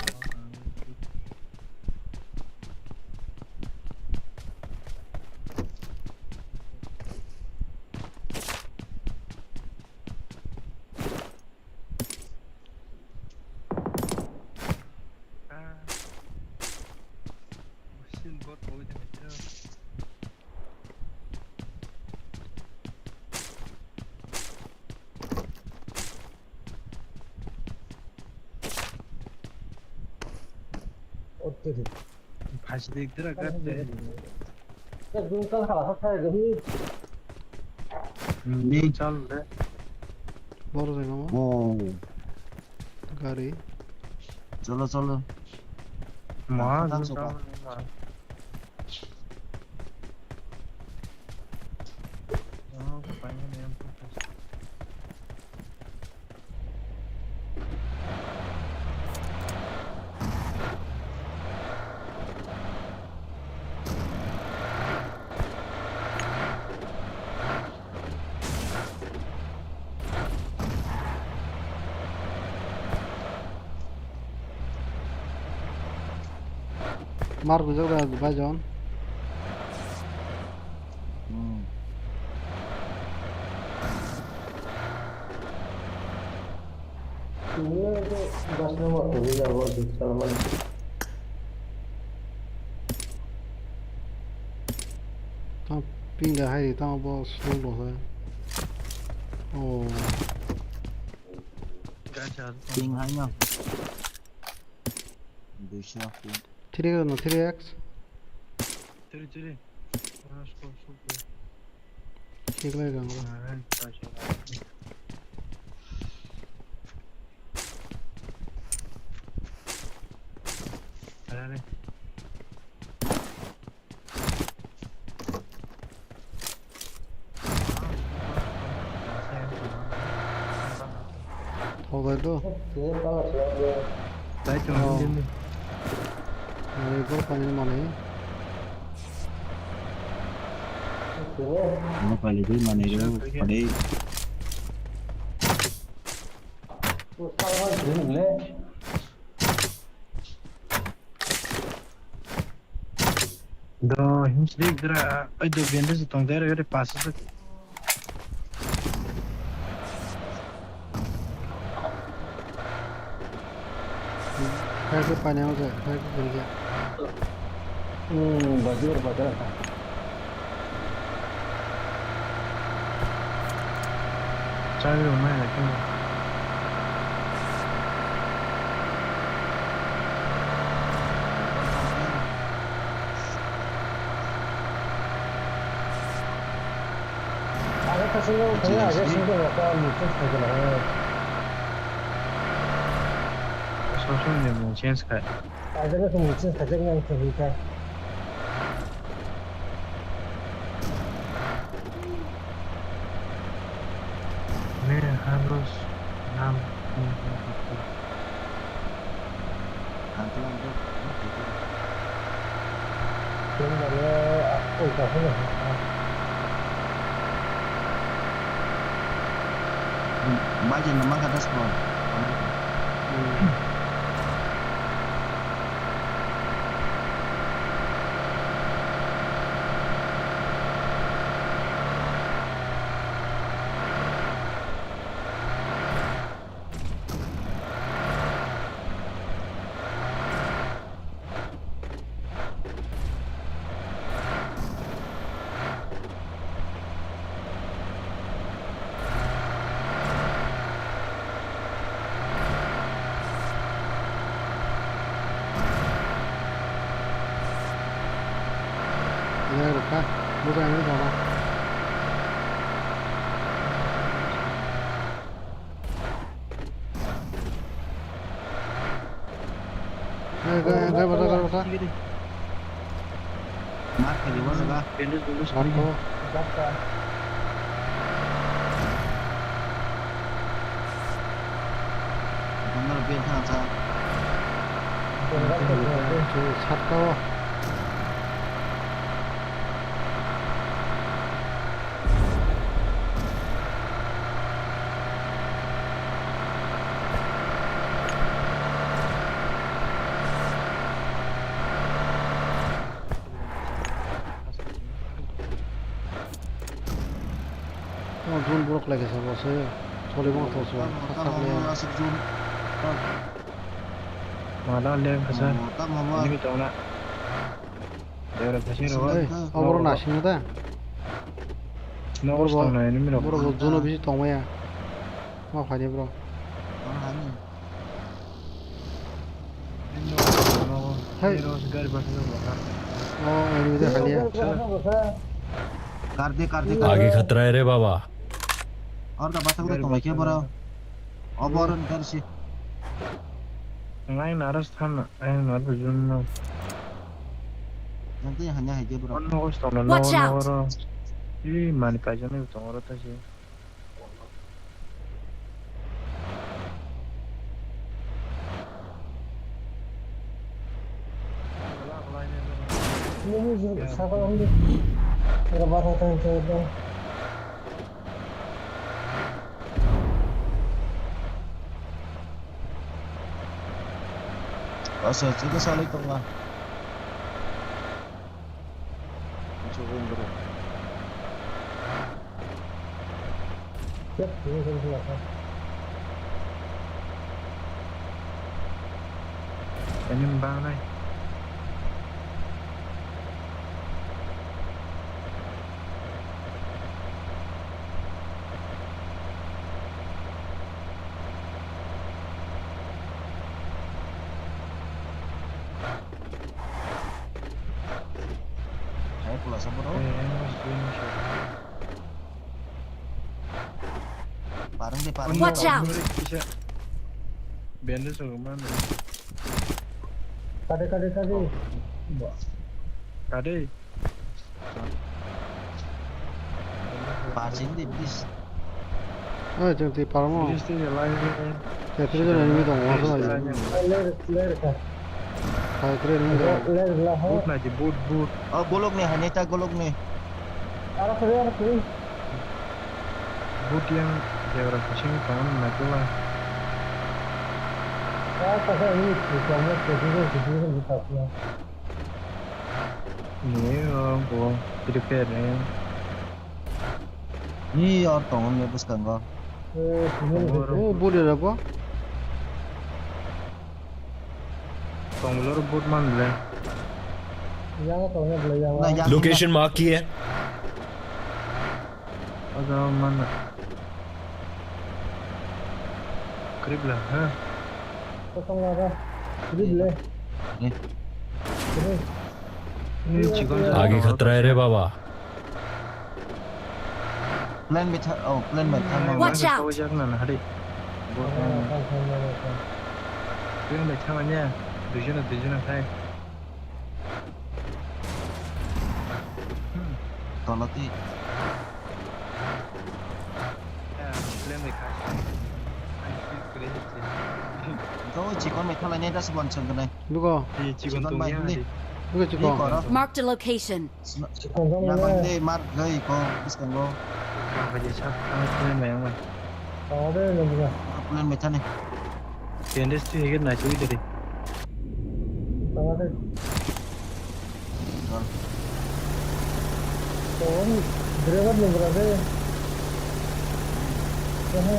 Phasi de ekdra gat de. Ekdom kal hala sa sa de. Hmm, chal de. Boro jaga mo. Oh. Gari. Cholo, cholo. Ma, Tang soka. Mar gujak da bai jon. Hmm. Tamo ping da hai, tamo bo slow lo hai. Oh. Ping hai no. Duisha ping. Three no, three X. Three, three. Ah, slow, slow, slow. Check lai gang ba. Thok bai do. Dai to. Oh. Ani bor pani mani. Ano pani dui mani do. Pani. Do, hinsri dra, ai do bende se tong dera yore pasa se. Khair ke pani ho jai, khair ke gil gaya. Hmm, bajir, bajir. Chai rw maya khe. Aga kasing rw khe aga sing rw khe ang muchung sai khe nang. Sob sob ni mung change khai. Aga kasing muchung sai khe nang khe khe. Baje nama kata sepuluh. Ini ruka, bukan ini baba. Gai, gai, gai, bata, gai, bata. Mark khe di, o jaga. Bandage, bandage. Mark ko. Bundle bel thang sa. Sat ko. O jun borok lai khe sabo se choli bo to so. Tamo, tamo, aswk jun. Mala le kasa. Tamo, tamo, ma. Ini tong na. Dera kasih ro. Hey, aboro nasing da. No, boro bo, tong na ini mino. Boro bo juno bisi tong maya. Ma phani bro. Mana hani? Hey. Ini ro gari basa basa. Oh, ini da khali ya. Karde, karde, karde. आगे खतरा है रे बाबा। Orda basa ko tong ke boro. Obor gari si. Ngai naras than, ai nar bujun no. Nanti hanya hai ke bro. Ono ko stona no. Watch out. Ih, mani paijani tong oro ta si. Ini saka ini. Era basa tang tang. Asa, chika salai tonga. Chukung bro. Yep, ini kan sila kan. Ini bang nai. Hai pula sa bro. Eh, yang mas dua ni siapa? Parang de, parang. Watch out! Bisa. Bandage mana? Kade, kade, kade. Kade. Parchin de, please. Oi, chwng twi parmo. Please, twi lai, lai. Tei twi jon enemy tongo, so. Lai, lai, lai, lai. Hai, twi enemy tongo. Lai, lai, lai. Boot na ji, boot, boot. Oh, golok ni, hani ta golok ni. Aro kre, aro kre. Boot yang jabra kuching tongo na kula. Ah, kasa ini, kamu kecil, kecil, kecil, kecil. Ni, oh, bo, prepare ni. Ni, oh, tongo ni bwskango. Eh, sini. Oh, bole rabo. Tongmilor boot man le. Yang tongo bole yang. Na, yang. Location mark ki hai? Ada mana? Krip lah, ha? Kosong lah, ha? Krip le. Ni. Krip. Ni chikon. आगे खतरा है रे बाबा। Plane betha, oh, plane betha. Watch out! Kawajak na, na, hari. Plane betha manya, duijona, duijona khai. Tolati. Plane bai kha. Ani feel kore hetse. Go chikon bai thalai ne das bon chang nai. Lugo. Chikon bai hindi. Lugo chikon. Marked a location. Nagon de mar gai ko biskango. Kha haje sa kha plane bai ang bai. Plane bai thani. Bandage twi hai khe naitugwi de re. Tama de. Tawani driver ni bwra de. Oho.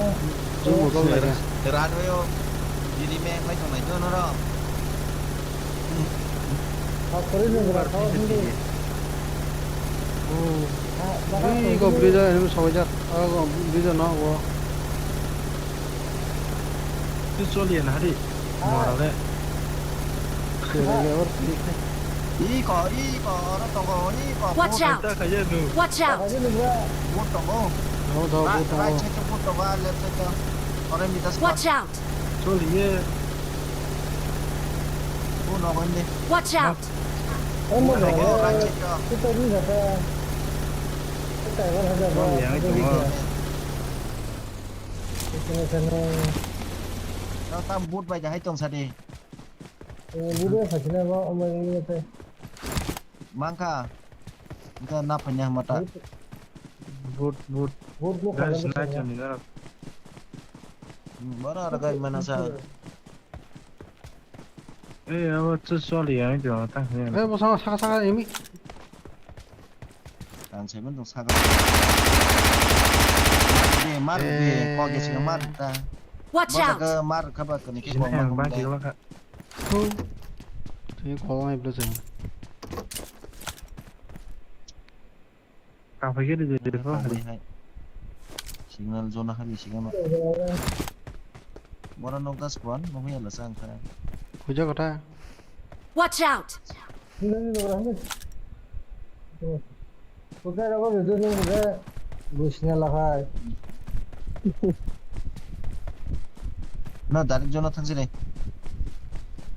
Chu motor lai. Rat hoyo. Diri me khai tongnai do noro. Hakori ni bwra khawa sindi. Oh. Ei go bridge enemy sawajak. Ah, go bridge no go. Twi choli ya nahari. Mora le. Kere le or. Iko, iko, oro tongo, iko. Watch out! Watch out! Bo tongo. Tongo, tongo, bo tongo. Right side to bo tongo, left side to. Ore mi das. Watch out! Choli ye. Bo nogo inde. Watch out! Bo nogo, right side to. Choli ya, tongo. Tam boot bai da hai tong sa de. Boot bai sa sina ba, o mai ni te. Mangka. Ita na phanya mata. Boot, boot. Boot no. Guys, na chani na. Bara ara gai mana sa. Eh, abo chu choli ya, ito ta. Eh, bo saka, saka, saka, emi. Kan seven tong saka. Mar de, mar de, eh, kok ya sing mar ta. Watch out! Mar kha ba kani ke kok ma. Sini yang ba kong de. Jigla kha. Thu. Twi kok nai bla jang. Ka phai khe de de de. Ka phai hai. Signal jona hari signal. Bora nok das kuan, nok ya la sang kha. Khuja kotha. Watch out! Kudai rogo video ni kudai buisna lakhai. Na direct jona thangsi re.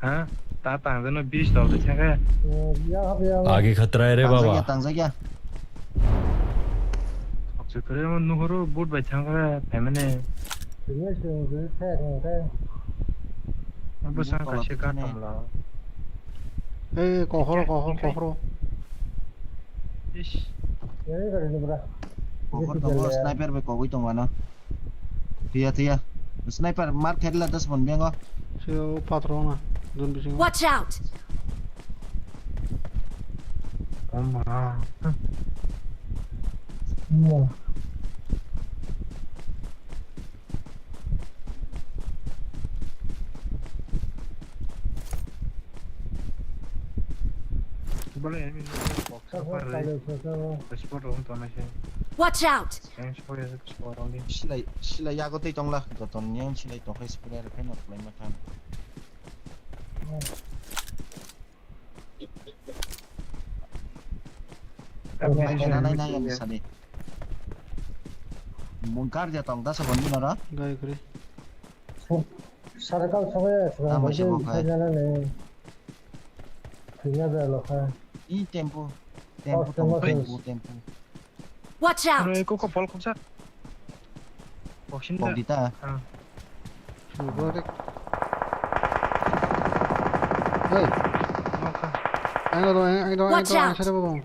Ha? Ta tang jona bis dol de thangkhe. Ya hab ya. Age khatra hai re baba. Tangjakya, tangjakya. Chukre mo nuhuru boot bai thangkhe phaimane. Sini sini sini thek thek. Bwsang kaisa katom la. Ei, kohoro, kohor, kohoro. Ish. Kohor tongo, sniper bai kogwi tongo ano. Tiya, tiya. Sniper mark khaila das bon bengo. Sio patro na, don bisingo. Watch out! Oma. Bole enemy no box apa re? Spot room to na se. Watch out! Yang spot ya spot room ni. Silai, silai yago tei tongla. Joton yang silai tongkhai spray re khaino khlai ma thang. Nai, nai, nai, nai, sadi. Mungkar ja tong da sabon ni nara. Gai kre. Sarkal sabai. Tamo se bo khai. Khaina da lokha. I tempo. Tempo, tempo, tempo, tempo. Watch out! Aro eko ko pol khoksa. Boxing da. Pok dita. Ah. Sugo de. Hey. Nokha. Ang do, ang do, ang do, ang sare bo.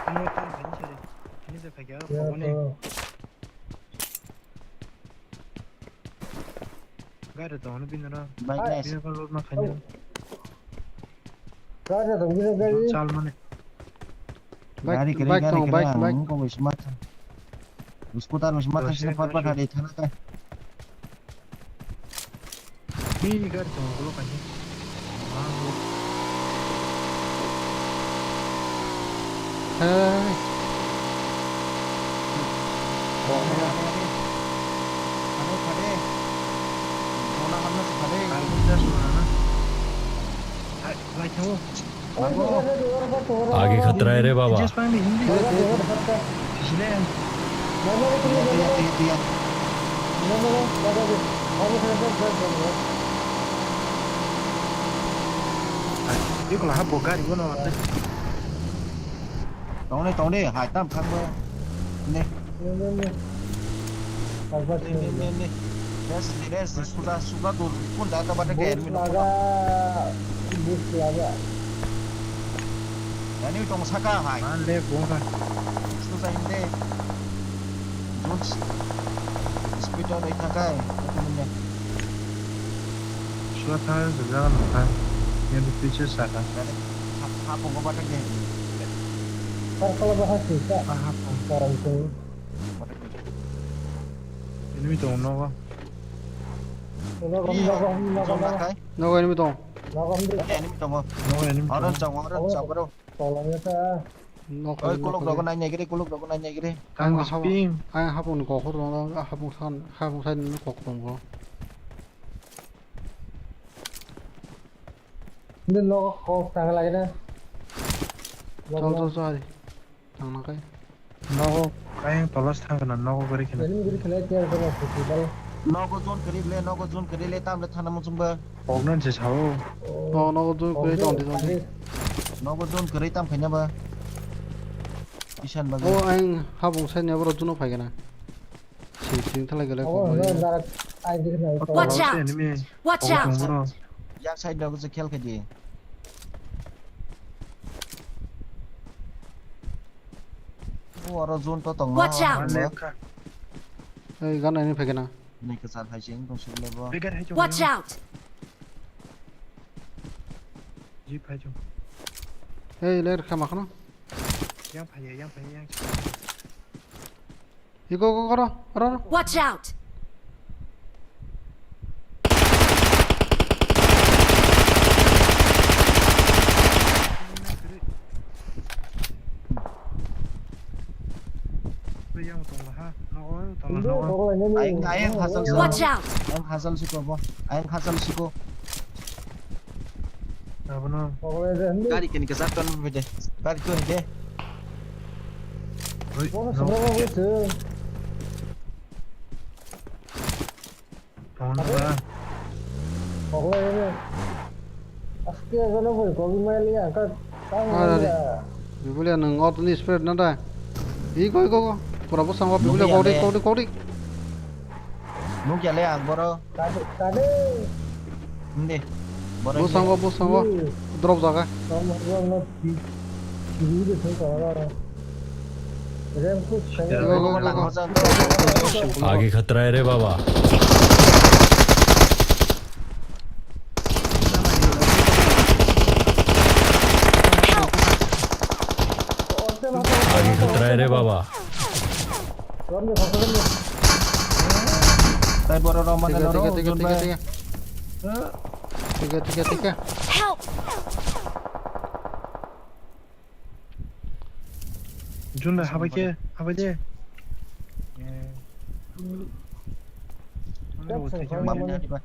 Ano tan bani sare. Ini se phagya ko bone. Gari to hono binara. Bike nice. Binara load ma khanya. Gari to binara gari. Chal mane. Gari kere, gari kere, bike, bike. Ang ko wis mat. Scooter wis mat sini pat pat hari thana kai. Ni gari to ko kai. Hey. Kok ni. Phade, phade. Jona hamna se phade. Kalbunda sona na. Hai, lai thango. Aage khatra hai re baba. Just find the Hindi. Sile. Tiya, tiya, tiya. Hai, iko lah bo gari bono. Tongni, tongni, hai tam thangbo. Ne. Ne, ne, ne. Ne, ne, ne. Rest, rest, suda, suda tu kun da ta bata ke. Boots laga, boots laga. Ani tong saka hai. Man le bo ka. Suda inde. Boots. Speed on ita kai. Aku ne. Kotha jaga nokha. Yang piche saka. Hapung ko batak de. Kar kala bahas sisa. Hapung. Kar kala. Enemy tongo nogo. Nogo, nogo, nogo, nogo. Nogo enemy tongo. Nogo enemy tongo. Nogo enemy tongo. Orange tongo, orange tongo, bro. Tolong ya ta. Nok. Oi, kuluk rogo nai nai giri, kuluk rogo nai nai giri. Ang hapung, ang hapung ni kokhor rogo, hapung san, hapung san ni kokhor rogo. Ini nogo kok tang lagi na. Chol, chol, chol, hari. Tang na kai. Nogo, kayang tolas thang kana, nogo gari khana. Ini gari khana tiar kana festival. Nogo zone kari le, nogo zone kari le, tam le thana muchung ba. Pognan se sao. Oh, nogo zone kari tong di, tong di. Nogo zone kari tam khaina ba. Isan ba. Oh, ang habung sai ne bro juno phai kana. Sing sing thalai gale. Oh, no, darak, ai, dikh na. Watch out! Watch out! Yak side dago se khel khaidi. O aro zone to tongo. Watch out! Ei, gan ani phai kana. Ni kwchar hai se wng tong suk lebo. Watch out! Jeep hai chung. Ei, ler kha ma khano. Yang phai, yang phai, yang. Iko, ko, ko, ro, ro, ro. Watch out! Ayang, ayang hasal siko. Watch out! Ayang hasal siko bo. Ayang hasal siko. Abono. Gari kini kesak ton bede. Gari tu hede. Oi, no. Tong na ba. Aste aja no bhai, kogi maya liya, ka, ka. Are, are. Bibulia nang out ni spread na da. Iko, iko, iko. Pura bo sangwa bibulia kodi, kodi, kodi. Nuk ya le ang boro. Kade, kade. Hindi. Boro. Bo sangwa, bo sangwa. Drop jaga. Sangwa, sangwa, sangwa. Hindi, hindi, sangwa, sangwa. Go, go, go, go. आगे खतरा है रे बाबा। आगे खतरा है रे बाबा। Tai boro rok mane. Tiga, tiga, tiga, tiga, tiga. Tiga, tiga, tiga. Help! Jun bai, habai khe, habai de. Mami na diba.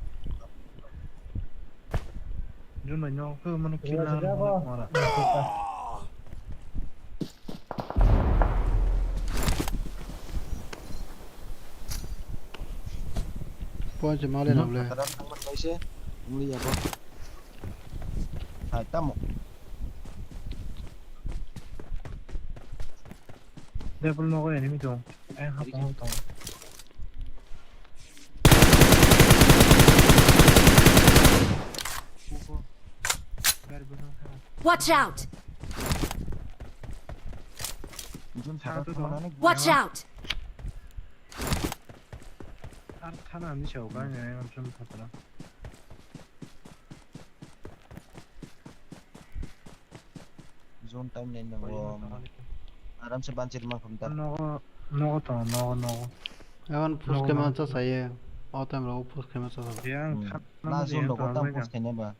Jun bai, no, khe mano kill na mara. Point se male na ble. Hai tamo. Level nogo enemy dong. Ayang hapung tong. Watch out! Watch out! Ar thana ni chao ka ne am chum phatla. Zone time nai nang. Aram se banchir ma khum ta. Nogo, nogo to, nogo, nogo. Ewan push khe mansa saye. O time rogo push khe mansa saye. Yang thana. Na zone rogo tam push khe ne ba.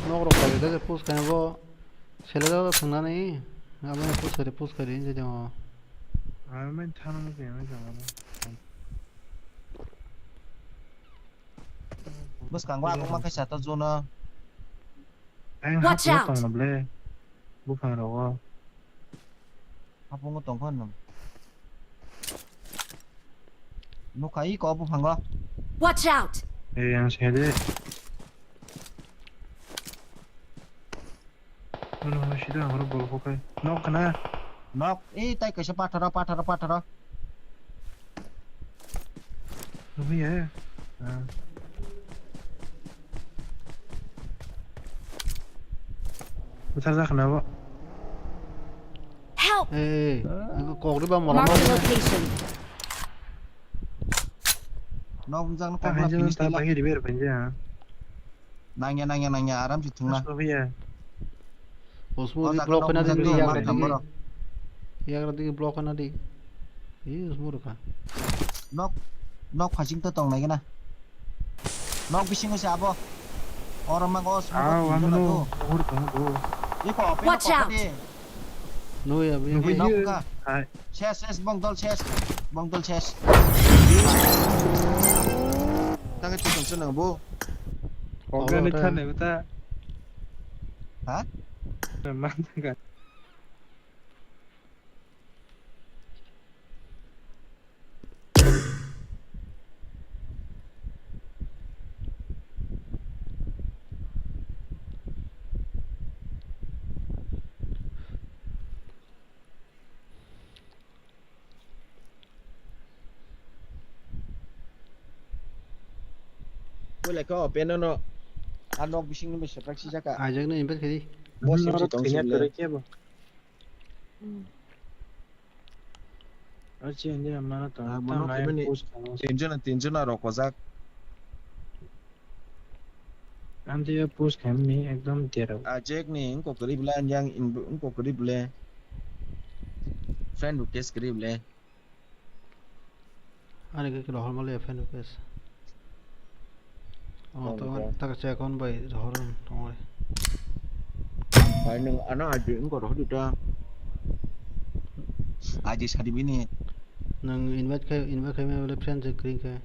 Nok rok kari da push khe ne bo. Sele da thangnani. Abo push khe push khe je demo. Amen thana mo khe mai jama. Bwskango agukma khe sata zone o. Watch out! Tongno ble. Buphang rogo. Hapungo tongkha nwng. Nukha iko buphango. Watch out! Eh, yang sede. Mano sida oro bol ko kai. Nok khna. Nok, eh, tai kaisa patharo, patharo, patharo. Nugwi ya. Ah. Buthar jak khna bo. Help! Eh, eh, eh, kok ri ba mora. Mark the location. Nok wngjak no ta kokla haino finish ta tala. Bangwi ribe rw phainja. Nangya, nangya, nangya, aram se thwngna. Aslo ya. Osmo O di jaga block nok khna wngjak di, no yagra mak digi. Thamboro. Yagra digi block khna di. Ih, osmo rwkha. Nok, nok phasing to tong nai gana. Nok bisingo se abo. Oro mak o smoke Ah, thwng wano jora no, to. Uhur tongo. Iko, open Watch out! Kokadi. Nui abi. Nui Nui nok yo. Ka. Hai. Ses, ses, bongdol ses. Bongdol ses. Tang chicken seno bo. Oga ni thane bata. Ha? Man thangka. Puila khe open no. A nok bising ni bai swprak sijak ka. Ajak no invite khe di. Bo sem si tong thwinya sile. Kwrwi khe bo. Hmm. Archi India mana to. Ah, tam mono lai kemeni push kamo. Tinjona, tinjona rokojak. Antiya push khaimani ekdom derao. Ah, Jack ni wngkok kwrwi bwle, yang wngkok kwrwi bwle. Friend request kwrwi bwle. Ani khe rohor male friend request. Oh, oh, to okay. Tak se kon bai rohor tongoi. Ai nung ano adi wngkok rohor dita. Adi sadi bini. Nang invite khai, invite khai me bole friend se kring khai.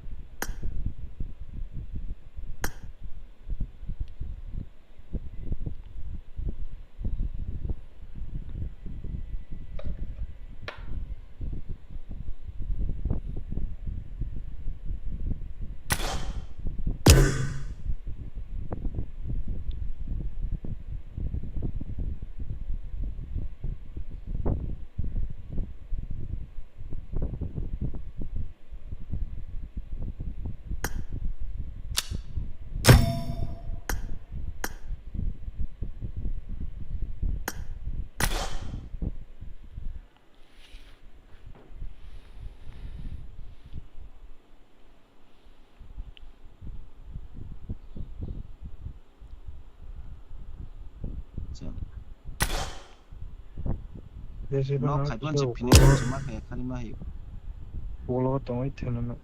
Jesi nok phano khaipan se kisa finish ulo, se ma khe khali ma hi. Ulo tongwi thwna no.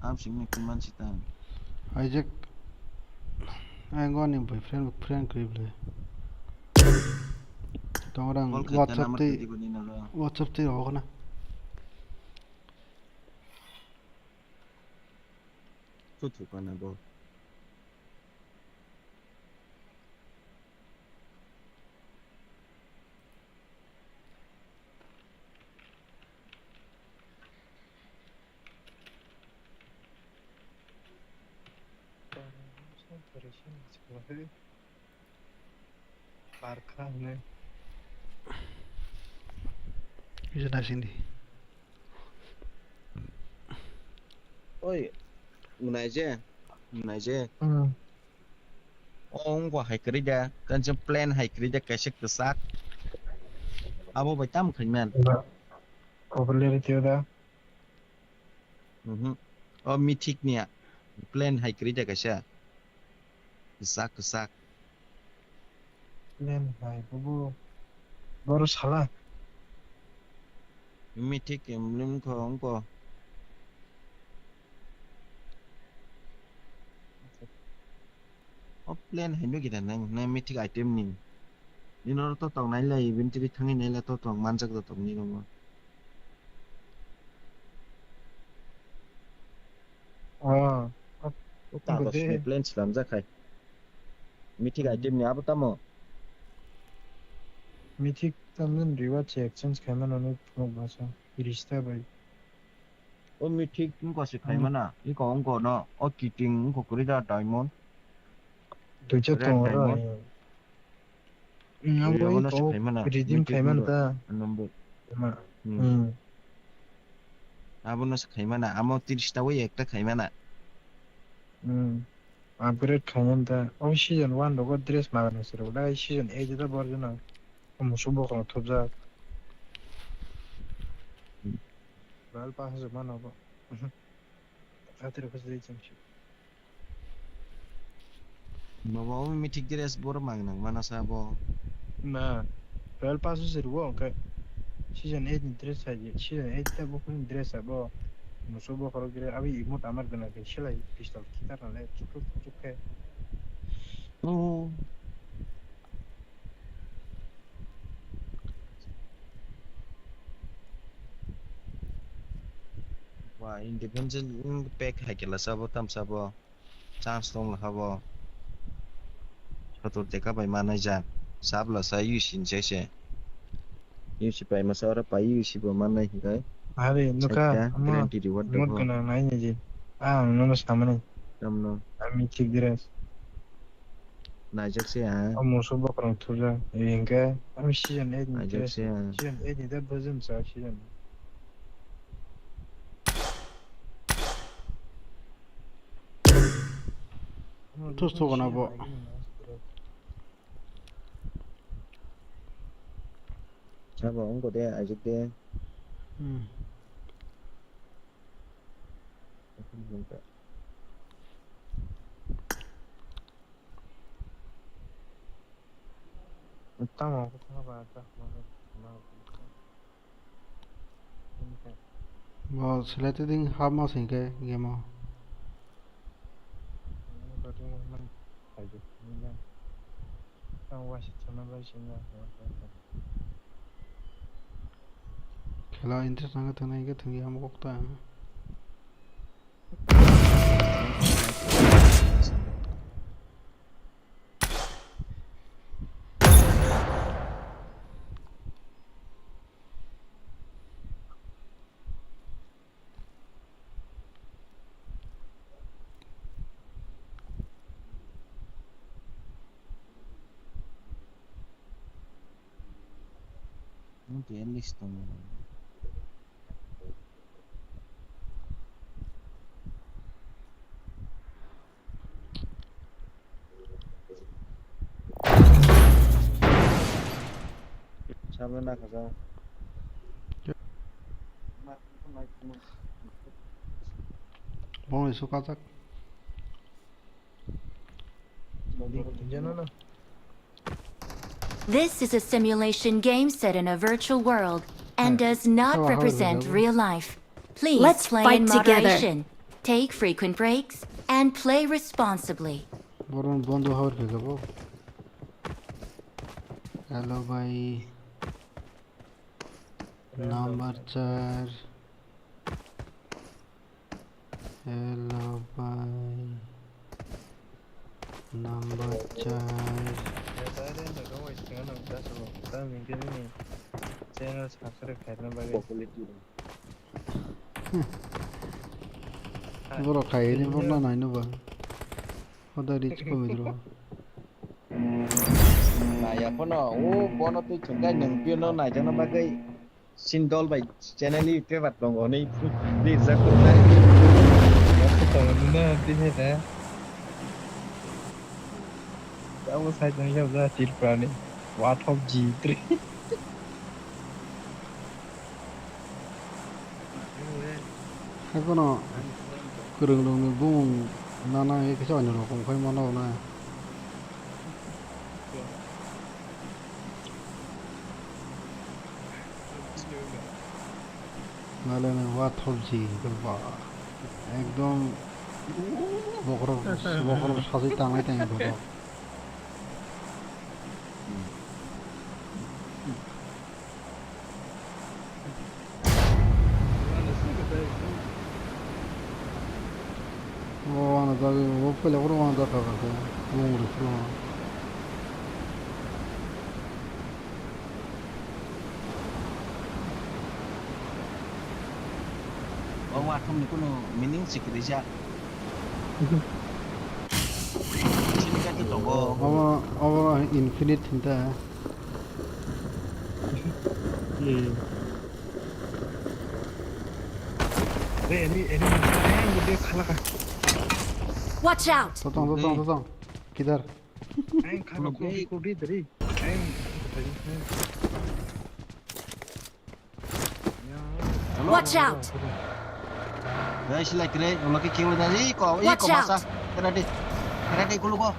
Am sing ni kun man si ta. Isaac, ang ani boyfriend, friend kri bwle. Tong rang call khai ta WhatsApp number tei, tei di bani na lo. WhatsApp tei rohor na. Chu chu kana bo. Barkha hwnwi. Kisa naising di. Oi, mwnai je, mwnai je. Hmm. O wngkha hai kwrwi da, tei chwng plan hai kwrwi da kaisa kwchak. Abo bai tamo khaimani? Popularity o da? Mhm. O Mythic niya. Plan hai kwrwi da kaisa. Kwchak, kwchak. Plan hai, bobo. Boro sala. Mythic emblem kho wngkho. O plan hai no gida nang, nang Mythic item ni. Nini oro to tong nai lai, inventory thangwi nai lai to tong manjak da tong nini omo. Oh, o kagos ni plan slamjak hai. Mythic item ni abo tamo? Mythic tamni reward se exchange khaimano ni phunuk masa, tirista bai. O Mythic wngkha se khaimana, iko wngkha no, o kiting wngkha kwrwi da diamond. Duicha tongo ro. Abo no se khaimana, redeem khaimana ta. Number. Hmm. Abo no se khaimana, amo tirista bai ekta khaimana. Hmm. Upgrade khaimani ta. O season one rogo dress magani se rw da, season eight da borjana. Musuk bokhorok thopjak. Royal pass rwmano bo. Atero khosde chengsi. Baba, o mithik dress boro mang nang mana sa bo. Na, twelve pass se rwo, hwnkhe season eight ni dress hai, season eight ta bukhuni dress abo. Muso bokhorok gre, abi emote amar gana khe, selai pistol kitar nale, chuk chuk chuk khe. Oh. Wa, independent, mm, pack hai khe lasa bo, tamsa bo. Chance tong lakha bo. Sotor teka bai manai ja. Sab lasa U C ni se se. U C pai masa ora pai U C bo manai hikai. Are, nuka, Saita, ama, guarantee reward mod dogo. Gana nai ni ji. Ah, ang nono samani. Tamno. Ami chik dress. Naijak se ha. O muso bokrong thuja. Ringke. Ami season eight ni Naijak dress. Se ha. Season eight ni da bujum sa season. Tus tu kana bo. Sabo ongko de, ajik de. Hmm. Tamo, tamo, tamo. Bo selected hapma singkhe game o. Khela interest nangkhe thangna hingkhe thangya hamu kokta. Ang kaya list tong. Sabe na kaza. Bong isu kajak. Jana na. This is a simulation game set in a virtual world and does not represent real life. Please play in moderation, take frequent breaks, and play responsibly. Boron bondo hawar ke gabo. Hello bhai. Number char. Hello bhai. Number char. Channel subscribe khaina bagwi. Borok khaini borno naino ba. Hoda reach komidro. Naya phano o bono twi chwngkhe nwng pino naijakna bagwi. Sindol bai channel ni paper tongo hwnwi rijak kwrwknai. Tongo nini tini de. Abo side ni yabda Tripura ni. Wathok G three. Haikhe no kwrwng rokni bumung nana kisa onno rokom khai mano na. Nalai nai wathok ji ba ekdom bokhorok bokhorok sajwi tanglai tanglai bokhorok. O wana jagwi o pele oro wana jakha kha khe bumung rwphuru. O wathomni kunu meaning se kwrwi jak. Sini kaitor tongo. Obo, obo infinite hinta. Hmm. Re, re, re, re, re, khala kha. Watch out! Totong, totong, totong. Kidhar? Ang khala kha, kodi, kodi, dri. Ang. Watch out! Ei, silai kre, ulo ke kill da, i ko, i Watch ko masa. Out! Kera di. Kera di kulu ko.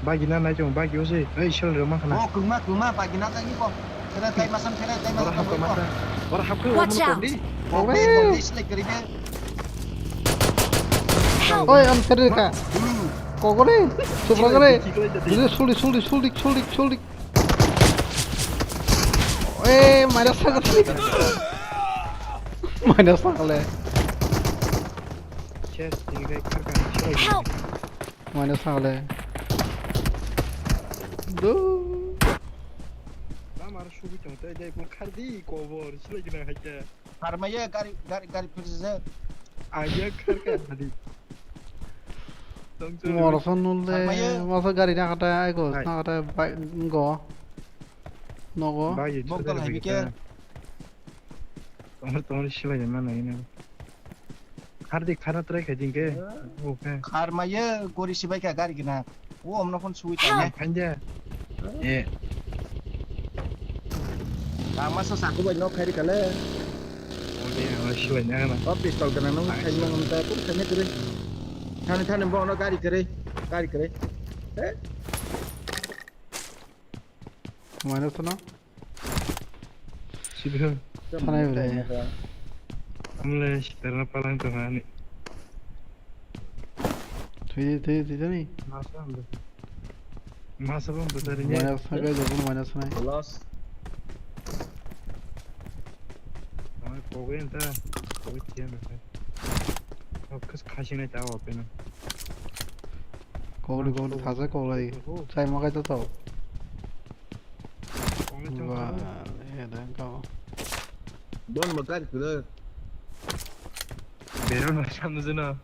Bagi na nai chong, bagi o se. Ei, sel re ma khana. Oh, kuma, kuma, bagi na ta i ko. Kera tai masam, kera tai masam. Ora hap ko masa. Ora hap ko. Watch out! Di. Oh, be, oh, be, silai kre ke. Help! Oi, am kere ka. Hmm. Kokore, supra kore. Suli, suli, suli, suli, suli. Eh, minus saka sih. Minus saka le. Chest ini kayak kar kan. Help! Minus saka le. Duh. Lamar sugi tong te dai pun khardi kobor sila gina haja. Harmaya gari, gari, gari phirjak. Aja kharka hadi. Tongchor. Morosonule, Harmaya. Masa gari na kata, aiko, hai, na kata, bai, go. Nogo. Bai, bok dal hai bike. Tomar, tomar silai mana ini. Khardi khana try khai dingke. Eh. Oke. Harmaya gori sibai kha gari gina. O omno phone sui ta ne. Help! Phanja. Eh. Tama sa saku bai nok khairi kale. Ode, ama silai na na. O pistol kana nung khai nung ta pun khai ne kere. Thani thani bo no gari kere. Gari kere. Eh? Mana sana? Sibiro. Sana bile. Amle sitarna palang tongani. Thui, thui, thui, thui. Masa ambe. Masa bang besar ini. Minus na guys, aku minus na. Loss. Kami pogoi enta. Pogoi tiyan na. Okas khasi na tawa pena. Kogri, kogri, thasa kogri. Chai makai to to. Ba, ya dan kau. Don makai kuda. Bero na sana jena.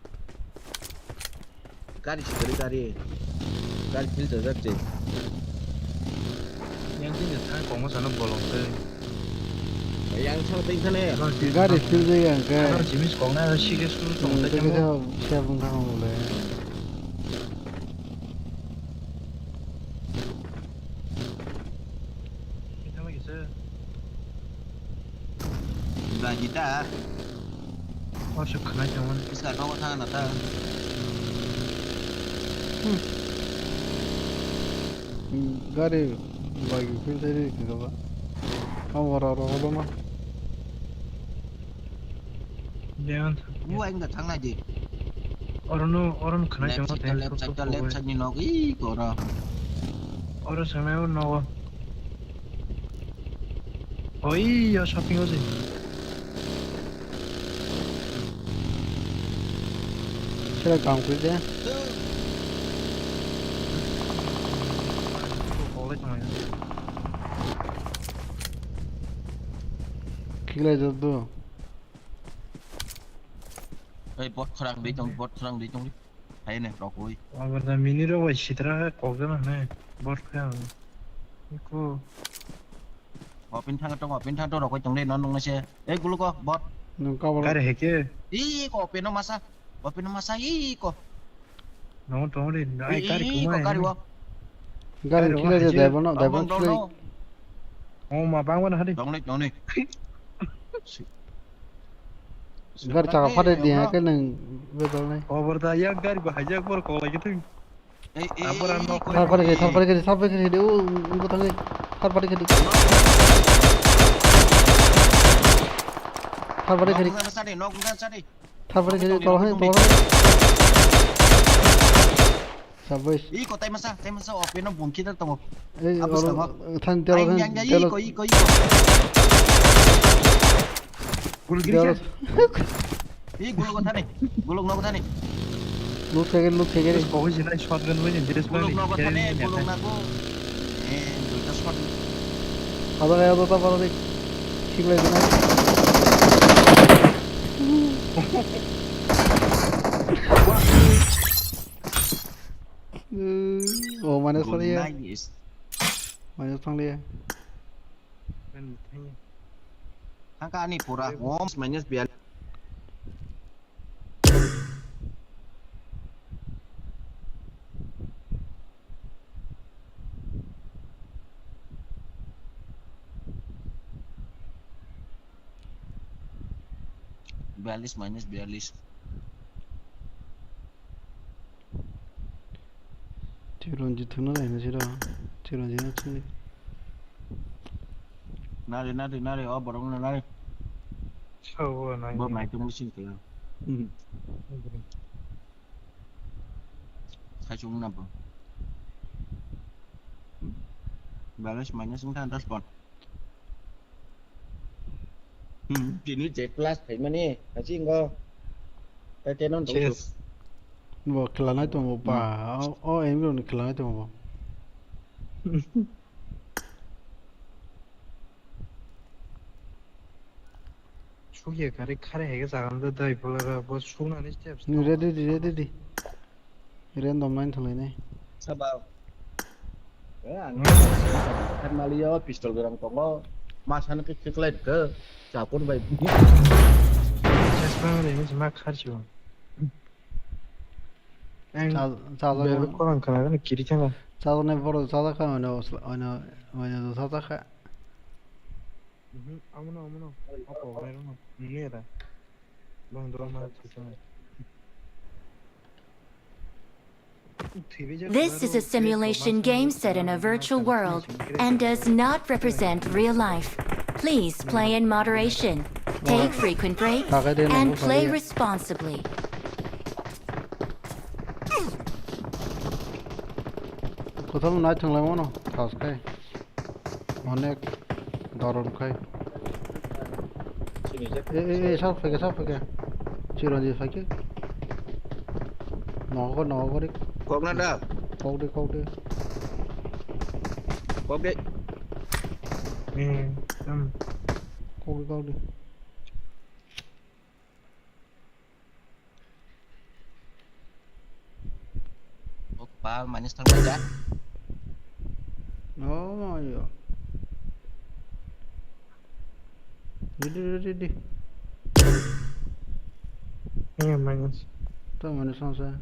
Gari sikari gari. Gari phil jajak je. Yang tin thang kongma sana bolong te. Yang thang tin thane. Gari phil jai yang ke. Agar jimis kongna sike suru tong te kisa siya bung thang le. Kita lagi se. Bagi ta. Oh, suk khanai tong. Bisa kau thang na ta. Hmm. Gari bagi phil tadi kagak. Kau ora ora ora mah. Leon. Who aim the thang nai di? Orono, orono khanai tong. Left side, left side, left side ni nog i kora. Oro sangnai o nogo. Oi, ya shopping o se. Sila kam kuri de. Kiglai jadu. Ei, bot khorang dei tong, bot khorang dei tong. Hai ne, rok oi. Abar da mini rok bai sitra kok jana ne. Bot kha. Iko. Opin thang tong, opin thang tong, rok oi tong dei, non nung se. Ei, gulu ko, bot. Nung ka bot. Kare heke. Ih, ko opin no masa. Opin no masa, ih, ko. Nong tong ri, ai kari kuma. Kari wo. Gari kila je dai bono, dai bono kila. Oh, ma bang bono hari. Tong ni, tong ni. Gari chaka phade di ha ke nang bedal nai. Obar da ya gari ba hajak bor ko lagi thung. Ei, ei, abor an nok. Thar phade ke, thar phade ke, thar phade ke de, o, o thang ke. Thar phade ke de. Thar phade ke. Nok sa de, nok sa de. Thar phade ke, tong hai, tong hai. Sabais. Ih, ko tai masa, tai masa, opin no bungki dak tongo. Ei, abus oro, tongo. Than telo, than telo. Ih, ko, ih, ko, ih, ko. Guluk gini. Ih, guluk ko thani. Guluk no ko thani. Loot khaikhe, loot khaikhe. Ko hoi jinai shotgun hoi jin, dress. Guluk no ko thani, guluk na ko. Eh, duita shot. Ada kaya ada tak ada dik. Thik lai jinai. Oh, minus tang liya. Minus tang liya. Thangka ani pura. Minus bial. Bialis minus bialis. Chiranjit thwngna naina siro. Chiranjit no thwngdi. Nari, nari, nari, o borok no nari. Sabo nai. Bo mai tong sing kaya. Hmm. Sai chung na bo. Balance minus wngkha dos pon. Hmm, tini Z plus phaimani, hachi wngkha. Tei tei non Yes. Bo khwlanai tongo ba. Hmm. O, o M rok ni khwlanai tongo bo. Sukya kari khare hege jagan da dai pula ga bo sukna ni steps. Ni ready di, ready di. Random line thwlainai. Saba. Eh, ang Hmm. Khan maliya pistol gorang tongo. Masani khe khe khlai khe. Chapur bai. Chasma ni ma kharchu. Ang Cha-, cha-, bel korang khana gana kiri thanga. Chajaknai borok chajakha, oino, oino, oino chajakha. Mhm, amono, amono. Opo, opo, opo. Nini ada. Bang drama thangkha. This is a simulation game set in a virtual world and does not represent real life. Please play in moderation, take frequent breaks, and play responsibly. Kothom nai thwnglaimano, thas khe. Onek doron khai. Sini je. E, e, e, sak phaikha, sak phaikha. Chiranjit phaikhe. Nogo, nogo rik. Kok na da? Kok de, kok de. Kok de. Hmm, hmm. Kok de, kok de. O kpal minus thangbai da. Oh, yo. Ready, ready, ready. Iya, minus. To minus ang sa.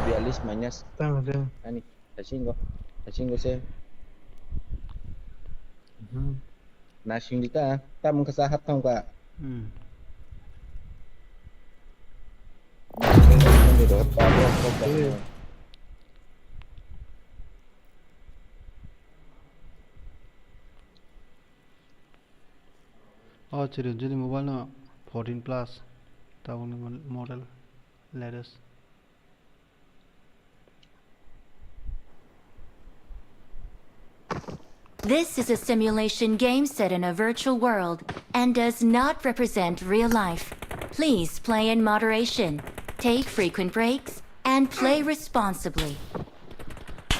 Bialis minus. Tama sa. Ani. Thasingo, thasingo se. Mhm. Nasing di ta, ta mung kasa hat tong ka. Hmm. Oh, Chiranjit ni mobile no fourteen plus. Tabukni model latest. This is a simulation game set in a virtual world and does not represent real life. Please play in moderation, take frequent breaks, and play responsibly.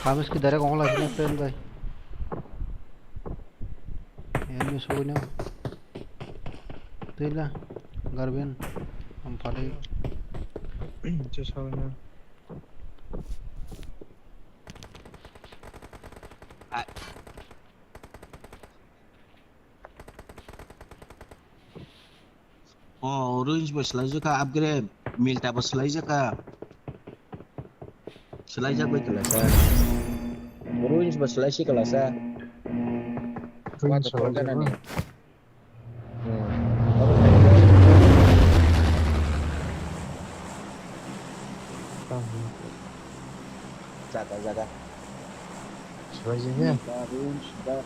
Hamis ki direct ongla sini friend bai. Ini sugino. Tila, Garvin, am pale. Chusawina. O, orange bo swlaijakha upgrade, milta bo swlaijakha. Swlaijak bai kwlasa. Orange bo swlaisi kwlasa. Orange swlaijak. Jaga, jaga. Swlaijak ya? Jaga, swlaijak.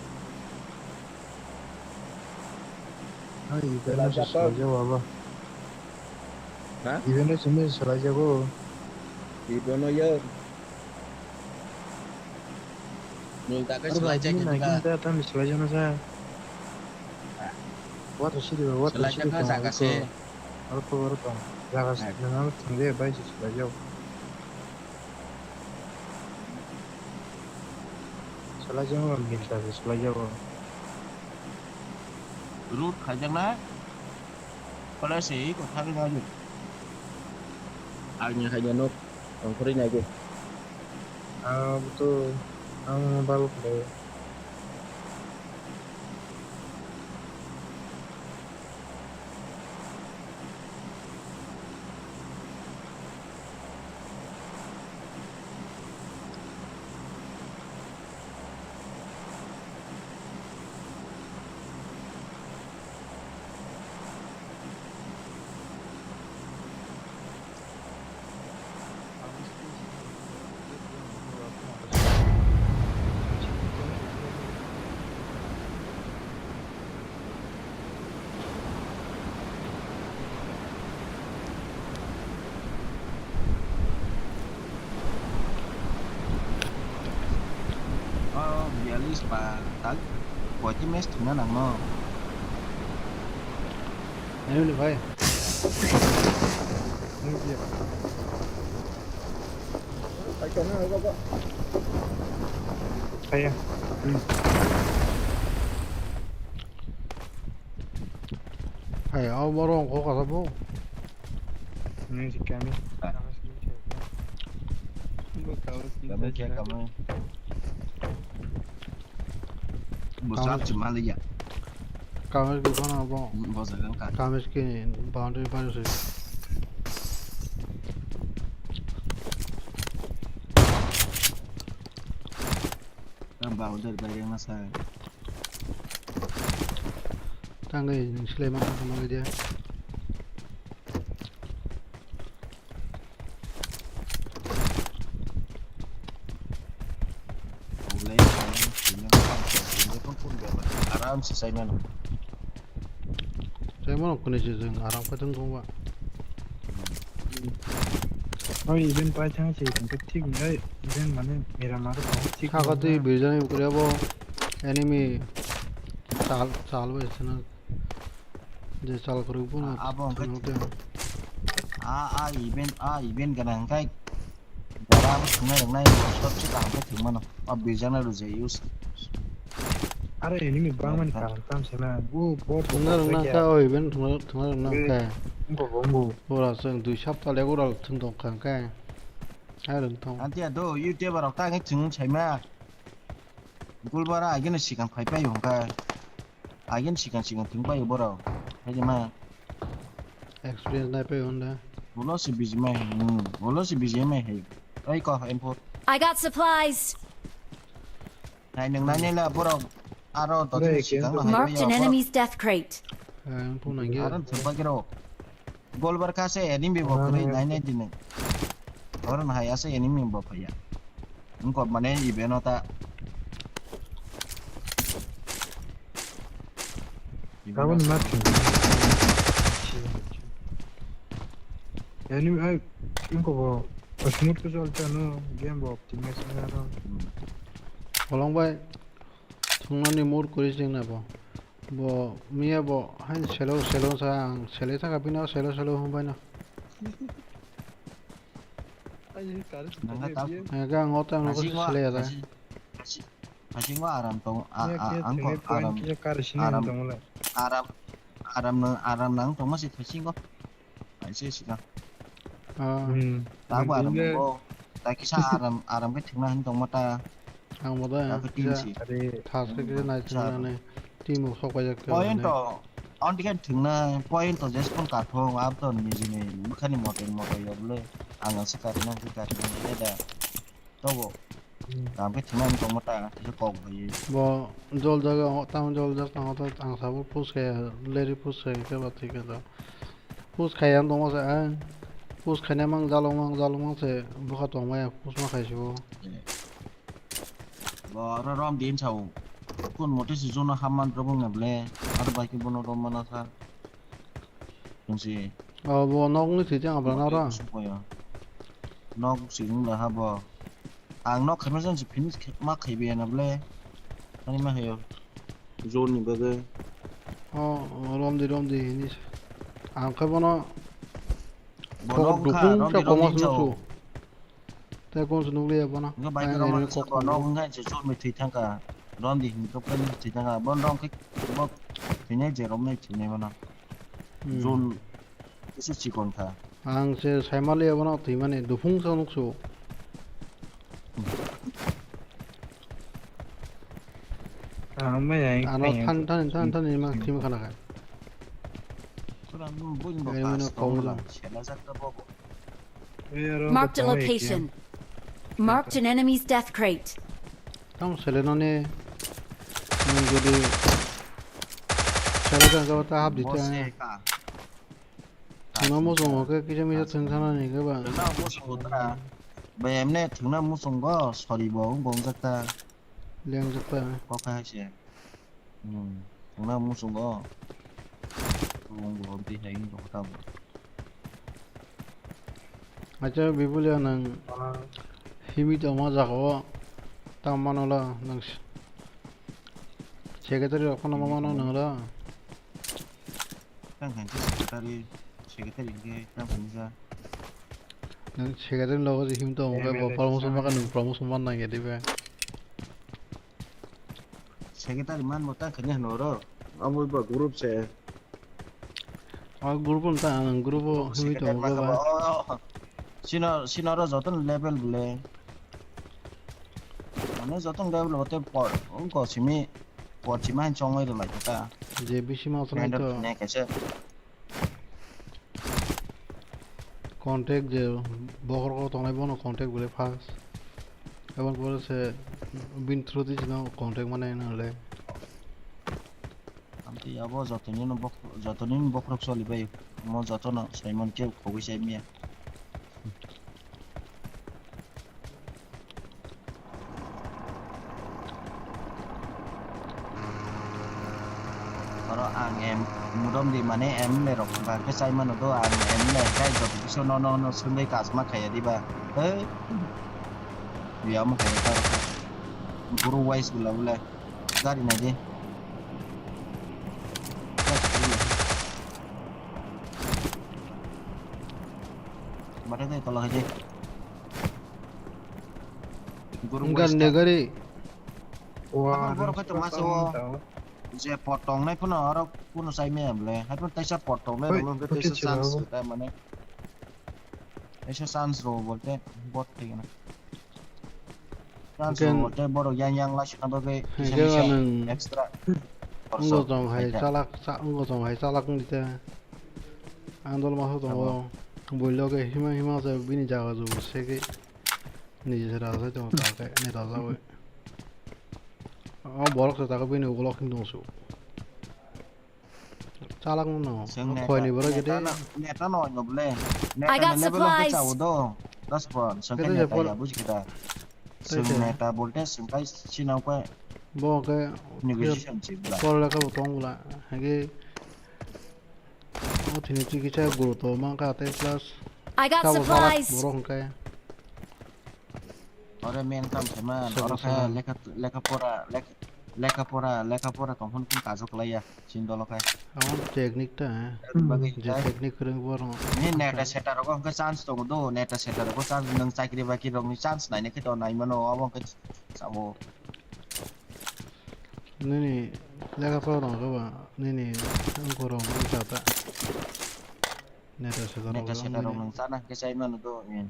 Hai, iben no swlaijago abo. Ha? Iben no simi swlaijago. Iben no ya. Nung ta khe swlaijak khe nung ta. Tam swlaijakno sa. Water city ba, water city swlaijakno jaga se. Aro to, aro to. Jaga se, nang thangde bai se swlaijak. Swlaijak ba milta se swlaijago. Root khaijakna. Pala se ko thang na ni. Ang ni khaina nok tongkhorwi nai di. Ah, betul. Ang mobile ko. Alis pa tak, koi ti match thwngna nangno. Ayo ni bhai. Kaya. Hai, au borok kok kasa bo. Nang si kami. Kami kya kami? Bo sab si mali ya. Kamis ki kono bo. Bo jaga ka. Kamis ki boundary bar se. Ang boundary bar yang nasa. Tangwi slay ma tangwi dia. Aram se sai mano. Sai mano kuni se jeng aram pa tong tong ba. Oi, event pai thang se, thik nai, event mane mera mare thang thik. Kha kha twi bijani ukre bo enemy chal, chal bai sena. Je chal kwrwi bono. A, abo hwnkhe thwngno de. A, a event, a event gana hwnkhe jora abo thwngnai rwngnai sob se kaham khe thwngmano. O bijana rwjai use. Are enemy bangmani kaham tam sana. Bu bot thwngna rwngna khe o event thwngna, thwngna rwngna khe. Wngkha bo wngkha. Ora chwng dui sapta le ora thwng tong kha khe. Hai rwng thong. Antiya do YouTuber rok ta khe thwng saima. Golbar ageno sikang phai pai hwnkha. Ageno sikang sikang thwng pai borok. Hai ma. Experience nai pai hwnda. Bolo se bijimai. Hmm. Bolo se bijimai hai. Oi ko M four. I got supplies. Hai nang nai la borok. Aro to sikang no hai. Marked an enemy's death crate. Hai phone nang. Aro thwng pai kero. Golbar kha se enemy bo kwrwi nainai di nwng. Oro no hai ase enemy bo phaiya. Wngkok mane event o ta. Aboni ma thwng. Enemy ai wngkok bo smooth ko chol chano game bo optimize na ro. Bolong bai thwngnani mood kwrwi chwng na bo. Bo miya bo hain selo selo sa ang selai thaka bini o selo selo hwnbai no. Nangkha tao. Nangkha ang o tamo ko selai ya da. Hasing wa aram tong a ang ko aram aram aram aram nang aram nang tong ma si hasing ko. Hai se sika. Ah. Hmm. Tabo aram bo. Ta kisa aram aram ke thengna hin tong mata. Ang bo da. Thas ke ke nai thengna ne. Team o sok pai jak. Point to. On ticket thengna point to just kon ka thong ab to ni jini bukhani mote mote yo bole. Ang se ka na ke ka ne da. Tobo. Tamo khe thwngna wng tongma ta, kisa kok bai. Bo jol jaga, tamo jol jak tang, ang sabo push khe, leri push khe, khe ba thik khe da. Push khai ang tongma se, ang push khaina mang, jalok mang, jalok mang se, bwkha tongmaya, push ma khai sibo. Bo oro rom din sao, kun mote si jono hamman rwbwng na ble, aro bai khe bono rom mana sa. Tungsi. Oh, bo nok ni thwi tang abla na ra. Sukoya. Nok si wng la ha bo. Ang nok khaima jang si finish ma khai be na ble. Ani ma hayo. Zone ni bagwi. Oh, rom di, rom di ni. Ang khe bono. Bo nok kha, rom di, rom di. Tei kung se nukliya bono. Wngkha bai khe rwma kisa bo nok wngkha se churmi thwi thangkha. Rom di hini khe phaini thwi thangkha. Bo rong khe bo thwinai je romnai thwinai bono. Hmm. Jun kisa chikon kha. Ang se saimaliya bono thwimani duphung sa nuksu. Ano than than than than ma thwima khana kha. Sura nu bo ni bo. Selajak ta bo. Marked a location. Marked an enemy's death crate. Tamo seleno ne. Nung jodi sele jang jabo ta hap dite. Thangna mosong oke kisa misa thang thana ni ke ba. Thangna mosong otra. Ba emne thangna mosong go sori bo gongjak ta. Lengjak ta. Kok hai se. Hmm. Thangna muchungo. Bung bung di hai wng tong tamo. Acha bibuli nang himi tongma jaga o tamo mano la nang Secretary rok phano ma mano nwng ro? Tang khainsa secretary, secretary hwnkhe tang khainsa. Nwng secretary logo je him tongo, bo promotion maka nwng promotion man nang ya dibe. Secretary man bo tang khainsa hwnwi ro. Abo bo group se. O group o ta ang group o himwi tongo ba. Sino, sino ro joto ni level bole. Mane joto ni level bote por, ungko simi por sima hin chongoi rw lai ta. Je bisi ma song to. Ne kaisa. Contact je bokhor ko tongnai bono contact bole first. Ebon pore se bin through di jino contact mane nang le. Amtwi abo jotonino bok-, jotonino bokhorok choli bai. Omo jotono Simon khe khogwi chai manya. Oro ang em, mudom di mane M L A rok ba khe chai mano do, ang M L A khe joto biso no, no, no swngwi kasma khaiya diba. Hei. Yamo khaiya ta. Guru wise bula bula. Gari nai di. Mata kai tola hai di. Guru wise ne ta. Gari. Wah, borok khe to masa o je pot tongnai phano oro kuno chai maya bole. Hai phano taisa pot tongnai rok no taisa chance ta mane. Taisa chance rw bolte bot thai gana. Chance rw bolte borok yang yang lai sina bagwi kisa kisa extra. Wngkha tong hai chalak, wngkha tong hai chalak wngdi ta. Ang dol masa tongo. Bui loge hima hima se bini jaga jugo sege. Niji se raja tongo ta khe, ni raja bai. O borok se ta khe bini ulo khim tong su. Chalak no. Khoi ni borok gede. Neta no no ble. I got supplies. Neta no level of chawo do. Das pon. Sangke neta ya buji kita. Sung neta bolte sung kai sinau kai. Bo ke negotiation chibla. Por la ka tong bula. Hage. O thini chikisa guruto mangka tei plus. I got supplies. Borok hwnkhe. Ore main kam se man, oro khe lekha, lekha pora, lekha, lekha pora, lekha pora tong phano kajak laiya, chini dolo khe. Amo technique ta, eh. Bagwi je technique kwrwng borok. Ni neta seta rogo hwnkhe chance tongo do, neta seta rogo chance, nwng chakri bakri rokni chance naina khe to nai mano, abo hwnkhe sao. Nini lekha pora rok ba, nini ungkor rok wngkha ta. Neta seta rok. Neta seta rok nwng chana hwnkhe chai mano do, eh.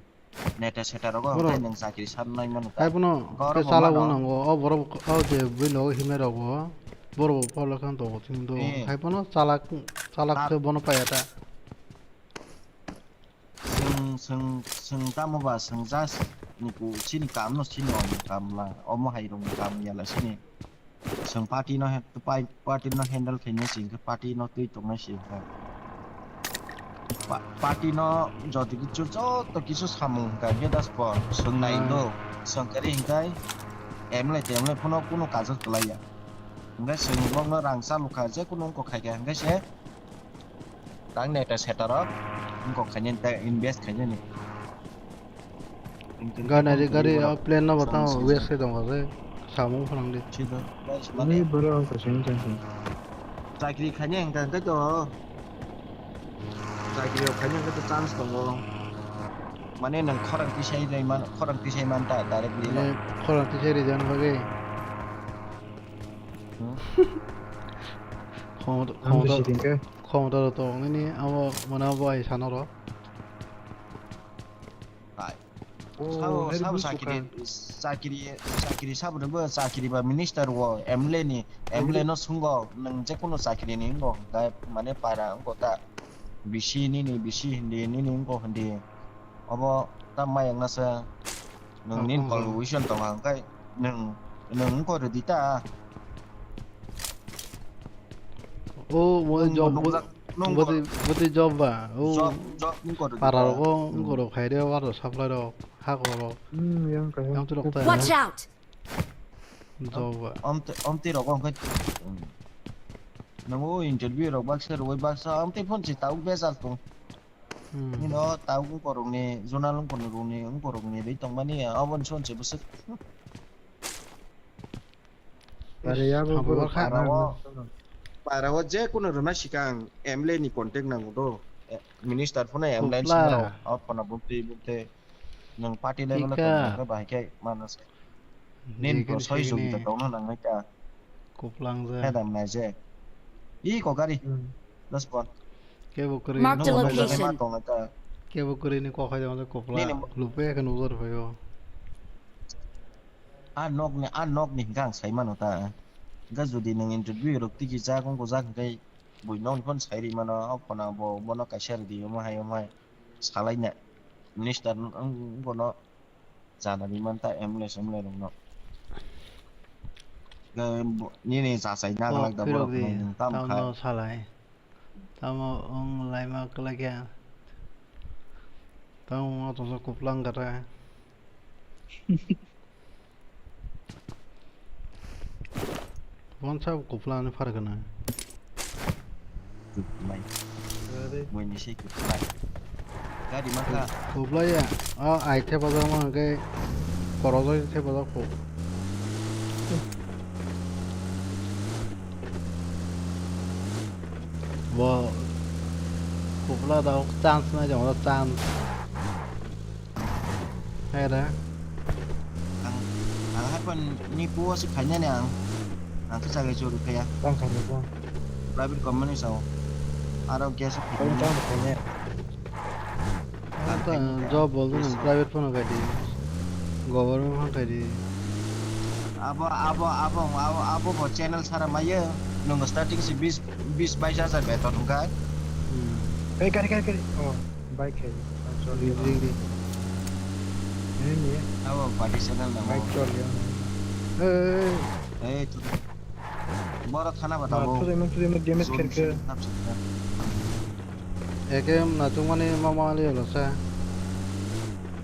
Neta seta rogo hwnkhe nwng chakri san nai mano ta. Hai bono chalak bo nango, o borok o je bui nogo himnai rok bo, borok bo polo khan tongo chini do. Hai bono chalak, chalak khe bono paiya ta. Chwng, chwng, chwng tamo ba chwng just ni ku chini kam no chini omo kam la, omo hai rong kam ya la chini. Chwng party no he-, pai-, party no handle khaina chwng khe party no twi tongnai chwng khe. Pa-, party no jodi kichu joto kichu samung hwnkha khe das po chwng nai do, chwng khe ri hwnkhe M L A te M L A phano kunu kajak kwlai ya. Hwnkhe chwng bokno rang chalukha je kunu wngkok khaikha hwnkhe se. Tang neta seta rok wngkok khainani tei invest khainani. Gana ri gari o plan no batang waste khe tongo je samung phanang di. Ni boro ang kasing kasing. Chakri khainai hwnkha hwnkhe to. Chakri rok khainai hwnkhe to chance tongo. Mane nwng khorang tisai rwi man, khorang tisai man ta directly. Khorang tisai rijak bagwi. Khomota, khomota, khomota rok tong nini abo mane abo ai sano rok. Hai. Sabo, sabo chakiri, chakiri, chakiri sabo rwbo chakiri ba minister wo M L A ni, M L A no swnggo nwng je kono chakiri ni wngo hwnkhe mane para wngo ta bisi nini bisi hindi nini wngo hindi. Obo ta mayang nasa nwng nin contribution tonga hwnkhe nwng, nwng wngkha rwdi ta. O, mo job, boti, boti job ba. O, job, job wngkha rwdi para ta. Rogo wngkha rok khaire waro supply rok, ha korok. Hmm, yang kaya. Yang tu rok ta. Watch out! Job ba. Omte, omte rogo hwnkhe, hmm. Nang o interview rok baksa rwui baksa, omte phone si tau bejal tong. Hmm. Nino tau wngkorokni, zonal wngkorokni, wngkorokni ri tongmani, aboni son se bwswk. Are ya bo Sabo borok kha. Para o, para o je kuno rwna sikang M L A ni contact nango do. Eh, minister phone M L A ni Kopla. Singro, o phone bumti bumti. Nwng party level o Ika. Tong khe bahai khe mano se. Nin Jigini bo soi sigini. Jogita tongna nangnai ta. Koplang je. He dam nai je. I ko gari. Hmm. Dos pon. Kebo kwrwi. Marked a location. Nwng bo jagani ma tong ta. Kebo kwrwi ni kok hai jagani kopla. Nini mo- Lupe khe nukjak phaio. A nok ni, a nok ni hingkhe ang sai mano ta. Hingkhe jodi nwng interview rok tiki jak wngkho jak hingkhe bui nok ni phone sai ri mano, o phone bo bono kaisa ridi omo hai omo hai. Salaina minister wngkhono janani manta M L A S M L A rokno. Nini jachai naglak da borok phirok di, nwng tam tamo kha. Salai. Tamo wng laima kwlai khe. Tamo wng tongsa kuplang kata. Wansa kupla ni phar gana. Kuplai. Are. Moi ni sei kuplai. Gari maka. Kuplai ya. Ah, ai the bazar ma ke. Korojoi the bazar ko. Bo. Kupla da chance na jong chance. Hai da. Ang, ang hai pon ni puo si khaina ni ang. Ang khe chagai churu khaya. Tang khaina tang. Private company sao. Aro gas o khaina. Tang khaina. Ang ta job bol dun private phone khai di. Government phone khai di. Abo, abo, abo, abo, abo bo channel sara mayo. Nung starting si bis, bis bais hajar beton hwnkha. Hmm. Hey, gari, gari, gari. Oh, bike hai. Ring, ring, ring. Ini ya. Abo party channel namo. Bike chol ya. Hey, hey, hey. Hey, tu. Boro thana ba tamo. Thudai mo, thudai mo, damage khair khe. Eke na chungmani mama le lo sa.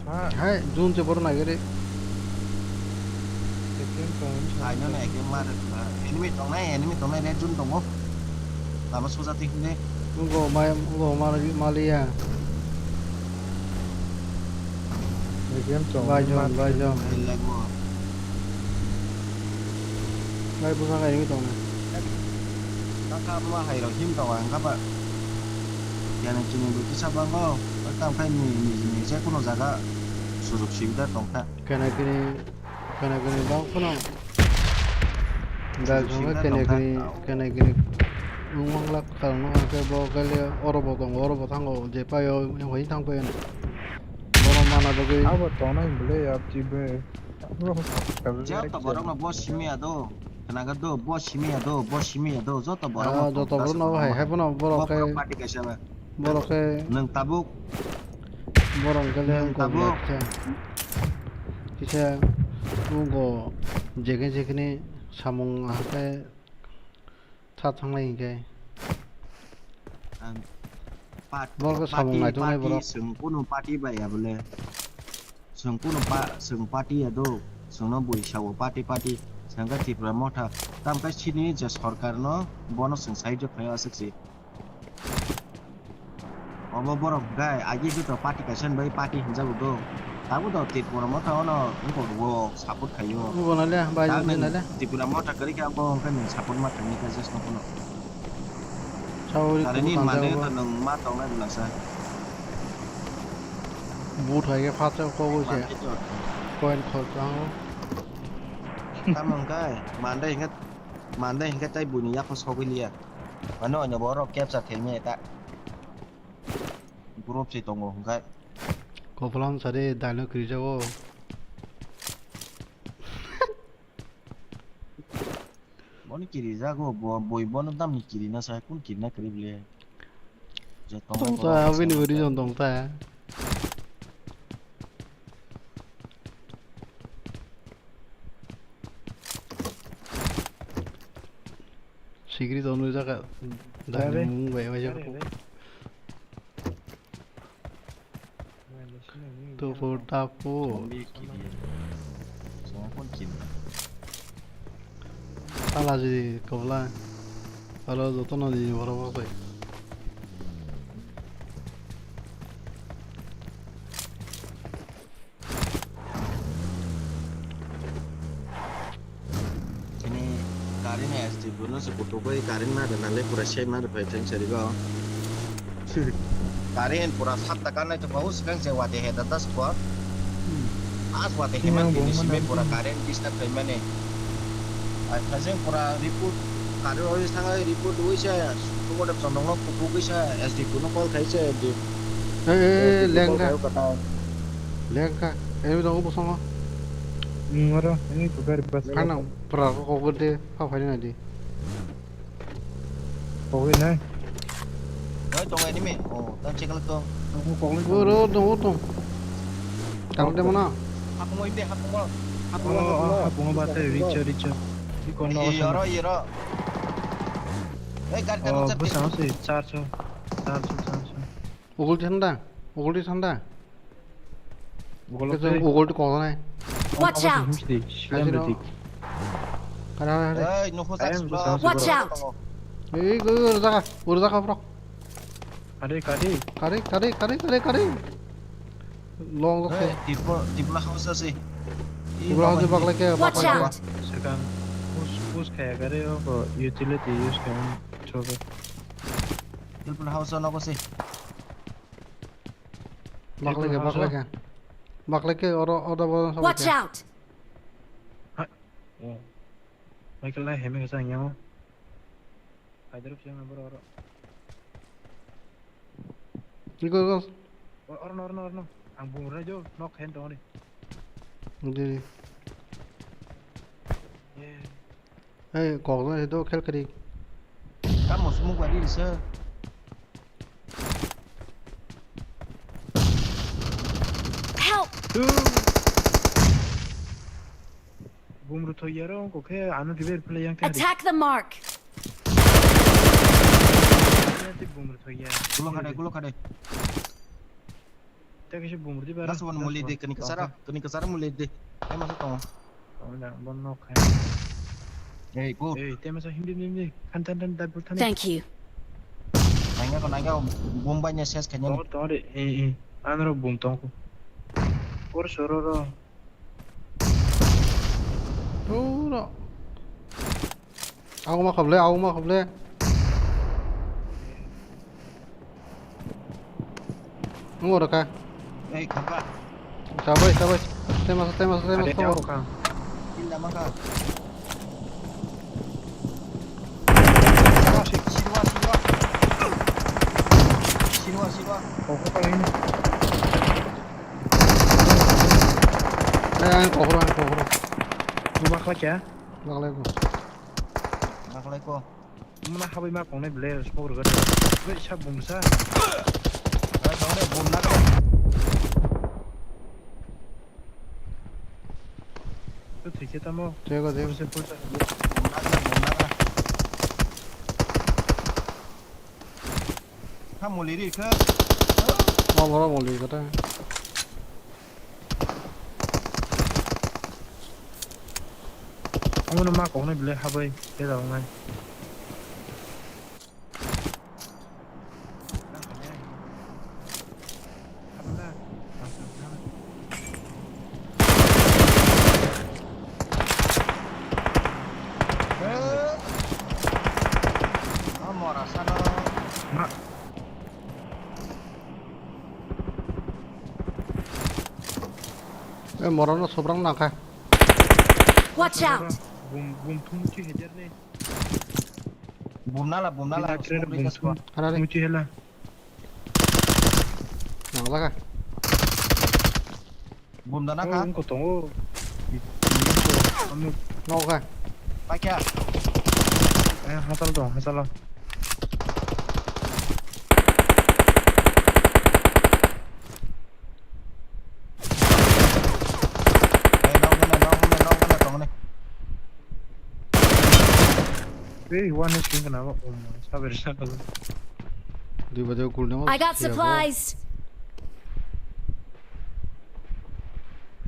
Ha? Hai, jun che boro nai gari. Eke tong. Hai no na eke mar. Enemy tong nai, enemy tong nai, red zone tongo. Lama soja tik ne. Ugo mai, ugo mar maliya. Eke tong. Bai jon, bai jon. Hai lagmo. Lai bwskango enemy tongo. Kaka buma hai rok him tongo ang kapa. Kene chini bo kisa bango. Tamo khai ni ni ni je kuno jaga sujok subida tongkha. Kene kini, kene kini bang kuno. Dal sujok chungo subida kene tongkha. Kini, kene kini. Wng wng lak kal no hwnkhe bo kele oro bo tongo, oro bo thango je paio yang hoi thang paio. Bono mana bagwi. Abo tongnai bwle ya P U B G be. Joto borok no bo simi ya do. Khnaga do, bo simi ya do, bo simi ya do. Joto borok no joto borok no hai, hai bono borok khe party kaisa ba. Borok khe nwng tabuk. Borok khe le nwng tabuk. Kisa ungo jekhe jekhni samung hakhe. Tha thanglai hinkhe. Ang pat-, borok samung party, naitongnai party borok. Chwng kunu party bai ya bole. Chwng kunu pa-, chwng party ya do. Chwngno bui sao party, party. Chwngkhe Tripura Motha. Tamkhe chini je sorkarno bono chwng sahajyo khlai aswk se. Obo borok gai agi khe to party kaisa bai party hinjago do. Tabuk do Tripura Motha ono wngkok bo support khaio. Wngkok nai le, bai wngkok nai le. Tripura Motha kwrwi khe abo wngkha nini support ma thangni khe just no phano. Sawi tare ni mande to nwng ma tongnai bwlasa. But hai khe phatsa kobo se. Coin khol tango. Tamo wngkha mande hinkhe, mande hinkhe tai buini yakho sogwi liya. Mane oino borok capture khaimani ta. Group se tongo hwnkhe. Koplang sari dino kirijago. Bono kirijago, bo, boi bono damni kirina sai, kun kirina kwrwi bwle. Je tongo tongsa, borok abini bwrwi jon tongsa. Sigri tonwi jaka dani mung bai waisa. Tukur tapu. Zombie kiriya. Zombie phone kiriya. Ala jiri kobla. Aro jotono jiri borok bo bai. Chini Current S D bono se kutukwi current ma rwnale pura se ma rwphai thang sarigo. Current pura satta kanai to bahut swkang je wate he data squad. As wate he man bini simi pura current disturb khai mani. Ai thajeng pura report current oi thangai report oi se sumo de chondong no kutukwi se S D bono call khai se di. Eh, eh, eh, lengkha. Lengkha. Enemy tongo bosongo. Hmm, oro, enemy to gari bus. Khana pura ko ko de pa phai na di. Kogwi nai. Oi, tongo enemy. Oh, tang check to. Tongo kogwi. Oro tongo tong. Tang demo na. Hapungo inde, hapungo. Hapungo, oh, hapungo. Hapungo bate, richo, richo. Iko no. Yoro, yoro. Eh, gari, gari, oh, bwskango se, charcho. Charcho, charcho. Ugul thanda, ugul thanda. Ugul thanda. Ugul thanda. Watch out! Kare, kare, kare. Ei, nokho sak sula. Watch out! Ei, go, go, jaga, go, jaga, bro. Kare, kare. Kare, kare, kare, kare, kare. Long, long. Ei, tipo, tipo la house ase. Tipo la house baklai khe, watch out! Sekan push, push kaya kare, ko utility use kaya, chobe. Tipo la house no ko se. Baklai khe, baklai khe. Baklai khe, oro, oro, oro, oro. Watch out! Hai. Oh. Michael lai hemi kasa yang. Hai, drop siang number oro. Iko, iko. Oro, oro, oro, oro. Ang bung rai jo, nok hen tong ni. Di. Yeah. Hey, kok no do khel kari. Kamu semua gua di se. Help! Bumru thoyaro ko khe ano dibe play yang. Attack the mark! Bumru thoya. Gulo khade, gulo khade. Tei kaisa bumrwdi bara. Last one muli de, kani kasara, kani kasara muli de. Tei masa tongo. Tongo da, bon nok hai. Ei, go. Ei, tei masa himdi, himdi, himdi. Than, than, than, dai bul than. Thank you. Nainga ko, nainga ko, bum bai ne ses khainani. Tongo, tongo de, ei, ei. Anro bum tongo. Or soro ro. Uro. Auma kable, auma kable. Nungo raka. Ei, khamba. Sabai, sabai. Tema, tema, tema, tema. Inda maka. Silwa, silwa. Silwa, silwa. Kokro kalaini. Eh, ang kokro, ang kokro. Lu bakla kya? Bakla ko. Bakla ko. Muna habai ma kongnai ble smoke rwgani. Ble sa bumsa. Bai kongnai bumna ko. To thikhe tamo. Thikhe, thikhe. Pulsa, pulsa. Bumna ko, bumna ko. Ha muli ri kha. Ma bora muli kata. Omono ma koknai belai habai tei rok nai. O mora sano. Ma. E morano sobrang nangkha. Watch out! Bum, bum thum chi hejar ni. Bum nala, bum nala. Bina kre smoke bum ringas thum, ko. Harare. Thum chi hela. Nangla ka. Bum dana ka? Oh, wngkha tongo. Nogo ka? Paikha. Eh, hasal dong, hasal. Eh, nokmano, nokmano, nokmano tongni. Ei, one H P kana ba? Oh, sabir sa. Dui baje kul demo. I got supplies.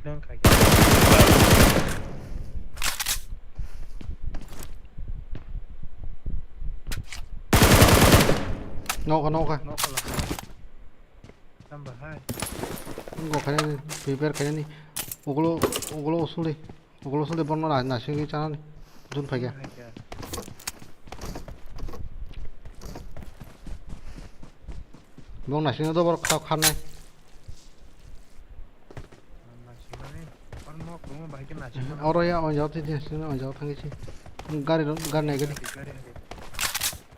Nang khai. Noka, noka. Noka la. Tamba hai. Ngo khai ni, prepare khai ni. Oglo, oglo usuli. Oglo usuli bono na, na sigi chana ni. Jun phaikha. Bong naising do bor khao kharnai. Oro ya, o jaga twi, twi, twi, o jaga thangwi si. Gari ro, gari nai gari. Gari, gari.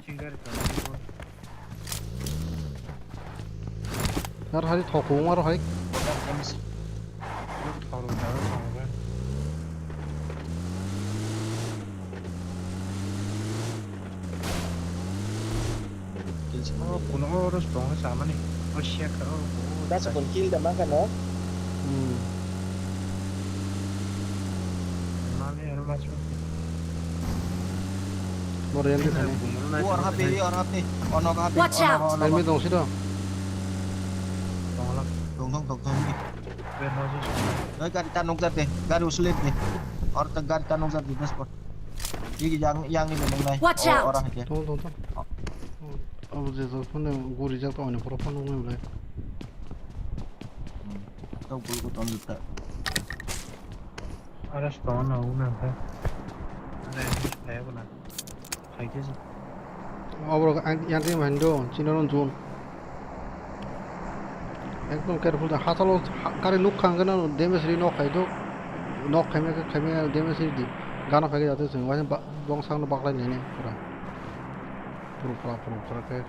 Sing gari thang. Aro hai thok kwbangma aro hai. Thok rok jaga thang. Oh, kuno oro tongo samani. Oh, shit, oh, oh. That's a good kill, the manga, no? Hmm. Mami, aro machu. Boro yang di sana. Or happy, or happy. Ono happy. Watch out! Enemy dong sih dong. Dong, dong, dong, dong. Oi, gari ta nukjak de, gari usulit de. Or ta gari ta nukjak de, dashboard. Igi yang, yang ni menung nai. Watch out! Ora hake. Tong, tong, tong. Abo je to phone guri jak to ani pura phone nung nai. To gul ko ton ta. Ara stone na una ha. Ana ini saya puna. Khaikhe se. Oborok ang, yang twi mando, chini rw jun. Ekdom careful da, hachalo, ha, gari nukha hwnkhe no damage ri nok khai do. Nok khaimya khe khaimya damage ri di. Gana phaikhe jate chwng, waisa ba, bong sakno baklai nini pura. Puru pura, puru pura khe.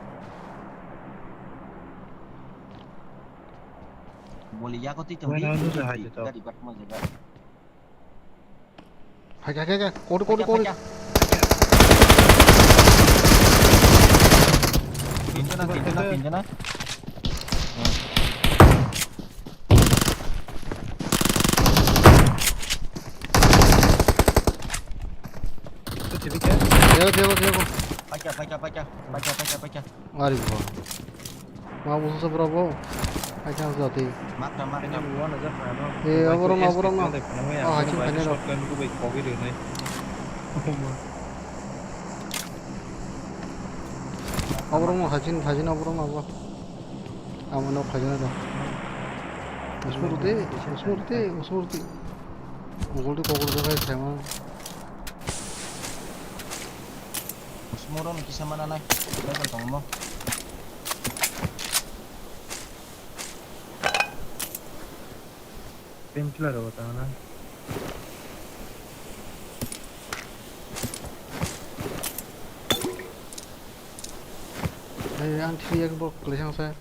Boli yago twi tong. Wala di, no di, sa di, hai to. Gari bat mo jaga. Hai, hai, hai, hai. Kori, kori, kori. Tinjana, tinjana, tinjana. Itu cilik ya? Jago, jago, jago. Pacha, pacha, pacha. Pacha, pacha, pacha. Ari bo. Ma bo sa bro bo. Ai thang sa ti. Makna, makna. Ini wana jak na no. Eh, oborok no, oborok no. Oh, haching khainai rok. Shotgun ko bai kogi de nai. Oborok no haching, haching oborok no bo. Amo no khaina do. Usmurti, usmurti, usmurti. Ugulti kokol jagai saima. Smoke rok ni kisa mana nai. Level tong mo. Painkiller rok tang na. Hey, ang three X bo kwlai sang sa.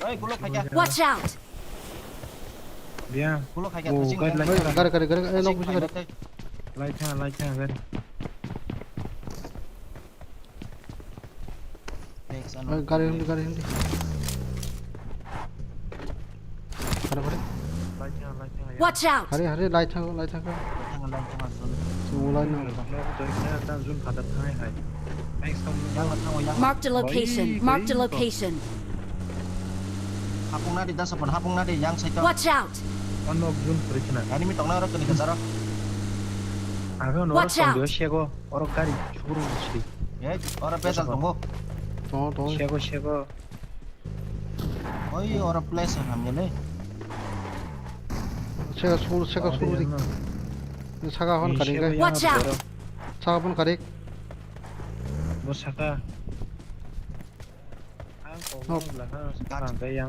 Oi, kulo khaikya. Watch out! Dia. Kulo khaikya, oh, thaching gari khaikya. Lai thang. Gari, gari, gari, eh, nok bisi gari. Lai thang, lai thang, gari. Thanks, ano. Oi, gari hindi, gari hindi. Gari, gari. Lai thang, lai thang, ya. Watch out! Hari, hari, lai thang, lai thang. Lai thang, lai thang, lai thang. Lai thang. Marked a location. Marked a location. Hapung nadi, dasapon hapung nadi, yang side. Watch out! Enemy tongna oro kini kacharo. Watch out! Oro gari chukuru si. Eh, oro pesal tongo. Tongo, tongo. Sego, sego. Oi, oro place hamya le. Sega sur, sega sur dik. Sega hon kari ga. Watch out! Sega pun kari. Bo saka.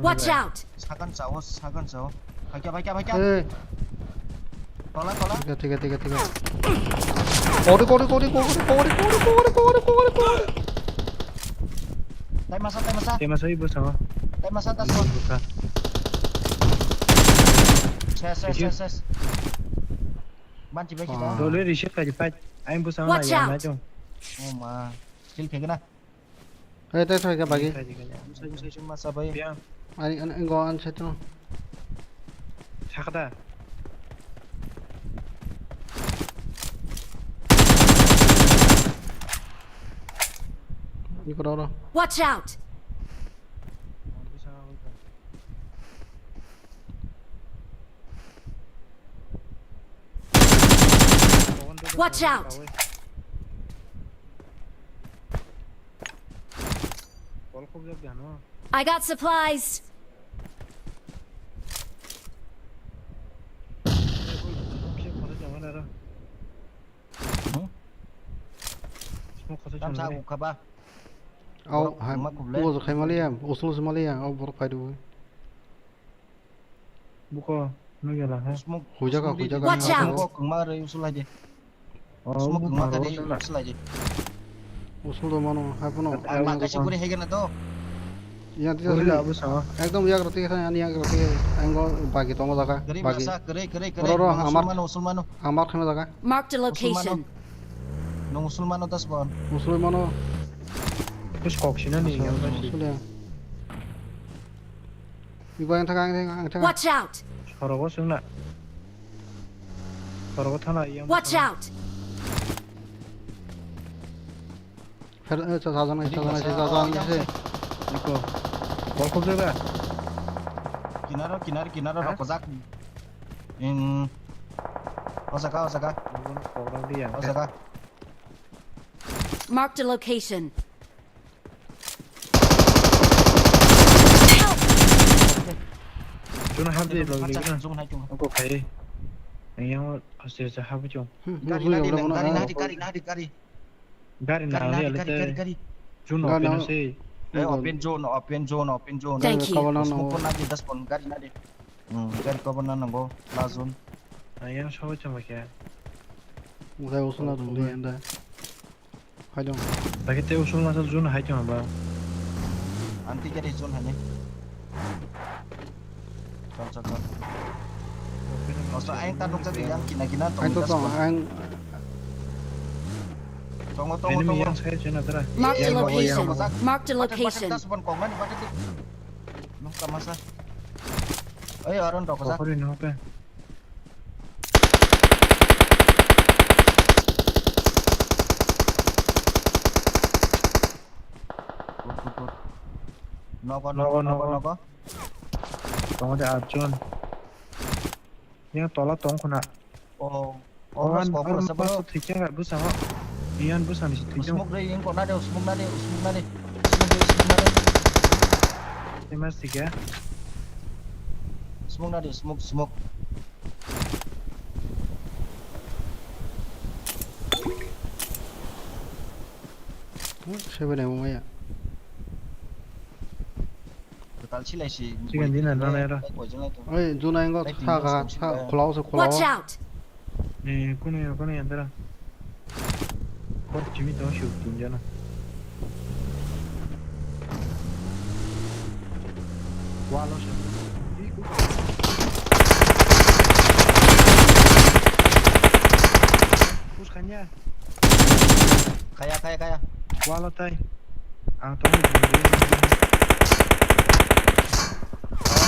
Watch out! Sakan sao, sakan sao. Baikya, baikya, baikya. Eh. Tola, tola. Tiga, tiga, tiga, tiga. Kori, kori, kori. Tai masa, tai masa. Tai masa, ibu sama. Tai masa, tas. Ses, ses, ses, ses. Banci, banci, ta. Dole reset kaji fight. Aim bu sama. Watch out. Oh ma. Kill khe gana. Hey, tei thoi khe bagi. Ani, ani, go an side no. Sakada. Iko ro, ro. Watch out! Watch out! I got supplies. Smoke khosoi Tamsa chwnwi. Ukha ba. Au, Borok hai, wngma kuble. Ugo khai maliya, usul se maliya, au borok phai rwi. Buko, nugya la ha. Smoke, Huijaka, smoke di, huijaka, di, Watch out! Smoke kwngma rwi usul hai di. Oh, smoke buko kwngma ro khe di, sala. Usul hai di. Usul do mano, hai phano. Ang kaisa guri hai gana to. Yang tiga guri sini. Abu sama. Ekdom yang roti kan, yang roti. Anggo bagi tongo jaga, bagi. Gari masa, kere, kere, kere. Ro, ro, amar, usul mano, usul mano. Amar khana jaga. Marked a location. Musulmano. Nung Musulmano das bon. Musulmano. Terus kok sini nih, yang Musulmano. Musulmano. Ibo yang tengah, yang tengah, yang tengah. Watch out! Sorogo sungna. Sorogo thana yang. Watch out! Fer, eh, sa, sa, sa, sa, sa, sa, sa, sa, sa. Niko. Bol khobjak da? Kinaro, kinar, kinaro, ha? Rokojak. In. O jaga, o jaga. Bol khobjak di ya. O jaga. Marked a location. Help! Juna hap di lo. Juna hai juna. Ako khai. Yang hasil sa hap jung. Hmm, gari nadi, gari nadi, gari nadi, gari. Gari na, gari, gari, gari. Jun open se. Eh, open zone, open zone, open zone. Thank you. Smoke na di, das pon gari na di. Hmm, gari cover na nango, last zone. Ayang sawi chama kya? Udah usul na dong di anda. Hai dong. Lagi te usul masa zone hai chama ba. Anti gari zone hane. Chal, chal, chal. Oso ayang ta nukjak di yang kina kina tong. Ayang to tong, ayang. Tongo, tongo, tongo. Enemy yang saya chena tera. Mark the location. Mark the location. Button, button, das bon kong mani button di. Nukta masa. Oi, Aron rok sa. Kokori no pe. Good, good, good. Nogo, nogo, nogo, nogo. Tongo de atjon. Yang tola tong khuna. Oh, oh, mas kokor sa bro. Thikya busa ho. Iyan busa ni thikya. Smoke re, yang kok nade, smoke nade, smoke nade. Smoke re, smoke nade. Mas thikya. Smoke nade, smoke, smoke. Seven M ya. Total silai si. Chicken dinner na nai ra. Oi, juna ingo tha ga, tha khulao se khulao. Watch out! Eh, kunu ya, kunu ya, dara. Kor chimi to shu tin jana. Walo shu. Push khanya. Kaya, kaya, kaya. Walo tai. Ang tong.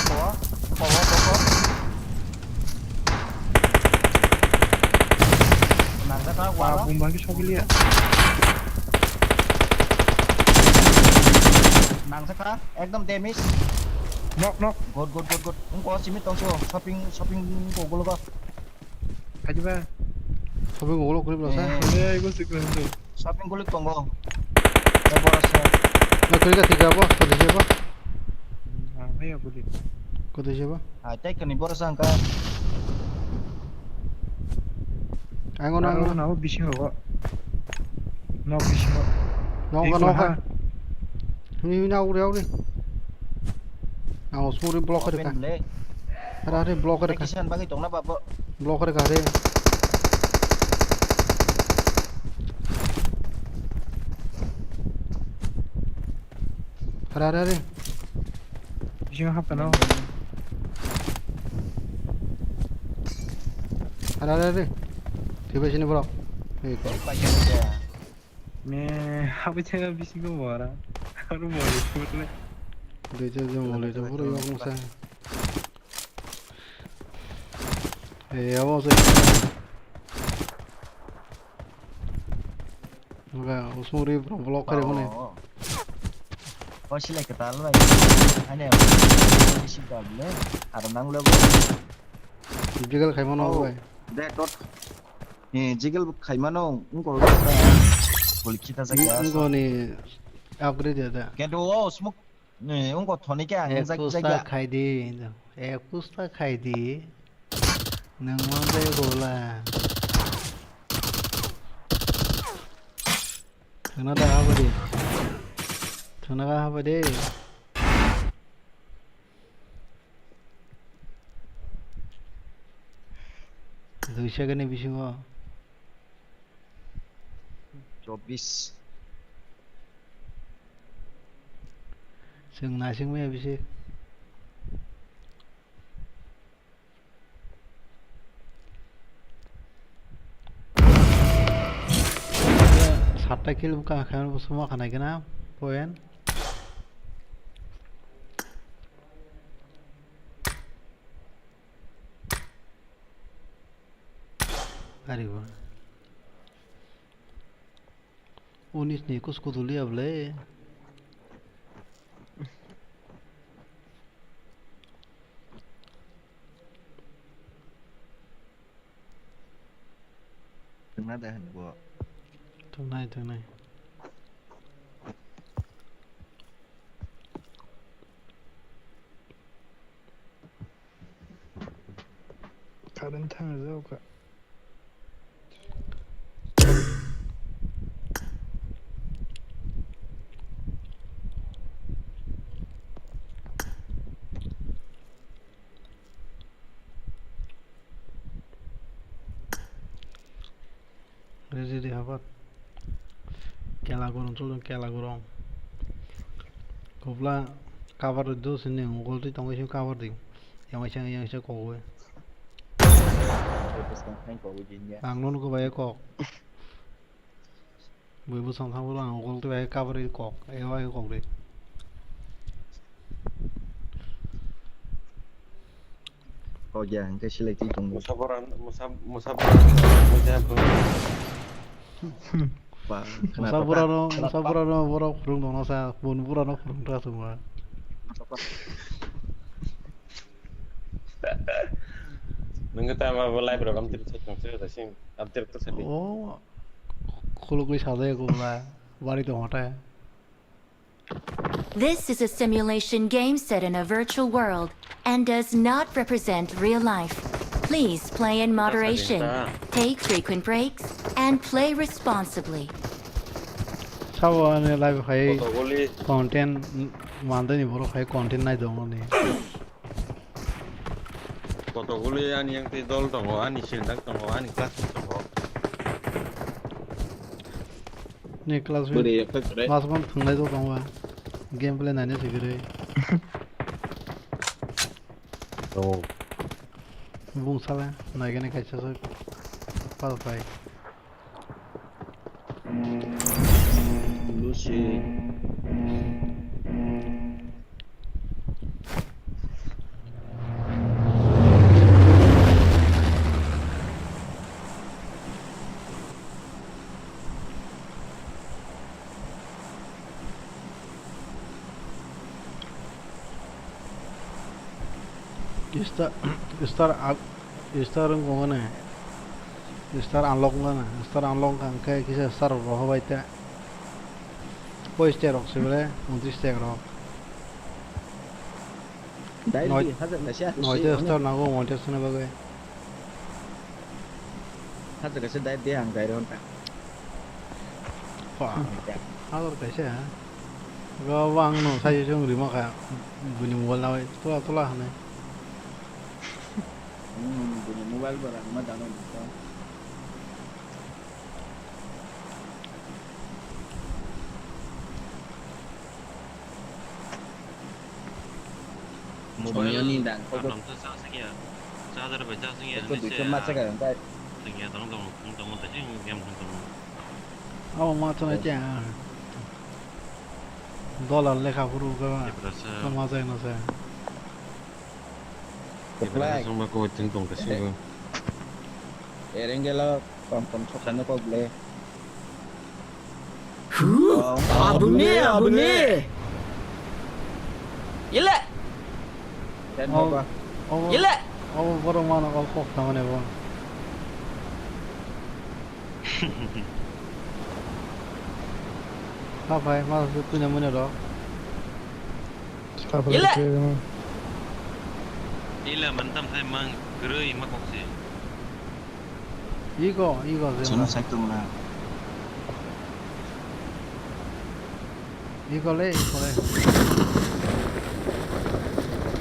Kowo, kowo, kowo, kowo. Nangjakha, walo. Bumba ki sogili ya. Nangjakha, ekdom damage. Nok, nok. Good, good, good, good. Engko simi tongso, shopping, shopping ko gologo. Kaiba. Shopping golo kuri bro sa. Eh. Ole, ibo sikla hindu. Shopping golo tongo. Eh, bora sa. Na kuri ka thika bo, kuri je bo. Hmm, ah, hai guli. Kuri je bo. Ah, tai kani bora sa angka. Ango na, ango na, o bising rogo. No bising rogo. No ka, no ka. Hini, hini, auri, auri. Ang sumuri block kare ka. Open le. Are, are, block kare ka. Kisan bagi tongna ba bo. Block kare ka re. Are, are, are. Bisingo hapkha no. Are, are, are. Thwibai sini borok. Ei ko. Me, habwi thangya bisingo bora. Aro bora, bora. Dui jon jong mole to boro yok no sa. Ei, abo se. Nga usung ri bro block kare hone. Oh. Oh, silai kwtal bai. Ane, isi gable. Aro nang lebo. Jiggle khai mano bai. De tot. Eh, jiggle khai mano, ungko. Gol kita sa. Ungko ni upgrade ya da. Kento, oh, smoke. Eh, ungko thoni ke ang jak jak. Ekusta khai di. Ekusta khai di. Nang mo de gola. Thangna da habadi. Thangna da habadi. Dui second ni bisingo. Chobbish. Chwng naising maya bisi. Satta kill bwkha khe suma khanai gana point. Ari bo. Unis ni kusko duli able. Tungna de hani bo. Tungnai, tungnai. Current thang jao kha. Ready, ready, habar. Kela gorong, cholo, kela gorong. Kopla cover do sini, ngol twi tongwi sini cover di. Yang waisa, yang waisa kogwi. Ang nono kobaya kok. Bui bwsang thang bwrang ang ukol twi bai kabri kok, ego bai kok ri. Kok ya, hingke select twi tong. Musa bora, musa, musa bora, musa bora. Ba, musa bora no, musa bora no, borok phwrwng tongno sa, bun bora no phwrwng tra suma. Nungkhe ta ma bo live rok amtwrwk sai tong se da sing amtwrwk to sai. Oh. Khulugwi sajak wngla, bari tongma tei. This is a simulation game set in a virtual world and does not represent real life. Please play in moderation, take frequent breaks, and play responsibly. Sabo ani live hai content mandani borok hai content nai dongoni. Kotoguli ani yang tei dol tongo, ani sindak tongo, ani classmate tongo. Ni classmate. Bwrwi ekta kwrwi. Mas man thwnglai do tongo. Gameplay naina sigiri. Oh. Bung sala, naigani kaisa sok. Pal pai. Lucy. Star, star, star wngkha mane. Star unlock wngkha na. Star unlock wngkha hwnkhe kisa star rok rohor bai ta. Koi star rok se bele? Untris star rok. Dai noi-, di, hajar kaisa, noita star nango, untris ni bagwi. Hajar kaisa dai di ang dai ron ta. Pa. Hajar kaisa. Ga wang no sai jong rima kha. Bini mobile nawai tola tola hane. Hmm, bini mobile bara ma dano. Mobile ni dan. Charger bai charging ya. Eko duiso ma chaka ang kai. Sing ya tong tong tong tong tong game tong tong. Abo ma chana cha. Dollar lekha phuru ka. Tiprasa. Ka ma chai na sa. Tiprasa song ba ko ting tong ka sing. Erengela. Kom kom sok kano kok ble. Hu, abune, abune. Ile. Dan oh, apa? Oh, ile. Oh, borok mano kok kok tangane bo. Ha pai, ma su tu nyamune ro. Ile. Ile mantam sai mang kroi ma kok si. Ego, ego, Jemma. Chwngno sai tongna. Ikole, ikole.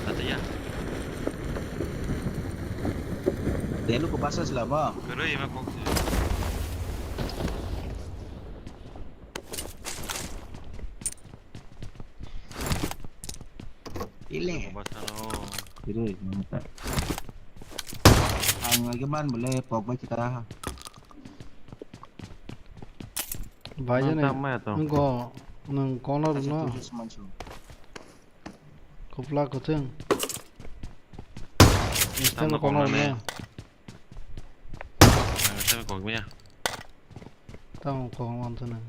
Ataya. Delu ko pasas la ba. Kwrwi ma kok se. Ile. Ko pasano. Kwrwi, manta. Ang lagi man bole pok bai kita. Bai jani. Nang tam maya to. Nang ko, nang corner no. Kupla kuchung. Tamo corner no. Ang tamo kok maya. Tamo kok man to nang.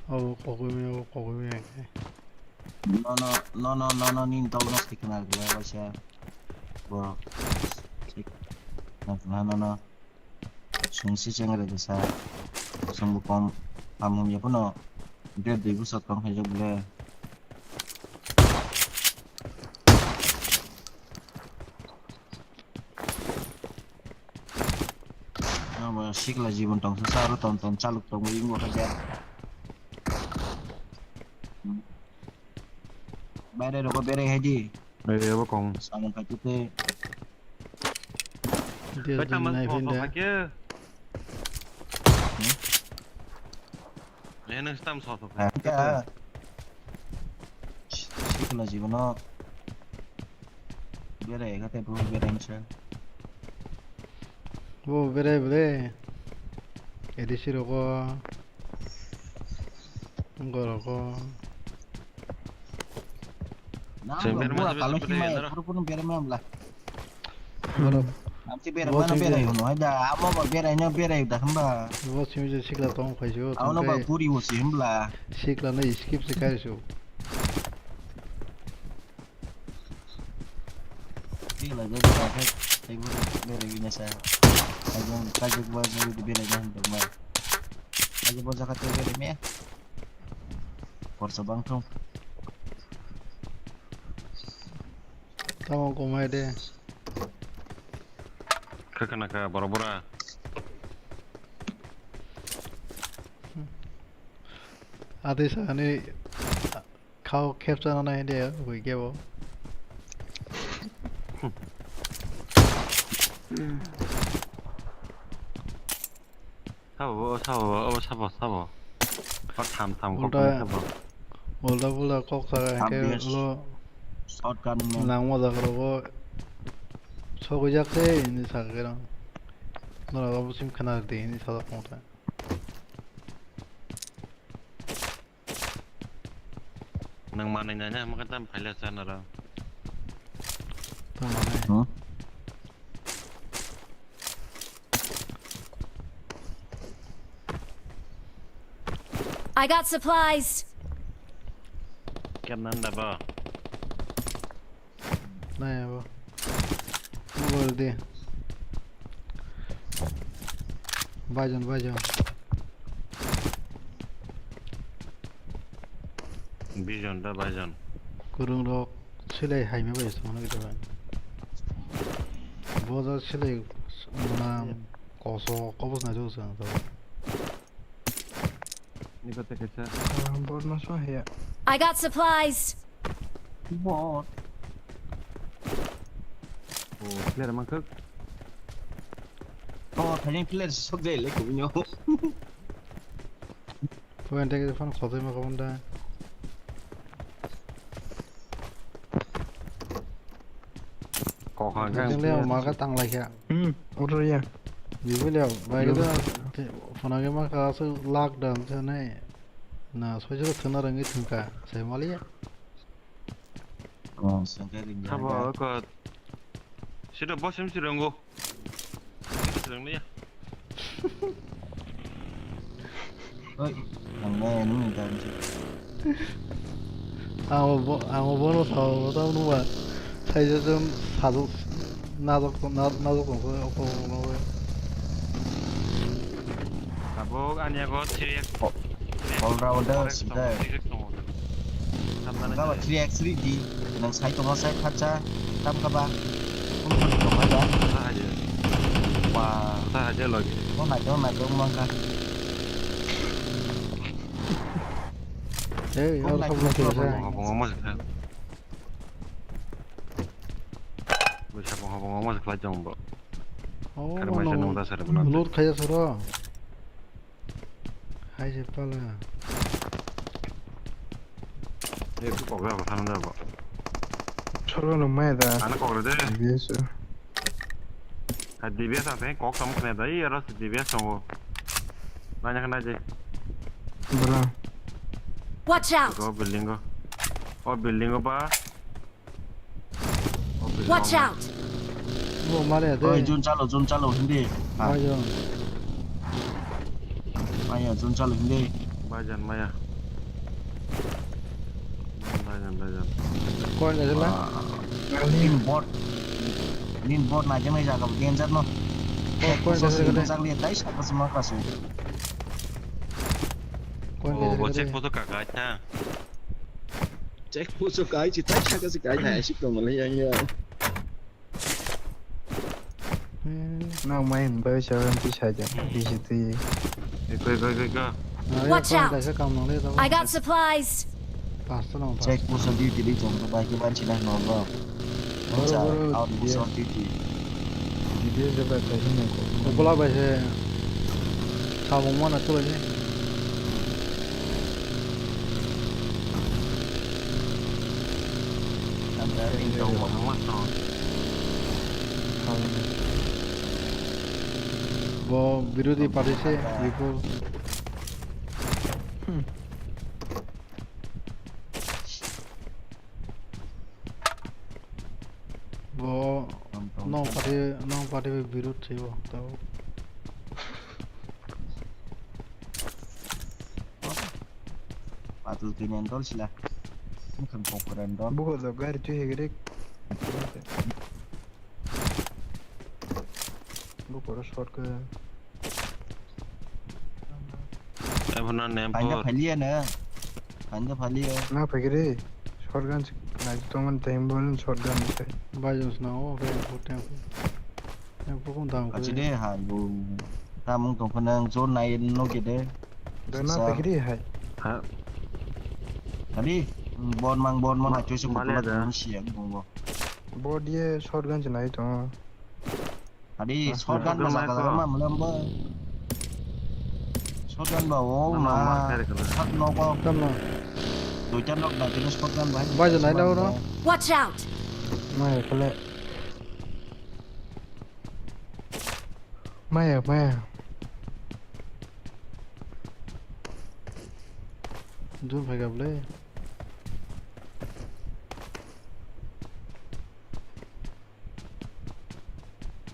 Oh, kok maya, kok maya. No, no, no, no, no, no, ni dog no sikna gua waisa. Bro. Sik. No, no, no. Sungsi chengre de sa. Sungbu kom hamum ya puno. Dia dui busa tong hai jok le. Abo sikla jibon tong sa aro ton ton chaluk tong ingo haja. Baire rogo bere haji. Baire rogo kong. Samung kaitu te. Dia bai tama nai soso pinda. Kake. Hmm? Eh, nang stam soso kake. Kake. Sikla jibono. Berai kate bo berai nsa. Bo berai bole. A D C rogo. Gorok o. Nang Cheng bo berma bua jebe kalo jebe himai, nara. Puru puru berma amla. Borok. Amsi berma bo no cheng berai je. Hono, hai da, amo bo berai no berai da hamba. Bo simi je sikla tong phai jo, Amo no ba tong puri wo si hambla. Sikla no skip se kai so. Sikla je berai khe, tei bo berai wina sa. Kajong, kajong bo je berai na hamba. Kajong bo jaga tei berai me. Korsa bangthong. Tamo komai de. Khe khna kha borok bura. Adi sani khao khepsa no nai de, ui kebo. Sabo, o sabo, o sabo, sabo. O tham, tham, kok Ulta, sabo. Ulta pulta kok saga hingke Obvious. Ulo Shotgun man. Nangma jaga rogo sogwi jak se hinwi sakhe rang. Norok abo sim khna rwdi hinwi sajak tong kha. Nang manwi naina hwnba khe tam phaila chana rw. Tamo nai. Hmm? I got supplies. Kem nang da ba? Nai abo. Mobile di. Baijon, baijon. Bijon da baijon. Kwrwng rok silai haima bai songno gita bai. Boja silai mwnam koso kobos nai jok song to. Ni kota kaisa. Ah, bot no so haya. I got supplies. Bot. Oh, player mangkuk. Oh, thani player sok jai le kubinyo. Kau yang tadi phone khosoi ma kabun da. Kok hang kang. Jeng le ma ka tang lai kha. Hmm, oro ya. Bibu le bai da. Phone ge ma ka so lockdown se nai. Na soi jero thuna rangi thungka. Sai mali ya. Oh, sengke ring ya. Sabo ko. Sida bosim sirango. Sirang ni ya. Oi, ang na anu ni dan si. Ang bo, ang bo no sao, tamo nuwa. Sai je jon sajok, najok, na-, najok tong khe, oko, oko, oko. Tabuk ani ago three X. Ko-, three X, all rounder four X tongo, sida. Six X tongo. Ang kaba three X three D, nang sai tongo sai phatsa, tam kaba. Kunu kunu tongo ba? Ah, ayo. Ba. Kota hai je logi. Kok nai kok nai kok mangka. Hey, Kok yar nai kok nai kok. Kok nai. Habung habung ma sikha. Bai habung habung ma sikha jong bo. Oh, kar mai se nung da sare bana. Load khaya soro. Hai je pala. Ei, kok rok thang da bo. Cholo no mai da. Ano kok re de. Yes. Ha D B S ang tei kok tam khne da, i aro D B S tongo. Nanya khna je. Bro. Watch out! Go building go. O building go ba. Watch out! Bo mare de. Oi, jun chalo, jun chalo, hindi. Ha. Ayo. Ayo, jun chalo, hindi. Bajan maya. Bajan, bajan. Koi na jela? Nin bot. Nin bot na jemai jaga danger no. Oh, koi na jela. Jagli tai saka sima kasu. Koi na jela? Oh, check post ka ka tha. Check post kai chi tai saka si kai na si tong le yang ya. Nang mai hin bai sa ran ti sa ja ti si ti. Go, go, go, go. Watch out! I got supplies! Check post duty di jong bai ke ban china no ba. Boro, boro, out post duty. Video je bai kai hin ko. Bola bai se. Samung mana tu ni. Bo birodhi party se, Vipul. Bo nong party, nong party birodh se bo, tao. Patul kini dol sila. Mukhan pokran dol. Buko do gari tu hegrik. Buko ro short ke. Ebo na nem. Painda por. Phaliya na. Painda phaliya. Na phagiri. Short gun nai tongan time bol short gun sai. Bai jong sna o, okay, okay, okay. Yang pukung dam. Kachi de hai bo. Tamung tong phana ang jor nai no ke de. Dana pekri hai. Ha. Tadi bon mang bon mon acho se male putula da. Tong si ang bongo. Bo dia shotgun se nai to. Tadi shotgun ba jaga jaga ma mule ba. Shotgun ba o ma. Sat no ko. Tam na. Duita nok na tini shotgun ba. Ba je nai da oro. Watch out. Ma ya kale. Maya, maya. Jun phai gable.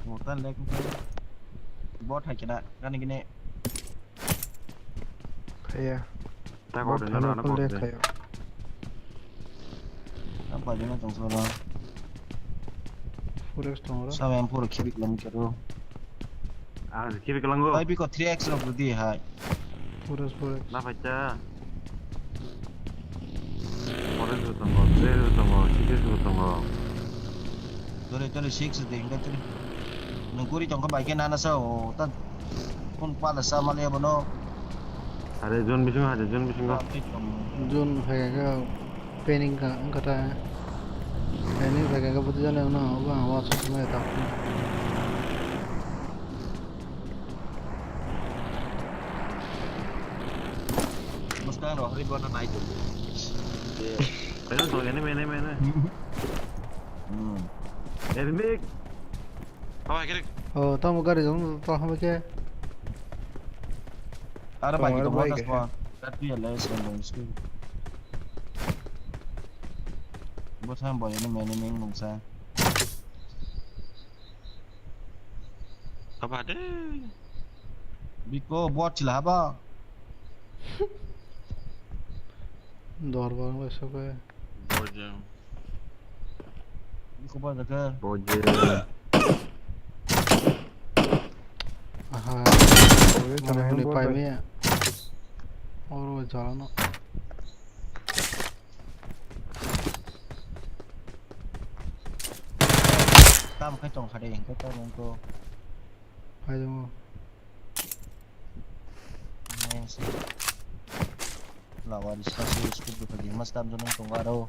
Motan lek. Bot hai kena, kani kene. Phaiya. Ta bot kok de phano nana full kok de de. Phaiya. Ang pai jana tong sala. Four X tong ro. Sa yang puro kiri kilometer ro. Ang kiri kelango. Pai biko three X ro budi hai. Four X, four X. Na phai ta. Four X ro tongo, three X ro tongo, six X ro tongo. Tole, tole, six de, hingga tole. Nung kuri tongkha bai khe nana sa o, ta phone pala sa male bono. Are zone bisingo, are zone bisingo. Zone hai khe paining ka, wngkha ta. Paining hai khe buti jani no, ba, wa, sa, sa, mai ta. Mustang rohori bono nai tu. Ayo, to, enemy, enemy, enemy. Hmm. Enemy. Oh, kiri. Oh, tamo gari jong to hama ke. Ara bagi to motas po. Tapi ya les yang bang sku. Bos ham boy ini main ini mungsa. Apa de? Biko bot chila haba. Dor bang le soke. Bot jam. Iko ba jaga. Boje. Aha. Oye, mana tama huni bot pai bai. Me. Oro jalano. Tam khai tong khade, khai tong ko. Phai tongo. Lawari sasi scope do kagi mas tam jonong tongo aro.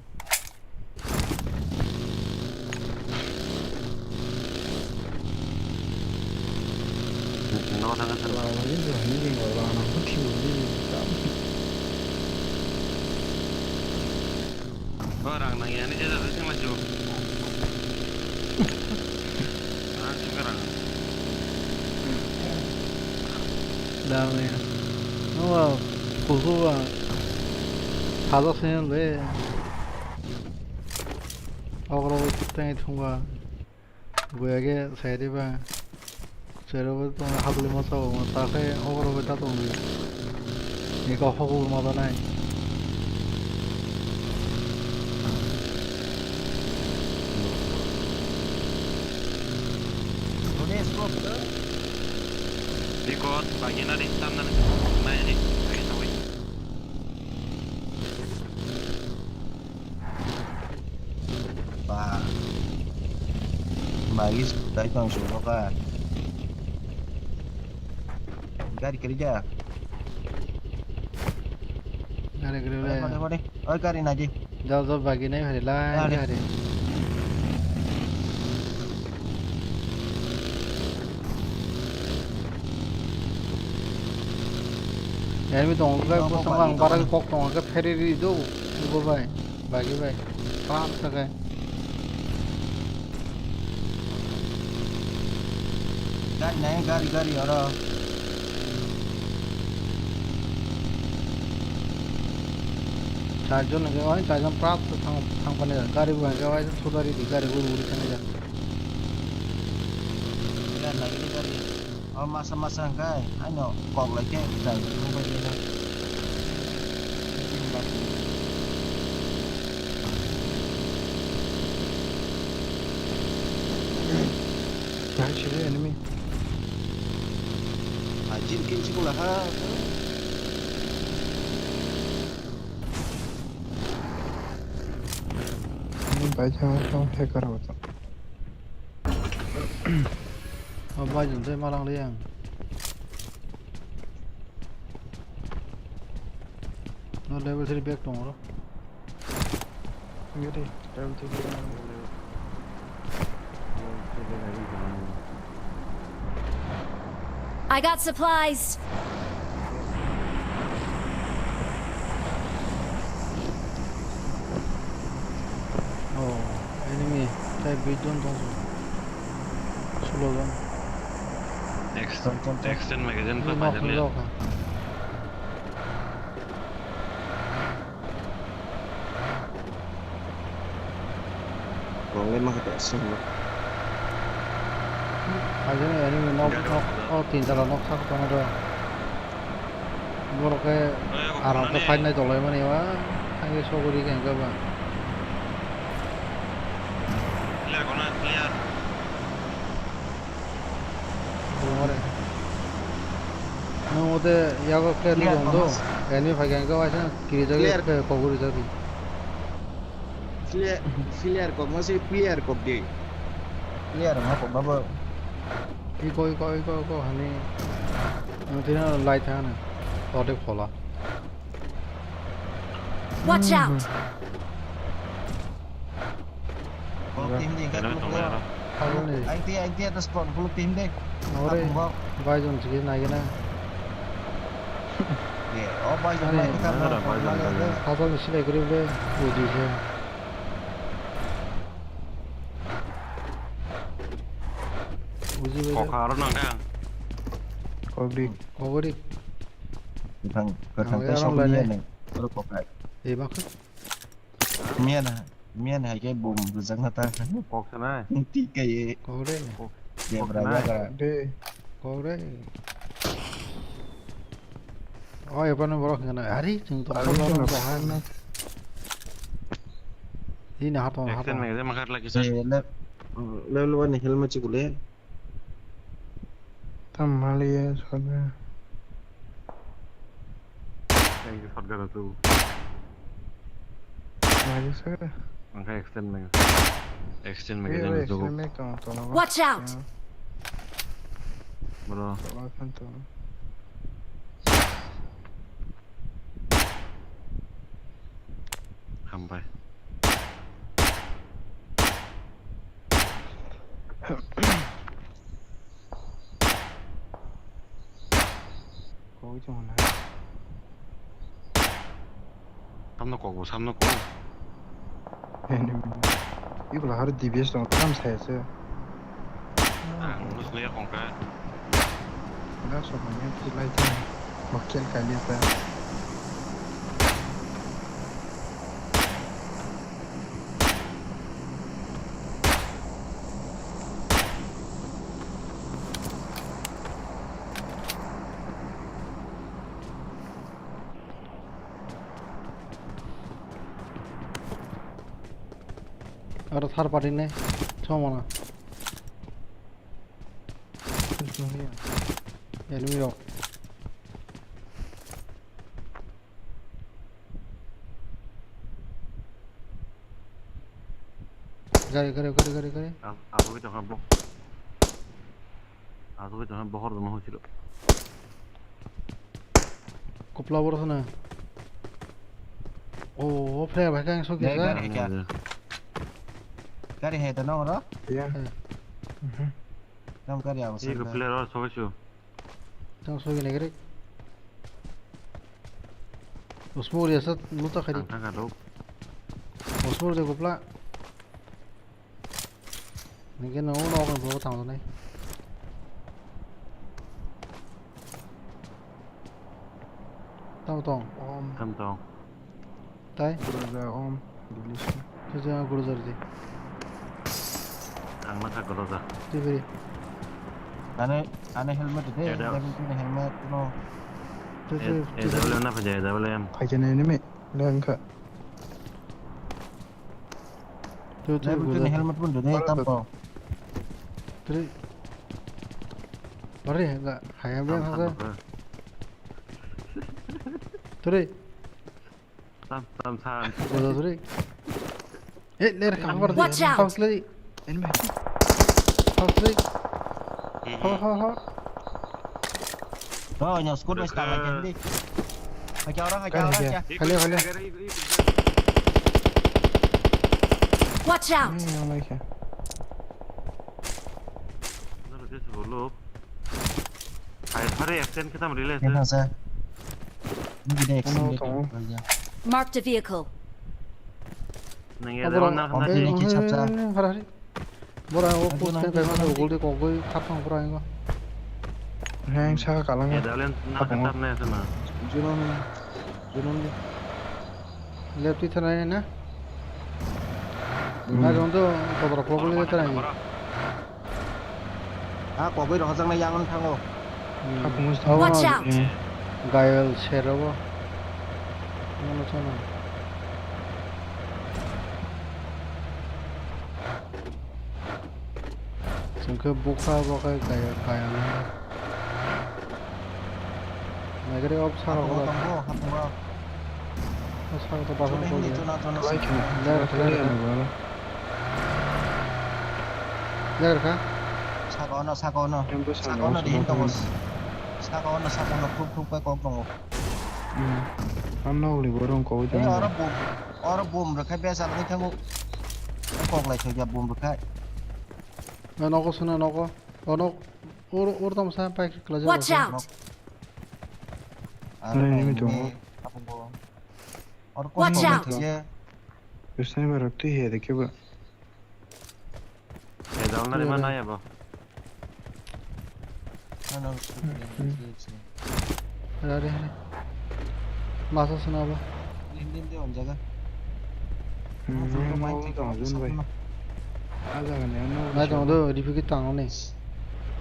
O rang nang yani jada sing laju. Ah, sing rang. Dame. No, kusuba. Thado sen le. Ogro tengi thunga. Buya ke sai de ba. Sero bo tong habli mo sabo mo ta khe ogro bo ta tong di. Ni ko hogo mo ta nai. Record, bagina de, tamna de, nai de, bagina wai. Ba. Bagi tai tong sulo ka. Gari kerja. Gari kerja. Pade, pade, pade. Oi, gari naji. Jao, jao, bagi nai hari, lai hari. Enemy tongo, bai, bosong ang bara kok tongo, khe pheri ri do, ubo bai, bagi bai, klam sa khe. Gari nai, gari, gari, oro. Charjon hwnkhe, oi, charjon prak thang, thang phani, gari bo hwnkhe, oi, sudari di, gari uri uri thangya. Gari nai, gari. O masa masa hwnkhe aino kok lai khe chai tongbai khe. Hai sini enemy. Ajin kin si kula ha. Ini baca macam hacker macam. O bai jun tei malang liang. No level three back tong oro. Gede, level three back. I got supplies. Oh, enemy. Tai bidon tong. Slow down. Extend, extend magazine pa panjang liya. Problem ma kata sung. Ajini enemy nok nok, oh, tin tala nok sak tong do. Borok khe aram khe fight nai tolai mani wa, thangwi sogwi khe hwnkhe ba. Clear kono, clear. Bumare. Nwng o de yago clear ni rong do. Enemy phai khe hwnkhe waisa kirijagwi khe kogwi rijagwi. Clear, clear kok ma se player kok de. Player ma kok ma bo. Iko, iko, iko, iko, hani. Ang tina light hana. Ode phola. Watch out! Kok team de, kok team de. Aboni. Aing te, aing te atas pon, bulu team de. Ore, bai jon chigi nai gana. Ye, o bai jon nai gana. Bai jon nai gana. Aboni silai kuri bole, uji se. Uji bole. Kokha aro nang kha. Kogri. Kogri. Bang, kotang te sok ni ne. Aro kokha. E bak. Mian ha, mian hai ke bum rujak na ta. Kok sanai. Ti ke ye. Kok re. Kok. Ye bra ya bra. De. Kok re. Oh, ya pano borok ngana. Hari chung to. Hari chung to. Ini na hato hato. Extend magazine makar lagi sa. Eh, le, level one helmet chikule. Tam mali ya soda. Thank you, shotgun tu. Mali sa. Angka extend mega. Extend mega. Watch out! Bro. Tola phan to. Hambai. Koi chong na. Samno kok bo, samno kok. Enemy. Ibla har D B S tong tam saya se. Ang nus ne kong ka. Enggak, soalnya kilai tuh. Makin kali apa? Aro third party ne, chong mana. Enemy rok. Gari, gari, gari, gari, gari. Ang, ang ui tong bo. Ang ui tong bo hor dong hosilo. Kupla bor sana. Oh, flare bai kang sok Dai, kisa. Gari hai kya? Gari hai to na oro? Iya. Nam gari awas. Iko flare oro sok isu. Tang soi gini gari. Usmur ya sat luta khari. Tang tang aduk. Usmur de kupla. Ningke no no kan bo tang nai. Tang tong. Om. Tang tong. Tai? Groza om. Dilish. Tuja groza di. Ang na groza. Tibiri. Ane ane helmet de. Ada. Helmet no. Tuja. Ada boleh na paja ada boleh. Paja ne ne me. Lengka. Tui, tui, Level tui, two ni tui. Helmet pun duni, tampo. Tui. Bari, la, hayam yang hasa. Tui. Tam, tam, tam. Bodo tui. Eh, ler ka, Watch out! House lagi. Enemy. House lagi. Ho, ho, ho. Oh, nyos kut wes tala kendi. Hakya orang, hakya orang, hakya. Khale, khale. Watch out! Hai, hari extend kita merilis. Ini saya. Ini gede extend. Marked a vehicle. Nang ya, abra, dalam nak, eh, nak, eh, eh, hari, hari. Bora, o post kan kaima sa gol de kok goi khatang bora ingo. Heng saka kalang. Ya, dalen nak ketar ne sana. Junon, junon de. Left itu na na. Hmm. Na rondo kobra problem itu na. Ah, kok goi rok jang na yang thango. Hmm. Watch out. Gayal serabo. Mana sana. Chwng khe bukha bo khe kaya, kaya nai. Naikhe o saka o tongo, hapungo. O saka o basang tongya. Chuna, chuna, chuna. Ler, ler, ler. Ler kha. Saka ono, saka ono. Saka ono dihin tongo. Saka ono, saka ono, khuk, khuk bai kok tongo. Hmm. Ang nogni borok kogwi tongmani. Oro bum, oro bum rwkhe besa wngwi thango. Kok lai thokya bum rwkhe. O nogo suna nogo. O nog, ur, ur tamo sa pai khlai jago. Watch out! Aro nini tongo. Oro kok lai thokya. Sniper rok twi he de kebo. Eh, down na lima na ya bo. Ano, hari, hari. Masa sana bo. Din, din, din, on jaga. Hmm, ano, ano, ano, ano, ano. Ah, jaga ni, ano, ano. Nai tong do, review kita ngone.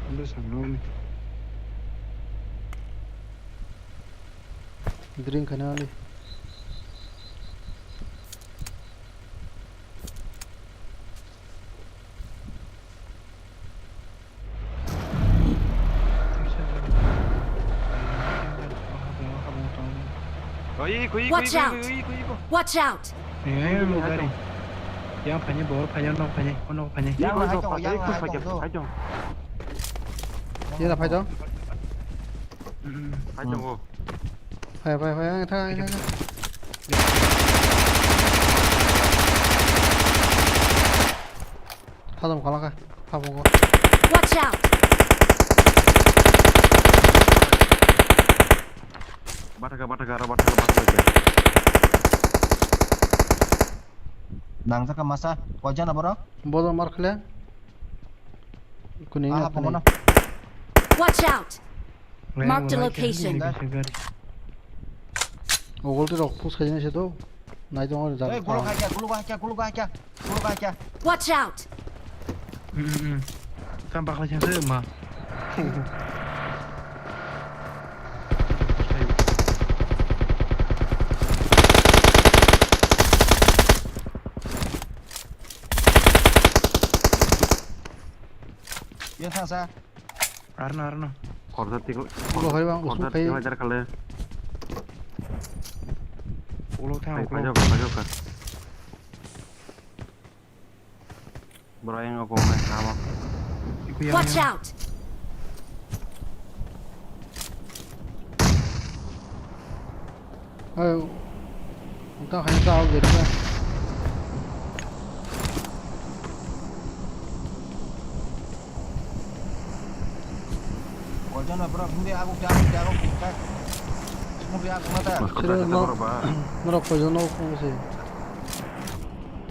Ando sang no ni. Drink kana ni. Watch out! Watch out! Yang phanya bor phanya nok phanya, nok phanya. Yang hai tong, yang hai tong. Yena phai to. Phai tongo. Phai, phai, phai, ang thang, ang thang. Hadam khala kha, habungo. Watch out! Bathaka, bathaka, aro bathaka, bathaka. Nang jaka masa, koi jana borok? Bodo mar khle. Kuni ah, ni hapungo na. Watch out! Marked a location. Ogol tu rok push khaina se to. Nai tong jaga. Hey, gulok hakya, gulok hakya, gulok hakya, gulok hakya. Watch out! Hmm, hmm, hmm. Tam bakla chang se ma. Yang thang sa. Arno, arno. Khorsa tik, ulo hai bang, khorsa usu khai. Tik hajar kale. Ulo thang, hai, ulo. Pajok, pajok ka. Bro, yang aku main sama. Iku yang, watch yang out! Ayo. Unta hai ta au gari ba. Koijon ba bro, hindi aku kya, aku kya, aku kya. Hindi aku mata. Sira no, norok koijon no kung se.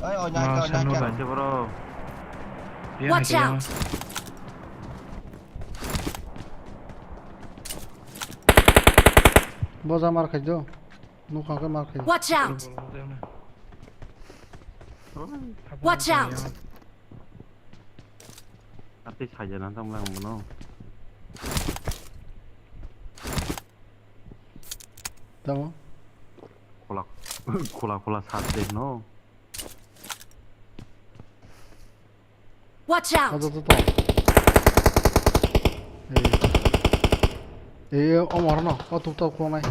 Ay, oh, nyai, oh, nyai, bro. Watch out! Boja mar khai do. Nukha khe mar khai. Watch out! Watch out! Ate saja nang tong lang mono. Tamo? Khula, khula, khula sat de no. Watch out! Ado to to. Ei. Ei, omo rok no. O tuk tok khonai.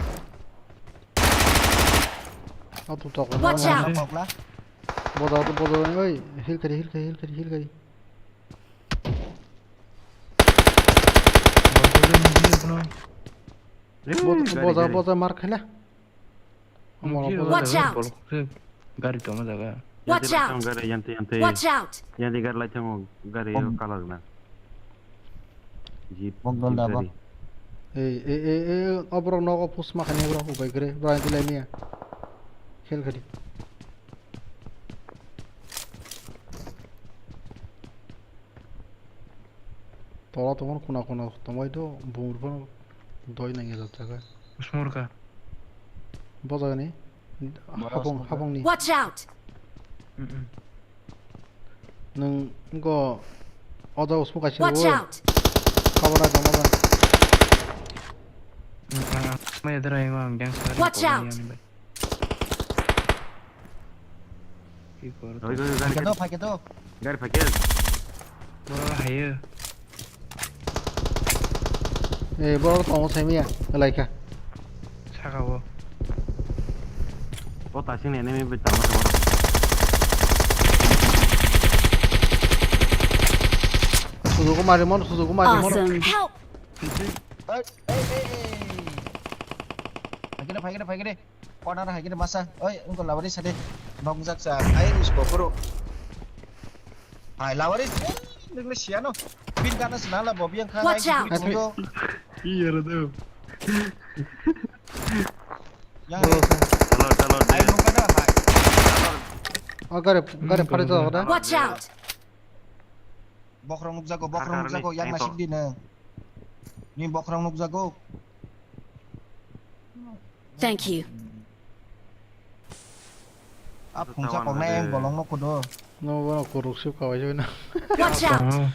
O tuk tok. Watch out! Boda to boda oi. Heal kari, heal kari, heal kari, heal kari. Boda, boda mar khaila. Watch out! Gari tongma jaga. Watch out! Gari, yanti, yanti. Watch out! Yanti gari lai thango, gari color na. Jeep, jeep gari. Ei, ei, ei, ei, o borok nogo push ma khainai borok, ubai gre, borok yanti lai niya. Khel khadi. Tola tongmani kuna kuna tongbai do, bumur phano doi nang ya jatjaga. Usmurka. Bojagani. Hapung, hapungni. Watch out! Mm-mm. Nwng go oda usmuk kaisa. Watch out! Kabana dong oda. Maya dara yang ang dance. Watch out! Oi, oi, oi, gari, gari. Phaikhe do, phaikhe do. Gari phaikhe. Boro hayo. Eh, boro tongo saimaya, laikha. Saka o. O tasing enemy bai tamo. Suzuku mari mon, suzuku mari mon. Awesome. Help! Ei, ei, ei, ei. Phaikhe de, phaikhe de, phaikhe de. Corner hai khe masa. Oi, wngkha lawari sade. Nokjak cha. Ai, is boporo. Hai, lawari. Eh, nokle siano. Bin kana sina la bobi ang kha. Watch out. Iya, rado. Yang. Chalo, chalo, ai, nokha da, hai. Oh, gari, gari phari jago da. Watch out. Bokhorok nukjago, bokhorok nukjago, yang nasik di nang. Ni bokhorok nukjago. Thank you. A phungsa koknai ang bolong no kudo. No, bono kuruk sip kawai joi na. Watch out!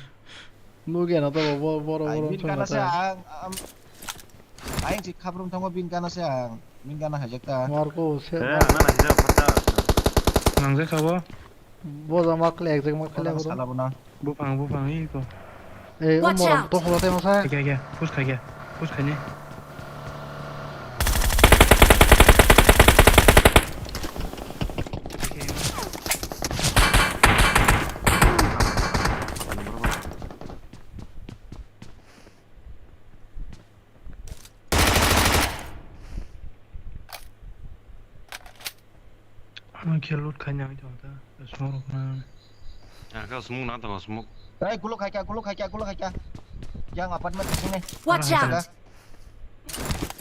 Nugi ano to bo, boro, boro. Bin kana se ang, am, aing si khabrum thango bin kana se ang. Bin kana hajak ta. Marco se. Eh, ana na hira phatta. Nang je khabo. Boja mak le, exact mak le, bro. Sala bona. Buphang, buphang, iko. Eh, watch out! Umor, to holo te masa. Kya, kya, push khai kya, push khai ni. Khe loot khaina wng tong ta, smoke rok na. Ang kha smoke na tongo, smoke. Ei, gulo khaikha, gulo khaikha, gulo khaikha. Yang apartment sini. Watch out!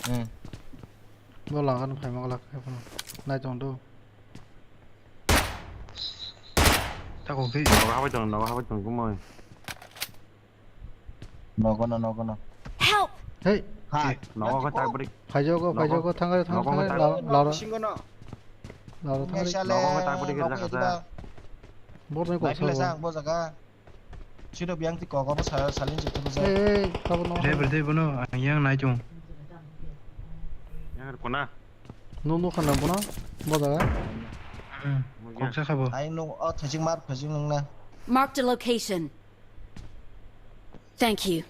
Hmm. Bo lagan phai ma glak khe phano. Nai tong do. Tako khe. Nogo habai tong, nogo habai tong kumoi. Nogo no, nogo no. Help! Hey! Ha. Nogo ko tak beri. Phaijogo, phaijogo, thangare, thangare, thangare, laro, laro. Laro thangare. Nogo ko tak beri khe jakha sa. Bor nai ko sa. Bo jaga. Siro biyang ti kogo bo sa, salin jikhe bo sa. Hey, hey, kabo no. Dai beri dai bono, ang yang nai chung. Yang kona. No no khana bono, bo jaga. Hmm. Kok sa khabo. Ai no, o thajing mar, thajing nang na. Marked a location. Thank you.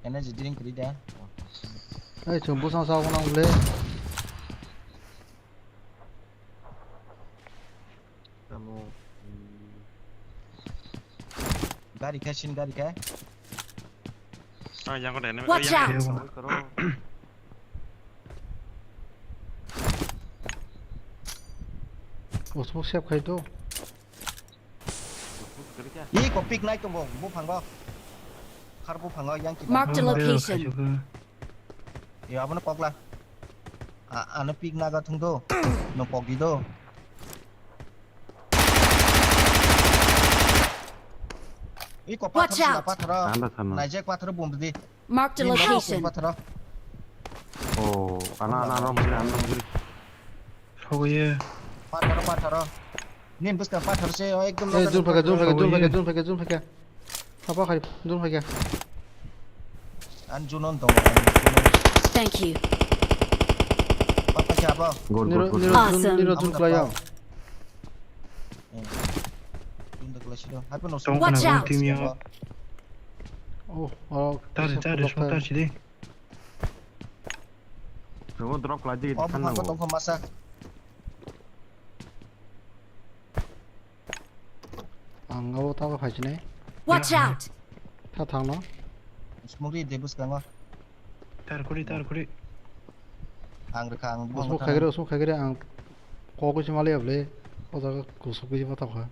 Energy drink kri da. Ai chung bo sang sa bono le. Tamo, mm. Gari khe, sin gari khe. Ah, yang kau dah, watch out! Yang kau dah. Usmo save khai to. Ih, kau pick nai tunggu, buphango. Khar buphango, yang kita. Marked a location. Yo, abono kokla. A, ano pick naga thung do. No pok di do. Ih, kok pathar sila pathar. Tanda tanda. Naijak pathar bum di. Marked a location. Pathar. Oh, ana, ana, ana, ana, ana. Sogoye. Pathar, pathar. Nin buska pathar se, oh, ekdom. Eh, jun phaka, jun phaka, jun phaka, jun phaka, jun phaka. Apa kharip, dun phai kha. An junon tong. Thank you. Apa kha apa? Good, good, good. Niro jun, niro jun klai ya. Jun da klai silo. Hapo no. Watch out. Team ya. Oh, oh. Tar, tar, smoke tar sidi. Rogo drop klai di. Oh, tong kho masa. Ang abo tabo phaisinai. Watch out! Tha thangno. Smoke ri de bwskango. Tar kuri, tar kuri. Ang rwkha, ang bwskango. Smoke khaigre, smoke khaigre ang kok se mali able. O jaga kusuk ri ma thangkha.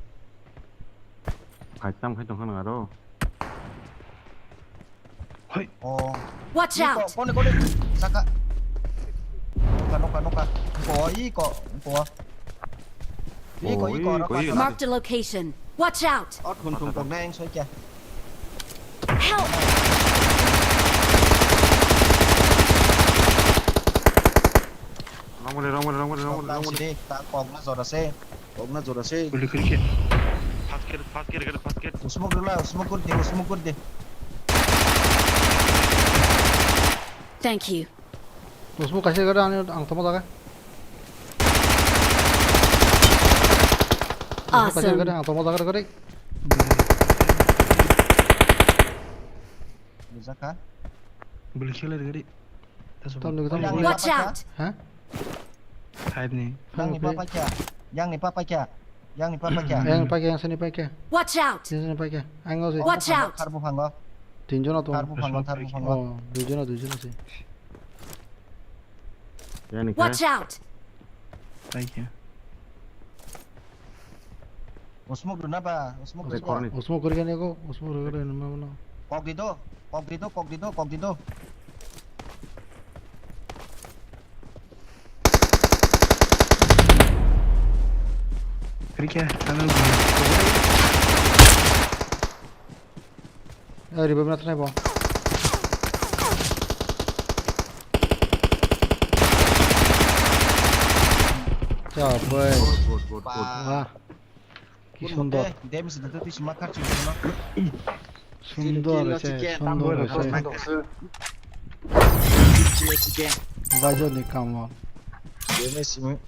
Phai tam khai tongkha nang aro. Hoi. Oh. Watch out! Kone, kone. Saka. Noka, noka, noka. Ko, iko, ko. Iko, iko, iko, iko. Marked a location. Watch out! Ot hun thung tong neng soi kya. Help! Rong mole, rong mole, rong mole, rong mole, rong mole. Sini, ta kok na jora se. Kok na jora se. Guli guli khe. Fast kir, fast kir, fast kir. Smoke rwla, smoke kur de, smoke kur de. Thank you. Smoke kaisa gada ani ang tamo jaga. Awesome. Kaisa gada ang tamo jaga gada. Jaka. Beli killer gari. Tam ni, tam ni. Watch out! Ha? Five ni. Yang ni papa kya? Yang ni papa kya? Yang ni papa kya? Yang ni papa kya, yang sini papa kya? Watch out! Yang sini papa kya? Ang o si. Watch out! Thar buphango. Tinjon ato. Thar buphango, thar buphango. Oh, duijon, duijon si. Watch out! Thank you. Usmuk rwna ba, usmuk rwna. Usmuk rwgani ko, usmuk rwgani ma mano. Kok di do, kok di do, kok di do, kok di do. Rikya, ano. Eh, revive na thanai bo. Ya, boy. Good, good, good, good. Wah. Ki sundor. Damage da twi sima kharchi no. Sundor se, sundor se. Chicken. Bajo ni kamo. Damage simi.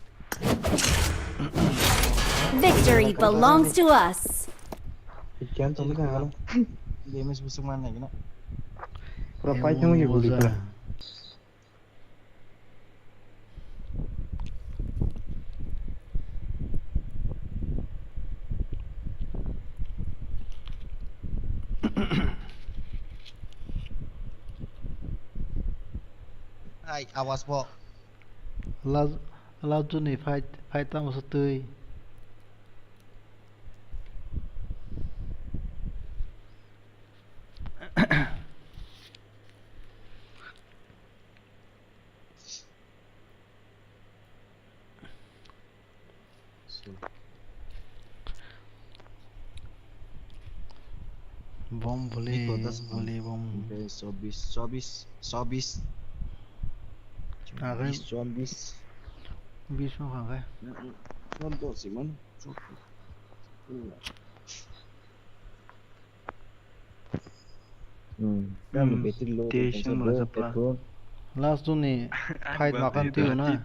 Victory belongs to us. Chicken tong ka. Damage busuk man nai na. Pura pai thang ye guli ka. Hai, awas bo. Laj, Last june ni fight, fight tamo se twi. Bom boli, boli bom. Chobis, chobis, chobis. Agai. Chobis, chobis. Bis no khagai. Chobis, man. Chobis. Hmm. Hmm. Last june ni fight makan twi na.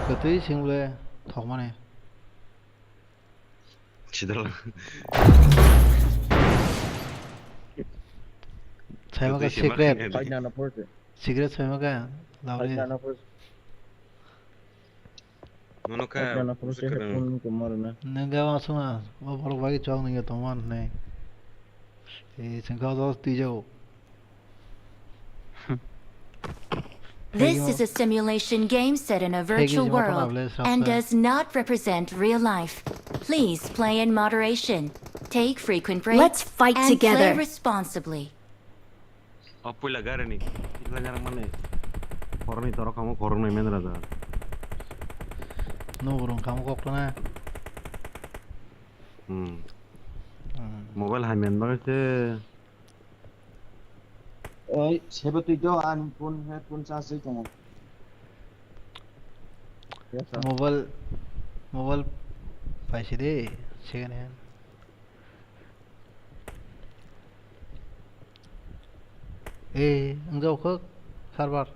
Kwtwi sing le thokmani. Sidol. Saimaka secret. Secret saimaka. Lovely. Nono kha. Nwng ga ma swnga, bo borok bai chwng nungya tongma hwnwi. E, chwng kha o twijao. This is a simulation game set in a virtual world and does not represent real life. Please play in moderation. Take frequent breaks and play responsibly. O puila gari ni. Puila gari mani. Korokni torok kamo koroknwi men raja. Nugrung kamo koktwna. Hmm. Hmm. Mobile hai men bagwi se. Oi, sebe twi do, an phone, headphone charge wi tongo. Mobile, mobile paisi de, second hand. Eh, ang jauh ke server.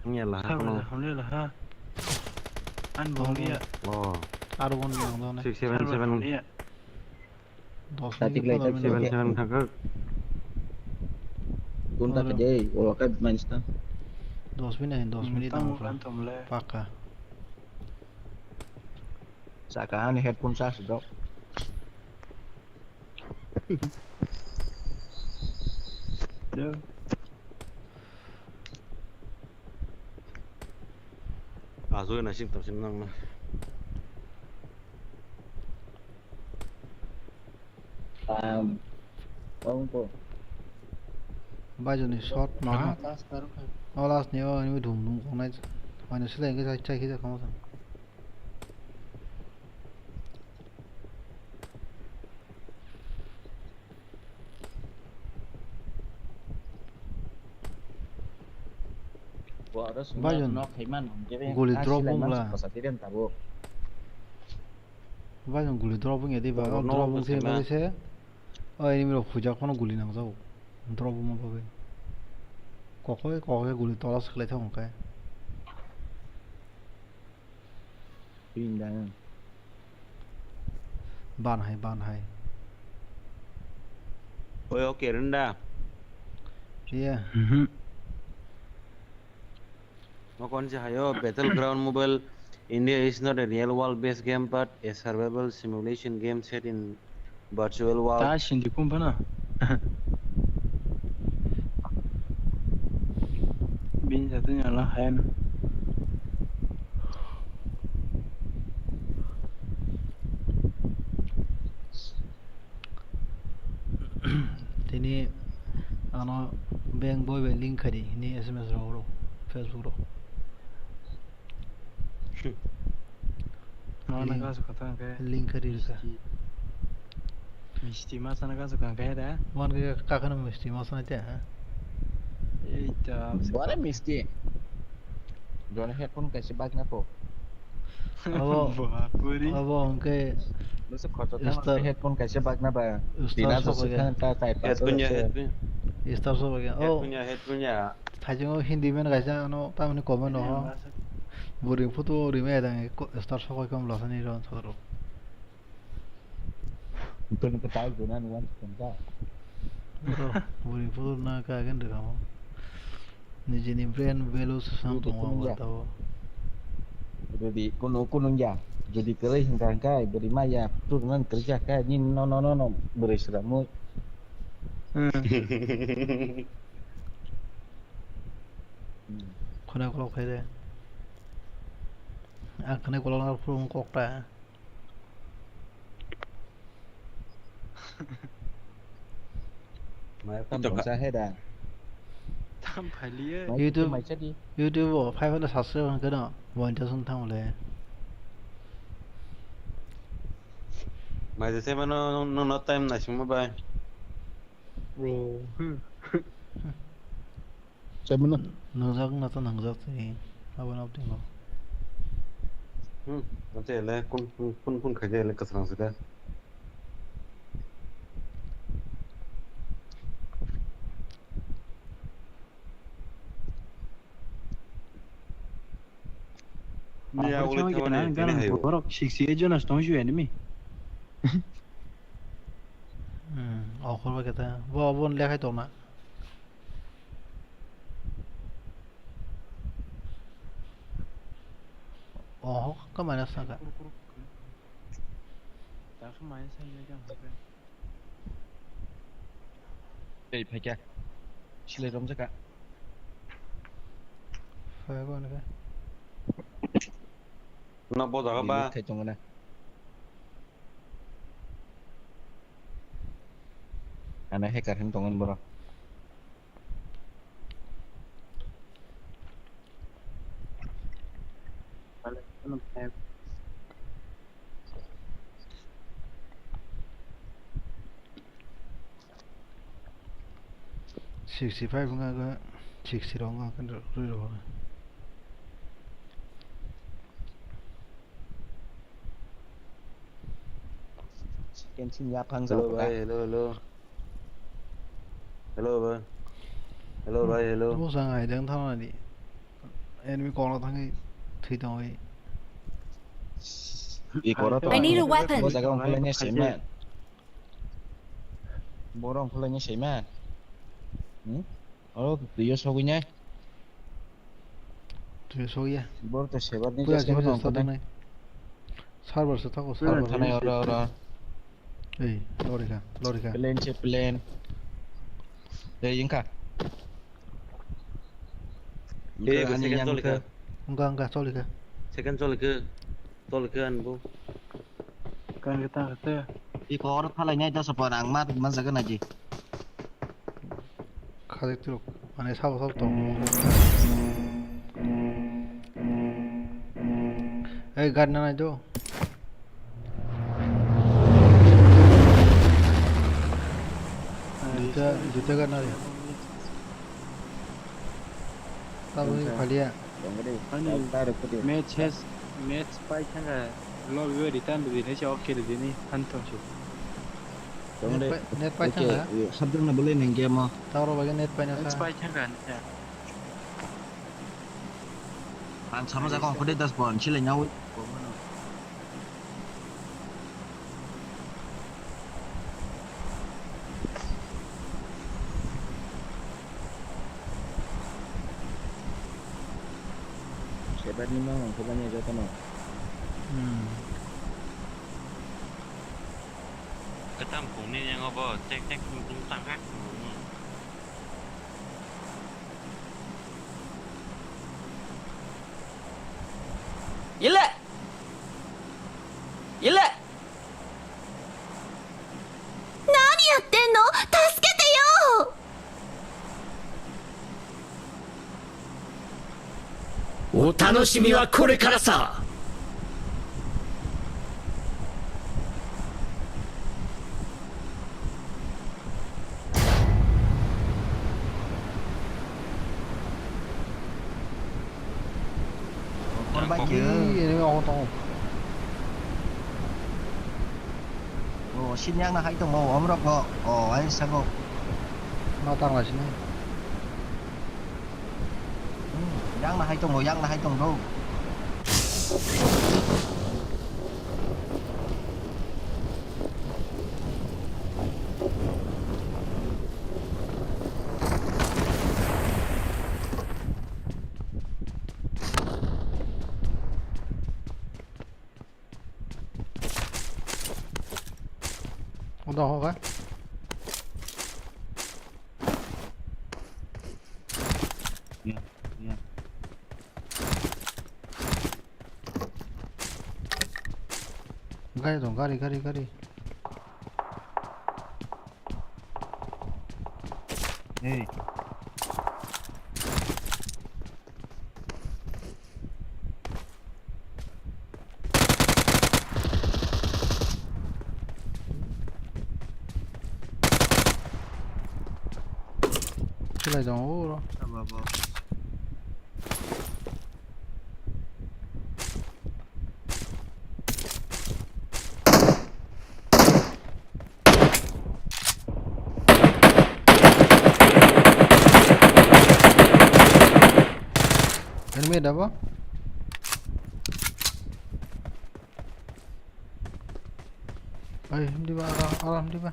Ang ya lah, server kono. Lah, alhamdulillah, ha. An bong dia. Oh. Aro bon yang do ne. Six seven seven. Dos minit, pondro minit. Seven seven thangkha. Kunta ke dei, ola kai manis ta. Dos minit, dos minit tamo tamo pura. Paka. Saka ani headphone charge do. Ajo na sing tam sim nang na. Um, ongko. Bajo ni shot ma. O last ni o ni dum dum kongnai. Mane sila engke chai chai khe kamo. Bajon guli drop wngla. Bajon guli drop wngya diba, drop wngse bagwi se. O enemy rok huijak phano guli nangjago. Drop wngma bagwi. Kokoi kokoi guli tola swkhlai thangkhe. Ban hai, ban hai. Oi, okay, renda. Iya. Mhm. Mo kon se hayo, Battleground Mobile, India is not a real world based game, but a survival simulation game set in virtual world. Ta sindi kum phano. Bini jatoni ala hayano. Tini ano bank boi bai link khai di, hini S M S rok ro, Facebook rok. Mana link, kaso kata hwnkhe link kari rwkha. Misti. Misti ma sana kaso kangkhe da. Wan khe kakhano misti ma sana te, ha? Ei to. Bore misti. Jone headphone kaisa bagna po. Abo, abo hwnkhe. Nusu khoroksa star, headphone kaisa bagna ba. Star sophaikha. Headphone ya, headphone. Star sophaikha. Oh. Headphone ya, headphone ya. Thaichungo Hindi man kaisa ano tamni comment no ho. Bwrwi photo rwmai dang star sokoi kom lasani ron soro. Bukan ketahui guna nuan sebentar. Bwrwi photo na ka gen de kamo. Nijini brain value sam tong wa tao. Jadi kuno kuno ya. Jadi kere hingga hingga beri maya tu nan kerja kai ni no no no no beri seramu. Hmm. Khwnai kolok phai de. Ang khwnai kolok na phuru wng kok ta. Mai tam Ito ka- tongsa he da. Tam phai liye. Mai YouTube, mai chadi. YouTube o five hundred subscriber hwn keno monetization thang le. Mai de se mano no, no time na sima bai. Bro. Chabwino. Nangjak na to nangjak se. Abo no tingo. Hmm, ante ele kun kun kun kun khaje ele kasrang sida. Ni agule thamani tini hai. Borok sixty eight jona tong shu enemy. Hmm, okhor ba keta. Bo, bo lekhai tong na. Oho, ka mana saka. Tei phaikya. Silai romjaka. Phai bo naka. No bo jaga ba. Khai tongo na. Ana hacker hin tongo boro. Sixty five wngkha khe sixty rok wngkha khe rwi rok. Chicken sing yaphang. Hello, jao bhai, ta. Hello, hello. Hello, bhai. Hello, bhai, hello. Bwsang ai dang thang nai di. Enemy kok no thangwi thwi tongwi. I koro to. I need a weapon. Bo jaga ongkhorlaina saiman. Boro ongkhorlaina saiman. Hmm? Oro twiyo sogwi nai. Twiyo sogwi ya. Boro to sebar ni. Puya jasa jasa no sadu nai. Server se thago, server. Thanai oro, oro. Ei, lorika, lorika. Plane se plane. Ei, wngkha. Ei, wngkha, bo ani second yang cholika. Wngkha, wngkha, cholika. Second cholika. Cholika anbo. Kan kita kata. Iko oro thalai nai da sopor ang ma, ma jaga nai di. Khajak turuk, mane sabo sabo tong. Ei, gari na nai do. Duita, duita gari na ri. Tabo ni phalia. Ani match has, match pai thangkha, lobby o return rwdi hinwi se, ok rwdi ni, han thong se. Net pai, net pai thangkha? Sabjak na bole nang game o. Tawro bai net pai na sa. Match pai thangkha ni sa. Ang sama jaga ongkhordi das bon, silai nyawi. Sebar ni mang ang kobani joto no. Hmm. Ketam phung ni yang obo, cek cek phung phung tang hak. Ile! Ile! 何やってんの？助けてよ！ お楽しみはこれからさ。 Kon bai khe? Ih, enemy ogo tongo. O, sini yang na hai tongo, omrok bo. O, ai sago. Ma tang lai sini. Hmm, yang na hai tongo, yang na hai tongo. Udah, oke. Iya, iya. Gari dong, gari, gari, gari. Hey. Chwlai tongo oro. Abo, abo. Enemy dabo? Ai, hindi ba, ara, ara, hindi ba?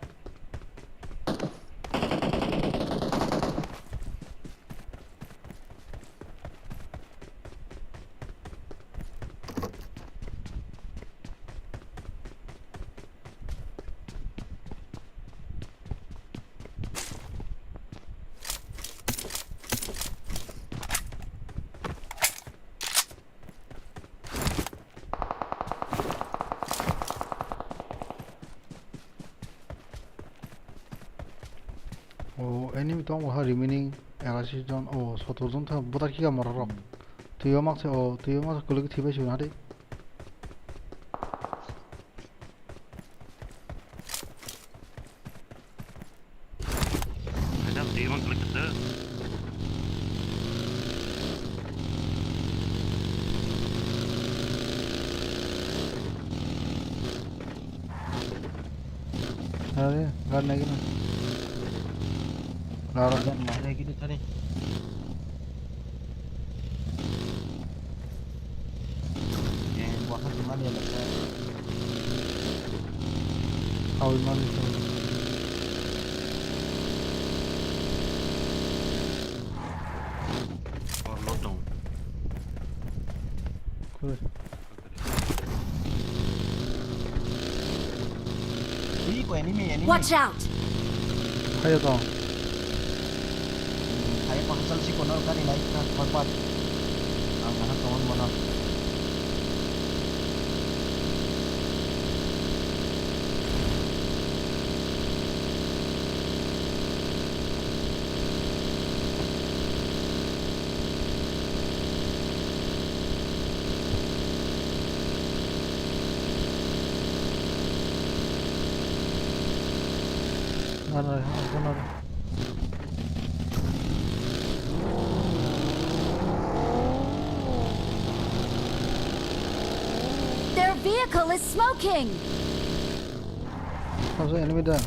O enemy tongo ha remaining ekasi jon, o sotor jon tha budak khe mora rok. Twi o makse, o twi o makse kwlwk thwibai se hade. Adam, do you want to look at the Are, gar nai gini. Gar. Gar nai gini tadi. Eh, buah kan cuma dia lepas. Kau mana tu? Or lotong. Kau. Ui, ko enemy, enemy. Watch out! Khayo tong. Khayo ko hasal si kono kani nai kha khorpat. Ang nahar tongo mono. Their vehicle is smoking! How's the enemy there?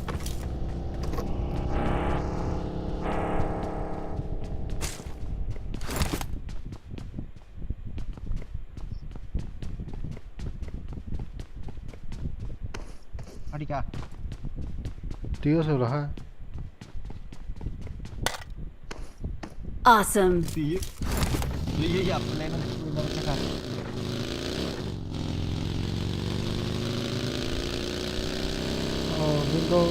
Adika. Tio solo ha. Awesome. Tio. Tio ya play na, play na chaka. Oh, window.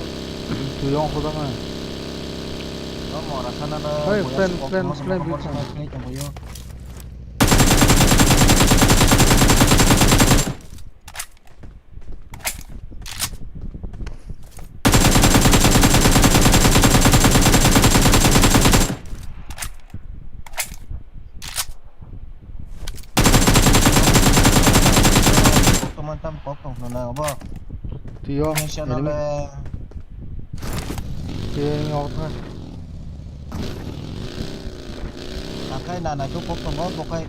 Tio yang khoda ma. No mora sana na. Hey, friend, friend, friend, friend. Kok tongma tam kok tong na obo. Tio, enemy. Tio, enemy obo thang. Takhai na naitok kok tongo, bokhai,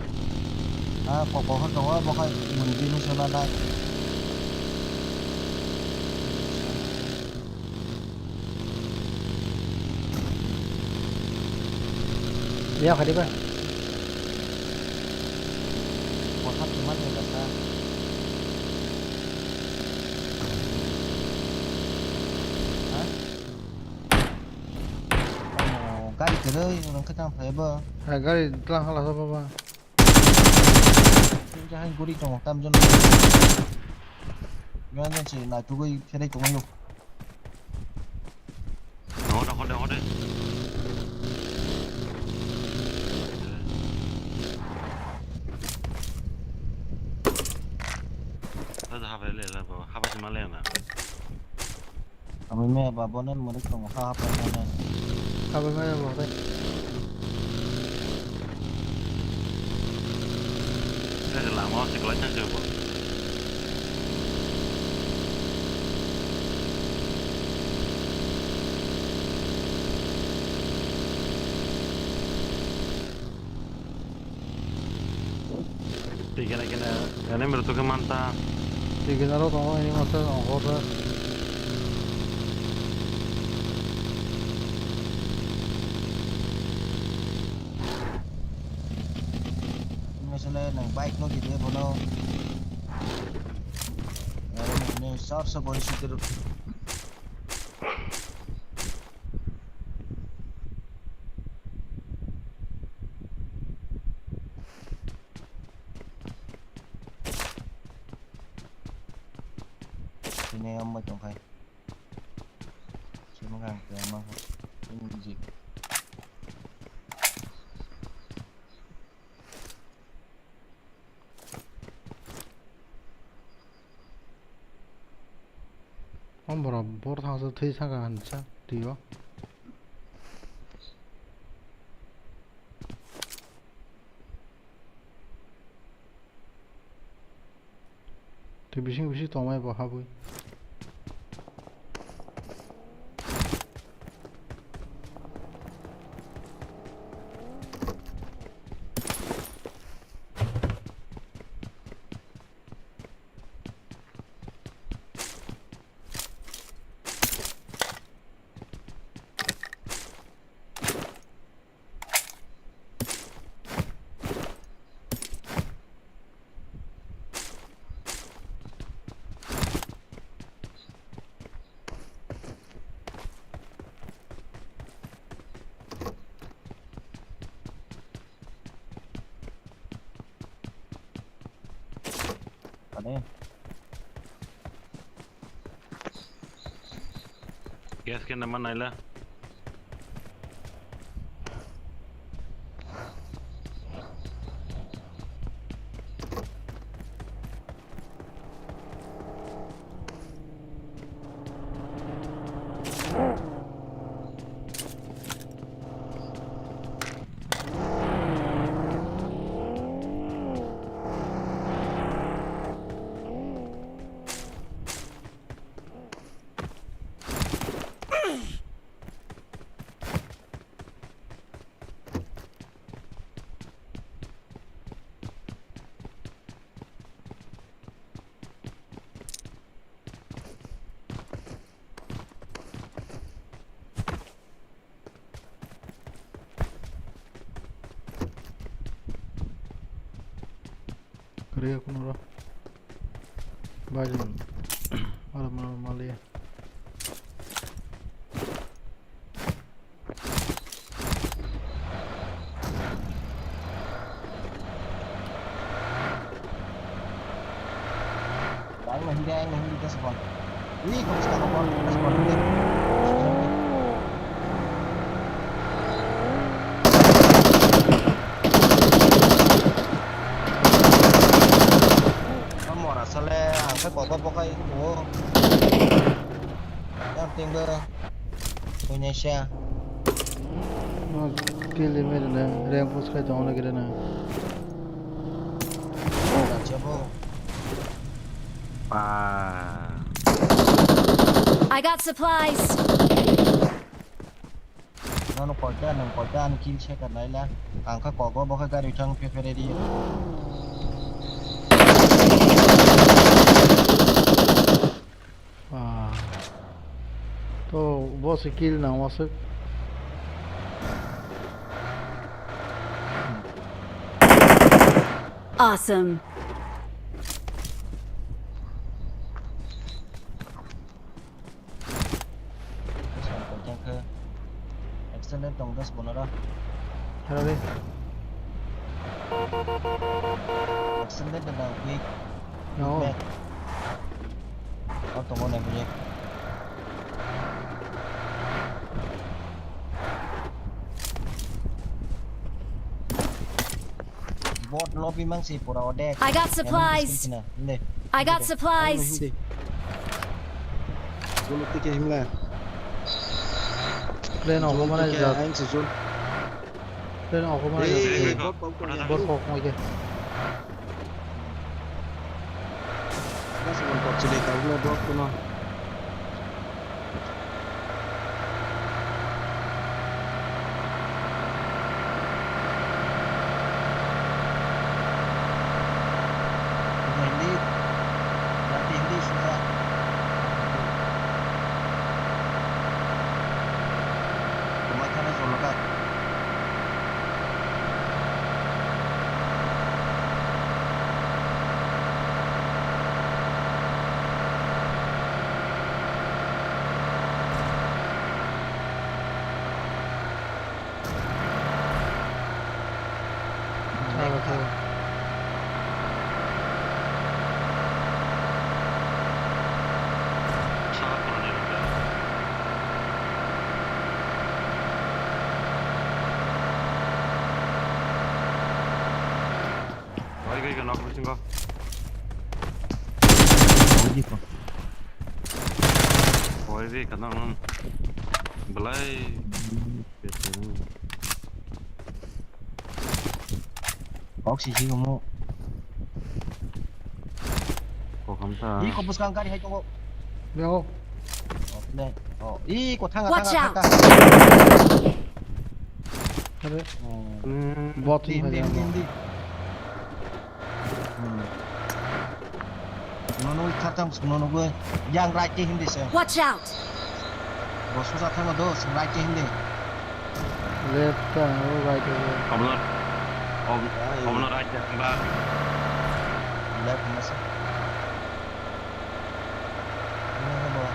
ah, kok kok tongo, bokhai muni di misona nai. Ya, kadi ba? Bokhai teman ya, lasa. Ha? Oh, gari kwrwi, nang khe tang phai bo. Ha, gari tlang hala sa baba. Jahai guri tongo, tam jon. Yan jon se na tugui pherai tongo yo. Hode, hode, hode. Hode, hode, le, le, baba, hode. Himalaya na. Abo me ba bonen murik tong ha ha pa na. Abo me ba ba. Lama se kelai chang se bo. Twi kena kena enemy rok tokhe manta. Twi kena rok tongo, enemy masa tongo hor. Ini misalnya nang bike no gitu ya bono. Ya, ini short sa body shooter. Sini yang mau tongkai. Sini kan, kayak mah. Ini music. O borok bor thangsa thwi saka hinsa twi o. Twi bising bising tongmai bo habwi. Ani. Gas can nama naila. Kwrwi kunu ro. Bajin. Oro mano maliya. Ang na hindi, ang na hindi, tas ball. Ih, kumusta ka ball? Tas ball, hindi. Ang mora sale, ang sa koko pokai ko. Yang tinggal punya siya. No, kill him na, rank push khai tong na kira na. Ah. I got supplies. Nano koita, nang koita, ani kill check naila. Ang kha kogo, bo kha gari thang phe phe ready. Ah. To, bo se kill nang wasuk. Awesome. Extended tong das bonara. Hello, guys. Extended da quick. No. Quick back. Auto mo na bile. Bot lobby mang si pura odek. I got supplies. Hindi. I got supplies. Hindi. Zone tike himla. Plane ogo mana jat. Ain se zone. Plane ogo mana jat. Bor kok mai ke. Bas mon kok chile ka ulo bor kuno. Hindi, hindi suja. Kumai thana jolaka. Oi, oi, oi, nok bisingo. Oi, oi, oi, kanang nang. Belai. Kok sisi kamu. Kok hamta. Ih, kok buskang kari hai tongo. Yo. Oh, ne. Oh, ih, kok thanga, Watch thanga, out! Thanga. Are. Oh. Hmm. Bot. Hindi, hindi, hindi. Hmm. Nono ikha tam sung nono gwe. Yang right ke hindi se. Watch out! Bo suja thango do, sung right ke hindi. Left ta, o right o. Obono, ob-, obono right ta, ba. Left hwnma se. Hwnma se bo.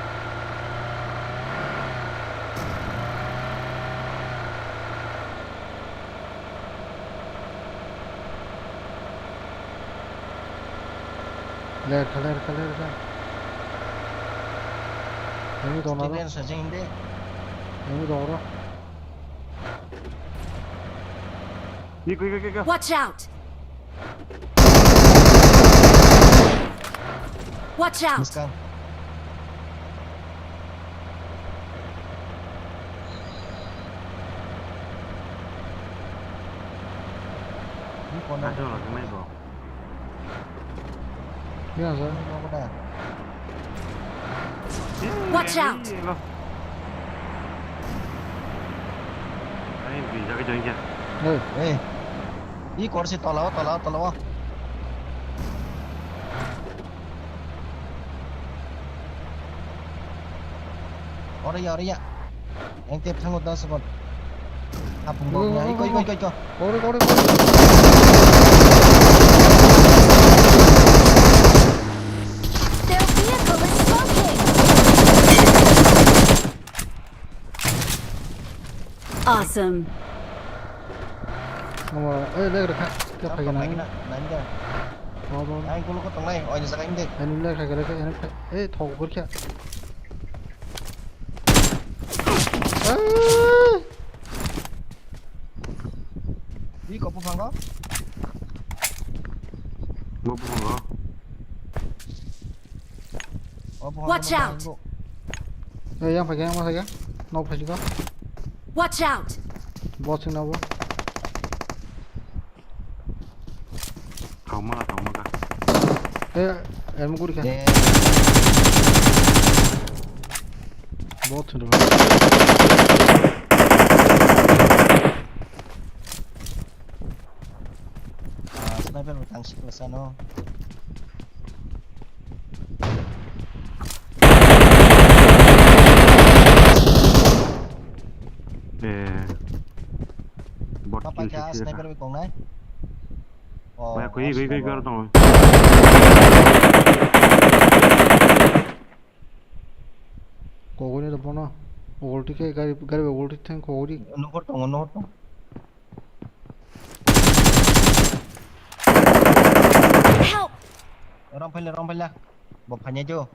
Ler kha, ler kha, ler kha. Enemy dong na. Enemy dong ro. Watch out! Watch out! Watch out! Hey. Hey. I korsi tolao, tolao, tolao. Ore ya, ore ya. Yang tep thango da sabon. Apung go, go, go, go, go, go. Ore, ore, ore. Their vehicle is smoking. Awesome. Mama, eh, leg rekha. Kya phai na? Nine da. Ba, ba. Ang kulo ko tongnai, oi ni jaga inde. Ani leg khai, leg khai, ani khai. Eh, thok gor kya? Ah! Ni ko buphang ko? Bo buphang ko. Watch out! Eh, yang phai, yang phai. Nok phai ko. Watch out! Bot sing na bo. Thangma, thangma ka. Eh, em guri ka. Eh. Bot sing na bo. Ah, sniper bo tang sik sano. Eh. Bot kill sisi sniper bi kongnai. Oh, maya koi, koi, koi, koi, tongo. Kogori da bono. Ogol tike gari, gari ogol tike thang kogori. Nohor tongo, nohor tongo. Help! Rom phaila, rom phaila. Bo phanya jo.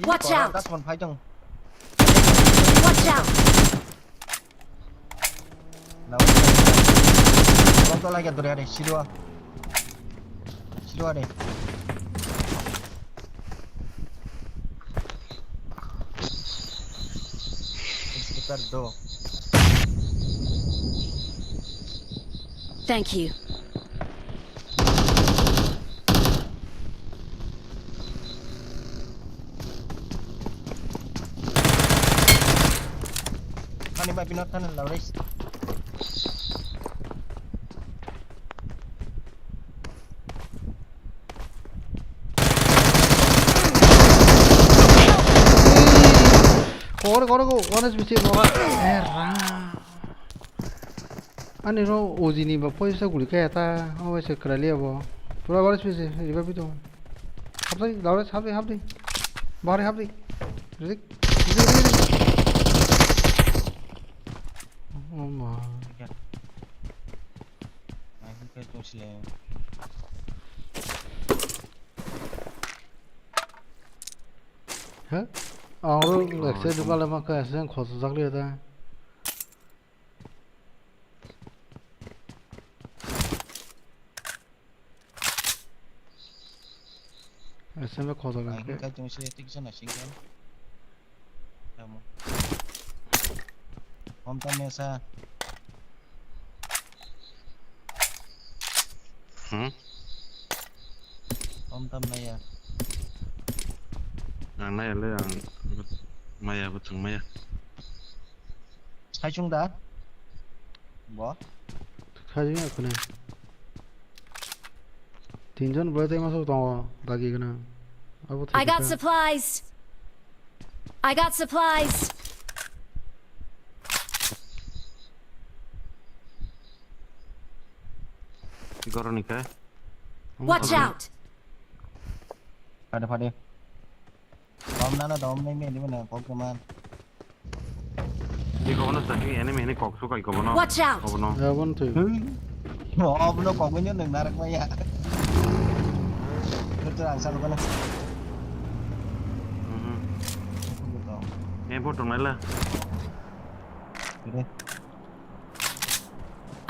Watch out! Last one phai tong. Watch out! Lawan. Bom to lagi duri hari, sidua. Sidua deh. Sir, do. Thank you. Ani ba binot than la res. Kore, kore, go. One H P si mo. Era. Ani ro ujini ba poisa guli kaya ta. O se krali abo. Pura one H P si, riba bitu. Hapdi, Lawrence, hapdi, hapdi. Bahari hapdi. Ridik. Ridik, ridik, ridik. Oh my. Hai, hai, hai, tong sile. Ha? Ang ro accident pala ma ka accident khosojak liya ta. Accident khosojak. Hai, hai, tong sile, tik sana singken. Tamo. Om tam mesa. Hmm? Om tam naya. Ang naya le ang maya bwthwng maya. Khaisung da? Bo? Khaisung ya khune. Tinjon bwrwi tei masa tongo dagi gwnang. Abo I got thwikha. Supplies. I got supplies. Goroni khe. Watch out! Phade, phade. Dom nana dom nai me, di mana kok teman. Di kono sa ki enemy ni kok su kai kono. Watch out! Kono. Ya bon tu. Obono kok nyo nang narak maya. Betul ang sa kono. Mhm. Betul. Eh, botong nai la. Betul.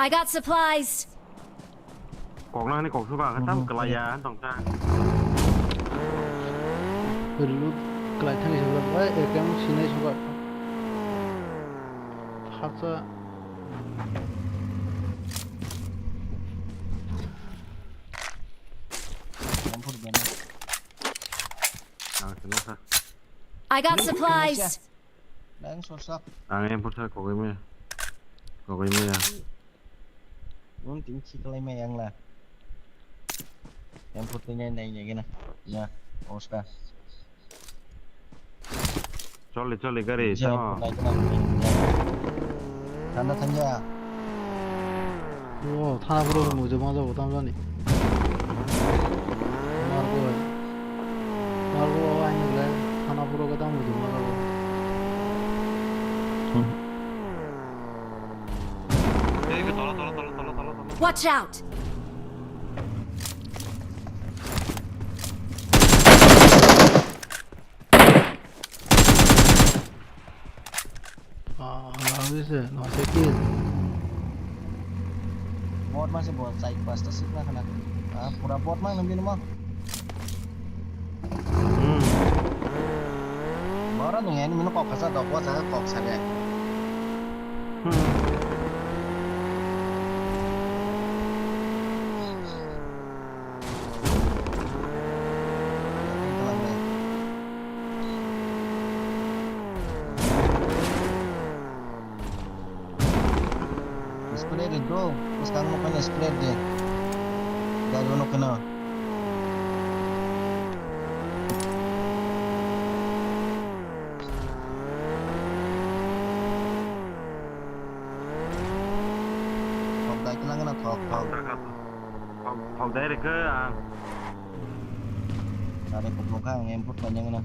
I got supplies. Kokna hani kok suka khe tam. Mhm. Kelai ya tong ta. Loot kelai thani suka, eh, A K M sinai suka. Haksa. Ang sini sa. I got supplies. Nang sosak. Ang yang pursa kogoi me. Kogoi me ya. Wng tini khiklai mai ang la. Yang putui nai nai nai gana. Ya, oska. Choli, choli, gari, tamo. Thanda thangya. O, thana puro mujo ma jabo, tamo jani. Margo. Margo, o, aini le, thana puro ke tamo mujo ma jabo. Watch out! Ah, habis eh, no sé qué. Bot ma se bot, chai pasta sik na khana. Ah, pura bot ma nang bini mo. Hmm. Boro ni en mino kok kasa dok wa sa kok sa ge. Hmm. Spray di bro, bwskang nokha na spray di. Gari o nokha na. Thok dai khe nang na thok, thok. Thok, thok dai rikha ang. Gari kuplung kha ang import khainai na.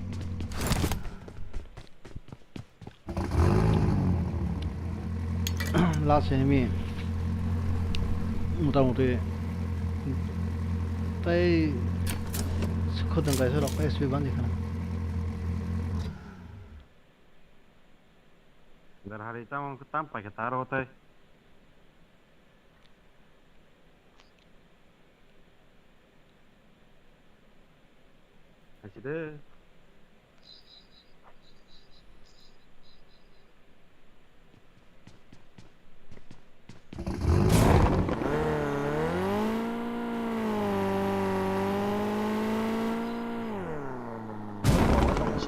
Last enemy. Mota moti. Tai khotong kaisa rok S P bani khana. Dar hari tam, tam paikha taro tai. Hai si de.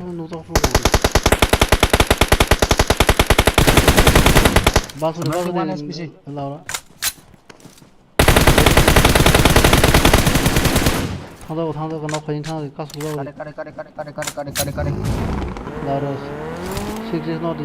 Kaisa nukjak phuru. Baksa de, baksa de. One S P C. Laura. Thangjago, thangjago, nok khaini thangjago, kasuk jago. Kare, kare, kare. Laura. Six is not.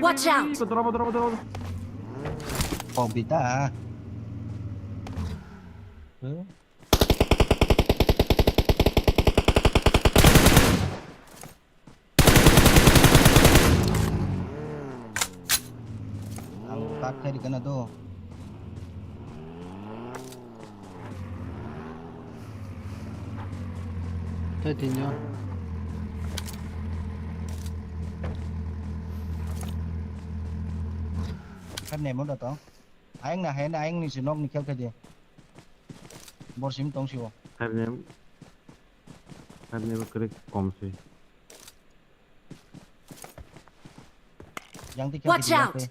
Watch out! Drop, drop, drop. Pok di ta. Ang cut khai rikana do. Tei tinjo. Khat nemo da tong. Ayang na hai na ayang ni si nok ni khel khai di. Bor sim tong si o. Khat nem. Khat nem krik kom si. Yang ti Watch out!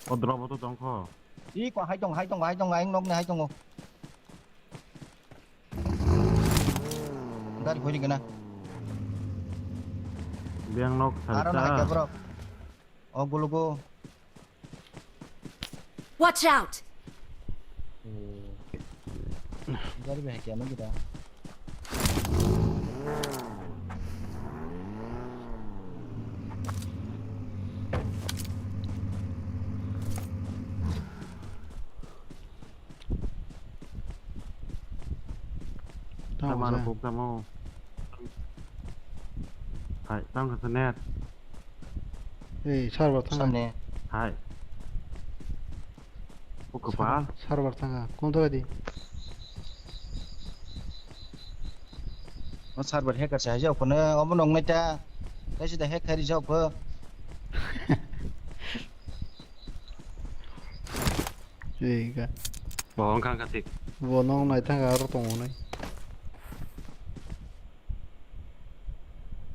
O drop o to tongkho. I ko hai tong, hai tong, hai tong, ayang nok ni hai tongo. Gari phoi gana. Biang nok. Aro na salsa. Hai bro. O gulugo. Watch out! Gari bai haikhe ano gita. Tamo Tamo sa. Rukuk tamo. Hai, tang kha net. Ei, server thang. Samne. Hai. O kwpal. Server thang. Kon to di. O server hacker sa haja kono omo nong nai ta. Tai sida hack khai rijak pho. Ei ga. Bo wng kha kha thik. Bo nong nai thang aro tongo nai.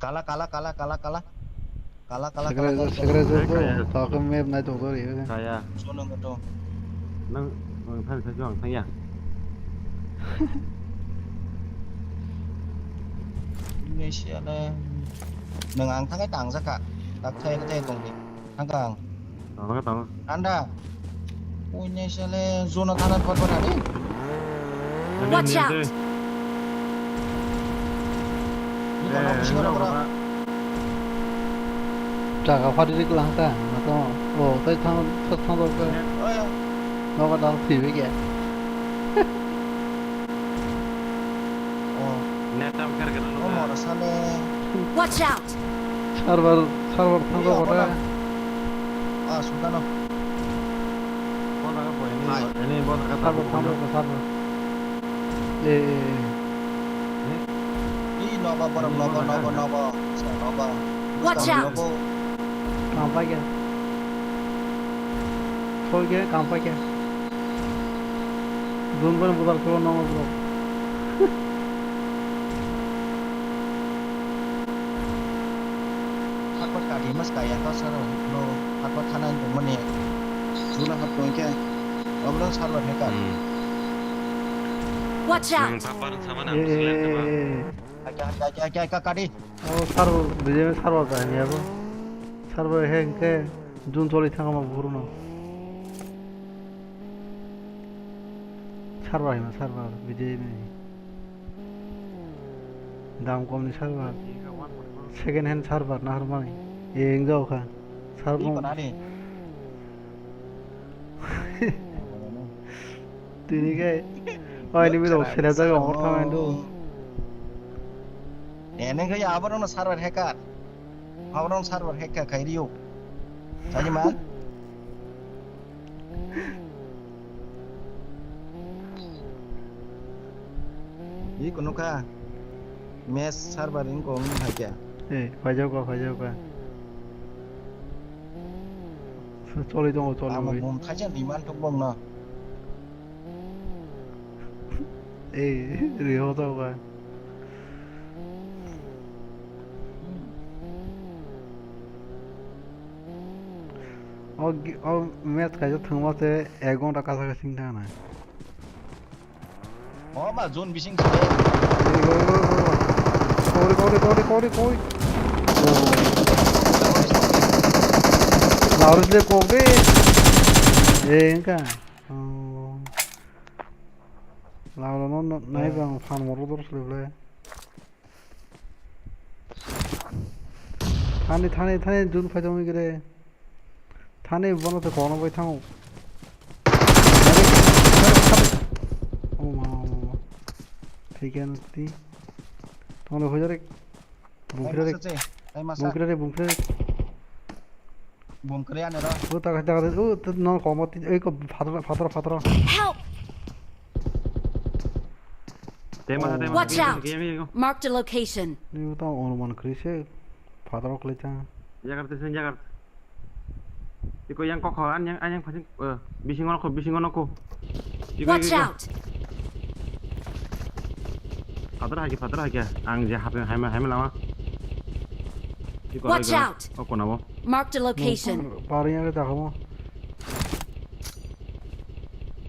Kala, kala, kala, kala, kala. Kala, kala, kala, kala, kala. Secret, secret. Kaya. Tao khe map nai tong tori. Kaya. Sono ngoto. Nang, nang thani thani ang thangya. Indonesia le. Nang ang thangai tang jaka. Tak thai thai tong di. Thangkang. Tangkha, tangkha. Anda. Punya sele zona tanah buat buat hari. Watch out. Iko nok bisingo rw bwrw. Jaga phari rik lang ta, na to, o, tai thang, thang, thang rok. Net. Oya. Nogo dal thibe khe. O. Net tam kher khe no. O mora sale. Watch out! Server, server thang rok. Ah, sudano. Bo jaga bo, ini, ini bo jaga server thang rok, server. Eh, eh, eh. Ih, nogo borok, nogo, nogo, nogo. Watch out! Nogo. Kampai khe. Soi khe kampai khe. Jun bai budal khe nogo borok. Hakot kati mas kaya to saro. No, hakot thana ni mani. Juna hap tong khe. Oblo saro he ka. Hmm. Watch out! Hmm, sapar sama na, eh, eh, eh, eh. Acha, acha, acha, acha, acha, kadi. O server, B J M server ta ni abo. Server he hwnkhe jun choli thangma buphuru no. Server hima server, B J M ni. Dam kom ni server. Second hand server na harmani. Eng jao kha. Server. Iko nani? Tini khe. Oi, ni bidok sele jaga ongor thang ando. Ene khe aborok no server hacker. Aborok no server hacker khai rio. Sajima. Iko nukha. Mes server ing kong hai kya. Eh, phai jao ka, phai jao ka. Choli tongo, choli. Amo bom khaisa ni man thok bong no. Eh, riho to ka. O gi-, o match kaisa thwngma se ek ghonta kasa kasi wngkha na. O ba zone bising se. Kori, kori, kori, kori, kori. Laurus le kok de. Eh, wngkha. Oh. Lauro no, no, nai bang fan moro dor sle ble. Thani, thani, thani, jun phai tongwi gre. Thani, bono to kono bai thango. Oh, ma, ma, ma. Thik ya, nukti. Tonglo hoi jare. Bungkira re. Bungkira re, bungkira re. Bum kre ane ro. O ta ta o ta no komo ti ei ko phatro phatro phatro. Help! Tema tema. Watch out! Marked a location. Ni ta onuman kri se phatro kle ta. Jagar te sen jagar. Iko yang kok an yang an yang phasing, eh, bisingo nokho bisingo nokho. Iko, iko, iko. Watch out! Phatro hai khe phatro hai khe ang je hape haima haima lama. Iko. Watch out! O kona bo. Marked a location. Pari yang ke takamo.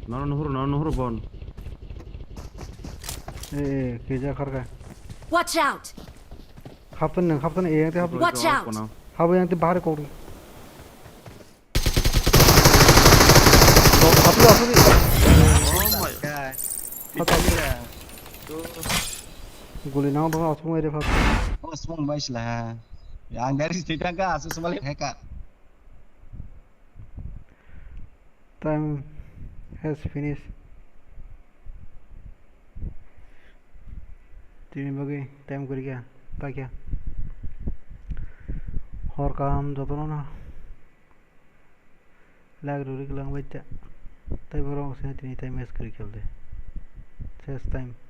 Nono nuhur, nono nuhur bon. Eh, eh, keja kharka. Watch out! Khaptan nang, khaptan eh, yang te hap. Watch out! Habo yang te bahar kori. Hap, hap, hap. Oh my God. Hap, hap. Guli nang dong, asung ere hap. Oh, asung bai sila. Yang dari sini kan ka, asung semali hacker. Time has finished. Tini bagwi time kwrwikha, paikha. Hor kaham jotono no. Lag rwrwi kwlangbai ta. Tai borok wng sini tini time waste kwrwi khaide. Chest time.